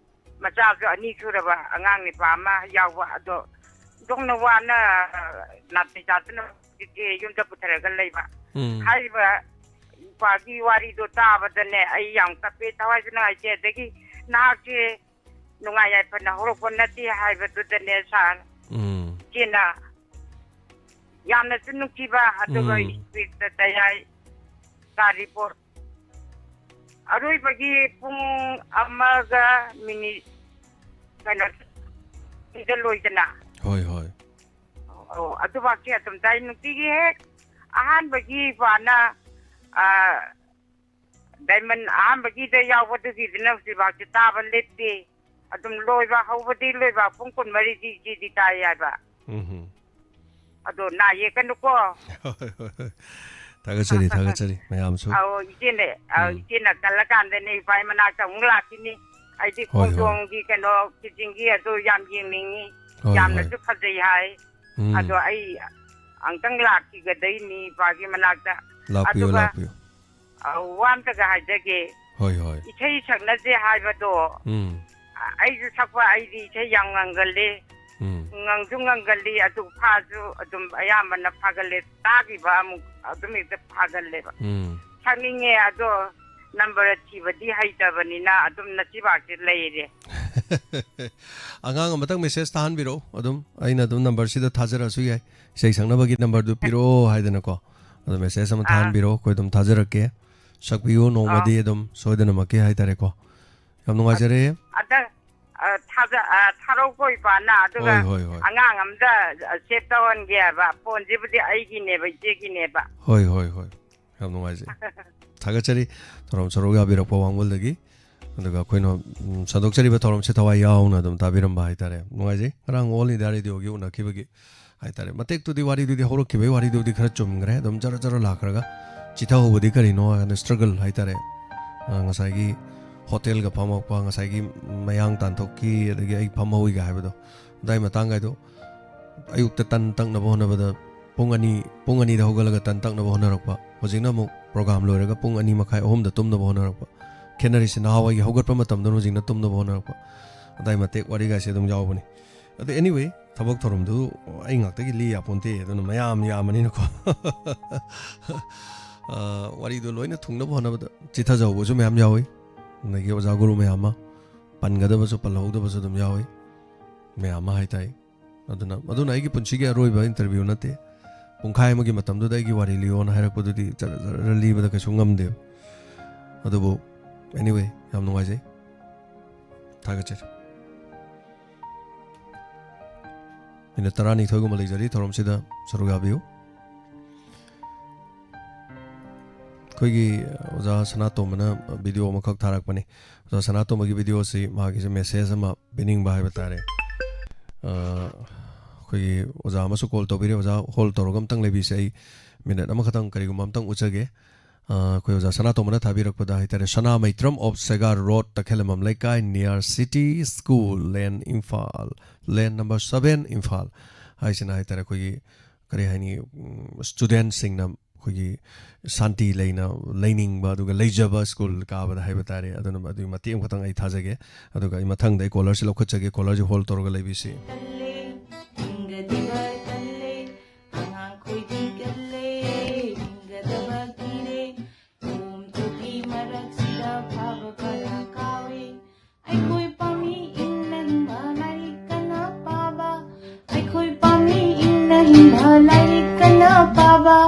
ꯃꯆꯥꯁꯨ ꯑꯅꯤ ꯁꯨꯔꯕ ꯑꯉꯥꯡ ꯅꯤꯄꯥ ꯑꯃ ꯌꯥꯎꯕ, ꯑꯗꯣ ꯌꯥꯝꯅ ꯋꯥꯅ, ꯅꯥꯇꯩ ꯆꯥꯗꯅ ꯍꯧꯖꯤꯛꯁꯦ ꯌꯨꯝꯗ ꯄꯨꯊꯔꯒ ꯂꯩꯕ꯫ ꯎꯝ꯫ ꯍꯥꯏꯔꯤꯕ ꯅꯨꯄꯥꯒꯤ ꯋꯥꯔꯤꯗꯣ ꯇꯥꯕꯗꯅꯦ ꯑꯩ ꯌꯥꯝ ꯀꯞꯄꯦ, ꯊꯋꯥꯏꯁꯨ ꯅꯨꯡꯉꯥꯏꯇꯦ꯫ ꯑꯗꯒꯤ ꯅꯍꯥꯛꯁꯦ ꯅꯨꯡꯉꯥꯏ ꯌꯥꯏꯐꯅ ꯍꯧꯔꯛꯄ ꯅꯠꯇꯦ ꯍꯥꯏꯕꯗꯨꯗꯅꯦ ꯁꯥꯔ꯫ ꯎꯝ꯫ ꯏꯆꯦꯅ ꯌꯥꯝꯅꯁꯨ ꯅꯨꯡꯁꯤꯕ, ꯑꯗꯨꯒ ꯎꯝ꯫ ꯏꯁꯄꯤꯠꯇ ꯇꯌꯥꯏ ꯇꯥꯔꯤꯕꯣ꯫ ꯑꯔꯣꯏꯕꯒꯤ ꯄꯨꯡ ꯑꯃꯒ ꯃꯤꯅꯤꯠ ꯀꯩꯅꯣ ꯁꯤꯗ ꯂꯣꯏꯗꯅ꯫ ꯍꯣꯏ, ꯍꯣꯏ꯫ ꯑꯧ, ꯑꯗꯨꯐꯥꯎꯁꯦ ꯑꯗꯨꯝ ꯇꯥꯏ꯫ ꯅꯨꯡꯇꯤꯒꯤ ꯍꯦꯛ ꯑꯍꯥꯟꯕꯒꯤ ꯄꯥꯅ, ꯑ, ꯗꯥꯏꯃꯟ ꯑꯍꯥꯟꯕꯒꯤꯗ ꯌꯥꯎꯕꯗꯨꯒꯤꯗꯨꯅ ꯍꯧꯖꯤꯛꯐꯥꯎꯁꯦ ꯇꯥꯕ ꯂꯦꯞꯇꯦ꯫ ꯑꯗꯨꯝ ꯂꯣꯏꯕ, ꯍꯧꯕꯗꯤ ꯂꯣꯏꯕ ꯄꯨꯡ ꯀꯨꯟꯃꯔꯤꯗꯤ ꯏꯆꯦꯗꯤ ꯇꯥꯏ ꯍꯥꯏꯕ꯫ ꯎꯝ꯫ ꯑꯗꯣ ꯅꯥ ꯌꯦꯛꯀꯅꯨꯀꯣ꯫ ꯍꯣꯏ, ꯍꯣꯏ, ꯍꯣꯏ꯫ ꯊꯥꯒꯠꯆꯔꯤ, ꯊꯥꯒꯠꯆꯔꯤ ꯃꯌꯥꯝꯁꯨ꯫ ꯑꯧ, ꯏꯆꯦꯅꯦ, ꯑ, ꯎꯝ꯫ ꯏꯆꯦꯅ ꯀꯜꯂꯀꯥꯟꯗꯅꯦ ꯏꯄꯥ ꯃꯅꯥꯛꯇ ꯑꯃꯨꯛ ꯂꯥꯛꯈꯤꯅꯤ꯫ ꯑꯩꯗꯤ ꯍꯣꯏ, ꯍꯣꯏ꯫ ꯈꯣꯡꯖꯣꯝꯒꯤ ꯀꯩꯅꯣ, ꯀꯤꯆꯤꯡꯒꯤ ꯑꯗꯨ ꯌꯥꯝ ꯌꯦꯡꯅꯤꯡꯉꯤ꯫ ꯍꯣꯏ, ꯌꯥꯝꯅꯁꯨ ꯍꯣꯏ꯫ ꯐꯖꯩ ꯍꯥꯏ꯫ ꯎꯝ꯫ ꯑꯗꯣ ꯑꯩ ꯑꯃꯨꯛꯇꯪ ꯂꯥꯛꯈꯤꯒꯗꯣꯏꯅꯤ ꯏꯄꯥꯒꯤ ꯃꯅꯥꯛꯇ꯫ ꯂꯥꯛꯄꯤꯌꯨ, ꯑꯗꯨꯒ ꯂꯥꯛꯄꯤꯌꯨ꯫ ꯑ, ꯋꯥ ꯑꯝꯇꯒ ꯍꯥꯏꯖꯒꯦ꯫ ꯍꯣꯏ, ꯍꯣꯏ꯫ ꯏꯁꯩ ꯁꯛꯅꯁꯦ ꯍꯥꯏꯕꯗꯣ, ꯎꯝ꯫ ꯑ, ꯑꯩꯁꯨ ꯁꯛꯄ, ꯑꯩꯗꯤ ꯏꯁꯩ ꯌꯥꯝ ꯉꯪꯒꯜꯂꯤ꯫ ꯎꯝ꯫ ꯉꯪꯁꯨ ꯉꯪꯒꯜꯂꯤ, ꯑꯗꯨ ꯐꯥꯁꯨ ꯑꯗꯨꯝ ꯑꯌꯥꯝꯕꯅ ꯐꯥꯒꯜꯂꯦ꯫ ꯇꯥꯈꯤꯕ ꯑꯃꯨꯛ ꯑꯗꯨꯝ ꯍꯦꯛꯇ ꯐꯥꯒꯜꯂꯦꯕ꯫ ꯎꯝ꯫ ꯁꯛꯅꯤꯡꯉꯦ, ꯑꯗꯣ ꯅꯝꯕꯔ ꯊꯤꯕꯗꯤ ꯍꯩꯇꯕꯅꯤꯅ ꯑꯗꯨꯝ ꯅꯆꯤꯕꯥꯛꯁꯦ ꯂꯩꯔꯦ꯫ ꯑꯉꯥꯡ ꯑꯃꯇꯪ ꯃꯦꯁꯦꯖ ꯊꯥꯍꯟꯕꯤꯔꯛꯎ, ꯑꯗꯨꯝ ꯑꯩꯅ ꯑꯗꯨꯝ ꯅꯝꯕꯔꯁꯤꯗ ꯊꯥꯖꯔꯛꯑꯁꯨ ꯌꯥꯏ, ꯏꯁꯩ ꯁꯛꯅꯕꯒꯤ ꯅꯝꯕꯔꯗꯨ ꯄꯤꯔꯛꯑꯣ ꯍꯥꯏꯗꯅꯀꯣ꯫ ꯑꯗꯣ ꯃꯦꯁꯦꯖ ꯑꯃ ꯑꯥ꯫ ꯊꯥꯍꯟꯕꯤꯔꯛꯑꯣ, ꯑꯩꯈꯣꯏ ꯑꯗꯨꯝ ꯊꯥꯖꯔꯛꯀꯦ꯫ ꯁꯛꯄꯤꯌꯨ ꯅꯣꯡꯃꯗꯤ ꯑꯥ꯫ ꯑꯗꯨꯝ ꯁꯣꯏꯗꯅꯃꯛꯀꯤ ꯍꯥꯏꯇꯥꯔꯦꯀꯣ꯫ ꯌꯥꯝ ꯅꯨꯡꯉꯥꯏꯖꯔꯦ꯫ ꯑꯗ, ꯑ, ꯊꯥꯖ-, ꯑ, ꯊꯥꯔꯛꯎꯀꯣ ꯏꯄꯥꯅ, ꯑꯗꯨꯒ ꯍꯣꯏ, ꯍꯣꯏ, ꯍꯣꯏ꯫ ꯑꯉꯥꯡ ꯑꯝꯗ, ꯑ, ꯁꯦꯚ ꯇꯧꯍꯟꯒꯦ ꯍꯥꯏꯕ꯫ ꯐꯣꯟꯁꯤꯕꯨꯗꯤ ꯑꯩꯒꯤꯅꯦꯕ, ꯏꯆꯦꯒꯤꯅꯦꯕ꯫ ꯍꯣꯏ, ꯍꯣꯏ, ꯍꯣꯏ꯫ ꯌꯥꯝ ꯅꯨꯡꯉꯥꯏꯖꯩ꯫ ꯊꯥꯒꯠꯆꯔꯤ ꯊꯧꯔꯝ ꯁꯔꯨꯛ ꯌꯥꯕꯤꯔꯛꯄ ꯋꯥꯡꯒꯣꯜꯗꯒꯤ꯫ ꯑꯗꯨꯒ ꯑꯩꯈꯣꯏꯅ, ꯎꯝ, ꯁꯟꯗꯣꯛꯆꯔꯤꯕ ꯊꯧꯔꯝꯁꯦ ꯊꯋꯥꯏ ꯌꯥꯎꯅ ꯑꯗꯨꯝ ꯇꯥꯕꯤꯔꯝꯕ ꯍꯥꯏꯇꯥꯔꯦ꯫ ꯅꯨꯡꯉꯥꯏꯖꯩ꯫ ꯉꯔꯥꯡ All India Radioꯒꯤ ꯎꯅꯈꯤꯕꯒꯤ ꯍꯥꯏꯇꯥꯔꯦ꯫ ꯃꯇꯦꯛꯇꯨꯗꯤ, ꯋꯥꯔꯤꯗꯨꯗꯤ, ꯍꯧꯔꯛꯈꯤꯕꯒꯤ ꯋꯥꯔꯤꯗꯨꯕꯨꯗꯤ ꯈꯔ ꯆꯨꯝꯈ꯭ꯔꯦ꯫ ꯑꯗꯨꯝ ꯖꯔ ꯖꯔ ꯂꯥꯛꯈ꯭ꯔꯒ ꯆꯤꯊꯍꯧꯕꯗꯤ ꯀꯔꯤꯅꯣ ꯍꯥꯏ ꯀꯥꯟꯗ struggle ꯍꯥꯏꯇꯥꯔꯦ꯫ ꯑ, ꯉꯁꯥꯏꯒꯤ ꯍꯣꯇꯦꯜꯒ ꯐꯝꯃꯛꯄ, ꯉꯁꯥꯏꯒꯤ ꯃꯌꯥꯡ ꯇꯥꯟꯊꯣꯛꯈꯤ, ꯑꯗꯒꯤ ꯑꯩ ꯐꯝꯍꯧꯏꯒ ꯍꯥꯏꯕꯗꯣ, ꯑꯗꯥꯏ ꯃꯇꯥꯡꯒꯥꯏꯗꯣ ꯑꯌꯨꯛꯇ ꯇꯟ ꯇꯛꯅꯕ ꯍꯣꯠꯅꯕꯗ ꯄꯨꯡ ꯑꯅꯤ, ꯄꯨꯡ ꯑꯅꯤꯗ ꯍꯧꯒꯠꯂꯒ ꯇꯟ ꯇꯛꯅꯕ ꯍꯣꯠꯅꯔꯛꯄ, ꯍꯧꯖꯤꯛꯅ ꯑꯃꯨꯛ program ꯂꯣꯏꯔꯒ ꯄꯨꯡ ꯑꯅꯤ ꯃꯈꯥꯏ, ꯑꯍꯨꯝꯗ ꯇꯨꯝꯅꯕ ꯍꯣꯠꯅꯔꯛꯄ꯫ ꯈꯦꯠꯅꯔꯤꯁꯦ ꯅꯍꯥꯟꯋꯥꯏꯒꯤ ꯍꯧꯒꯠꯄ ꯃꯇꯝꯗꯨꯅ ꯍꯧꯖꯤꯛꯅ ꯇꯨꯝꯅꯕ ꯍꯣꯠꯅꯔꯛꯄ꯫ ꯑꯗꯥꯏ ꯃꯇꯦꯛ ꯋꯥꯔꯤꯒꯥꯏꯁꯦ ꯑꯗꯨꯝ ꯌꯥꯎꯕꯅꯤ꯫ ꯑꯗꯣ anyway, ꯊꯕꯛ ꯊꯧꯔꯝꯗꯨ ꯑꯩ ꯉꯥꯛꯇꯒꯤ ꯂꯤ ꯌꯥꯄꯣꯟꯇꯦ, ꯑꯗꯨꯅ ꯃꯌꯥꯝ ꯌꯥꯝꯕꯅꯤꯅꯀꯣ꯫ ꯑ, ꯋꯥꯔꯤꯗꯣ ꯂꯣꯏꯅ ꯊꯨꯡꯅꯕ ꯍꯣꯠꯅꯕꯗ ꯆꯤꯊꯖꯍꯧꯕꯁꯨ ꯃꯌꯥꯝ ꯌꯥꯎꯏ, ꯑꯗꯒꯤ ꯑꯣꯖꯥ ꯒꯨꯔꯨ ꯃꯌꯥꯝ ꯑꯃ꯫ ꯄꯟꯒꯗꯕꯁꯨ ꯄꯜꯍꯧꯗꯕꯁꯨ ꯑꯗꯨꯝ ꯌꯥꯎꯏ, ꯃꯌꯥꯝ ꯑꯃ ꯍꯥꯏꯇꯥꯏ꯫ ꯑꯗꯨꯅ, ꯑꯗꯨꯅ ꯑꯩꯒꯤ ꯄꯨꯟꯁꯤꯒꯤ ꯑꯔꯣꯏꯕ interview ꯅꯠꯇꯦ꯫ ꯄꯨꯡꯈꯥꯏ ꯑꯃꯒꯤ ꯃꯇꯝꯗꯨꯗ ꯑꯩꯒꯤ ꯋꯥꯔꯤ ꯂꯤꯌꯣꯅ ꯍꯥꯏꯔꯛꯄꯗꯨꯗꯤ ꯖꯔ ꯖꯔ ꯂꯤꯕꯗ ꯀꯩꯁꯨ ꯉꯝꯗꯦꯕ꯫ ꯑꯗꯨꯕꯨ, anyway, ꯌꯥꯝ ꯅꯨꯡꯉꯥꯏꯖꯩ꯫ ꯊꯥꯒꯠꯆꯔꯤ꯫ ꯃꯤꯅꯤꯠ ꯇꯔꯥꯅꯤꯊꯣꯏꯒꯨꯝꯕ ꯂꯩꯖꯔꯤ ꯊꯧꯔꯝꯁꯤꯗ ꯁꯔꯨꯛ ꯌꯥꯕꯤꯌꯨ꯫ ꯑꯩꯈꯣꯏꯒꯤ ꯑꯣꯖꯥ ꯁꯅꯥꯇꯣꯝꯕꯅ video ꯑꯃꯈꯛ ꯊꯥꯔꯛꯄꯅꯤ꯫ ꯑꯣꯖꯥ ꯁꯅꯥꯇꯣꯝꯕꯒꯤ video ꯑꯁꯤ ꯃꯥꯒꯤꯁꯦ message ꯑꯃ ꯄꯤꯅꯤꯡꯕ ꯍꯥꯏꯕ ꯇꯥꯔꯦ꯫ ꯑ, ꯑꯩꯈꯣꯏꯒꯤ ꯑꯣꯖꯥ ꯑꯃꯁꯨ call ꯇꯧꯕꯤꯔꯦ꯫ ꯑꯣꯖꯥ, hold ꯇꯧꯔꯒ ꯑꯝꯇꯪ ꯂꯩꯕꯤꯁꯦ꯫ ꯑꯩ ꯃꯤꯅꯤꯠ ꯑꯃꯈꯛꯇꯪ ꯀꯔꯤꯒꯨꯝꯕ ꯑꯝꯇꯪ ꯎꯠꯆꯒꯦ꯫ ꯑ, ꯑꯩꯈꯣꯏ ꯑꯣꯖꯥ ꯁꯅꯥꯇꯣꯝꯕꯅ ꯊꯥꯕꯤꯔꯛꯄꯗ ꯍꯥꯏꯇꯥꯔꯦ, ꯁꯅꯥ ꯃꯩꯇ꯭ꯔꯝ of ꯁꯦꯒꯥ ꯔꯣꯗ, ꯇꯈꯦꯂꯝꯕꯝ ꯂꯩꯀꯥꯏ, near City School Lane, Imphal, lane number seven, Imphal ꯍꯥꯏꯁꯤꯅ ꯍꯥꯏꯇꯥꯔꯦ, ꯑꯩꯈꯣꯏꯒꯤ ꯀꯔꯤ ꯍꯥꯏꯅꯤ, ꯎꯝ, studentꯁꯤꯡꯅ ꯑꯩꯈꯣꯏꯒꯤ ꯁꯥꯟꯇꯤ ꯂꯩꯅ ꯂꯩꯅꯤꯡꯕ, ꯑꯗꯨꯒ ꯂꯩꯖꯕ school ꯀꯥꯕꯗ ꯍꯥꯏꯕ ꯇꯥꯔꯦ꯫ ꯑꯗꯨꯅ ꯑꯗꯨꯒꯤ ꯃꯇꯦꯛ ꯑꯃꯈꯛꯇꯪ ꯑꯩ ꯊꯥꯖꯒꯦ, ꯑꯗꯨꯒ ꯑꯩ ꯃꯊꯪꯗ ꯑꯩ callerꯁꯤ ꯂꯧꯈꯠꯆꯒꯦ꯫ Callerꯁꯤ hold ꯇꯧꯔꯒ ꯂꯩꯕꯤꯁꯤ꯫ ꯀꯜꯂꯦ, ꯍꯤꯡꯒꯗꯕ ꯀꯜꯂꯦ, ꯑꯉꯥꯡꯈꯣꯏꯗꯤ ꯀꯜꯂꯦ, ꯍꯤꯡꯒꯗꯕ ꯀꯤꯔꯦ, ꯈꯣꯝ ꯊꯣꯛꯄꯤ ꯃꯔꯛꯁꯤꯗ ꯐꯥꯕ ꯐꯅ ꯀꯥꯎꯔꯦ꯫ ꯑꯩꯈꯣꯏ ꯄꯥꯝꯃꯤ ꯏꯪꯅ ꯍꯤꯡꯕ ꯂꯥꯏꯔꯤꯛ ꯀꯟꯅ ꯄꯥꯕ, ꯑꯩꯈꯣꯏ ꯄꯥꯝꯃꯤ ꯏꯪꯅ ꯍꯤꯡꯕ ꯂꯥꯏꯔꯤꯛ ꯀꯟꯅ ꯄꯥꯕ꯫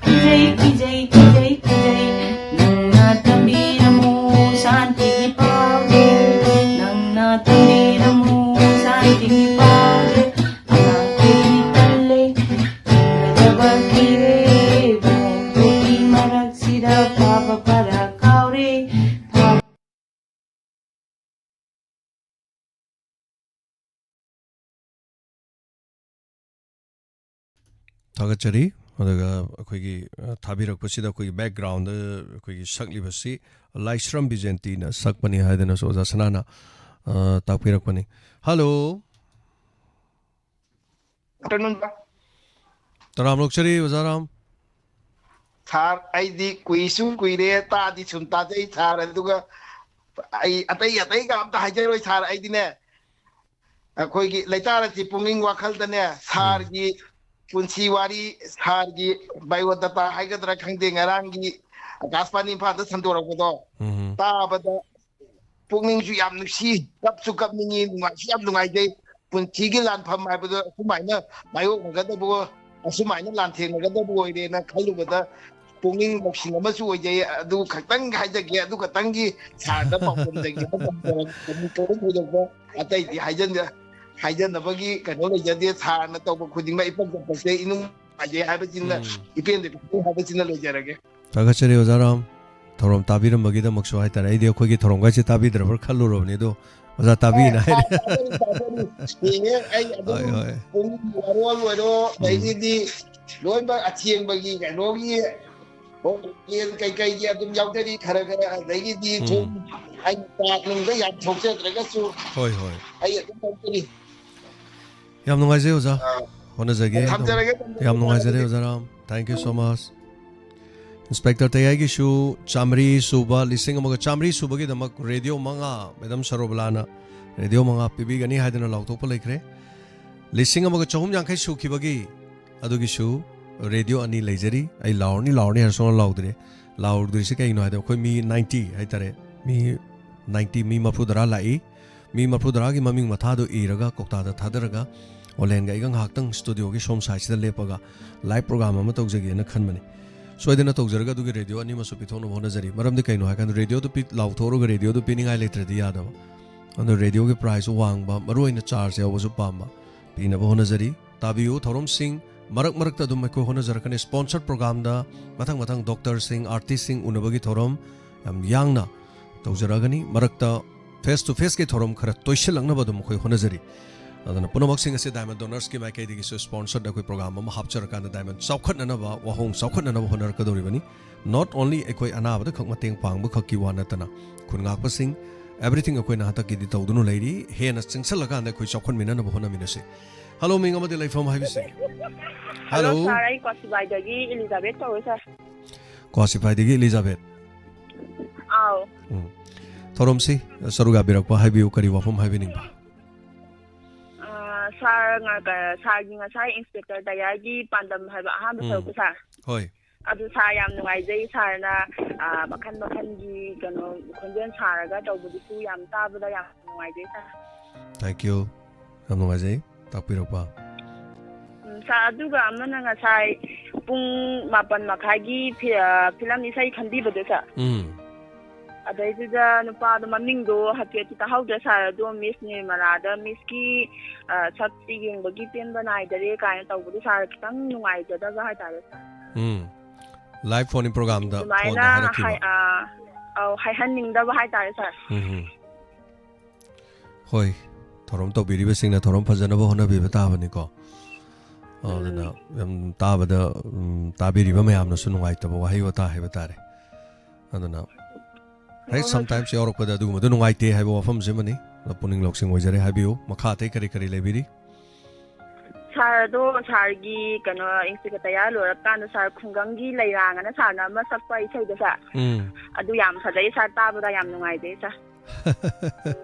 ꯀꯤꯖꯩ, ꯀꯤꯖꯩ, ꯀꯤꯖꯩ, ꯀꯤꯖꯩ, ꯅꯪꯅ ꯇꯝꯕꯤꯔꯝꯃꯨ ꯁꯥꯟꯇꯤꯒꯤ ꯄꯥꯎꯗꯨ, ꯅꯪꯅ ꯇꯝꯕꯤꯔꯝꯃꯨ ꯁꯥꯟꯇꯤꯒꯤ ꯄꯥꯎꯗꯨ꯫ ꯑꯉꯥꯡꯈꯣꯏꯗꯤ ꯀꯜꯂꯦ, ꯍꯤꯡꯒꯗꯕ ꯀꯤꯔꯦ, ꯈꯣꯝ ꯊꯣꯛꯄꯤ ꯃꯔꯛꯁꯤꯗ ꯐꯥꯕ ꯐꯔꯛ ꯀꯥꯎꯔꯦ꯫ ꯊꯥꯒꯠꯆꯔꯤ꯫ ꯑꯗꯨꯒ ꯑꯩꯈꯣꯏꯒꯤ, ꯑ, ꯊꯥꯕꯤꯔꯛꯄꯁꯤꯗ ꯑꯩꯈꯣꯏꯒꯤ backgroundꯗ ꯑꯩꯈꯣꯏꯒꯤ ꯁꯛꯂꯤꯕꯁꯤ ꯂꯥꯏꯁ꯭ꯔꯝ ꯕꯤꯖꯦꯟꯇꯤꯅ ꯁꯛꯄꯅꯤ ꯍꯥꯏꯗꯅꯁꯨ ꯑꯣꯖꯥ ꯁꯅꯥꯅ, ꯑ, ꯇꯥꯛꯄꯤꯔꯛꯄꯅꯤ꯫ Hello꯫ Afternoon, sir꯫ ꯇꯔꯥꯝ ꯑꯣꯛꯆꯔꯤ, ꯑꯣꯖꯥ ꯔꯥꯝ꯫ Sir, ꯑꯩꯗꯤ ꯀꯨꯏꯁꯨ ꯀꯨꯏꯔꯦ, ꯇꯥꯗꯤ ꯁꯨꯝ ꯇꯥꯖꯩ, sir, ꯑꯗꯨꯒ ꯑꯩ ꯑꯇꯩ, ꯑꯇꯩꯒ ꯑꯝꯇ ꯍꯥꯏꯖꯔꯣꯏ, sir꯫ ꯑꯩꯗꯤꯅꯦ, ꯑꯩꯈꯣꯏꯒꯤ ꯂꯩꯇꯥꯔꯁꯤ ꯄꯨꯛꯅꯤꯡ ꯋꯥꯈꯜꯗꯅꯦ, ꯎꯝ꯫ Sirꯒꯤ ꯄꯨꯟꯁꯤ ꯋꯥꯔꯤ, Sirꯒꯤ biodata ꯍꯥꯏꯒꯗ꯭ꯔꯥ ꯈꯪꯗꯦ, ꯉꯔꯥꯡꯒꯤ ꯑꯀꯥꯁꯕꯥꯅꯤ ꯏꯝꯐꯥꯜꯗ ꯁꯟꯗꯣꯔꯛꯄꯗꯣ ꯎꯝ꯫ ꯇꯥꯕꯗ ꯄꯨꯛꯅꯤꯡꯁꯨ ꯌꯥꯝ ꯅꯨꯡꯁꯤ, ꯀꯞꯁꯨ ꯀꯞꯅꯤꯡꯉꯤ, ꯅꯨꯡꯉꯥꯏꯁꯨ ꯌꯥꯝ ꯅꯨꯡꯉꯥꯏꯖꯩ꯫ ꯄꯨꯟꯁꯤꯒꯤ ꯂꯥꯟꯐꯝ ꯍꯥꯏꯕꯗꯣ ꯑꯁꯨꯃꯥꯏꯅ ꯃꯥꯌꯣꯛꯅꯒꯗꯕ, ꯑꯁꯨꯃꯥꯏꯅ ꯂꯥꯟꯊꯦꯡꯅꯒꯗꯕ ꯑꯣꯏꯔꯦꯅ ꯈꯜꯂꯨꯕꯗ ꯄꯨꯛꯅꯤꯡ ꯂꯧꯁꯤꯡ ꯑꯃꯁꯨ ꯑꯣꯏꯖꯩ꯫ ꯑꯗꯨ ꯈꯛꯇꯪ ꯍꯥꯏꯖꯒꯦ, ꯑꯗꯨ ꯈꯛꯇꯪꯒꯤ ꯁꯥꯔꯗ ꯄꯥꯎꯗꯝꯖꯒꯦ꯫ ꯀꯔꯤꯝ ꯊꯣꯏꯗꯣꯛꯄ ꯑꯇꯩꯗꯤ ꯍꯥꯏꯖꯟ-, ꯍꯥꯏꯖꯟꯅꯕꯒꯤ ꯀꯩꯅꯣ ꯂꯩꯖꯗꯦ꯫ ꯁꯥꯔꯅ ꯇꯧꯕ ꯈꯨꯗꯤꯡꯃꯛ ꯏꯄꯛ ꯆꯠꯄꯁꯦ ꯏꯅꯨꯡ ꯅꯨꯡꯉꯥꯏꯖꯩ ꯍꯥꯏꯕꯁꯤꯅ, ꯎꯝ꯫ ꯏꯄꯦꯟꯗ ꯄꯦꯟꯖꯩ ꯍꯥꯏꯕꯁꯤꯅ ꯂꯣꯏꯖꯔꯒꯦ꯫ ꯊꯥꯒꯠꯆꯔꯤ ꯑꯣꯖꯥ ꯔꯥꯝ, ꯊꯧꯔꯝ ꯇꯥꯕꯤꯔꯝꯕꯒꯤꯗꯃꯛꯁꯨ ꯍꯥꯏꯇꯥꯔꯦ꯫ ꯑꯩꯗꯤ ꯑꯩꯈꯣꯏꯒꯤ ꯊꯧꯔꯝꯒꯥꯏꯁꯦ ꯇꯥꯕꯤꯗ꯭ꯔꯕ꯭ꯔꯥ ꯈꯜꯂꯨꯔꯕꯅꯤ, ꯑꯗꯣ ꯑꯣꯖꯥ ꯇꯥꯕꯤꯅ ꯍꯥꯏꯔꯦ꯫ ꯇꯥꯖꯔꯤ, ꯇꯥꯖꯔꯤ꯫ ꯌꯦꯡꯉꯦ ꯑꯩ ꯑꯗꯨꯝ ꯍꯣꯏ, ꯍꯣꯏ꯫ ꯄꯨꯡ ꯋꯥꯔꯣꯜ ꯑꯣꯏꯔꯣ, ꯎꯝ꯫ ꯑꯗꯒꯤꯗꯤ ꯂꯣꯏꯅꯃꯛ ꯑꯊꯦꯡꯕꯒꯤ ꯀꯩꯅꯣꯒꯤ ꯍꯣꯇꯦꯜ ꯀꯩꯀꯩꯒꯤ ꯑꯗꯨꯝ ꯌꯥꯎꯖꯔꯤ ꯈꯔ ꯈꯔ, ꯑꯗꯒꯤꯗꯤ ꯎꯝ꯫ ꯁꯨꯝ ꯑꯩ ꯄꯥꯛ ꯅꯨꯡꯗ ꯌꯥꯝ ꯊꯣꯛꯆꯗ꯭ꯔꯒꯁꯨ ꯍꯣꯏ, ꯍꯣꯏ꯫ ꯑꯩ ꯑꯗꯨꯝ ꯌꯥꯎꯖꯔꯤ꯫ ꯌꯥꯝ ꯅꯨꯡꯉꯥꯏꯖꯩ ꯑꯣꯖꯥ꯫ ꯑꯥ꯫ ꯍꯣꯠꯅꯖꯒꯦ꯫ ꯊꯝꯖꯔꯒꯦ, ꯊꯝꯖꯔꯒꯦ, ꯌꯥꯝ ꯅꯨꯡꯉꯥꯏꯖꯔꯦ ꯊꯝꯖꯔꯒꯦ꯫ ꯑꯣꯖꯥ Ram. Thank you so much꯫ Inspector ꯇꯌꯥꯏꯒꯤꯁꯨ ꯆꯥꯃꯔꯤ ꯁꯨꯕ, ꯂꯤꯁꯤꯡ ꯑꯃꯒ ꯆꯥꯃꯔꯤ ꯁꯨꯕꯒꯤꯗꯃꯛ ꯔꯦꯗꯤꯑꯣ ꯃꯉꯥ, ꯃꯦꯗꯥꯝ ꯁꯔꯣꯕꯂꯥꯅ ꯔꯦꯗꯤꯑꯣ ꯃꯉꯥ ꯄꯤꯕꯤꯒꯅꯤ ꯍꯥꯏꯗꯅ ꯂꯥꯎꯊꯣꯛꯄ ꯂꯩꯈ꯭ꯔꯦ꯫ ꯂꯤꯁꯤꯡ ꯑꯃꯒ ꯆꯍꯨꯝ ꯌꯥꯡꯈꯩ ꯁꯨꯈꯤꯕꯒꯤ ꯑꯗꯨꯒꯤꯁꯨ ꯔꯦꯗꯤꯑꯣ ꯑꯅꯤ ꯂꯩꯖꯔꯤ꯫ ꯑꯩ ꯂꯥꯎꯔꯅꯤ, ꯂꯥꯎꯔꯅꯤ ꯍꯥꯏꯔ ꯁꯨꯡꯂꯥꯎ ꯂꯥꯎꯗ꯭ꯔꯦ꯫ ꯂꯥꯎꯔꯨꯗ꯭ꯔꯤꯁꯤ ꯀꯩꯒꯤꯅꯣ ꯍꯥꯏꯗꯤ ꯑꯩꯈꯣꯏ ꯃꯤ ninety ꯍꯥꯏꯇꯥꯔꯦ, ꯃꯤ ninety, ꯃꯤ ꯃꯔꯤꯐꯨꯇꯔꯥ ꯂꯥꯛꯏ꯫ ꯃꯤ ꯃꯔꯤꯐꯨꯇꯔꯥꯒꯤ ꯃꯃꯤꯡ ꯃꯊꯥꯗꯣ ꯏꯔꯒ ꯀꯧꯇꯥꯗ ꯊꯥꯗꯔꯒ ꯑꯣꯂꯦꯟꯒ ꯑꯩꯒ ꯉꯥꯏꯍꯥꯛꯇꯪ ꯁ꯭ꯇꯨꯗꯤꯑꯣꯒꯤ ꯁꯣꯝ ꯁꯥꯏꯠꯁꯤꯗ ꯂꯦꯞꯄꯒ ꯂꯥꯏꯚ ꯄ꯭ꯔꯣꯒ꯭ꯔꯥꯝ ꯑꯃ ꯇꯧꯖꯒꯦꯅ ꯈꯟꯕꯅꯤ꯫ ꯁꯣꯏꯗꯅ ꯇꯧꯖꯔꯒ ꯑꯗꯨꯒꯤ ꯔꯦꯗꯤꯑꯣ ꯑꯅꯤꯃꯛꯁꯨ ꯄꯤꯊꯣꯛꯅꯕ ꯍꯣꯠꯅꯖꯔꯤ꯫ ꯃꯔꯝꯗꯤ ꯀꯩꯅꯣ ꯍꯥꯏꯀꯥꯟꯗ ꯔꯦꯗꯤꯑꯣꯗꯨ ꯄꯤ-, ꯂꯥꯎꯊꯣꯛꯑꯒ ꯔꯦꯗꯤꯑꯣꯗꯨ ꯄꯤꯅꯤꯡꯉꯥꯏ ꯂꯩꯇ꯭ꯔꯗꯤ ꯌꯥꯗꯕ꯫ ꯑꯗꯨ ꯔꯦꯗꯤꯑꯣꯒꯤ ꯄ꯭ꯔꯥꯏꯁꯁꯨ ꯋꯥꯡꯕ, ꯃꯔꯨꯑꯣꯏꯅ ꯆꯥꯔꯖ ꯌꯥꯎꯕꯁꯨ ꯄꯥꯝꯕ, ꯄꯤꯅꯕ ꯍꯣꯠꯅꯖꯔꯤ꯫ ꯇꯥꯕꯤꯌꯨ ꯊꯧꯔꯝꯁꯤꯡ ꯃꯔꯛ ꯃꯔꯛꯇ ꯑꯗꯨꯝ ꯑꯩꯈꯣꯏ ꯍꯣꯠꯅꯖꯔꯛꯀꯅꯤ꯫ ꯁ꯭ꯄꯣꯟꯁꯔ ꯄ꯭ꯔꯣꯒ꯭ꯔꯥꯝꯗ ꯃꯊꯪ ꯃꯊꯪ ꯗꯣꯛꯇꯔꯁꯤꯡ, ꯑꯥꯔꯇꯤꯁꯁꯤꯡ ꯎꯅꯕꯒꯤ ꯊꯧꯔꯝ ꯌꯥꯝ ꯌꯥꯡꯅ ꯇꯧꯖꯔꯛꯑꯒꯅꯤ꯫ ꯃꯔꯛꯇ ꯐꯦꯁ ꯇꯨ ꯐꯦꯁꯀꯤ ꯊꯧꯔꯝ ꯈꯔ ꯇꯣꯏꯁꯤꯜꯂꯛꯅꯕ ꯑꯗꯨꯝ ꯑꯩꯈꯣꯏ ꯍꯣꯠꯅꯖꯔꯤ꯫ ꯑꯗꯨꯅ ꯄꯨꯝꯅꯃꯛꯁꯤꯡ ꯑꯁꯤ ꯗꯥꯏꯃꯟ ꯗꯣꯅꯔꯁꯀꯤ ꯃꯥꯏꯀꯩꯗꯒꯤꯁꯨ ꯁ꯭ꯄꯣꯟꯁꯔꯗ ꯑꯩꯈꯣꯏ ꯄ꯭ꯔꯣꯒ꯭ꯔꯥꯝ ꯑꯃ ꯍꯥꯞꯆꯔꯀꯥꯟꯗ ꯗꯥꯏꯃꯟ ꯆꯥꯎꯈꯠꯅꯅꯕ, ꯋꯥꯍꯣꯡ ꯆꯥꯎꯈꯠꯅꯅꯕ ꯍꯣꯠꯅꯔꯛꯀꯗꯧꯔꯤꯕꯅꯤ꯫ Not only ꯑꯩꯈꯣꯏ ꯑꯅꯥꯕꯗ ꯈꯛ ꯃꯇꯦꯡ ꯄꯥꯡꯕ ꯈꯛꯀꯤ ꯋꯥ ꯅꯠꯇꯅ ꯈꯨꯟ ꯉꯥꯛꯄꯁꯤꯡ, everything ꯑꯩꯈꯣꯏꯅ ꯍꯟꯗꯛꯀꯤꯗꯤ ꯇꯧꯗꯨꯅ ꯂꯩꯔꯤ꯫ ꯍꯦꯟꯅ ꯆꯪꯁꯤꯜꯂꯀꯥꯟꯗ ꯑꯩꯈꯣꯏ ꯆꯥꯎꯈꯠꯃꯤꯟꯅꯅꯕ ꯍꯣꯠꯅꯃꯤꯟꯅꯁꯤ꯫ ꯍꯜꯂꯣ, ꯃꯤꯡ ꯑꯃꯗꯤ ꯂꯩꯐꯝ ꯍꯥꯏꯕꯤꯁꯤ꯫ Hello, hello. ꯁꯥꯔ, ꯑꯩ ꯀ꯭ꯋꯥꯁꯤꯕꯥꯏꯗꯒꯤ ꯏꯂꯤꯖꯥꯕꯦꯠ ꯀꯧꯋꯦ, ꯁꯥꯔ꯫ ꯀ꯭ꯋꯥꯁꯤꯐꯥꯏꯗꯒꯤ ꯏꯂꯤꯖꯥꯕꯦꯠ꯫ ꯑꯥꯎ꯫ ꯎꯝ꯫ ꯊꯧꯔꯝꯁꯤ ꯁꯔꯨꯛ ꯌꯥꯕꯤꯔꯛꯄ ꯍꯥꯏꯕꯤꯌꯨ, ꯀꯔꯤ ꯋꯥꯐꯝ ꯍꯥꯏꯕꯤꯅꯤꯡꯕ? ꯑꯥ, ꯁꯥꯔ, ꯉ-, ꯀ-, ꯁꯥꯔꯒꯤ ꯉꯁꯥꯏ ꯏꯟꯁꯄꯦꯛꯇꯔ ꯗꯌꯥꯒꯤ ꯄꯥꯟꯗꯝ ꯍꯥꯏꯕ ꯑꯍꯥꯟꯕ ꯎꯝ꯫ ꯁꯔꯨꯛꯇꯣ, ꯁꯥꯔ꯫ ꯍꯣꯏ꯫ ꯑꯗꯨ ꯁꯥꯔ, ꯌꯥꯝ ꯅꯨꯡꯉꯥꯏꯖꯩ ꯁꯥꯔꯅ, ꯑ, ꯃꯈꯜ ꯃꯈꯜꯒꯤ ꯀꯩꯅꯣ ꯈꯣꯟꯖꯦꯜ ꯁꯥꯔꯒ ꯇꯧꯕꯗꯨꯁꯨ ꯌꯥꯝ ꯇꯥꯕꯗ ꯌꯥꯝ ꯅꯨꯡꯉꯥꯏꯖꯩ ꯁꯥꯔ꯫ Thank you. ꯌꯥꯝ ꯅꯨꯡꯉꯥꯏꯖꯩ ꯇꯥꯛꯄꯤꯔꯛꯄ꯫ ꯎꯝ, ꯁꯥꯔ, ꯑꯗꯨꯒ ꯑꯃꯅ ꯉꯁꯥꯏ ꯄꯨꯡ ꯃꯥꯄꯟ ꯃꯈꯥꯏꯒꯤ ꯐꯤ-, ꯑ, ꯐꯤꯂꯝ ꯏꯁꯩ ꯈꯟꯕꯤꯕꯗꯣ ꯁꯥꯔ꯫ ꯎꯝ꯫ ꯑꯗꯩꯗꯨꯗ ꯅꯨꯄꯥꯗꯣ ꯃꯃꯤꯡꯗꯣ ꯍꯥꯏꯐꯦꯠꯇꯤ ꯇꯥꯍꯧꯗ꯭ꯔꯦ ꯁꯥꯔ, ꯑꯗꯣ ꯃꯤꯁ ꯅꯤꯔꯃꯂꯥꯗ ꯃꯤꯁꯀꯤ, ꯑ, ꯁꯛꯁꯤ ꯌꯦꯡꯕꯒꯤ ꯄꯦꯟꯕ ꯅꯥꯏꯗꯔꯦ ꯀꯥꯏꯅ ꯇꯧꯕꯗꯣ ꯁꯥꯔ, ꯈꯤꯇꯪ ꯅꯨꯡꯉꯥꯏꯖꯗꯕ ꯍꯥꯏꯇꯥꯔꯦ ꯁꯥꯔ꯫ ꯎꯝ꯫ Live phone in programꯗ ꯐꯣꯟꯗ ꯑꯗꯨꯃꯥꯏꯅ ꯍꯥꯏꯔꯛꯈꯤꯕ꯫ ꯍꯥꯏ-, ꯑ, ꯑꯧ, ꯍꯥꯏꯍꯟꯅꯤꯡꯗꯕ ꯍꯥꯏꯇꯥꯔꯦ ꯁꯥꯔ꯫ ꯎꯝ ꯍꯝ꯫ ꯍꯣꯏ, ꯊꯧꯔꯝ ꯇꯧꯕꯤꯔꯤꯕꯁꯤꯡꯅ ꯊꯧꯔꯝ ꯐꯖꯅꯕ ꯍꯣꯠꯅꯕꯤꯕ ꯇꯥꯕꯅꯤꯀꯣ꯫ ꯑꯗꯨꯅ ꯌꯥꯝ ꯇꯥꯕꯗ, ꯎꯝ, ꯇꯥꯕꯤꯔꯤꯕ ꯃꯌꯥꯝꯅꯁꯨ ꯅꯨꯡꯉꯥꯏꯇꯕ ꯋꯥꯍꯩ ꯋꯥꯇꯥ ꯍꯥꯏꯕ ꯇꯥꯔꯦ꯫ ꯑꯗꯨꯅ ꯍꯦꯛ ꯍꯣꯏ, sometimes ꯌꯥꯎꯔꯛꯄꯗ ꯑꯗꯨꯒꯨꯝꯕꯗꯣ ꯅꯨꯡꯉꯥꯏꯇꯦ ꯍꯥꯏꯕ ꯋꯥꯐꯝꯁꯤꯃꯅꯤ꯫ ꯑꯗꯣ ꯄꯨꯛꯅꯤꯡ ꯂꯧꯁꯤꯡ ꯑꯣꯏꯖꯔꯦ꯫ ꯍꯥꯏꯕꯤꯌꯨ, ꯃꯈꯥ ꯑꯇꯩ ꯀꯔꯤ ꯀꯔꯤ ꯂꯩꯕꯤꯔꯤ? ꯁꯥꯔ, ꯑꯗꯣ ꯁꯥꯔꯒꯤ ꯀꯩꯅꯣ ꯏꯟꯁꯇꯤꯇ꯭ꯌꯨꯠꯇ ꯇꯌꯥꯔ ꯂꯣꯏꯔꯀꯥꯟꯗ ꯁꯥꯔ ꯈꯨꯡꯒꯪꯒꯤ ꯂꯩꯔꯥꯡ ꯑꯅ ꯁꯥꯔꯅ ꯑꯃ ꯁꯛꯄ ꯏꯁꯩꯗꯣ ꯁꯥꯔ, ꯎꯝ꯫ ꯑꯗꯨ ꯌꯥꯝ ꯐꯖꯩ ꯁꯥꯔ, ꯇꯥꯕꯗ ꯌꯥꯝ ꯅꯨꯡꯉꯥꯏꯖꯩ ꯁꯥꯔ꯫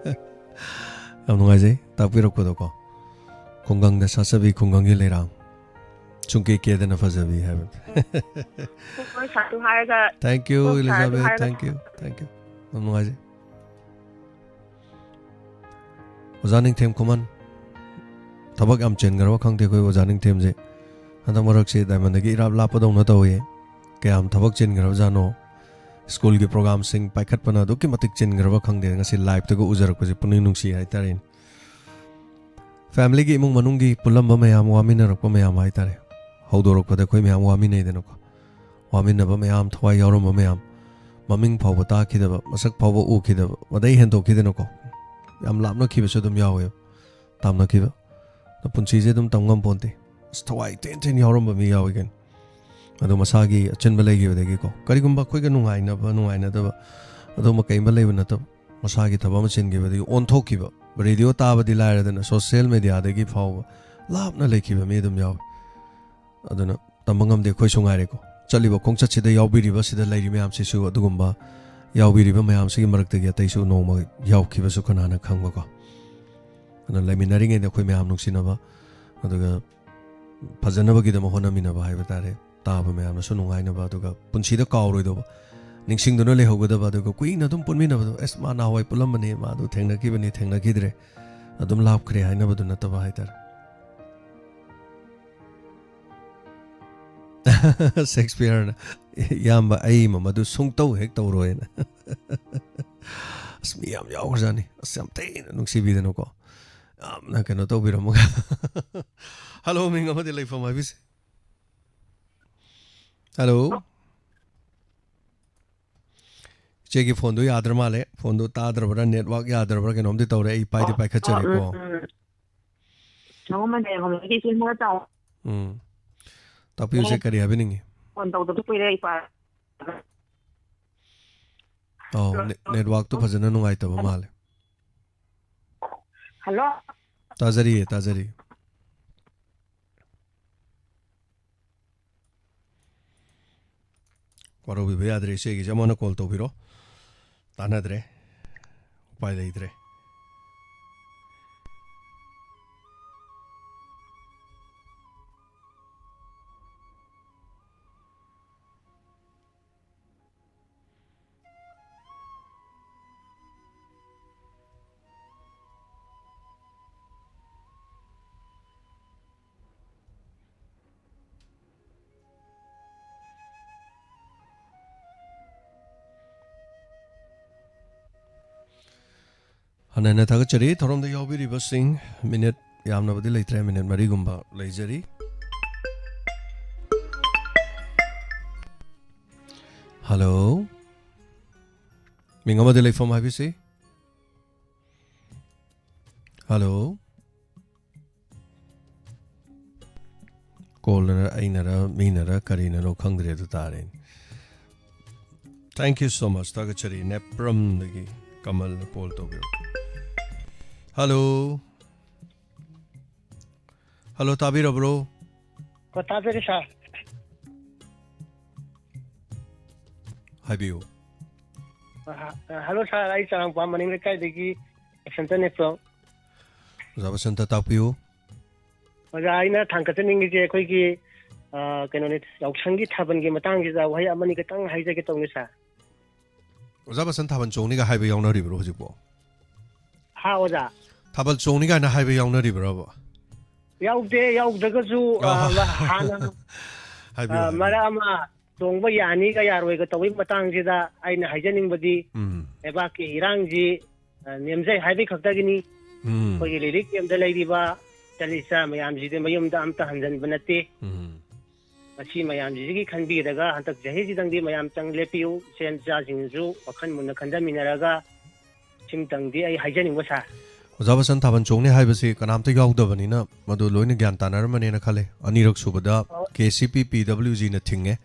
ꯌꯥꯝ ꯅꯨꯡꯉꯥꯏꯖꯩ ꯇꯥꯛꯄꯤꯔꯛꯄꯗꯣꯀꯣ꯫ ꯈꯨꯡꯒꯪꯗ ꯁꯥꯠꯆꯕꯤ ꯈꯨꯡꯒꯪꯒꯤ ꯂꯩꯔꯥꯡ, ꯁꯨꯡꯀꯦ ꯀꯦꯗꯅ ꯐꯖꯕꯤ ꯍꯥꯏꯕ꯫ ꯍꯣꯏ ꯁꯥꯔ, ꯑꯗꯨ ꯍꯥꯏꯔꯒ Thank you, ꯍꯣꯏ ꯁꯥꯔ, ꯑꯗꯨ Elizabeth. ꯍꯥꯏꯔꯒ Thank you, thank you. ꯌꯥꯝ ꯅꯨꯡꯉꯥꯏꯖꯩ꯫ ꯑꯣꯖꯥ ꯅꯤꯡꯊꯦꯝ ꯈꯨꯃꯟ, ꯊꯕꯛ ꯌꯥꯝ ꯆꯤꯟꯈ꯭ꯔꯕ ꯈꯪꯗꯦ ꯑꯩꯈꯣꯏ ꯑꯣꯖꯥ ꯅꯤꯡꯊꯦꯝꯁꯦ꯫ ꯍꯟꯗꯛ ꯃꯔꯛꯁꯤ ꯗꯥꯏꯃꯟꯗꯒꯤ ꯏꯔꯥꯞ ꯂꯥꯞꯄꯗꯧꯅ ꯇꯧꯏ꯫ ꯀꯌꯥꯝ ꯊꯕꯛ ꯆꯤꯟꯈ꯭ꯔꯕꯖꯥꯠꯅꯣ? ꯁ꯭ꯀꯨꯜꯒꯤ ꯄ꯭ꯔꯣꯒꯥꯝꯁꯤꯡ ꯄꯥꯏꯈꯠꯄꯅ ꯑꯗꯨꯛꯀꯤ ꯃꯇꯤꯛ ꯆꯤꯟꯈ꯭ꯔꯕ ꯈꯪꯗꯦ꯫ ꯉꯁꯤ ꯂꯥꯏꯞꯇꯒ ꯎꯖꯔꯛꯄꯁꯦ ꯄꯨꯛꯅꯤꯡ ꯅꯨꯡꯁꯤ ꯍꯥꯏꯇꯥꯔꯦꯅꯦ꯫ ꯐꯦꯃꯤꯂꯤꯒꯤ ꯏꯃꯨꯡ ꯃꯅꯨꯡꯒꯤ ꯄꯨꯜꯂꯝꯕ ꯃꯌꯥꯝ, ꯋꯥꯃꯤꯟꯅꯔꯛꯄ ꯃꯌꯥꯝ ꯍꯥꯏꯇꯥꯔꯦ꯫ ꯍꯧꯗꯣꯔꯛꯄꯗ ꯑꯩꯈꯣꯏ ꯃꯌꯥꯝ ꯋꯥꯃꯤꯟꯅꯩꯗꯅꯀꯣ꯫ ꯋꯥꯃꯤꯟꯅꯕ ꯃꯌꯥꯝ, ꯊꯋꯥꯏ ꯌꯥꯎꯔꯝꯕ ꯃꯌꯥꯝ, ꯃꯃꯤꯡ ꯐꯥꯎꯕ ꯇꯥꯈꯤꯗꯕ, ꯃꯁꯛ ꯐꯥꯎꯕ ꯎꯈꯤꯗꯕ, ꯃꯗꯩ ꯍꯦꯟꯗꯣꯛꯈꯤꯗꯅꯀꯣ꯫ ꯌꯥꯝ ꯂꯥꯞꯅꯈꯤꯕꯁꯨ ꯑꯗꯨꯝ ꯌꯥꯎꯋꯦꯕ꯫ ꯇꯥꯝꯅꯈꯤꯕ꯫ ꯑꯗꯣ ꯄꯨꯟꯁꯤꯁꯦ ꯑꯗꯨꯝ ꯇꯝ ꯉꯝꯄꯣꯟꯇꯦ꯫ ꯑꯁ, ꯊꯋꯥꯏ ꯏꯊꯦꯟ ꯊꯦꯟ ꯌꯥꯎꯔꯝꯕ ꯃꯤ ꯌꯥꯎꯋꯤ ꯀꯩꯅꯣ꯫ ꯑꯗꯣ ꯃꯁꯥꯒꯤ ꯑꯆꯤꯟꯕ ꯂꯩꯈꯤꯕꯗꯒꯤꯀꯣ꯫ ꯀꯔꯤꯒꯨꯝꯕ ꯑꯩꯈꯣꯏꯒ ꯅꯨꯡꯉꯥꯏꯅꯕ, ꯅꯨꯡꯉꯥꯏꯅꯗꯕ, ꯑꯗꯨꯝꯕ ꯀꯔꯤꯝꯕ ꯂꯩꯕ ꯅꯠꯇꯕ꯫ ꯃꯁꯥꯒꯤ ꯊꯕꯛ ꯑꯃ ꯆꯤꯟꯈꯤꯕꯗꯒꯤ ꯑꯣꯟꯊꯣꯛꯈꯤꯕ꯫ ꯔꯦꯗꯤꯑꯣ ꯇꯥꯕꯗꯤ ꯂꯥꯏꯔꯗꯅ, ꯁꯣꯁꯤꯌꯦꯜ ꯃꯦꯗꯤꯌꯥꯗꯒꯤ ꯐꯥꯎꯕ ꯂꯥꯞꯅ ꯂꯩꯈꯤꯕ ꯃꯤ ꯑꯗꯨꯝ ꯌꯥꯎꯋꯤ꯫ ꯑꯗꯨꯅ ꯇꯝꯕ ꯉꯝꯗꯦ, ꯑꯩꯈꯣꯏꯁꯨ ꯉꯥꯏꯔꯦꯀꯣ꯫ ꯆꯠꯂꯤꯕ ꯈꯣꯡꯆꯠꯁꯤꯗ ꯌꯥꯎꯕꯤꯔꯤꯕ, ꯁꯤꯗ ꯂꯩꯔꯤ ꯃꯌꯥꯝꯁꯤꯁꯨ ꯑꯗꯨꯒꯨꯝꯕ ꯌꯥꯎꯕꯤꯔꯤꯕ ꯃꯌꯥꯝꯁꯤꯒꯤ ꯃꯔꯛꯇꯒꯤ ꯑꯇꯩꯁꯨ ꯅꯣꯡꯃ ꯌꯥꯎꯈꯤꯕꯁꯨ ꯀꯅꯥꯅ ꯈꯪꯕꯀꯣ꯫ ꯑꯗꯨꯅ ꯂꯩꯃꯤꯟꯅꯔꯤꯉꯩꯗ ꯑꯩꯈꯣꯏ ꯃꯌꯥꯝ ꯅꯨꯡꯁꯤꯅꯕ, ꯑꯗꯨꯒ ꯐꯖꯅꯕꯒꯤꯗꯃꯛ ꯍꯣꯠꯅꯃꯤꯟꯅꯕ ꯍꯥꯏꯕ ꯇꯥꯔꯦ꯫ ꯇꯥꯕ ꯃꯌꯥꯝꯅꯁꯨ ꯅꯨꯡꯉꯥꯏꯅꯕ, ꯑꯗꯨꯒ ꯄꯨꯟꯁꯤꯗ ꯀꯥꯎꯔꯣꯏꯗꯧꯕ, ꯅꯤꯡꯁꯤꯡꯗꯨꯅ ꯂꯩꯍꯧꯒꯗꯕ, ꯑꯗꯨꯒ ꯀꯨꯏꯅ ꯑꯗꯨꯝ ꯄꯨꯟꯃꯤꯟꯅꯕꯗꯣ, "ꯑꯁ, ꯃꯥ ꯅꯍꯥꯟꯋꯥꯏ ꯄꯨꯜꯂꯝꯕꯅꯤ, ꯃꯥ ꯑꯗꯨ ꯊꯦꯡꯅꯈꯤꯕꯅꯤ, ꯊꯦꯡꯅꯈꯤꯗ꯭ꯔꯦ, ꯑꯗꯨꯝ ꯂꯥꯞꯈ꯭ꯔꯦ" ꯍꯥꯏꯅꯕꯗꯨ ꯅꯠꯇꯕ ꯍꯥꯏꯇꯥꯔꯦ꯫ ꯁꯦꯛꯁꯄꯤꯌꯔꯅ, "ꯏꯌꯥꯝꯕ, ꯑꯩ ꯃꯃꯗꯨ ꯁꯨꯡꯇꯧ ꯍꯦꯛ ꯇꯧꯔꯣꯏꯅ"꯫ ꯑꯁ, ꯃꯤ ꯌꯥꯝ ꯌꯥꯎꯈ꯭ꯔꯖꯥꯠꯅꯤ꯫ ꯑꯁ, ꯌꯥꯝ ꯊꯤꯅ ꯅꯨꯡꯁꯤꯕꯤꯗꯅꯀꯣ, ꯌꯥꯝꯅ ꯀꯩꯅꯣ ꯇꯧꯕꯤꯔꯝꯃꯒ꯫ ꯍꯜꯂꯣ, ꯃꯤꯡ ꯑꯃꯗꯤ ꯂꯩꯐꯝ ꯍꯥꯏꯕꯤꯁꯦ꯫ ꯍꯜꯂꯣ꯫ ꯏꯆꯦꯒꯤ ꯐꯣꯟꯗꯣ ꯌꯥꯗ꯭ꯔ ꯃꯥꯜꯂꯦ꯫ ꯐꯣꯟꯗꯣ ꯇꯥꯗ꯭ꯔꯕ꯭ꯔꯥ, ꯅꯦꯠꯋꯥꯛ ꯌꯥꯗ꯭ꯔꯕ꯭ꯔꯥ, ꯀꯩꯅꯣꯝꯗꯤ ꯇꯧꯔꯦ꯫ ꯑꯩ ꯄꯥꯏꯗꯤ ꯑꯣ, ꯄꯥꯏꯈꯠꯆꯔꯦꯀꯣ꯫ ꯎꯝ, ꯎꯝ꯫ ꯅꯉꯣꯟꯗ ꯌꯦꯡꯍꯧꯔꯒꯦ, ꯏꯆꯦ ꯈꯔ ꯆꯥꯎ꯫ ꯎꯝ꯫ ꯇꯥꯛꯄꯤꯌꯨꯁꯦ, ꯀꯔꯤ ꯍꯥꯏꯕꯤꯅꯤꯡꯉꯤ? ꯐꯣꯟ ꯇꯧꯗꯕ ꯀꯨꯏꯔꯦ, ꯏꯄꯥ꯫ ꯑꯧ, ꯍꯜꯂꯣ꯫ ꯅꯦ-, ꯅꯦꯠꯋꯥꯛꯇꯣ ꯐꯖꯅ ꯅꯨꯡꯉꯥꯏꯇꯕ ꯃꯥꯜꯂꯦ꯫ ꯍꯜꯂꯣ꯫ ꯇꯥꯖꯔꯤꯌꯦ, ꯇꯥꯖꯔꯤꯌꯦ꯫ ꯋꯥꯔꯧꯕꯤꯕ ꯌꯥꯗ꯭ꯔꯦ, ꯏꯆꯦꯒꯤꯁꯦ ꯑꯃꯅ ꯀꯣꯜ ꯇꯧꯕꯤꯔꯣ꯫ ꯇꯥꯟꯅꯗ꯭ꯔꯦ, ꯎꯄꯥꯏ ꯂꯩꯇ꯭ꯔꯦ꯫ ꯍꯟꯅ ꯍꯟꯅ ꯊꯥꯒꯠꯆꯔꯤ꯫ ꯊꯧꯔꯝꯗ ꯌꯥꯎꯕꯤꯔꯤꯕꯁꯤꯡ, ꯃꯤꯅꯤꯠ ꯌꯥꯝꯅꯕꯨꯗꯤ ꯂꯩꯇ꯭ꯔꯦ, ꯃꯤꯅꯤꯠ ꯃꯔꯤꯒꯨꯝꯕ ꯂꯩꯖꯔꯤ꯫ ꯍꯜꯂꯣ꯫ ꯃꯤꯡ ꯑꯃꯗꯤ ꯂꯩꯐꯝ ꯍꯥꯏꯕꯤꯁꯤ꯫ ꯍꯜꯂꯣ꯫ ꯀꯣꯜꯅꯔ, ꯑꯩꯅꯔ, ꯃꯤꯅꯔ, ꯀꯔꯤꯅꯅꯣ ꯈꯪꯗ꯭ꯔꯦ, ꯑꯗꯨ ꯇꯥꯔꯦꯅꯦ꯫ Thank you so much. ꯊꯥꯒꯠꯆꯔꯤ꯫ ꯅꯦꯄ꯭ꯔꯝꯗꯒꯤ ꯀꯃꯜꯅ ꯀꯣꯜ ꯇꯧꯕꯤꯔꯛꯄ꯫ ꯍꯜꯂꯣ꯫ ꯍꯜꯂꯣ, ꯇꯥꯕꯤꯔꯕ꯭ꯔꯣ? ꯑꯣ, ꯇꯥꯖꯔꯤ, ꯁꯥꯔ꯫ ꯍꯥꯏꯕꯤꯌꯨ꯫ ꯑ, ꯑ, ꯍꯜꯂꯣ, ꯁꯥꯔ, ꯑꯩ ꯆꯥꯔꯥꯡꯄꯥꯠ ꯃꯅꯤꯡ ꯂꯩꯀꯥꯏꯗꯒꯤ ꯕꯁꯟꯇꯅꯦ, ꯄ꯭ꯔꯣ꯫ ꯑꯣꯖꯥ ꯕꯁꯟꯇ, ꯇꯥꯛꯄꯤꯌꯨ꯫ ꯑꯣꯖꯥ, ꯑꯩꯅ ꯊꯥꯡꯒꯠꯆꯅꯤꯡꯉꯤꯁꯦ ꯑꯩꯈꯣꯏꯒꯤ ꯑ, ꯀꯩꯅꯣꯅꯤ, ꯌꯥꯎꯁꯪꯒꯤ ꯊꯥꯕꯜꯒꯤ ꯃꯇꯥꯡꯁꯤꯗ ꯋꯥꯍꯩ ꯑꯃꯅꯤ ꯈꯛꯇꯪ ꯍꯥꯏꯖꯒꯦ ꯇꯧꯅꯤ, ꯁꯥꯔ꯫ ꯑꯣꯖꯥ ꯕꯁꯟ, ꯊꯥꯕꯜ ꯆꯣꯡꯅꯤꯒ ꯍꯥꯏꯕ ꯌꯥꯎꯅꯔꯤꯕ꯭ꯔꯣ ꯍꯧꯖꯤꯛꯄꯣ? ꯍꯥ, ꯑꯣꯖꯥ? ꯊꯥꯕꯜ ꯆꯣꯡꯅꯤ ꯀꯥꯏꯅ ꯍꯥꯏꯕ ꯌꯥꯎꯅꯔꯤꯕ꯭ꯔꯕ? ꯌꯥꯎꯗꯦ, ꯌꯥꯎꯗ꯭ꯔꯒꯁꯨ, ꯑ, ꯑ, ꯍꯥꯟꯅ, ꯍꯥꯏꯕꯤꯌꯨ, ꯑ, ꯍꯥꯏꯕꯤꯌꯨ꯫ ꯃꯔꯛ ꯑꯃ ꯆꯣꯡꯕ ꯌꯥꯅꯤꯒ ꯌꯥꯔꯣꯏꯒ ꯇꯧꯕꯒꯤ ꯃꯇꯥꯡꯁꯤꯗ ꯑꯩꯅ ꯍꯥꯏꯖꯅꯤꯡꯕꯗꯤ, ꯎꯝ꯫ ꯂꯩꯕꯥꯛꯀꯤ ꯏꯔꯥꯡꯁꯤ, ꯑ, ꯅꯦꯝꯖꯩ ꯍꯥꯏꯕꯒꯤ ꯈꯛꯇꯒꯤꯅꯤ꯫ ꯎꯝ꯫ ꯑꯩꯈꯣꯏꯒꯤ ꯔꯤꯂꯤꯐ ꯀꯦꯝꯞꯇ ꯂꯩꯔꯤꯕ ꯏꯆꯜ ꯏꯆꯥ ꯃꯌꯥꯝꯁꯤꯗꯤ ꯃꯌꯨꯝꯗ ꯑꯝꯇ ꯍꯟꯖꯤꯟꯕ ꯅꯠꯇꯦ꯫ ꯎꯝ꯫ ꯃꯁꯤ ꯃꯌꯥꯝꯁꯤꯒꯤ ꯈꯟꯕꯤꯔꯒ ꯍꯟꯗꯛ ꯆꯍꯤꯁꯤꯗꯪꯗꯤ ꯃꯌꯥꯝ ꯆꯪ ꯂꯦꯞꯄꯤꯌꯨ꯫ ꯏꯆꯦ ꯏꯆꯥꯁꯤꯡꯁꯨ ꯋꯥꯈꯜ ꯃꯨꯟꯅ ꯈꯟꯖꯃꯤꯟꯅꯔꯒ ꯁꯤꯝꯇꯪꯗꯤ ꯑꯩ ꯍꯥꯏꯖꯅꯤꯡꯕ, ꯁꯥꯔ꯫ ꯑꯣꯖꯥ ꯕꯁꯟ, ꯊꯥꯕꯜ ꯆꯣꯡꯅꯤ ꯍꯥꯏꯕꯁꯤ ꯀꯅꯥꯝꯇ ꯌꯥꯎꯗꯕꯅꯤꯅ ꯃꯗꯨ ꯂꯣꯏꯅ ꯒ꯭ꯌꯥꯟ ꯇꯥꯅꯔꯝꯃꯅꯤꯅ ꯈꯜꯂꯦ꯫ ꯑꯅꯤꯔꯛ ꯁꯨꯕꯗ ꯑꯣ꯫ ꯀꯦ ꯁꯤ ꯄꯤ ꯄꯤ ꯗꯕ꯭ꯂꯤꯎ ꯖꯤꯅ ꯊꯤꯡꯉꯦ꯫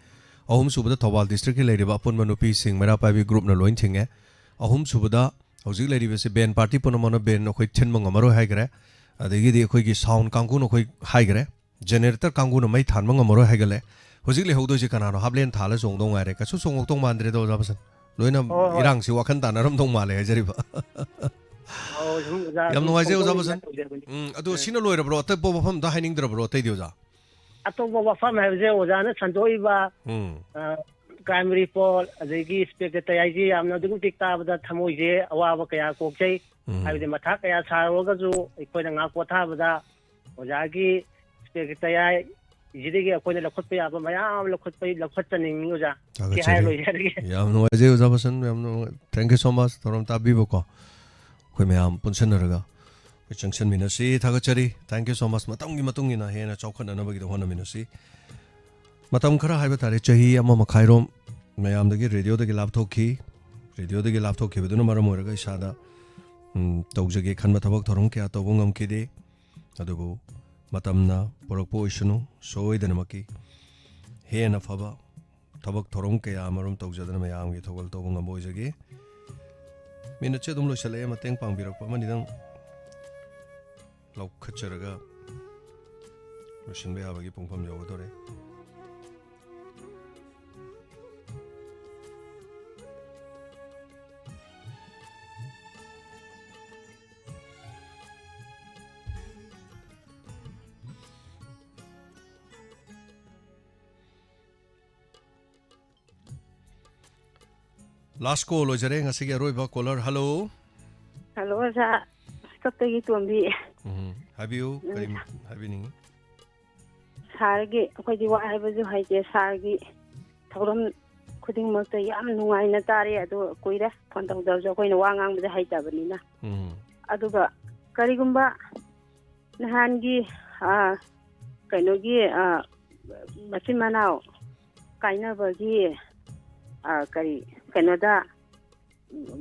ꯑꯍꯨꯝ ꯁꯨꯕꯗ ꯊꯧꯕꯥꯜ ꯗꯤꯁꯇ꯭ꯔꯤꯛꯀꯤ ꯂꯩꯔꯤꯕ ꯑꯄꯨꯟꯕ ꯅꯨꯄꯤꯁꯤꯡ ꯃꯩꯔꯥ ꯄꯥꯏꯕꯤ ꯒ꯭ꯔꯨꯞꯅ ꯂꯣꯏꯅ ꯊꯤꯡꯉꯦ꯫ ꯑꯍꯨꯝ ꯁꯨꯕꯗ ꯍꯧꯖꯤꯛ ꯂꯩꯔꯤꯕꯁꯤ ꯕꯦꯟ ꯄꯥꯔꯇꯤ ꯄꯨꯝꯅꯃꯛꯅ ꯕꯦꯟ ꯑꯩꯈꯣꯏ ꯊꯤꯟꯕ ꯉꯝꯃꯔꯣꯏ ꯍꯥꯏꯈ꯭ꯔꯦ꯫ ꯑꯗꯒꯤꯗꯤ ꯑꯩꯈꯣꯏꯒꯤ ꯁꯥꯎꯟ ꯀꯥꯡꯕꯨꯅ ꯑꯩꯈꯣꯏ ꯍꯥꯏꯈ꯭ꯔꯦ꯫ ꯖꯦꯅꯦꯔꯦꯇꯔ ꯀꯥꯡꯕꯨꯅ ꯃꯩ ꯊꯥꯟꯕ ꯉꯝꯃꯔꯣꯏ ꯍꯥꯏꯒꯠꯂꯦ꯫ ꯍꯧꯖꯤꯛ ꯂꯩꯍꯧꯗꯣꯏꯁꯦ ꯀꯅꯥꯅꯣ? ꯍꯥꯞꯂꯦꯟ ꯊꯥꯜꯂ ꯆꯣꯡꯗꯧ ꯉꯥꯏꯔꯦ꯫ ꯀꯩꯁꯨ ꯆꯣꯡꯉꯛꯇꯧ ꯃꯥꯟꯗ꯭ꯔꯦꯗ, ꯑꯣꯖꯥ ꯕꯁꯟ꯫ ꯂꯣꯏꯅ ꯍꯣꯏ, ꯍꯣꯏ꯫ ꯏꯔꯥꯡꯁꯤ ꯋꯥꯈꯜ ꯇꯥꯅꯔꯝꯗꯧ ꯃꯥꯜꯂꯦ ꯍꯥꯏꯖꯔꯤꯕ꯫ ꯑꯧ, ꯁꯨꯝ ꯑꯣꯖꯥ ꯌꯥꯝ ꯁꯨꯝ ꯅꯨꯡꯉꯥꯏꯖꯩ, ꯑꯣꯖꯥ ꯐꯣꯡꯗꯣꯛꯅꯤꯡꯗꯅ ꯕꯁꯟ꯫ ꯇꯧꯖꯕꯅꯤ꯫ ꯎꯝ, ꯑꯗꯣ ꯑ꯫ ꯁꯤꯅ ꯂꯣꯏꯔꯕ꯭ꯔꯣ? ꯑꯇꯣꯞꯄ ꯋꯥꯐꯝ ꯑꯝꯇ ꯍꯥꯏꯅꯤꯡꯗ꯭ꯔꯕ꯭ꯔꯣ, ꯑꯇꯩꯗꯤ, ꯑꯣꯖꯥ? ꯑꯇꯣꯞꯄ ꯋꯥꯐꯝ ꯍꯥꯏꯕꯁꯦ ꯑꯣꯖꯥꯅ ꯁꯟꯗꯣꯛꯏꯕ, ꯎꯝ꯫ ꯑ, ꯀ꯭ꯔꯥꯏꯝ ꯔꯤꯄꯣꯔꯠ, ꯑꯗꯒꯤ ꯏꯟꯁꯄꯦꯛꯇꯔ ꯇꯌꯥꯏꯁꯦ ꯌꯥꯝꯅ ꯑꯗꯨꯛꯀꯤ ꯃꯇꯤꯛ ꯇꯥꯕꯗ ꯊꯃꯣꯏꯁꯦ ꯑꯋꯥꯕ ꯀꯌꯥ ꯀꯣꯛꯆꯩ꯫ ꯎꯝ꯫ ꯍꯥꯏꯕꯗꯤ ꯃꯊꯥ ꯀꯌꯥ ꯁꯥꯔꯨꯔꯒꯁꯨ ꯑꯩꯈꯣꯏꯅ ꯉꯥꯏꯍꯥꯛ ꯄꯣꯊꯥꯕꯗ ꯑꯣꯖꯥꯒꯤ ꯏꯟꯁꯄꯦꯛꯇꯔ ꯇꯌꯥꯏꯁꯤꯗꯒꯤ ꯑꯩꯈꯣꯏꯅ ꯂꯧꯈꯠꯄ ꯌꯥꯕ ꯃꯌꯥꯝ ꯂꯧꯈꯠꯄ, ꯂꯧꯈꯠꯆꯅꯤꯡꯉꯤ, ꯑꯣꯖꯥ꯫ ꯁꯤ ꯍꯥꯏꯔ ꯊꯥꯒꯠꯆꯔꯤ꯫ ꯂꯣꯏꯖꯔꯒꯦ꯫ ꯌꯥꯝ ꯅꯨꯡꯉꯥꯏꯖꯩ, ꯑꯣꯖꯥ ꯕꯁꯟ, ꯌꯥꯝ ꯅꯨꯡꯉꯥꯏ-, thank you so much, ꯊꯧꯔꯝ ꯇꯥꯕꯤꯕꯀꯣ꯫ ꯑꯩꯈꯣꯏ ꯃꯌꯥꯝ ꯄꯨꯟꯁꯤꯟꯅꯔꯒ ꯑꯩꯈꯣꯏ ꯆꯪꯁꯤꯟꯃꯤꯟꯅꯁꯤ꯫ ꯊꯥꯒꯠꯆꯔꯤ, thank you so much꯫ ꯃꯇꯝꯒꯤ ꯃꯇꯨꯡ ꯏꯟꯅ ꯍꯦꯟꯅ ꯆꯥꯎꯈꯠꯅꯅꯕꯒꯤꯗꯃꯛ ꯍꯣꯠꯅꯃꯤꯟꯅꯁꯤ꯫ ꯃꯇꯝ ꯈꯔ ꯍꯥꯏꯕ ꯇꯥꯔꯦ, ꯆꯍꯤ ꯑꯃ ꯃꯈꯥꯏꯔꯣꯝ ꯃꯌꯥꯝꯗꯒꯤ, ꯔꯦꯗꯤꯑꯣꯗꯒꯤ ꯂꯥꯞꯊꯣꯛꯈꯤ꯫ ꯔꯦꯗꯤꯑꯣꯗꯒꯤ ꯂꯥꯞꯊꯣꯛꯈꯤꯕꯗꯨꯅ ꯃꯔꯝ ꯑꯣꯏꯔꯒ ꯏꯁꯥꯗ, ꯎꯝ, ꯇꯧꯖꯒꯦ ꯈꯟꯕ ꯊꯕꯛ ꯊꯧꯔꯝ ꯀꯌꯥ ꯇꯧꯕ ꯉꯝꯈꯤꯗꯦ꯫ ꯑꯗꯨꯕꯨ ꯃꯇꯝꯅ ꯄꯨꯔꯛꯄ ꯑꯣꯏꯁꯅꯨ, ꯁꯣꯏꯗꯅꯃꯛꯀꯤ ꯍꯦꯟꯅ ꯐꯕ ꯊꯕꯛ ꯊꯧꯔꯝ ꯀꯌꯥ ꯑꯃꯔꯣꯝ ꯇꯧꯖꯗꯅ ꯃꯌꯥꯝꯒꯤ ꯊꯧꯒꯜ ꯇꯧꯕ ꯉꯝꯕ ꯑꯣꯏꯖꯒꯦ꯫ ꯃꯤꯅꯠꯁꯦ ꯑꯗꯨꯝ ꯂꯣꯏꯁꯤꯜꯂꯛꯑꯦ, ꯃꯇꯦꯡ ꯄꯥꯡꯕꯤꯔꯛꯄ ꯑꯃꯅꯤꯗꯪ ꯂꯧꯈꯠꯆꯔꯒ ꯂꯣꯏꯁꯤꯟꯕ ꯌꯥꯕꯒꯤ ꯄꯨꯡꯐꯝ ꯌꯧꯒꯗꯧꯔꯦ꯫ Last call ꯑꯣꯏꯖꯔꯦ, ꯉꯁꯤꯒꯤ ꯑꯔꯣꯏꯕ caller꯫ Hello꯫ Hello, ꯑꯣꯖꯥ꯫ ꯀꯛꯇꯒꯤ ꯇꯣꯝꯕꯤ꯫ ꯎꯝ, ꯍꯥꯏꯕꯤꯌꯨ, ꯎꯝ꯫ ꯀꯔꯤ ꯍꯥꯏꯕꯤꯅꯤꯡꯉꯤ? ꯁꯥꯔꯒꯤ, ꯑꯩꯈꯣꯏꯗꯤ ꯋꯥ ꯍꯥꯏꯕꯁꯨ ꯍꯩꯇꯦ, ꯁꯥꯔꯒꯤ ꯊꯧꯔꯝ ꯈꯨꯗꯤꯡꯃꯛꯇ ꯌꯥꯝ ꯅꯨꯡꯉꯥꯏꯅ ꯇꯥꯔꯦ꯫ ꯑꯗꯣ ꯀꯨꯏꯔꯦ ꯐꯣꯟ ꯇꯧꯗꯕꯁꯨ, ꯑꯩꯈꯣꯏꯅ ꯋꯥ ꯉꯥꯡꯕꯗꯤ ꯍꯩꯇꯕꯅꯤꯅ꯫ ꯎꯝ꯫ ꯑꯗꯨꯒ ꯀꯔꯤꯒꯨꯝꯕ ꯅꯍꯥꯟꯒꯤ, ꯑ, ꯀꯩꯅꯣꯒꯤ, ꯑ, ꯃꯆꯤꯟ ꯃꯅꯥꯎ ꯀꯥꯏꯅꯕꯒꯤ, ꯑ, ꯀꯔꯤ, ꯀꯩꯅꯣꯗ,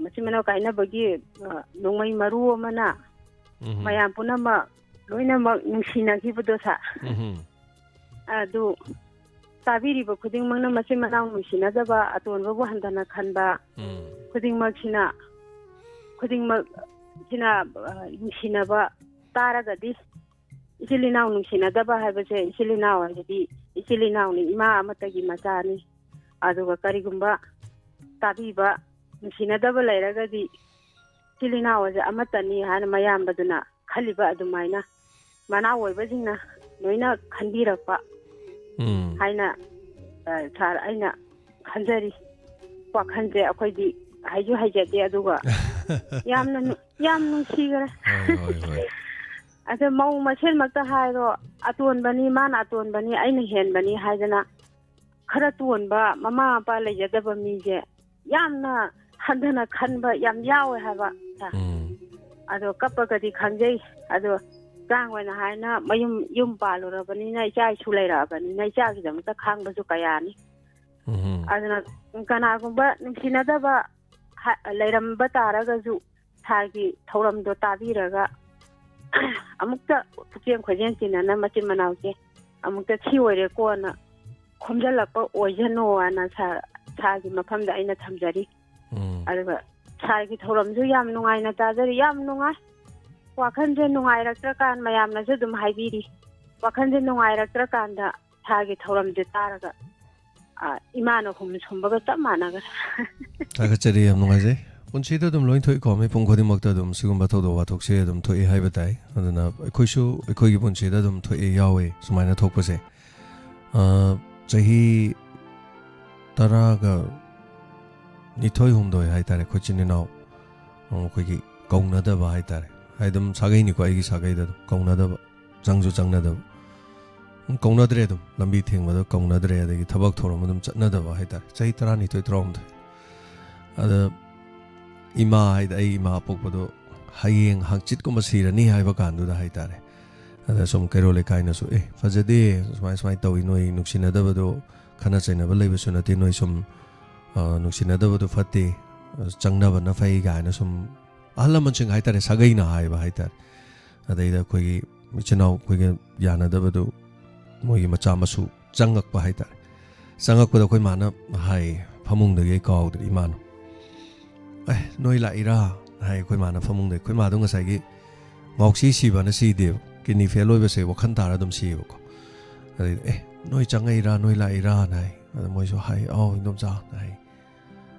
ꯃꯆꯤꯟ ꯃꯅꯥꯎ ꯀꯥꯏꯅꯕꯒꯤ, ꯑ, ꯅꯣꯡꯃꯩ ꯃꯔꯨ ꯑꯃꯅ ꯎꯝ꯫ ꯃꯌꯥꯝ ꯄꯨꯝꯅꯃꯛ ꯂꯣꯏꯅꯃꯛ ꯅꯨꯡꯁꯤꯅꯈꯤꯕꯗꯣ, ꯁꯥꯔ꯫ ꯎꯝ꯫ ꯑꯗꯨ ꯇꯥꯕꯤꯔꯤꯕ ꯈꯨꯗꯤꯡꯃꯛꯅ ꯃꯆꯤꯟ ꯃꯅꯥꯎ ꯅꯨꯡꯁꯤꯅꯗꯕ, ꯑꯇꯣꯟꯕꯕꯨ ꯍꯟꯊꯅ ꯈꯟꯕ ꯎꯝ꯫ ꯈꯨꯗꯤꯡꯃꯛꯁꯤꯅ, ꯈꯨꯗꯤꯡꯃꯛꯁꯤꯅ, ꯑ, ꯅꯨꯡꯁꯤꯅꯕ ꯇꯥꯔꯒꯗꯤ, ꯏꯆꯤꯜ ꯏꯅꯥꯎ ꯅꯨꯡꯁꯤꯅꯗꯕ ꯍꯥꯏꯕꯁꯦ, ꯏꯆꯤꯜ ꯏꯅꯥꯎ ꯍꯥꯏꯕꯗꯤ ꯏꯆꯤꯜ ꯏꯅꯥꯎꯅꯤ, ꯏꯃꯥ ꯑꯃꯠꯇꯒꯤ ꯃꯆꯥꯅꯤ꯫ ꯑꯗꯨꯒ ꯀꯔꯤꯒꯨꯝꯕ ꯇꯥꯕꯤꯕ ꯅꯨꯡꯁꯤꯅꯗꯕ ꯂꯩꯔꯒꯗꯤ, ꯏꯆꯤꯜ ꯏꯅꯥꯎ ꯑꯁꯦ ꯑꯃꯠꯇꯅꯤ ꯍꯥꯏꯅ ꯃꯌꯥꯝꯕꯗꯨꯅ ꯈꯜꯂꯤꯕ ꯑꯗꯨꯃꯥꯏꯅ ꯃꯅꯥꯎ ꯑꯣꯏꯕꯁꯤꯡꯅ ꯂꯣꯏꯅ ꯈꯟꯕꯤꯔꯛꯄ ꯎꯝ꯫ ꯍꯥꯏꯅ, ꯑ, ꯁꯥꯔ, ꯑꯩꯅ ꯈꯟꯖꯔꯤ꯫ ꯋꯥꯈꯜꯁꯦ ꯑꯩꯈꯣꯏꯗꯤ ꯍꯩꯁꯨ ꯍꯩꯖꯗꯦ, ꯑꯗꯨꯒ ꯌꯥꯝꯅ ꯅꯨ-, ꯌꯥꯝ ꯅꯨꯡꯁꯤꯈ꯭ꯔꯦ꯫ ꯍꯣꯏ, ꯍꯣꯏ, ꯍꯣꯏ꯫ ꯑꯗ ꯃꯧ ꯃꯁꯦꯟꯃꯛꯇ ꯍꯥꯏꯔꯣ, ꯑꯇꯣꯟꯕꯅꯤ, ꯃꯥꯅ ꯑꯇꯣꯟꯕꯅꯤ, ꯑꯩꯅ ꯍꯦꯟꯕꯅꯤ ꯍꯥꯏꯗꯅ ꯈꯔ ꯇꯣꯟꯕ, ꯃꯃꯥ ꯃꯄꯥ ꯂꯩꯖꯗꯕ ꯃꯤꯁꯦ ꯌꯥꯝꯅ ꯍꯟꯊꯅ ꯈꯟꯕ ꯌꯥꯝ ꯌꯥꯎꯋꯦ ꯍꯥꯏꯕ, ꯁꯥꯔ꯫ ꯎꯝ꯫ ꯑꯗꯣ ꯀꯞꯄꯒꯗꯤ ꯈꯪꯖꯩ꯫ ꯑꯗꯣ ꯆꯥꯡ ꯑꯣꯏꯅ ꯍꯥꯏꯅ ꯃꯌꯨꯝ, ꯌꯨꯝ ꯄꯥꯜꯂꯨꯔꯕꯅꯤꯅ, ꯏꯆꯥ ꯏꯁꯨ ꯂꯩꯔꯛꯑꯕꯅꯤꯅ, ꯏꯆꯥꯒꯤꯗꯃꯛꯇ ꯈꯥꯡꯕꯁꯨ ꯀꯌꯥꯅꯤ꯫ ꯎꯝ꯫ ꯑꯗꯨꯅ ꯀꯅꯥꯒꯨꯝꯕ ꯅꯨꯡꯁꯤꯅꯗꯕ ꯍꯥ-, ꯂꯩꯔꯝꯕ ꯇꯥꯔꯒꯁꯨ, ꯁꯥꯔꯒꯤ ꯊꯧꯔꯝꯗꯣ ꯇꯥꯕꯤꯔꯒ ꯑꯃꯨꯛꯇ ꯄꯨꯛꯆꯦꯟ ꯈꯣꯏꯖꯦꯟ ꯇꯤꯟꯅꯅ ꯃꯆꯤꯟ ꯃꯅꯥꯎꯁꯦ ꯑꯃꯨꯛꯇ ꯁꯤ ꯑꯣꯏꯔꯦꯀꯣꯅ ꯈꯣꯝꯖꯤꯜꯂꯛꯄ ꯑꯣꯏꯁꯅꯣꯅ ꯁꯥꯔ, ꯁꯥꯔꯒꯤ ꯃꯐꯝꯗ ꯑꯩꯅ ꯊꯝꯖꯔꯤ꯫ ꯎꯝ꯫ ꯑꯗꯨꯒ ꯁꯥꯔꯒꯤ ꯊꯧꯔꯝꯁꯨ ꯌꯥꯝ ꯅꯨꯡꯉꯥꯏꯅ ꯇꯥꯖꯔꯤ, ꯌꯥꯝ ꯅꯨꯡꯉꯥꯏ꯫ ꯋꯥꯈꯜꯁꯦ ꯅꯨꯡꯉꯥꯏꯔꯛꯇ꯭ꯔꯀꯥꯟ ꯃꯌꯥꯝꯅꯁꯨ ꯑꯗꯨꯝ ꯍꯥꯏꯕꯤꯔꯤ, ꯋꯥꯈꯜꯁꯦ ꯅꯨꯡꯉꯥꯏꯔꯛꯇ꯭ꯔꯀꯥꯟꯗ ꯁꯥꯔꯒꯤ ꯊꯧꯔꯝꯁꯦ ꯇꯥꯔꯒ, ꯑ, ꯏꯃꯥꯅ ꯍꯨꯝ ꯁꯨꯝꯕꯒ ꯆꯞ ꯃꯥꯟꯅꯈ꯭ꯔꯦ꯫ ꯊꯥꯒꯠꯆꯔꯤ, ꯌꯥꯝ ꯅꯨꯡꯉꯥꯏꯖꯩ꯫ ꯄꯨꯟꯁꯤꯗ ꯑꯗꯨꯝ ꯂꯣꯏ ꯊꯣꯛꯏꯀꯣ, ꯃꯤꯄꯨꯝ ꯈꯨꯗꯤꯡꯃꯛꯇ ꯑꯗꯨꯝ ꯁꯤꯒꯨꯝꯕ ꯊꯧꯗꯣꯛ ꯋꯥꯊꯣꯛꯁꯦ ꯑꯗꯨꯝ ꯊꯣꯛꯏ ꯍꯥꯏꯕ ꯇꯥꯏ꯫ ꯑꯗꯨꯅ ꯑꯩꯈꯣꯏꯁꯨ ꯑꯩꯈꯣꯏꯒꯤ ꯄꯨꯟꯁꯤꯗ ꯑꯗꯨꯝ ꯊꯣꯛꯏ, ꯌꯥꯎꯋꯦ ꯁꯨꯃꯥꯏꯅ ꯊꯣꯛꯄꯁꯦ꯫ ꯑ, ꯆꯍꯤ ꯇꯔꯥꯒ ꯅꯤꯊꯣꯏ ꯍꯨꯝꯗꯣꯏ ꯍꯥꯏꯇꯥꯔꯦ, ꯑꯩꯈꯣꯏ ꯏꯆꯤꯟ ꯏꯅꯥꯎ ꯑꯃꯨꯛ ꯑꯩꯈꯣꯏꯒꯤ ꯀꯧꯅꯗꯕ ꯍꯥꯏꯇꯥꯔꯦ꯫ ꯍꯥꯏ ꯑꯗꯨꯝ ꯁꯥꯒꯩꯅꯤꯀꯣ, ꯑꯩꯒꯤ ꯁꯥꯒꯩꯗ ꯑꯗꯨꯝ ꯀꯧꯅꯗꯕ, ꯆꯪꯁꯨ ꯆꯪꯅꯗꯕ꯫ ꯎꯝ, ꯀꯧꯅꯗ꯭ꯔꯦ, ꯑꯗꯨꯝ ꯂꯝꯕꯤ ꯊꯦꯡꯕꯗ ꯀꯧꯅꯗ꯭ꯔꯦ, ꯑꯗꯒꯤ ꯊꯕꯛ ꯊꯧꯔꯝ ꯑꯗꯨꯝ ꯆꯠꯅꯗꯕ ꯍꯥꯏꯇꯥꯔꯦ, ꯆꯍꯤ ꯇꯔꯥꯅꯤꯊꯣꯏ ꯇꯔꯥꯍꯨꯝꯗꯣꯏ꯫ ꯑꯗ ꯏꯃꯥ ꯍꯥꯏꯗ ꯑꯩ ꯏꯃꯥ ꯑꯄꯣꯛꯄꯗꯣ ꯍꯌꯦꯡ ꯍꯪꯆꯤꯠꯀꯨꯝꯕ ꯁꯤꯔꯅꯤ ꯍꯥꯏꯕ ꯀꯥꯟꯗꯨꯗ ꯍꯥꯏꯇꯥꯔꯦ꯫ ꯑꯗ ꯁꯨꯝ ꯀꯩꯔꯣꯜ ꯂꯩꯀꯥꯏꯅꯁꯨ, "ꯑꯦ, ꯐꯖꯗꯦ, ꯁꯨꯃꯥꯏ ꯁꯨꯃꯥꯏꯅ ꯇꯧꯏ, ꯅꯣꯏ ꯅꯨꯡꯁꯤꯅꯗꯕꯗꯣ, ꯈꯠꯅ ꯆꯩꯅꯕ ꯂꯩꯕꯁꯨ ꯅꯠꯇꯦ, ꯅꯣꯏ ꯁꯨꯝ, ꯑ, ꯅꯨꯡꯁꯤꯅꯗꯕꯗꯣ ꯐꯠꯇꯦ, ꯑ, ꯆꯪꯅꯕꯅ ꯐꯩ" ꯀꯥꯏꯅ ꯁꯨꯝ ꯑꯍꯜ ꯂꯃꯟꯁꯤꯡ ꯍꯥꯏꯇꯥꯔꯦ, ꯁꯥꯒꯩꯅ ꯍꯥꯏꯕ ꯍꯥꯏꯇꯥꯔꯦ꯫ ꯑꯗꯩꯗ ꯑꯩꯈꯣꯏꯒꯤ ꯏꯆꯤꯟ ꯏꯅꯥꯎ ꯑꯩꯈꯣꯏꯒ ꯌꯥꯅꯗꯕꯗꯨ, ꯃꯣꯏꯒꯤ ꯃꯆꯥ ꯃꯁꯨ ꯆꯪꯉꯛꯄ ꯍꯥꯏꯇꯥꯔꯦ꯫ ꯆꯪꯉꯛꯄꯗ ꯑꯩꯈꯣꯏ ꯃꯥꯅ ꯍꯥꯏ, ꯐꯃꯨꯡꯗꯒꯤ ꯑꯩ ꯀꯥꯎꯗ꯭ꯔꯦ, ꯏꯃꯥꯅ, "ꯑꯦ, ꯅꯣꯏ ꯂꯥꯛꯏꯔꯥ?" ꯍꯥꯏ ꯑꯩꯈꯣꯏ ꯃꯥꯅ ꯐꯃꯨꯡꯗꯒꯤ꯫ ꯑꯩꯈꯣꯏ ꯃꯥꯗꯣ ꯉꯁꯥꯏꯒꯤ ꯉꯥꯎꯁꯤ ꯁꯤꯕꯅ ꯁꯤꯗꯦꯕ, ꯀꯤꯗꯅꯤ ꯐꯦꯜ ꯑꯣꯏꯕꯁꯦ ꯋꯥꯈꯜ ꯇꯥꯔ ꯑꯗꯨꯝ ꯁꯤꯌꯦꯕꯀꯣ꯫ ꯑꯗꯩꯗ, "ꯑꯦ, ꯅꯣꯏ ꯆꯪꯉꯛꯏꯔꯥ, ꯅꯣꯏ ꯂꯥꯛꯏꯔꯥꯅ?" ꯍꯥꯏ꯫ ꯑꯗ ꯃꯣꯏꯁꯨ ꯍꯥꯏ, "ꯑꯧ, ꯏꯟꯗꯣꯝꯆꯥꯅ" ꯍꯥꯏ꯫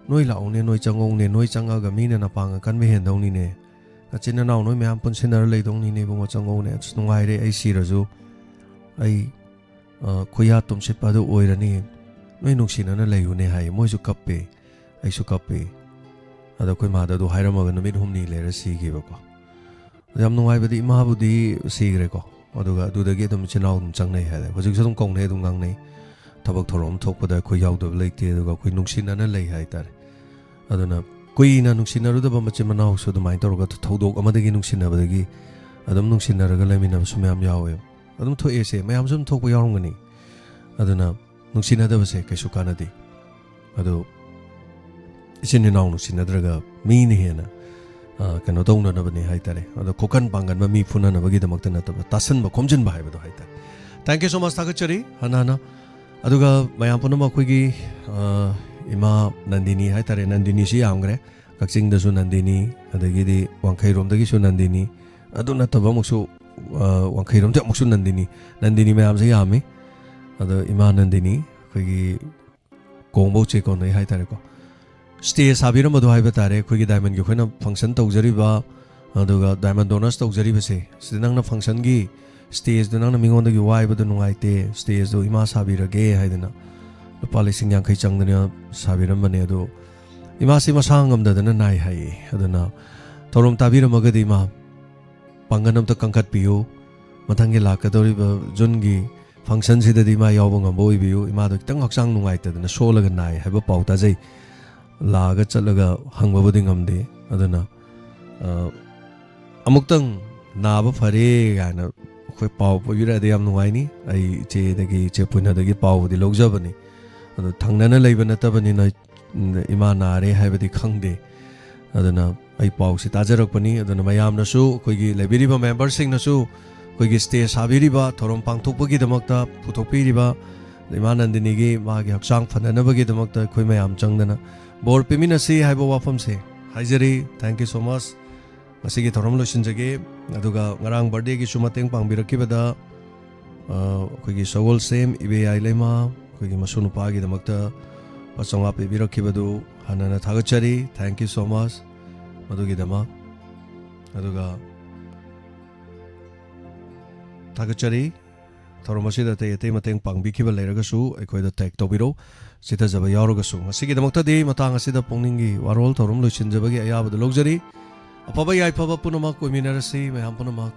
"ꯅꯣꯏ ꯂꯥꯛꯎꯅꯦ, ꯅꯣꯏ ꯆꯪꯉꯧꯅꯦ, ꯅꯣꯏ ꯆꯪꯉꯒ ꯃꯤꯅ ꯅꯄꯥꯡꯒ ꯀꯟꯕ ꯍꯦꯟꯗꯧꯅꯤꯅꯦ, ꯅꯆꯤꯟ ꯅꯅꯥꯎ ꯅꯣꯏ ꯃꯌꯥꯝ ꯄꯨꯟꯁꯤꯟꯅꯔ ꯂꯩꯗꯧꯅꯤꯅꯦ ꯏꯕꯨꯡꯉꯣ, ꯆꯪꯉꯧꯅꯦ꯫ ꯑꯁ, ꯅꯨꯡꯉꯥꯏꯔꯦ, ꯑꯩ ꯁꯤꯔꯁꯨ ꯑꯩ, ꯑ, ꯈꯨꯌꯥ ꯇꯨꯝꯁꯤꯠꯄ ꯑꯗꯨ ꯑꯣꯏꯔꯅꯤ, ꯅꯣꯏ ꯅꯨꯡꯁꯤꯅꯅ ꯂꯩꯌꯨꯅꯦ" ꯍꯥꯏ꯫ ꯃꯣꯏꯁꯨ ꯀꯞꯄꯦ, ꯑꯩꯁꯨ ꯀꯞꯄꯦ꯫ ꯑꯗꯣ ꯑꯩꯈꯣꯏ ꯃꯥꯗ ꯑꯗꯨ ꯍꯥꯏꯔꯝꯃꯒ ꯅꯨꯃꯤꯠ ꯍꯨꯝꯅꯤ ꯂꯩꯔ ꯁꯤꯈꯤꯕꯀꯣ꯫ ꯌꯥꯝ ꯅꯨꯡꯉꯥꯏꯕꯗꯤ ꯏꯃꯥꯕꯨꯗꯤ ꯁꯤꯈ꯭ꯔꯦꯀꯣ, ꯑꯗꯨꯒ ꯑꯗꯨꯗꯒꯤ ꯑꯗꯨꯝ ꯏꯆꯤꯟ ꯏꯅꯥꯎ ꯑꯗꯨꯝ ꯆꯪꯅꯩ ꯍꯥꯏꯔꯦ꯫ ꯍꯧꯖꯤꯛꯁꯨ ꯑꯗꯨꯝ ꯀꯧꯅꯩ, ꯑꯗꯨꯝ ꯉꯥꯡꯅꯩ꯫ ꯊꯕꯛ ꯊꯧꯔꯝ ꯑꯃ ꯊꯣꯛꯄꯗ ꯑꯩꯈꯣꯏ ꯌꯥꯎꯗꯕ ꯂꯩꯇꯦ, ꯑꯗꯨꯒ ꯑꯩꯈꯣꯏ ꯅꯨꯡꯁꯤꯅꯅ ꯂꯩ ꯍꯥꯏꯇꯥꯔꯦ꯫ ꯑꯗꯨꯅ ꯀꯨꯏꯅ ꯅꯨꯡꯁꯤꯅꯔꯨꯗꯕ ꯃꯆꯤꯟ ꯃꯅꯥꯎꯁꯨ ꯑꯗꯨꯃꯥꯏꯅ ꯇꯧꯔꯒ ꯊꯧꯗꯣꯛ ꯑꯃꯗꯒꯤ ꯅꯨꯡꯁꯤꯅꯕꯗꯒꯤ ꯑꯗꯨꯝ ꯅꯨꯡꯁꯤꯅꯔꯒ ꯂꯩꯃꯤꯟꯅꯕꯁꯨ ꯃꯌꯥꯝ ꯌꯥꯎꯋꯦꯕ꯫ ꯑꯗꯨꯝ ꯊꯣꯛꯑꯦꯁꯦ, ꯃꯌꯥꯝꯁꯨ ꯑꯗꯨꯝ ꯊꯣꯛꯄ ꯌꯥꯎꯔꯝꯒꯅꯤ꯫ ꯑꯗꯨꯅ ꯅꯨꯡꯁꯤꯅꯗꯕꯁꯦ ꯀꯩꯁꯨ ꯀꯥꯟꯅꯗꯦ꯫ ꯑꯗꯣ ꯏꯆꯤꯟ ꯏꯅꯥꯎ ꯅꯨꯡꯁꯤꯅꯗ꯭ꯔꯒ ꯃꯤꯅ ꯍꯦꯟꯅ, ꯑ, ꯀꯩꯅꯣ ꯇꯧꯅꯅꯕꯅꯦ ꯍꯥꯏꯇꯥꯔꯦ꯫ ꯑꯗꯣ ꯈꯣꯀꯟ ꯄꯥꯡꯒꯟꯕ ꯃꯤ ꯐꯨꯅꯅꯕꯒꯤꯗꯃꯛꯇ ꯅꯠꯇꯕ, ꯇꯥꯁꯟꯕ ꯈꯣꯝꯖꯤꯟꯕ ꯍꯥꯏꯕꯗꯣ ꯍꯥꯏꯇꯥꯔꯦ꯫ Thank you so much, ꯊꯥꯒꯠꯆꯔꯤ ꯍꯟꯅ ꯍꯟꯅ꯫ ꯑꯗꯨꯒ ꯃꯌꯥꯝ ꯄꯨꯝꯅꯃꯛ ꯑꯩꯈꯣꯏꯒꯤ, ꯑ, ꯏꯃꯥ ꯅꯟꯗꯤꯅꯤ ꯍꯥꯏꯇꯥꯔꯦ, ꯅꯟꯗꯤꯅꯤꯁꯤ ꯌꯥꯝꯈ꯭ꯔꯦ꯫ ꯀꯛꯆꯤꯡꯗꯁꯨ ꯅꯟꯗꯤꯅꯤ, ꯑꯗꯒꯤꯗꯤ ꯋꯥꯡꯈꯩꯔꯣꯝꯗꯒꯤꯁꯨ ꯅꯟꯗꯤꯅꯤ, ꯑꯗꯨ ꯅꯠꯇꯕ ꯑꯃꯨꯛꯁꯨ, ꯑ, ꯋꯥꯡꯈꯩꯔꯣꯝꯗꯒꯤ ꯑꯃꯨꯛꯁꯨ ꯅꯟꯗꯤꯅꯤ, ꯅꯟꯗꯤꯅꯤ ꯃꯌꯥꯝꯁꯦ ꯌꯥꯝꯃꯤ꯫ ꯑꯗꯣ ꯏꯃꯥ ꯅꯟꯗꯤꯅꯤ ꯑꯩꯈꯣꯏꯒꯤ ꯀꯣꯡꯕ ꯎꯆꯦꯛ ꯀꯣꯟꯅꯩ ꯍꯥꯏꯇꯥꯔꯦꯀꯣ꯫ Stage ꯁꯥꯕꯤꯔꯝꯕꯗꯣ ꯍꯥꯏꯕ ꯇꯥꯔꯦ, ꯑꯩꯈꯣꯏꯒꯤ Diamondꯒꯤ ꯑꯩꯈꯣꯏꯅ function ꯇꯧꯖꯔꯤꯕ, ꯑꯗꯨꯒ Diamond Donors ꯇꯧꯖꯔꯤꯕꯁꯦ, ꯁꯤꯗ ꯅꯪꯅ functionꯒꯤ stageꯗꯣ ꯅꯪꯅ ꯃꯤꯉꯣꯟꯗꯒꯤ ꯋꯥꯏꯕꯗꯣ ꯅꯨꯡꯉꯥꯏꯇꯦ, stageꯗꯣ ꯏꯃꯥ ꯁꯥꯕꯤꯔꯒꯦ ꯍꯥꯏꯗꯅ ꯂꯨꯄꯥ ꯂꯤꯁꯤꯡ ꯌꯥꯡꯈꯩ ꯆꯪꯗꯅ ꯁꯥꯕꯤꯔꯝꯕꯅꯦ꯫ ꯑꯗꯣ ꯏꯃꯥꯁꯤ ꯃꯁꯥ ꯉꯝꯗꯗꯅ ꯅꯥꯏ ꯍꯥꯏꯌꯦ꯫ ꯑꯗꯨꯅ ꯊꯧꯔꯝ ꯇꯥꯕꯤꯔꯝꯃꯒꯗꯤ ꯏꯃꯥ, ꯄꯥꯡꯒꯜ ꯑꯝꯇ ꯀꯟꯈꯠꯄꯤꯌꯨ꯫ ꯃꯊꯪꯒꯤ ꯂꯥꯛꯀꯗꯧꯔꯤꯕ ꯖꯨꯟꯒꯤ functionꯁꯤꯗꯗꯤ ꯏꯃꯥ ꯌꯥꯎꯕ ꯉꯝꯕ ꯑꯣꯏꯕꯤꯌꯨ꯫ ꯏꯃꯥꯗꯣ ꯈꯤꯇꯪ ꯍꯛꯆꯥꯡ ꯅꯨꯡꯉꯥꯏꯇꯗꯅ ꯁꯣꯜꯂꯒ ꯅꯥꯏ ꯍꯥꯏꯕ ꯄꯥꯎ ꯇꯥꯖꯩ꯫ ꯂꯥꯛꯑꯒ ꯆꯠꯂꯒ ꯍꯪꯕꯕꯨꯗꯤ ꯉꯝꯗꯦ꯫ ꯑꯗꯨꯅ, ꯑ, ꯑꯃꯨꯛꯇꯪ ꯅꯥꯕ ꯐꯔꯦ ꯀꯥꯏꯅ ꯑꯩꯈꯣꯏ ꯄꯥꯎ ꯄꯤꯕꯤꯔꯛꯑꯗꯤ ꯌꯥꯝ ꯅꯨꯡꯉꯥꯏꯅꯤ꯫ ꯑꯩ ꯏꯆꯦꯗꯒꯤ, ꯏꯆꯦ ꯄꯨꯏꯅꯗꯒꯤ ꯄꯥꯎꯕꯨꯗꯤ ꯂꯧꯖꯕꯅꯤ꯫ ꯑꯗꯣ ꯊꯪꯅꯅ ꯂꯩꯕ ꯅꯠꯇꯕꯅꯤꯅ, ꯎꯝ, ꯏꯃꯥ ꯅꯥꯔꯦ ꯍꯥꯏꯕꯗꯤ ꯈꯪꯗꯦ꯫ ꯑꯗꯨꯅ ꯑꯩ ꯄꯥꯎꯁꯤ ꯇꯥꯖꯔꯛꯄꯅꯤ꯫ ꯑꯗꯨꯅ ꯃꯌꯥꯝꯅꯁꯨ, ꯑꯩꯈꯣꯏꯒꯤ ꯂꯩꯕꯤꯔꯤꯕ memberꯁꯤꯡꯅꯁꯨ ꯑꯩꯈꯣꯏꯒꯤ stage ꯁꯥꯕꯤꯔꯤꯕ, ꯊꯧꯔꯝ ꯄꯥꯡꯊꯣꯛꯄꯒꯤꯗꯃꯛꯇ ꯄꯨꯊꯣꯛꯄꯤꯔꯤꯕ ꯏꯃꯥ ꯅꯟꯗꯤꯅꯤꯒꯤ, ꯃꯥꯒꯤ ꯍꯛꯆꯥꯡ ꯐꯅꯅꯕꯒꯤꯗꯃꯛꯇ ꯑꯩꯈꯣꯏ ꯃꯌꯥꯝ ꯆꯪꯗꯅ ꯕꯣꯔ ꯄꯤꯃꯤꯟꯅꯁꯤ ꯍꯥꯏꯕ ꯋꯥꯐꯝꯁꯦ ꯍꯥꯏꯖꯔꯤ꯫ Thank you so much꯫ ꯉꯁꯤꯒꯤ ꯊꯧꯔꯝ ꯂꯣꯏꯁꯤꯟꯖꯒꯦ꯫ ꯑꯗꯨꯒ ꯉꯔꯥꯡ birthdayꯒꯤꯁꯨ ꯃꯇꯦꯡ ꯄꯥꯡꯕꯤꯔꯛꯈꯤꯕꯗ, ꯑ, ꯑꯩꯈꯣꯏꯒꯤ ꯁꯒꯣꯜꯁꯦꯝ ꯏꯕꯦꯌꯥꯏ ꯂꯩꯃ, ꯑꯩꯈꯣꯏꯒꯤ ꯃꯁꯨ ꯅꯨꯄꯥꯒꯤꯗꯃꯛꯇ ꯂꯨꯄꯥ ꯆꯥꯝꯃꯉꯥ ꯄꯤꯕꯤꯔꯛꯈꯤꯕꯗꯨ ꯍꯟꯅ ꯍꯟꯅ ꯊꯥꯒꯠꯆꯔꯤ꯫ Thank you so much꯫ ꯃꯗꯨꯒꯤꯗꯃꯛ꯫ ꯑꯗꯨꯒ ꯊꯥꯒꯠꯆꯔꯤ꯫ ꯊꯧꯔꯝ ꯑꯁꯤꯗ ꯑꯇꯩ ꯑꯇꯩ ꯃꯇꯦꯡ ꯄꯥꯡꯕꯤꯈꯤꯕ ꯂꯩꯔꯒꯁꯨ ꯑꯩꯈꯣꯏꯗ tag ꯇꯧꯕꯤꯔꯧ꯫ ꯆꯤꯊꯖꯕ ꯌꯥꯎꯔꯒꯁꯨ꯫ ꯉꯁꯤꯒꯤꯗꯃꯛꯇꯗꯤ ꯃꯇꯥꯡ ꯑꯁꯤꯗ ꯄꯨꯛꯅꯤꯡꯒꯤ ꯋꯥꯔꯣꯜ ꯊꯧꯔꯝ ꯂꯣꯏꯁꯤꯟꯖꯕꯒꯤ ꯑꯌꯥꯕꯗꯨ ꯂꯧꯖꯔꯤ꯫ ꯑꯐꯕ ꯌꯥꯏꯐꯕ ꯄꯨꯝꯅꯃꯛ ꯑꯣꯏꯃꯤꯟꯅꯔꯁꯤ꯫ ꯃꯌꯥꯝ ꯄꯨꯝꯅꯃꯛ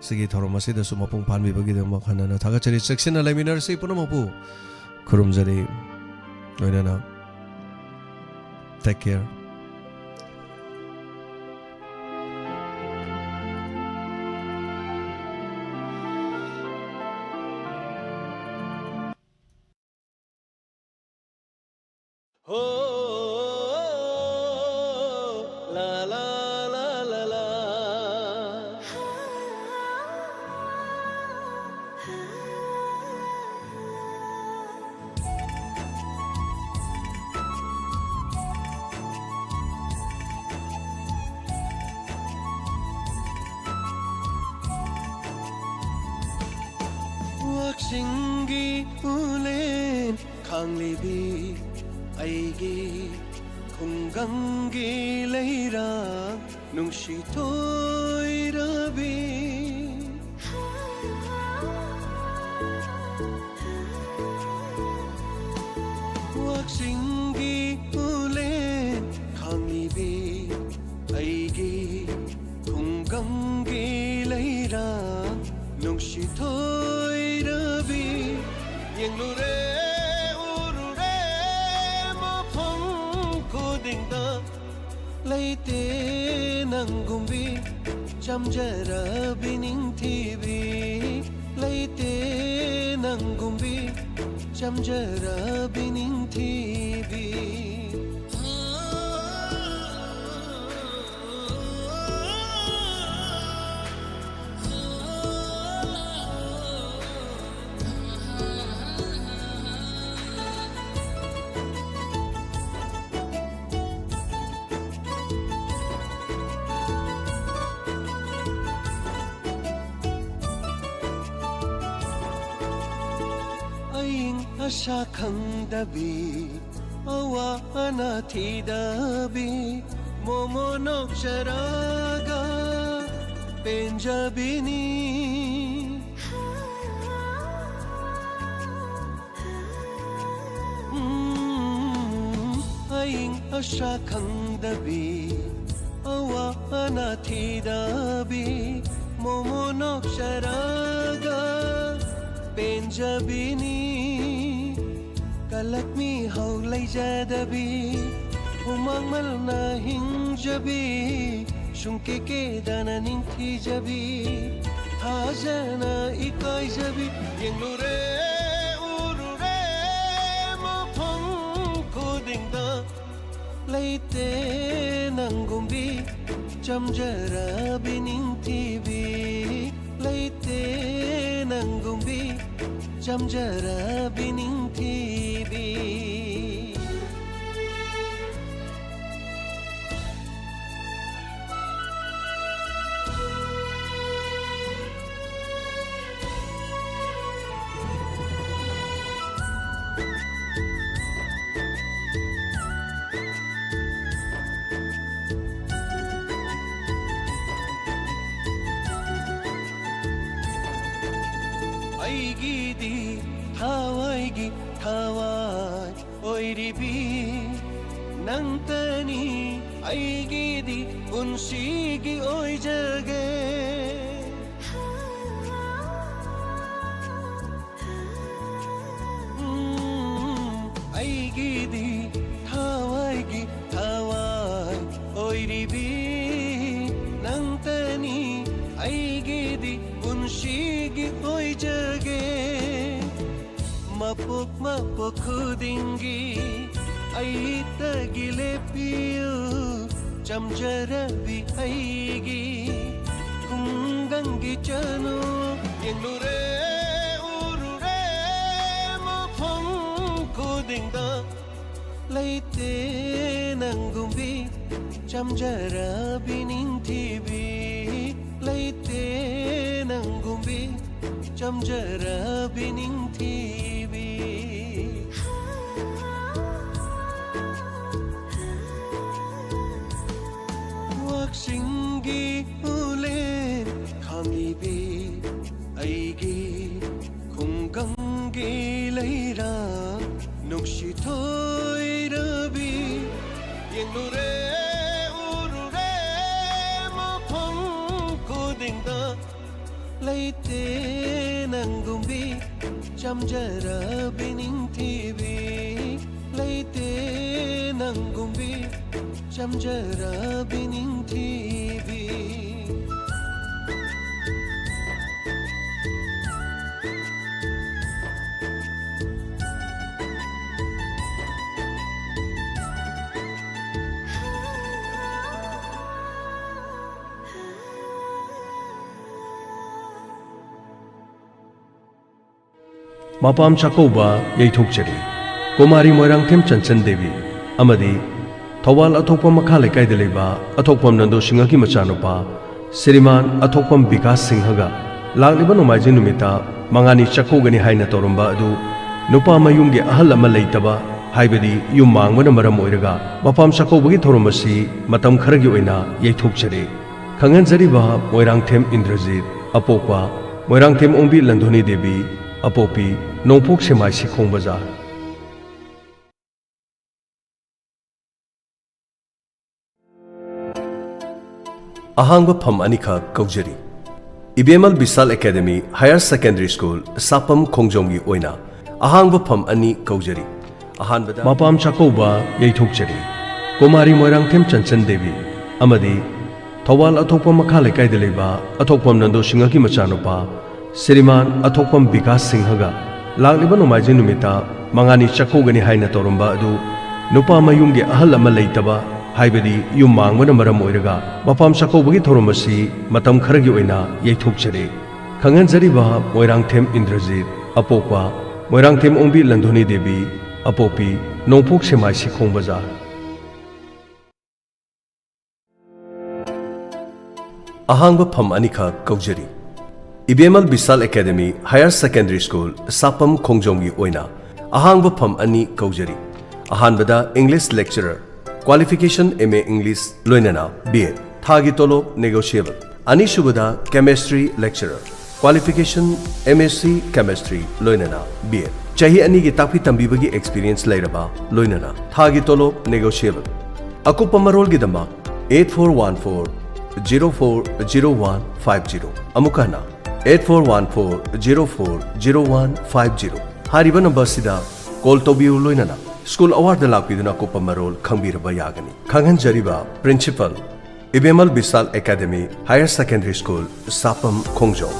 ꯁꯤꯒꯤ ꯊꯧꯔꯝ ꯑꯁꯤꯗꯁꯨ ꯃꯄꯨꯡ ꯐꯥꯍꯟꯕꯤꯕꯒꯤꯗꯃꯛ ꯍꯟꯅ ꯍꯟꯅ ꯊꯥꯒꯠꯆꯔꯤ꯫ ꯆꯦꯛꯁꯤꯟꯅ ꯂꯩꯃꯤꯟꯅꯔꯁꯤ꯫ ꯄꯨꯝꯅꯃꯛꯄꯨ ꯈꯨꯔꯨꯝꯖꯔꯤ꯫ ꯂꯣꯏꯅꯅ take care꯫ ꯋꯥꯛꯆꯤꯡꯒꯤ ꯎꯂꯦꯟ ꯈꯥꯡꯂꯤꯕꯤ ꯑꯩꯒꯤ ꯈꯨꯡꯒꯪꯒꯤ ꯂꯩꯔꯥ ꯅꯨꯡꯁꯤ ꯊꯣꯏꯔꯕꯤ꯫ ꯋꯥꯛꯆꯤꯡꯒꯤ ꯎꯂꯦꯟ ꯅꯨꯡꯁꯤ ꯊꯣꯏꯔꯕꯤ, ꯌꯦꯡꯂꯨꯔꯦ ꯎꯔꯨꯔꯦ ꯃꯐꯝ ꯈꯨꯗꯤꯡꯗ, ꯂꯩꯇꯦ ꯅꯪꯒꯨꯝꯕꯤ ꯆꯝꯖꯔꯕꯤ ꯅꯤꯡꯊꯤꯕꯤ, ꯂꯩꯇꯦ ꯅꯪꯒꯨꯝꯕꯤ ꯆꯝꯖꯔꯕꯤ ꯅꯤꯡꯊꯤꯕꯤ꯫ ꯑꯏꯪ ꯑꯁꯥ ꯈꯪꯗꯕꯤ, ꯑꯋꯥ ꯑꯅꯥ ꯊꯤꯗꯕꯤ, ꯃꯣꯃꯣ ꯅꯣꯛꯆꯔꯒ ꯄꯦꯟꯖꯕꯤꯅꯤ꯫ ꯎꯝ, ꯑꯏꯪ ꯑꯁꯥ ꯈꯪꯗꯕꯤ, ꯑꯋꯥ ꯑꯅꯥ ꯊꯤꯗꯕꯤ, ꯃꯣꯃꯣ ꯅꯣꯛꯆꯔꯒ ꯄꯦꯟꯖꯕꯤꯅꯤ꯫ ꯀꯂꯛ ꯃꯤꯍꯧ ꯂꯩꯖꯗꯕꯤ, ꯍꯨꯃꯥꯡ ꯃꯜꯅ ꯍꯤꯡꯖꯕꯤ, ꯁꯨꯡꯀꯦ ꯀꯦꯗꯅ ꯅꯤꯡꯊꯤꯖꯕꯤ, ꯊꯥꯖꯅ ꯏꯀꯥꯏꯖꯕꯤ, ꯌꯦꯡꯂꯨꯔꯦ ꯎꯔꯨꯔꯦ ꯃꯐꯝ ꯈꯨꯗꯤꯡꯗ, ꯂꯩꯇꯦ ꯅꯪꯒꯨꯝꯕꯤ ꯆꯝꯖꯔꯕꯤ ꯅꯤꯡꯊꯤꯕꯤ, ꯂꯩꯇꯦ ꯅꯪꯒꯨꯝꯕꯤ ꯆꯝꯖꯔꯕꯤ ꯅꯤꯡꯊꯤꯕꯤ꯫ ꯑꯩꯒꯤꯗꯤ ꯊꯋꯥꯏꯒꯤ ꯊꯋꯥꯏ ꯑꯣꯏꯔꯤꯕꯤ ꯅꯪꯇꯅꯤ, ꯑꯩꯒꯤꯗꯤ ꯄꯨꯟꯁꯤꯒꯤ ꯑꯣꯏꯖꯒꯦ꯫ ꯄꯨꯟꯁꯤꯒꯤ ꯑꯣꯏꯖꯒꯦ꯫ ꯃꯄꯣꯛ ꯃꯄꯣꯛ ꯈꯨꯗꯤꯡꯒꯤ ꯑꯩꯇꯒꯤ ꯂꯦꯞꯄꯤꯌꯨ꯫ ꯆꯝꯖꯔꯕꯤ ꯑꯩꯒꯤ ꯈꯨꯡꯒꯪꯒꯤ ꯆꯅꯨ꯫ ꯌꯦꯡꯂꯨꯔꯦ, ꯎꯔꯨꯔꯦ ꯃꯐꯝ ꯈꯨꯗꯤꯡꯗ꯫ ꯂꯩꯇꯦ ꯅꯪꯒꯨꯝꯕꯤ ꯆꯝꯖꯔꯕꯤ ꯅꯤꯡꯊꯤꯕꯤ꯫ ꯂꯩꯇꯦ ꯅꯪꯒꯨꯝꯕꯤ ꯆꯝꯖꯔꯕꯤ ꯅꯤꯡꯊꯤꯕꯤ꯫ ꯋꯥꯛꯆꯤꯡꯒꯤ ꯎꯂꯦꯟ ꯈꯥꯡꯂꯤꯕꯤ ꯑꯩꯒꯤ ꯈꯨꯡꯒꯪꯒꯤ ꯂꯩꯔꯥ ꯅꯨꯡꯁꯤ ꯊꯣꯏꯔꯕꯤ꯫ ꯌꯦꯡꯂꯨꯔꯦ, ꯎꯔꯨꯔꯦ ꯃꯐꯝ ꯈꯨꯗꯤꯡꯗ꯫ ꯂꯩꯇꯦ ꯅꯪꯒꯨꯝꯕꯤ ꯆꯝꯖꯔꯕꯤ ꯅꯤꯡꯊꯤꯕꯤ꯫ ꯂꯩꯇꯦ ꯅꯪꯒꯨꯝꯕꯤ ꯆꯝꯖꯔꯕꯤ ꯅꯤꯡꯊꯤꯕꯤ꯫ ꯃꯄꯥꯝ ꯆꯥꯛꯀꯧꯕ ꯌꯩꯊꯣꯛꯆꯔꯤ꯫ ꯀꯨꯃꯥꯔꯤ ꯃꯣꯏꯔꯥꯡꯊꯦꯝ ꯆꯟꯆꯟ ꯗꯦꯕꯤ ꯑꯃꯗꯤ ꯊꯧꯕꯥꯜ ꯑꯊꯣꯛꯄꯝ ꯃꯈꯥ ꯂꯩꯀꯥꯏꯗ ꯂꯩꯕ ꯑꯊꯣꯛꯄꯝ ꯅꯟꯗꯣ ꯁꯤꯡꯍꯒꯤ ꯃꯆꯥꯅꯨꯄꯥ ꯁ꯭ꯔꯤꯃꯥꯟ ꯑꯊꯣꯛꯄꯝ ꯕꯤꯀꯥꯁ ꯁꯤꯡꯍꯒ ꯂꯥꯛꯂꯤꯕ ꯅꯣꯡꯃꯥꯏꯖꯤꯡ ꯅꯨꯃꯤꯠꯇ ꯃꯉꯥꯅꯤ ꯆꯥꯛꯀꯧꯒꯅꯤ ꯍꯥꯏꯅ ꯇꯧꯔꯝꯕ ꯑꯗꯨ ꯅꯨꯄꯥ ꯃꯌꯨꯝꯒꯤ ꯑꯍꯜ ꯑꯃ ꯂꯩꯇꯕ, ꯍꯥꯏꯕꯗꯤ ꯌꯨꯝ ꯃꯥꯡꯕꯅ ꯃꯔꯝ ꯑꯣꯏꯔꯒ ꯃꯄꯥꯝ ꯆꯥꯛꯀꯧꯕꯒꯤ ꯊꯧꯔꯝ ꯑꯁꯤ ꯃꯇꯝ ꯈꯔꯒꯤ ꯑꯣꯏꯅ ꯌꯩꯊꯣꯛꯆꯔꯤ꯫ ꯈꯪꯍꯟꯖꯔꯤꯕ ꯃꯣꯏꯔꯥꯡꯊꯦꯝ ꯏꯟꯗ꯭ꯔꯖꯤꯠ, ꯑꯄꯣꯛꯄ ꯃꯣꯏꯔꯥꯡꯊꯦꯝ ꯑꯣꯡꯕꯤ ꯂꯟꯗꯣꯅꯤ ꯗꯦꯕꯤ, ꯑꯄꯣꯛꯄꯤ ꯅꯣꯡꯄꯣꯛ ꯁꯦꯃꯥꯏ ꯁꯤꯈꯣꯡ ꯕꯖꯥꯔ꯫ ꯑꯍꯥꯡꯕ ꯐꯝ ꯑꯅꯤꯈꯛ ꯀꯧꯖꯔꯤ꯫ ꯏꯕꯦꯃꯜ ꯕꯤꯁꯥꯜ ꯑꯦꯀꯥꯗꯃꯤ ꯍꯥꯌꯔ ꯁꯦꯀꯦꯟꯗꯔꯤ ꯁ꯭ꯀꯨꯜ, ꯁꯥꯄꯝ ꯈꯣꯡꯖꯣꯝꯒꯤ ꯑꯣꯏꯅ ꯑꯍꯥꯡꯕ ꯐꯝ ꯑꯅꯤ ꯀꯧꯖꯔꯤ꯫ ꯑꯍꯥꯟꯕꯗ ꯃꯄꯥꯝ ꯆꯥꯛꯀꯧꯕ ꯌꯩꯊꯣꯛꯆꯔꯤ꯫ ꯀꯨꯃꯥꯔꯤ ꯃꯣꯏꯔꯥꯡꯊꯦꯝ ꯆꯟꯆꯟ ꯗꯦꯕꯤ ꯑꯃꯗꯤ ꯊꯧꯕꯥꯜ ꯑꯊꯣꯛꯄꯝ ꯃꯈꯥ ꯂꯩꯀꯥꯏꯗ ꯂꯩꯕ ꯑꯊꯣꯛꯄꯝ ꯅꯟꯗꯣ ꯁꯤꯡꯍꯒꯤ ꯃꯆꯥꯅꯨꯄꯥ ꯁ꯭ꯔꯤꯃꯥꯟ ꯑꯊꯣꯛꯄꯝ ꯕꯤꯀꯥꯁ ꯁꯤꯡꯍꯒ ꯂꯥꯛꯂꯤꯕ ꯅꯣꯡꯃꯥꯏꯖꯤꯡ ꯅꯨꯃꯤꯠꯇ ꯃꯉꯥꯅꯤ ꯆꯥꯛꯀꯧꯒꯅꯤ ꯍꯥꯏꯅ ꯇꯧꯔꯝꯕ ꯑꯗꯨ ꯅꯨꯄꯥ ꯃꯌꯨꯝꯒꯤ ꯑꯍꯜ ꯑꯃ ꯂꯩꯇꯕ, ꯍꯥꯏꯕꯗꯤ ꯌꯨꯝ ꯃꯥꯡꯕꯅ ꯃꯔꯝ ꯑꯣꯏꯔꯒ ꯃꯄꯥꯝ ꯆꯥꯛꯀꯧꯕꯒꯤ ꯊꯧꯔꯝ ꯑꯁꯤ ꯃꯇꯝ ꯈꯔꯒꯤ ꯑꯣꯏꯅ ꯌꯩꯊꯣꯛꯆꯔꯦ꯫ ꯈꯪꯍꯟꯖꯔꯤꯕ ꯃꯣꯏꯔꯥꯡꯊꯦꯝ ꯏꯟꯗ꯭ꯔꯖꯤꯠ, ꯑꯄꯣꯛꯄ ꯃꯣꯏꯔꯥꯡꯊꯦꯝ ꯑꯣꯡꯕꯤ ꯂꯟꯗꯣꯅꯤ ꯗꯦꯕꯤ, ꯑꯄꯣꯛꯄꯤ ꯅꯣꯡꯄꯣꯛ ꯁꯦꯃꯥꯏ ꯁꯤꯈꯣꯡ ꯕꯖꯥꯔ꯫ ꯑꯍꯥꯡꯕ ꯐꯝ ꯑꯅꯤꯈꯛ ꯀꯧꯖꯔꯤ꯫ ꯏꯕꯦꯃꯜ ꯕꯤꯁꯥꯜ ꯑꯦꯀꯥꯗꯃꯤ ꯍꯥꯌꯔ ꯁꯦꯀꯦꯟꯗꯔꯤ ꯁ꯭ꯀꯨꯜ, ꯁꯥꯄꯝ ꯈꯣꯡꯖꯣꯝꯒꯤ ꯑꯣꯏꯅ ꯑꯍꯥꯡꯕ ꯐꯝ ꯑꯅꯤ ꯀꯧꯖꯔꯤ꯫ ꯑꯍꯥꯟꯕꯗ English lecturer, qualification M A English ꯂꯣꯏꯅꯅ B Ed, ꯊꯥꯒꯤ ꯇꯣꯂꯣꯞ negotiable꯫ ꯑꯅꯤꯁꯨꯕꯗ Chemistry lecturer, qualification M S C Chemistry ꯂꯣꯏꯅꯅ B Ed, ꯆꯍꯤ ꯑꯅꯤꯒꯤ ꯇꯥꯛꯄꯤ ꯇꯝꯕꯤꯕꯒꯤ experience ꯂꯩꯔꯕ ꯂꯣꯏꯅꯅ꯫ ꯊꯥꯒꯤ ꯇꯣꯂꯣꯞ negotiable꯫ ꯑꯀꯨꯞꯄ ꯃꯔꯣꯜꯒꯤꯗꯃꯛ eight four one four zero four zero one five zero, ꯑꯃꯨꯛꯀ ꯍꯟꯅ eight four one four zero four zero one five zero ꯍꯥꯏꯔꯤꯕ ꯅꯝꯕꯔꯁꯤꯗ ꯀꯣꯜ ꯇꯧꯕꯤꯌꯨ, ꯂꯣꯏꯅꯅ ꯁ꯭ꯀꯨꯜ ꯑꯋꯥꯔꯗ ꯂꯥꯛꯄꯤꯗꯨꯅ ꯑꯀꯨꯞꯄ ꯃꯔꯣꯜ ꯈꯪꯕꯤꯔꯕ ꯌꯥꯒꯅꯤ꯫ ꯈꯪꯍꯟꯖꯔꯤꯕ ꯄ꯭ꯔꯤꯟꯁꯤꯄꯜ, ꯏꯕꯦꯃꯜ ꯕꯤꯁꯥꯜ ꯑꯦꯀꯥꯗꯃꯤ ꯍꯥꯌꯔ ꯁꯦꯀꯦꯟꯗꯔꯤ ꯁ꯭ꯀꯨꯜ, ꯁꯥꯄꯝ ꯈꯣꯡꯖꯣꯝ꯫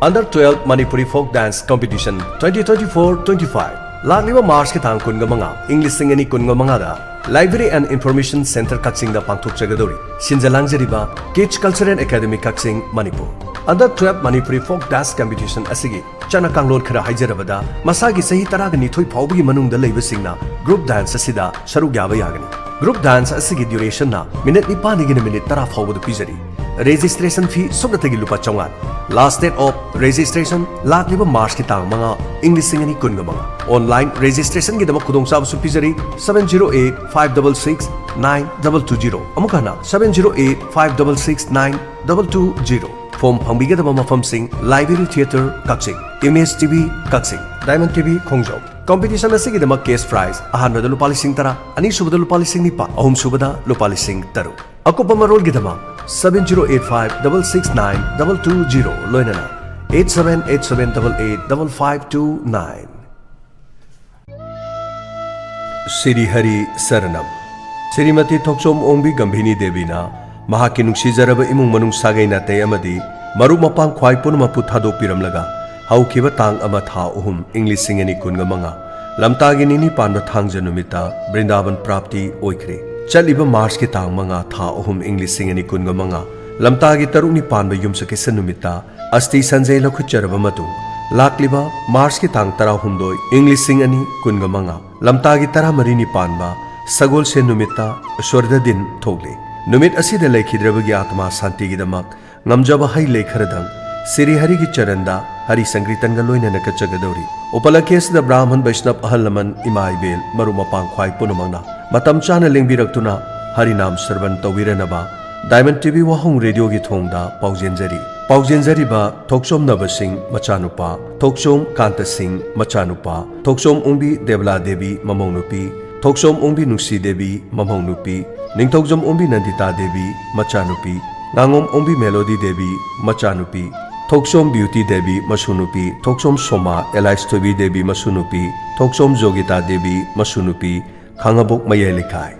Under twelve Manipuri Folk Dance Competition twenty twenty-four twenty-five, ꯂꯥꯛꯂꯤꯕ ꯃꯥꯔꯆꯀꯤ ꯇꯥꯡ ꯀꯨꯟꯒ ꯃꯉꯥ, ꯏꯪ ꯂꯤꯁꯤꯡ ꯑꯅꯤ ꯀꯨꯟꯒ ꯃꯉꯥꯗ Library and Information Centre ꯀꯛꯆꯤꯡꯗ ꯄꯥꯡꯊꯣꯛꯆꯒꯗꯧꯔꯤ꯫ ꯁꯤꯟꯖ ꯂꯥꯡꯖꯔꯤꯕ Kids Cultural Academy ꯀꯛꯆꯤꯡ, Manipur. Under twelve Manipuri Folk Dance Competition ꯑꯁꯤꯒꯤ ꯆꯠꯅ ꯀꯥꯡꯂꯣꯟ ꯈꯔ ꯍꯥꯏꯖꯔꯕꯗ, ꯃꯁꯥꯒꯤ ꯆꯍꯤ ꯇꯔꯥꯒ ꯅꯤꯊꯣꯏ ꯐꯥꯎꯕꯒꯤ ꯃꯅꯨꯡꯗ ꯂꯩꯕꯁꯤꯡꯅ group dance ꯑꯁꯤꯗ ꯁꯔꯨꯛ ꯌꯥꯕ ꯌꯥꯒꯅꯤ꯫ Group dance ꯑꯁꯤꯒꯤ durationꯅ ꯃꯤꯅꯤꯠ ꯅꯤꯄꯥꯟꯗꯒꯤꯅ ꯃꯤꯅꯤꯠ ꯇꯔꯥ ꯐꯥꯎꯕꯗ ꯄꯤꯖꯔꯤ꯫ Registration fee ꯁꯨꯞꯅꯇꯒꯤ ꯂꯨꯄꯥ ꯆꯥꯝꯃꯉꯥ꯫ Last date of registration ꯂꯥꯛꯂꯤꯕ ꯃꯥꯔꯆꯀꯤ ꯇꯥꯡ ꯃꯉꯥ, ꯏꯪ ꯂꯤꯁꯤꯡ ꯑꯅꯤ ꯀꯨꯟꯒ ꯃꯉꯥ꯫ Online registrationꯒꯤꯗꯃꯛ ꯈꯨꯗꯣꯡꯆꯥꯕꯁꯨ ꯄꯤꯖꯔꯤ, seven zero eight five double six nine double two zero꯫ ꯑꯃꯨꯛ ꯍꯟꯅ, seven zero eight five double six nine double two zero꯫ Form ꯐꯪꯕꯤꯒꯗꯕ ꯃꯐꯝꯁꯤꯡ: Library Theatre ꯀꯛꯆꯤꯡ, Image T V ꯀꯛꯆꯤꯡ, Diamond T V ꯈꯣꯡꯖꯣꯝ꯫ Competition ꯑꯁꯤꯒꯤꯗꯃꯛ cash prize ꯑꯍꯥꯟꯕꯗ ꯂꯨꯄꯥ ꯂꯤꯁꯤꯡ ꯇꯔꯥ, ꯑꯅꯤꯁꯨꯕꯗ ꯂꯨꯄꯥ ꯂꯤꯁꯤꯡ ꯅꯤꯄꯥꯟ, ꯑꯍꯨꯝꯁꯨꯕꯗ ꯂꯨꯄꯥ ꯂꯤꯁꯤꯡ ꯇꯔꯨꯛ꯫ ꯑꯀꯨꯞꯄ ꯃꯔꯣꯜꯒꯤꯗꯃꯛ seven zero eight five double six nine double two zero ꯂꯣꯏꯅꯅ eight seven eight seven double eight double five two nine꯫ Shri Harry ꯁꯔꯅꯝ꯫ Shrimati ꯊꯣꯛꯆꯣꯝ ꯑꯣꯡꯕꯤ ꯒꯝꯚꯤꯅꯤ ꯗꯦꯕꯤꯅ ꯃꯍꯥꯛꯀꯤ ꯅꯨꯡꯁꯤꯖꯔꯕ ꯏꯃꯨꯡ ꯃꯅꯨꯡ, ꯁꯥꯒꯩ ꯅꯥꯇꯩ ꯑꯃꯗꯤ ꯃꯔꯨꯞ ꯃꯄꯥꯡ ꯈ꯭ꯋꯥꯏ ꯄꯨꯝꯅꯃꯛꯄꯨ ꯊꯥꯗꯣꯛꯄꯤꯔꯝꯂꯒ, ꯍꯧꯈꯤꯕ ꯇꯥꯡ ꯑꯃ, ꯊꯥ ꯑꯍꯨꯝ, ꯏꯪ ꯂꯤꯁꯤꯡ ꯑꯅꯤ ꯀꯨꯟꯒ ꯃꯉꯥ, ꯂꯝꯇꯥꯒꯤ ꯅꯤꯅꯤ ꯄꯥꯟꯕ ꯊꯥꯡꯖ ꯅꯨꯃꯤꯠꯇ ꯕ꯭ꯔꯤꯟꯗꯥꯕꯟ ꯄ꯭ꯔꯥꯞꯇꯤ ꯑꯣꯏꯈ꯭ꯔꯦ꯫ ꯆꯠꯂꯤꯕ ꯃꯥꯔꯆꯀꯤ ꯇꯥꯡ ꯃꯉꯥ, ꯊꯥ ꯑꯍꯨꯝ, ꯏꯪ ꯂꯤꯁꯤꯡ ꯑꯅꯤ ꯀꯨꯟꯒ ꯃꯉꯥ, ꯂꯝꯇꯥꯒꯤ ꯇꯔꯨꯛꯅꯤ ꯄꯥꯟꯕ ꯌꯨꯝꯁꯀꯩꯁ ꯅꯨꯃꯤꯠꯇ ꯑꯁꯇꯤ ꯁꯟꯖꯩ ꯂꯧꯈꯠꯆꯔꯕ ꯃꯇꯨꯡ, ꯂꯥꯛꯂꯤꯕ ꯃꯥꯔꯆꯀꯤ ꯇꯥꯡ ꯇꯔꯥꯍꯨꯝꯗꯣꯏ, ꯏꯪ ꯂꯤꯁꯤꯡ ꯑꯅꯤ ꯀꯨꯟꯒ ꯃꯉꯥ, ꯂꯝꯇꯥꯒꯤ ꯇꯔꯥꯃꯔꯤꯅꯤ ꯄꯥꯟꯕ ꯁꯒꯣꯜꯁꯦꯟ ꯅꯨꯃꯤꯠꯇ ꯁ꯭ꯋꯔꯙ ꯗꯤꯟ ꯊꯣꯛꯂꯦ꯫ ꯅꯨꯃꯤꯠ ꯑꯁꯤꯗ ꯂꯩꯈꯤꯗ꯭ꯔꯕꯒꯤ ꯑꯥꯇꯃꯥ ꯁꯥꯟꯇꯤꯒꯤꯗꯃꯛ ꯉꯝꯖꯕ ꯍꯩ ꯂꯩ ꯈꯔꯗꯪ ꯁ꯭ꯔꯤ ꯍꯔꯤꯒꯤ ꯆꯔꯟꯗ ꯍꯔꯤ ꯁꯪꯀꯤꯔꯇꯟꯒ ꯂꯣꯏꯅꯅ ꯀꯠꯆꯒꯗꯧꯔꯤ꯫ ꯎꯄꯂꯛꯈꯦ ꯑꯁꯤꯗ ꯕ꯭ꯔꯥꯍꯃꯟ, ꯕꯩꯁꯅꯕ, ꯑꯍꯜ ꯂꯃꯟ, ꯏꯃꯥ ꯏꯕꯦꯜ, ꯃꯔꯨꯞ ꯃꯄꯥꯡ ꯈ꯭ꯋꯥꯏ ꯄꯨꯝꯅꯃꯛꯅ ꯃꯇꯝ ꯆꯥꯅ ꯂꯦꯡꯕꯤꯔꯛꯇꯨꯅ ꯍꯔꯤꯅꯥꯝ ꯁ꯭ꯔꯕꯟ ꯇꯧꯕꯤꯔꯅꯕ ꯗꯥꯏꯃꯟ ꯇꯤ ꯚꯤ ꯋꯥꯍꯣꯡ ꯔꯦꯗꯤꯑꯣꯒꯤ ꯊꯣꯡꯗ ꯄꯥꯎꯖꯦꯟꯖꯔꯤ꯫ ꯄꯥꯎꯖꯦꯟꯖꯔꯤꯕ ꯊꯣꯛꯆꯣꯝ ꯅꯕ ꯁꯤꯡ ꯃꯆꯥꯅꯨꯄꯥ, ꯊꯣꯛꯆꯣꯝ ꯀꯥꯟꯇ ꯁꯤꯡ ꯃꯆꯥꯅꯨꯄꯥ, ꯊꯣꯛꯆꯣꯝ ꯑꯣꯡꯕꯤ ꯗꯦꯕꯂꯥ ꯗꯦꯕꯤ ꯃꯃꯧ ꯅꯨꯄꯤ, ꯊꯣꯛꯆꯣꯝ ꯑꯣꯡꯕꯤ ꯅꯨꯡꯁꯤ ꯗꯦꯕꯤ ꯃꯃꯧ ꯅꯨꯄꯤ, ꯅꯤꯡꯊꯧꯖꯝ ꯑꯣꯡꯕꯤ ꯅꯟꯗꯤꯇꯥ ꯗꯦꯕꯤ ꯃꯆꯥꯅꯨꯄꯤ, ꯉꯥꯉꯣꯝ ꯑꯣꯡꯕꯤ ꯃꯦꯂꯣꯗꯤ ꯗꯦꯕꯤ ꯃꯆꯥꯅꯨꯄꯤ, ꯊꯣꯛꯆꯣꯝ ꯕ꯭ꯌꯨꯇꯤ ꯗꯦꯕꯤ ꯃꯁꯨ ꯅꯨꯄꯤ, ꯊꯣꯛꯆꯣꯝ ꯁꯣꯃꯥ ꯑꯦꯂꯥꯏꯁ ꯊꯣꯏꯕꯤ ꯗꯦꯕꯤ ꯃꯁꯨ ꯅꯨꯄꯤ, ꯊꯣꯛꯆꯣꯝ ꯖꯣꯒꯤꯇꯥ ꯗꯦꯕꯤ ꯃꯁꯨ ꯅꯨꯄꯤ, ꯈꯥꯉꯕꯣꯛ ꯃꯌꯥꯏ ꯂꯩꯀꯥꯏ꯫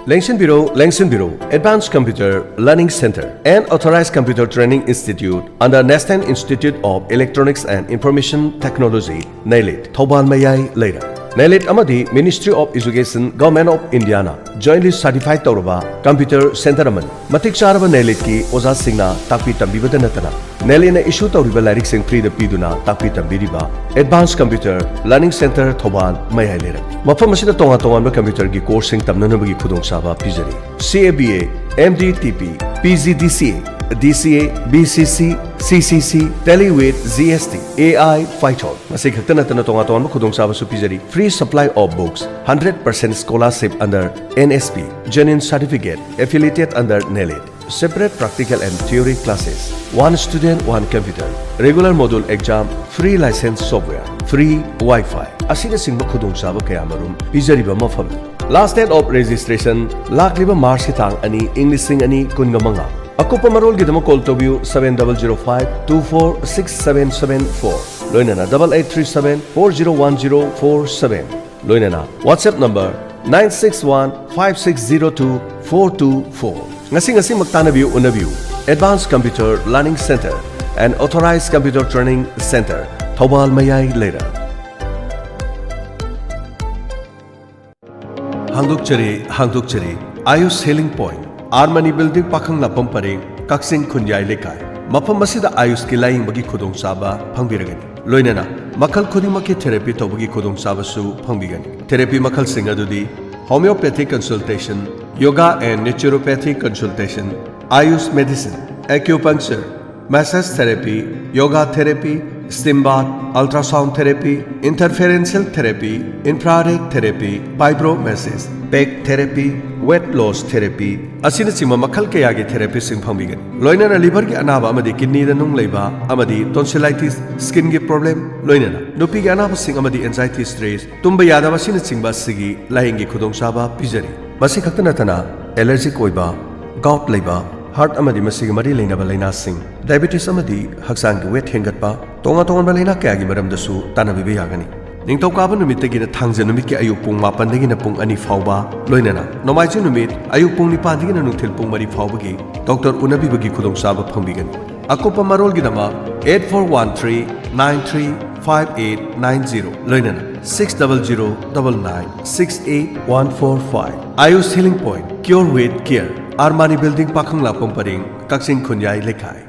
ꯂꯦꯡꯁꯤꯟꯕꯤꯔꯣ, ꯂꯦꯡꯁꯤꯟꯕꯤꯔꯣ, Advanced Computer Learning Center, an authorized computer training institute under National Institute of Electronics and Information Technology, ꯅꯦꯂꯤꯠ, Thoubal ꯃꯌꯥꯏ ꯂꯩꯔꯛ꯫ ꯅꯦꯂꯤꯠ ꯑꯃꯗꯤ Ministry of Education, Government of Indiaꯅ jointly certified ꯇꯧꯔꯕ computer center ꯑꯃꯅꯤ꯫ ꯃꯇꯤꯛ ꯆꯥꯔꯕ ꯅꯦꯂꯤꯠꯀꯤ ꯑꯣꯖꯥꯁꯤꯡꯅ ꯇꯥꯛꯄꯤ ꯇꯝꯕꯤꯕꯗ ꯅꯠꯇꯅ, ꯅꯦꯂꯤꯠꯅ issue ꯇꯧꯔꯤꯕ ꯂꯥꯏꯔꯤꯛꯁꯤꯡ freeꯗ ꯄꯤꯗꯨꯅ ꯇꯥꯛꯄꯤ ꯇꯝꯕꯤꯔꯤꯕ Advanced Computer Learning Center, Thoubal ꯃꯌꯥꯏ ꯂꯩꯔꯛ꯫ ꯃꯐꯝ ꯑꯁꯤꯗ ꯇꯣꯉꯥꯟ ꯇꯣꯉꯥꯟꯕ computerꯒꯤ courseꯁꯤꯡ ꯇꯝꯅꯅꯕꯒꯤ ꯈꯨꯗꯣꯡꯆꯥꯕ ꯄꯤꯖꯔꯤ꯫ C A B A, M D T P, P G D C A, D C A, B C C, C C C, Tally with G S T, A I, Python꯫ ꯃꯁꯤ ꯈꯛꯇ ꯅꯠꯇꯅ ꯇꯣꯉꯥꯟ ꯇꯣꯉꯥꯟꯕ ꯈꯨꯗꯣꯡꯆꯥꯕꯁꯨ ꯄꯤꯖꯔꯤ꯫ Free supply of books, hundred percent scholarship under N S P, genuine certificate, affiliated under NELIT, separate practical and theory classes, one student, one computer, regular module exam, free license software, free Wi-Fi ꯑꯁꯤꯅꯆꯤꯡꯕ ꯈꯨꯗꯣꯡꯆꯥꯕ ꯀꯌꯥꯃꯔꯨꯝ ꯄꯤꯖꯔꯤꯕ ꯃꯐꯝꯅꯤ꯫ Last date of registration ꯂꯥꯛꯂꯤꯕ ꯃꯥꯔꯆꯀꯤ ꯇꯥꯡ ꯑꯅꯤ, ꯏꯪ ꯂꯤꯁꯤꯡ ꯑꯅꯤ ꯀꯨꯟꯒ ꯃꯉꯥ꯫ ꯑꯀꯨꯞꯄ ꯃꯔꯣꯜꯒꯤꯗꯃꯛ call ꯇꯧꯕꯤꯌꯨ seven double zero five two four six seven seven four, ꯂꯣꯏꯅꯅ double eight three seven four zero one zero four seven, ꯂꯣꯏꯅꯅ WhatsApp number nine six one five six zero two four two four. ꯉꯁꯤ ꯉꯁꯤꯃꯛ ꯇꯥꯟꯅꯕꯤꯌꯨ, ꯎꯅꯕꯤꯌꯨ꯫ Advanced Computer Learning Center and Authorized Computer Training Center, Thoubal ꯃꯌꯥꯏ ꯂꯩꯔꯛ꯫ ꯍꯥꯡꯗꯣꯛꯆꯔꯤ, ꯍꯥꯡꯗꯣꯛꯆꯔꯤ꯫ Ayush Healing Point, R Mani Building, ꯄꯥꯈꯪ ꯂꯥꯛꯐꯝ ꯄꯔꯦꯡ, ꯀꯛꯆꯤꯡ ꯈꯨꯟꯌꯥꯏ ꯂꯩꯀꯥꯏ꯫ ꯃꯐꯝ ꯑꯁꯤꯗ ꯑꯥꯌꯨꯁꯀꯤ ꯂꯥꯌꯦꯡꯕꯒꯤ ꯈꯨꯗꯣꯡꯆꯥꯕ ꯐꯪꯕꯤꯔꯒꯅꯤ꯫ ꯂꯣꯏꯅꯅ ꯃꯈꯜ ꯈꯨꯗꯤꯡꯃꯛꯀꯤ therapy ꯇꯧꯕꯒꯤ ꯈꯨꯗꯣꯡꯆꯥꯕꯁꯨ ꯐꯪꯕꯤꯒꯅꯤ꯫ Therapy ꯃꯈꯜꯁꯤꯡ ꯑꯗꯨꯗꯤ homeopathic consultation, yoga and naturopathic consultation, Ayush medicine, acupuncture, massage therapy, yoga therapy, steam bath, ultrasound therapy, interferential therapy, infrared therapy, fibromassage, peg therapy, weight loss therapy ꯑꯁꯤꯅꯆꯤꯡꯕ ꯃꯈꯜ ꯀꯌꯥꯒꯤ therapyꯁꯤꯡ ꯐꯪꯕꯤꯒꯅꯤ꯫ ꯂꯣꯏꯅꯅ liverꯒꯤ ꯑꯅꯥꯕ ꯑꯃꯗꯤ kidneyꯗ ꯅꯨꯡ ꯂꯩꯕ ꯑꯃꯗꯤ tonsillitis, skinꯒꯤ problem, ꯂꯣꯏꯅꯅ ꯅꯨꯄꯤꯒꯤ ꯑꯅꯥꯕꯁꯤꯡ ꯑꯃꯗꯤ anxiety, stress, ꯇꯨꯝꯕ ꯌꯥꯗꯕ ꯑꯁꯤꯅꯆꯤꯡꯕ ꯑꯁꯤꯒꯤ ꯂꯥꯌꯦꯡꯒꯤ ꯈꯨꯗꯣꯡꯆꯥꯕ ꯄꯤꯖꯔꯤ꯫ ꯃꯁꯤ ꯈꯛꯇ ꯅꯠꯇꯅ allergic ꯑꯣꯏꯕ, gout ꯂꯩꯕ, heart ꯑꯃꯗꯤ ꯃꯁꯤꯒ ꯃꯔꯤ ꯂꯩꯅꯕ ꯂꯥꯏꯅꯥꯁꯤꯡ, diabetes ꯑꯃꯗꯤ ꯍꯛꯆꯥꯡꯒꯤ weight ꯍꯦꯟꯒꯠꯄ, ꯇꯣꯉꯥꯟ ꯇꯣꯉꯥꯟꯕ ꯂꯥꯏꯅꯥ ꯀꯌꯥꯒꯤ ꯃꯔꯝꯗꯁꯨ ꯇꯥꯟꯅꯕꯤꯕ ꯌꯥꯒꯅꯤ꯫ ꯅꯤꯡꯊꯧꯀꯥꯕ ꯅꯨꯃꯤꯠꯇꯒꯤꯅ ꯊꯥꯡꯖ ꯅꯨꯃꯤꯠꯀꯤ ꯑꯌꯨꯛ ꯄꯨꯡ ꯃꯥꯄꯟꯗꯒꯤꯅ ꯄꯨꯡ ꯑꯅꯤ ꯐꯥꯎꯕ, ꯂꯣꯏꯅꯅ ꯅꯣꯡꯃꯥꯏꯖꯤꯡ ꯅꯨꯃꯤꯠ ꯑꯌꯨꯛ ꯄꯨꯡ ꯅꯤꯄꯥꯟꯗꯒꯤꯅ ꯅꯨꯡꯊꯤꯜ ꯄꯨꯡ ꯃꯔꯤ ꯐꯥꯎꯕꯒꯤ ꯗꯣꯛꯇꯔ ꯎꯅꯕꯤꯕꯒꯤ ꯈꯨꯗꯣꯡꯆꯥꯕ ꯐꯪꯕꯤꯒꯅꯤ꯫ ꯑꯀꯨꯞꯄ ꯃꯔꯣꯜꯒꯤꯗꯃꯛ eight four one three nine three five eight nine zero, ꯂꯣꯏꯅꯅ six double zero double nine six eight one four five꯫ Ayush Healing Point, Cure with Care, R Mani Building, ꯄꯥꯈꯪ ꯂꯥꯛꯐꯝ ꯄꯔꯦꯡ, ꯀꯛꯆꯤꯡ ꯈꯨꯟꯌꯥꯏ ꯂꯩꯀꯥꯏ꯫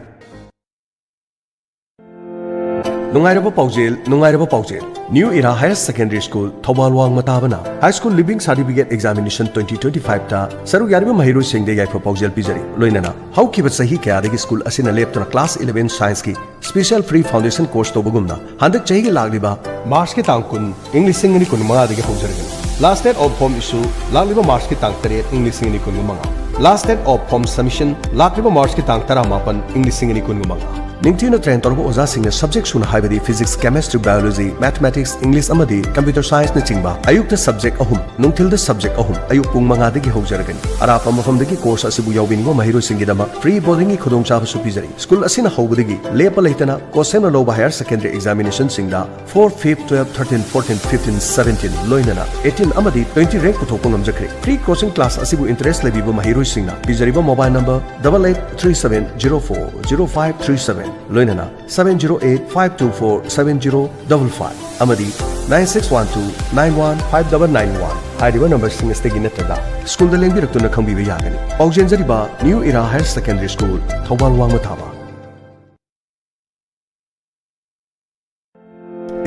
ꯅꯨꯡꯉꯥꯏꯔꯕ ꯄꯥꯎꯖꯦꯜ, ꯅꯨꯡꯉꯥꯏꯔꯕ ꯄꯥꯎꯖꯦꯜ꯫ New Era Higher Secondary School, Thoubal ꯋꯥꯡꯃ ꯇꯥꯕꯅ High School Leaving Certificate Examination twenty twenty-fiveꯇ ꯁꯔꯨꯛ ꯌꯥꯔꯤꯕ ꯃꯍꯩꯔꯣꯏꯁꯤꯡꯗ ꯌꯥꯏꯐ ꯄꯥꯎꯖꯦꯜ ꯄꯤꯖꯔꯤ꯫ ꯂꯣꯏꯅꯅ ꯍꯧꯈꯤꯕ ꯆꯍꯤ ꯀꯌꯥꯗꯒꯤ school ꯑꯁꯤꯅ ꯂꯦꯞꯇꯅ class eleven scienceꯀꯤ special free foundation course ꯇꯧꯕꯒꯨꯝꯅ, ꯍꯟꯗꯛ ꯆꯍꯤꯒꯤ ꯂꯥꯛꯂꯤꯕ Marchꯀꯤ ꯇꯥꯡ ꯀꯨꯟ, ꯏꯪ ꯂꯤꯁꯤꯡ ꯑꯅꯤ ꯀꯨꯟꯃꯉꯥꯗꯒꯤ ꯍꯧꯖꯔꯒꯅꯤ꯫ Last date of form issue ꯂꯥꯛꯂꯤꯕ Marchꯀꯤ ꯇꯥꯡ ꯇꯔꯦꯠ, ꯏꯪ ꯂꯤꯁꯤꯡ ꯑꯅꯤ ꯀꯨꯟꯃꯉꯥ꯫ Last date of form submission ꯂꯥꯛꯂꯤꯕ Marchꯀꯤ ꯇꯥꯡ ꯇꯔꯥꯃꯥꯄꯟ, ꯏꯪ ꯂꯤꯁꯤꯡ ꯑꯅꯤ ꯀꯨꯟꯃꯉꯥ꯫ ꯅꯤꯡꯊꯤꯅ train ꯇꯧꯔꯕ ꯑꯣꯖꯥꯁꯤꯡꯅ subject ꯁꯨꯅ, ꯍꯥꯏꯕꯗꯤ physics, chemistry, biology, mathematics, English ꯑꯃꯗꯤ computer science ꯅꯆꯤꯡꯕ, ꯑꯌꯨꯛꯇ subject ꯑꯍꯨꯝ, ꯅꯨꯡꯊꯤꯜꯗ subject ꯑꯍꯨꯝ, ꯑꯌꯨꯛ ꯄꯨꯡ ꯃꯉꯥꯗꯒꯤ ꯍꯧꯖꯔꯒꯅꯤ꯫ ꯑꯔꯥꯞꯄ ꯃꯐꯝꯗꯒꯤ course ꯑꯁꯤꯕꯨ ꯌꯥꯎꯕꯤꯅꯤꯡꯕ ꯃꯍꯩꯔꯣꯏꯁꯤꯡꯒꯤꯗꯃꯛ free boardingꯒꯤ ꯈꯨꯗꯣꯡꯆꯥꯕꯁꯨ ꯄꯤꯖꯔꯤ꯫ School ꯑꯁꯤꯅ ꯍꯧꯕꯗꯒꯤ ꯂꯦꯞꯄ ꯂꯩꯇꯅ ꯀꯣꯠꯁꯦꯝꯅ ꯂꯧꯕ higher secondary examinationꯁꯤꯡꯗ four, fifth, twelve, thirteen, fourteen, fifteen, seventeen, ꯂꯣꯏꯅꯅ eighteen ꯑꯃꯗꯤ twenty rank ꯄꯨꯊꯣꯛꯄ ꯉꯝꯖꯈ꯭ꯔꯦ꯫ Free coaching class ꯑꯁꯤꯕꯨ interest ꯂꯩꯕꯤꯕ ꯃꯍꯩꯔꯣꯏꯁꯤꯡꯅ ꯄꯤꯖꯔꯤꯕ mobile number double eight three seven zero four zero five three seven, ꯂꯣꯏꯅꯅ seven zero eight five two four seven zero double five ꯑꯃꯗꯤ nine six one two nine one five double nine one ꯍꯥꯏꯔꯤꯕ numberꯁꯤꯡ ꯑꯁꯤꯗꯒꯤ ꯅꯠꯇ꯭ꯔꯒ schoolꯗ ꯂꯦꯡꯕꯤꯔꯛꯇꯨꯅ ꯈꯪꯕꯤꯕ ꯌꯥꯒꯅꯤ꯫ ꯄꯥꯎꯖꯦꯟꯖꯔꯤꯕ New Era Higher Secondary School, Thoubal ꯋꯥꯡꯃ ꯊꯥꯕ꯫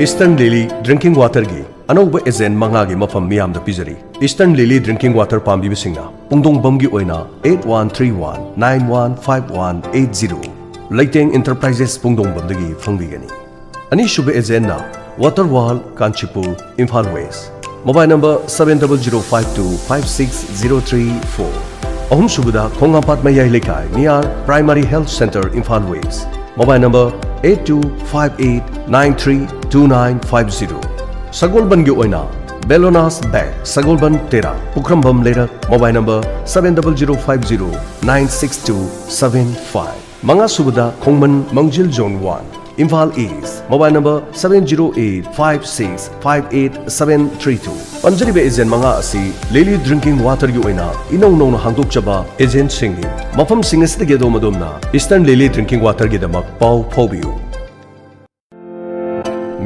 Eastern Lily drinking waterꯒꯤ ꯑꯅꯧꯕ agent ꯃꯉꯥꯒꯤ ꯃꯐꯝ ꯃꯤꯌꯥꯝꯗ ꯄꯤꯖꯔꯤ꯫ Eastern Lily drinking water ꯄꯥꯝꯕꯤꯕꯁꯤꯡꯅ ꯄꯨꯡꯗꯣꯡꯕꯝꯒꯤ ꯑꯣꯏꯅ eight one three one nine one five one eight zero, ꯂꯩꯇꯦꯡ Enterprises ꯄꯨꯡꯗꯣꯡꯕꯝꯗꯒꯤ ꯐꯪꯕꯤꯒꯅꯤ꯫ ꯑꯅꯤꯁꯨꯕ agentꯅ Water World, Kanchipur, Imphal West, mobile number seven double zero five two five six zero three four꯫ ꯑꯍꯨꯝꯁꯨꯕꯗ ꯈꯣꯡꯉꯥꯝꯄꯥꯠ ꯃꯌꯥꯏ ꯂꯩꯀꯥꯏ, near Primary Health Centre, Imphal West, mobile number eight two five eight nine three two nine five zero꯫ ꯁꯒꯣꯜꯕꯟꯒꯤ ꯑꯣꯏꯅ Bellona's Bag, ꯁꯒꯣꯜꯕꯟ ꯇꯦꯔꯥ, ꯄꯨꯈ꯭ꯔꯝꯕꯝ ꯂꯩꯔꯛ, mobile number seven double zero five zero nine six two seven five꯫ ꯃꯉꯥꯁꯨꯕꯗ ꯈꯣꯡꯃꯟ ꯃꯥꯡꯖꯤꯜ, Zone one, Imphal East, mobile number seven zero eight five six five eight seven three two꯫ ꯄꯟꯖꯔꯤꯕ agent ꯃꯉꯥ ꯑꯁꯤ Lily drinking waterꯒꯤ ꯑꯣꯏꯅ ꯏꯅꯧ ꯅꯧꯅ ꯍꯥꯡꯗꯣꯛꯆꯕ agentꯁꯤꯡꯅꯤ꯫ ꯃꯐꯝꯁꯤꯡ ꯑꯁꯤꯗꯒꯤ ꯑꯗꯣꯝ ꯑꯗꯣꯝꯅ Eastern Lily drinking waterꯒꯤꯗꯃꯛ ꯄꯥꯎ ꯐꯥꯎꯕꯤꯌꯨ꯫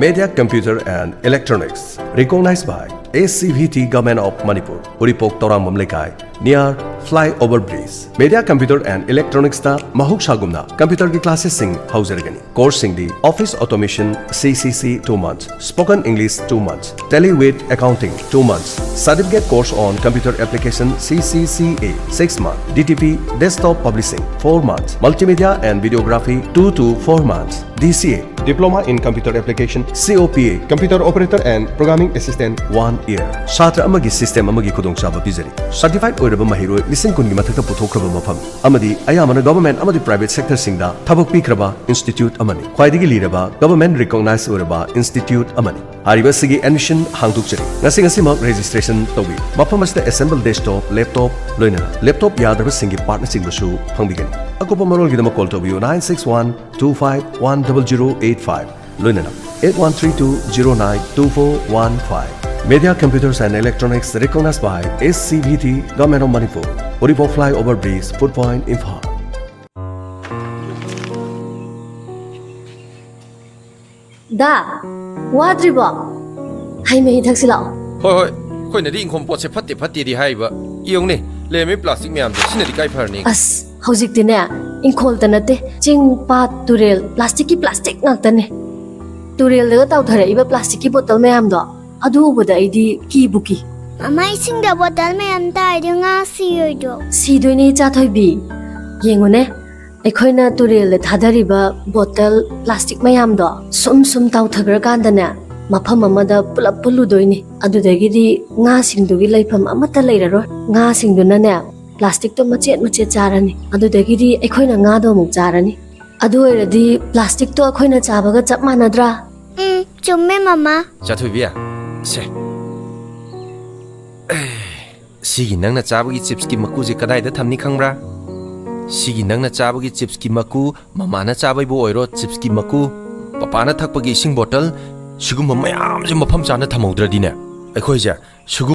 Media Computer and Electronics, recognized by A C V T Government of Manipur, ꯎꯔꯤꯄꯣꯛ ꯇꯧꯔꯥꯡꯕꯝ ꯂꯩꯀꯥꯏ, near Flyover Bridge꯫ Media Computer and Electronicsꯇ ꯃꯍꯧꯁꯥꯒꯨꯝꯅ computerꯒꯤ classesꯁꯤꯡ ꯍꯧꯖꯔꯒꯅꯤ꯫ Courseꯁꯤꯡꯗꯤ Office Automation, C C C, two months, Spoken English, two months, Tally with Accounting, two months, Certificate Course on Computer Application, C C C A, six months, D T P, Desktop Publishing, four months, Multimedia and Videography, two to four months, D C A, Diploma in Computer Application, C O P A, Computer Operator and Programming Assistant, one year꯫ ꯁꯥꯇ꯭ꯔ ꯑꯃꯒꯤ system ꯑꯃꯒꯤ ꯈꯨꯗꯣꯡꯆꯥꯕ ꯄꯤꯖꯔꯤ꯫ Certified ꯑꯣꯏꯔꯕ ꯃꯍꯩꯔꯣꯏ ꯂꯤꯁꯤꯡ ꯀꯨꯟꯒꯤ ꯃꯊꯛꯇ ꯄꯨꯊꯣꯛꯈ꯭ꯔꯕ ꯃꯐꯝ ꯑꯃꯗꯤ ꯑꯌꯥꯝꯕꯅ government ꯑꯃꯗꯤ private sectorꯁꯤꯡꯗ ꯊꯕꯛ ꯄꯤꯈ꯭ꯔꯕ institute ꯑꯃꯅꯤ꯫ ꯈ꯭ꯋꯥꯏꯗꯒꯤ ꯂꯤꯔꯕ government recognized ꯑꯣꯏꯔꯕ institute ꯑꯃꯅꯤ꯫ ꯍꯥꯏꯔꯤꯕ ꯑꯁꯤꯒꯤ admission ꯍꯥꯡꯗꯣꯛꯆꯔꯤ꯫ ꯉꯁꯤ ꯉꯁꯤꯃꯛ registration ꯇꯧꯕꯤꯌꯨ꯫ ꯃꯐꯝ ꯑꯁꯤꯗ assemble desktop, laptop, ꯂꯣꯏꯅꯅ laptop ꯌꯥꯗ꯭ꯔꯕꯁꯤꯡꯒꯤ partꯅꯆꯤꯡꯕꯁꯨ ꯐꯪꯕꯤꯒꯅꯤ꯫ ꯑꯀꯨꯞꯄ ꯃꯔꯣꯜꯒꯤꯗꯃꯛ call ꯇꯧꯕꯤꯌꯨ nine six one two five one double zero eight five, ꯂꯣꯏꯅꯅ eight one three two zero nine two four one five꯫ Media Computers and Electronics, recognized by S C V T, Government of Manipur, Uripok Flyover Bridge, Food Point, Imphal. ꯗꯥ, ꯋꯥꯗ꯭ꯔꯤꯕꯣ? ꯍꯩ ꯃꯍꯤ ꯊꯛꯁꯤ ꯂꯥꯛꯑꯣ꯫ ꯍꯣꯏ, ꯍꯣꯏ꯫ ꯑꯩꯈꯣꯏꯅꯗꯤ ꯏꯪꯈꯣꯜ ꯄꯣꯠꯁꯦ ꯐꯠꯇꯦ, ꯐꯠꯇꯦꯗꯤ ꯍꯥꯏꯕ꯫ ꯌꯦꯡꯉꯨꯅꯦ, ꯂꯩꯔꯝꯃꯤ plastic ꯃꯌꯥꯝꯁꯦ, ꯁꯤꯅꯗꯤ ꯀꯥꯏ ꯐꯔꯅꯤ? ꯑꯁ, ꯍꯧꯖꯤꯛꯇꯤꯅꯦ, ꯏꯪꯈꯣꯜꯇ ꯅꯠꯇꯦ, ꯆꯤꯡ, ꯄꯥꯠ, ꯇꯨꯔꯦꯜ, plasticꯀꯤ plastic ꯉꯥꯛꯇꯅꯦ꯫ ꯇꯨꯔꯦꯜꯗꯒ ꯇꯥꯎꯊꯔꯛꯏꯕ plasticꯀꯤ bottle ꯃꯌꯥꯝꯗꯣ, ꯑꯗꯨ ꯎꯕꯗ ꯑꯩꯗꯤ ꯀꯤꯕꯨ ꯀꯤ꯫ ꯃꯃꯥ, ꯏꯁꯤꯡꯗ bottle ꯃꯌꯥꯝ ꯇꯥꯔꯗꯤ ꯉꯥ ꯁꯤꯔꯣꯏꯗ꯭ꯔꯣ? ꯁꯤꯗꯣꯏꯅꯦ, ꯏꯆꯥ ꯊꯣꯏꯕꯤ꯫ ꯌꯦꯡꯉꯨꯅꯦ, ꯑꯩꯈꯣꯏꯅ ꯇꯨꯔꯦꯜꯗ ꯊꯥꯗꯔꯤꯕ bottle, plastic ꯃꯌꯥꯝꯗꯣ ꯁꯨꯝ ꯁꯨꯝ ꯇꯥꯎꯊꯈ꯭ꯔꯀꯥꯟꯗꯅꯦ, ꯃꯐꯝ ꯑꯃꯗ ꯄꯨꯂꯞ ꯄꯨꯜꯂꯨꯗꯣꯏꯅꯤ꯫ ꯑꯗꯨꯗꯒꯤꯗꯤ ꯉꯥꯁꯤꯡꯗꯨꯒꯤ ꯂꯩꯐꯝ ꯑꯃꯠꯇ ꯂꯩꯔꯔꯣꯏ꯫ ꯉꯥꯁꯤꯡꯗꯨꯅꯅꯦ, plasticꯇꯣ ꯃꯆꯦꯠ ꯃꯆꯦꯠ ꯆꯥꯔꯅꯤ꯫ ꯑꯗꯨꯗꯒꯤꯗꯤ ꯑꯩꯈꯣꯏꯅ ꯉꯥꯗꯣ ꯑꯃꯨꯛ ꯆꯥꯔꯅꯤ꯫ ꯑꯗꯨ ꯑꯣꯏꯔꯗꯤ plasticꯇꯣ ꯑꯩꯈꯣꯏꯅ ꯆꯥꯕꯒ ꯆꯞ ꯃꯥꯟꯅꯗ꯭ꯔꯥ? ꯎꯝ, ꯆꯨꯝꯃꯦ, ꯃꯃꯥ꯫ ꯆꯥꯊꯣꯏꯕꯤ, ꯁꯦ꯫ ꯁꯤꯒꯤ ꯅꯪꯅ ꯆꯥꯕꯒꯤ chipsꯀꯤ ꯃꯀꯨꯁꯦ ꯀꯗꯥꯏꯗ ꯊꯝꯅꯤ ꯈꯪꯕ꯭ꯔꯥ? ꯁꯤꯒꯤ ꯅꯪꯅ ꯆꯥꯕꯒꯤ chipsꯀꯤ ꯃꯀꯨ, ꯃꯃꯥꯅ ꯆꯥꯕꯩꯕꯨ ꯑꯣꯏꯔꯣ chipsꯀꯤ ꯃꯀꯨ, ꯄꯄꯥꯅ ꯊꯛꯄꯒꯤ ꯏꯁꯤꯡ bottle, ꯁꯤꯒꯨꯝꯕ ꯃꯌꯥꯝꯁꯦ ꯃꯐꯝ ꯆꯥꯅ ꯊꯝꯍꯧꯗ꯭ꯔꯗꯤꯅꯦ, ꯑꯩꯈꯣꯏꯁꯦ ꯁꯤꯒꯨꯝ-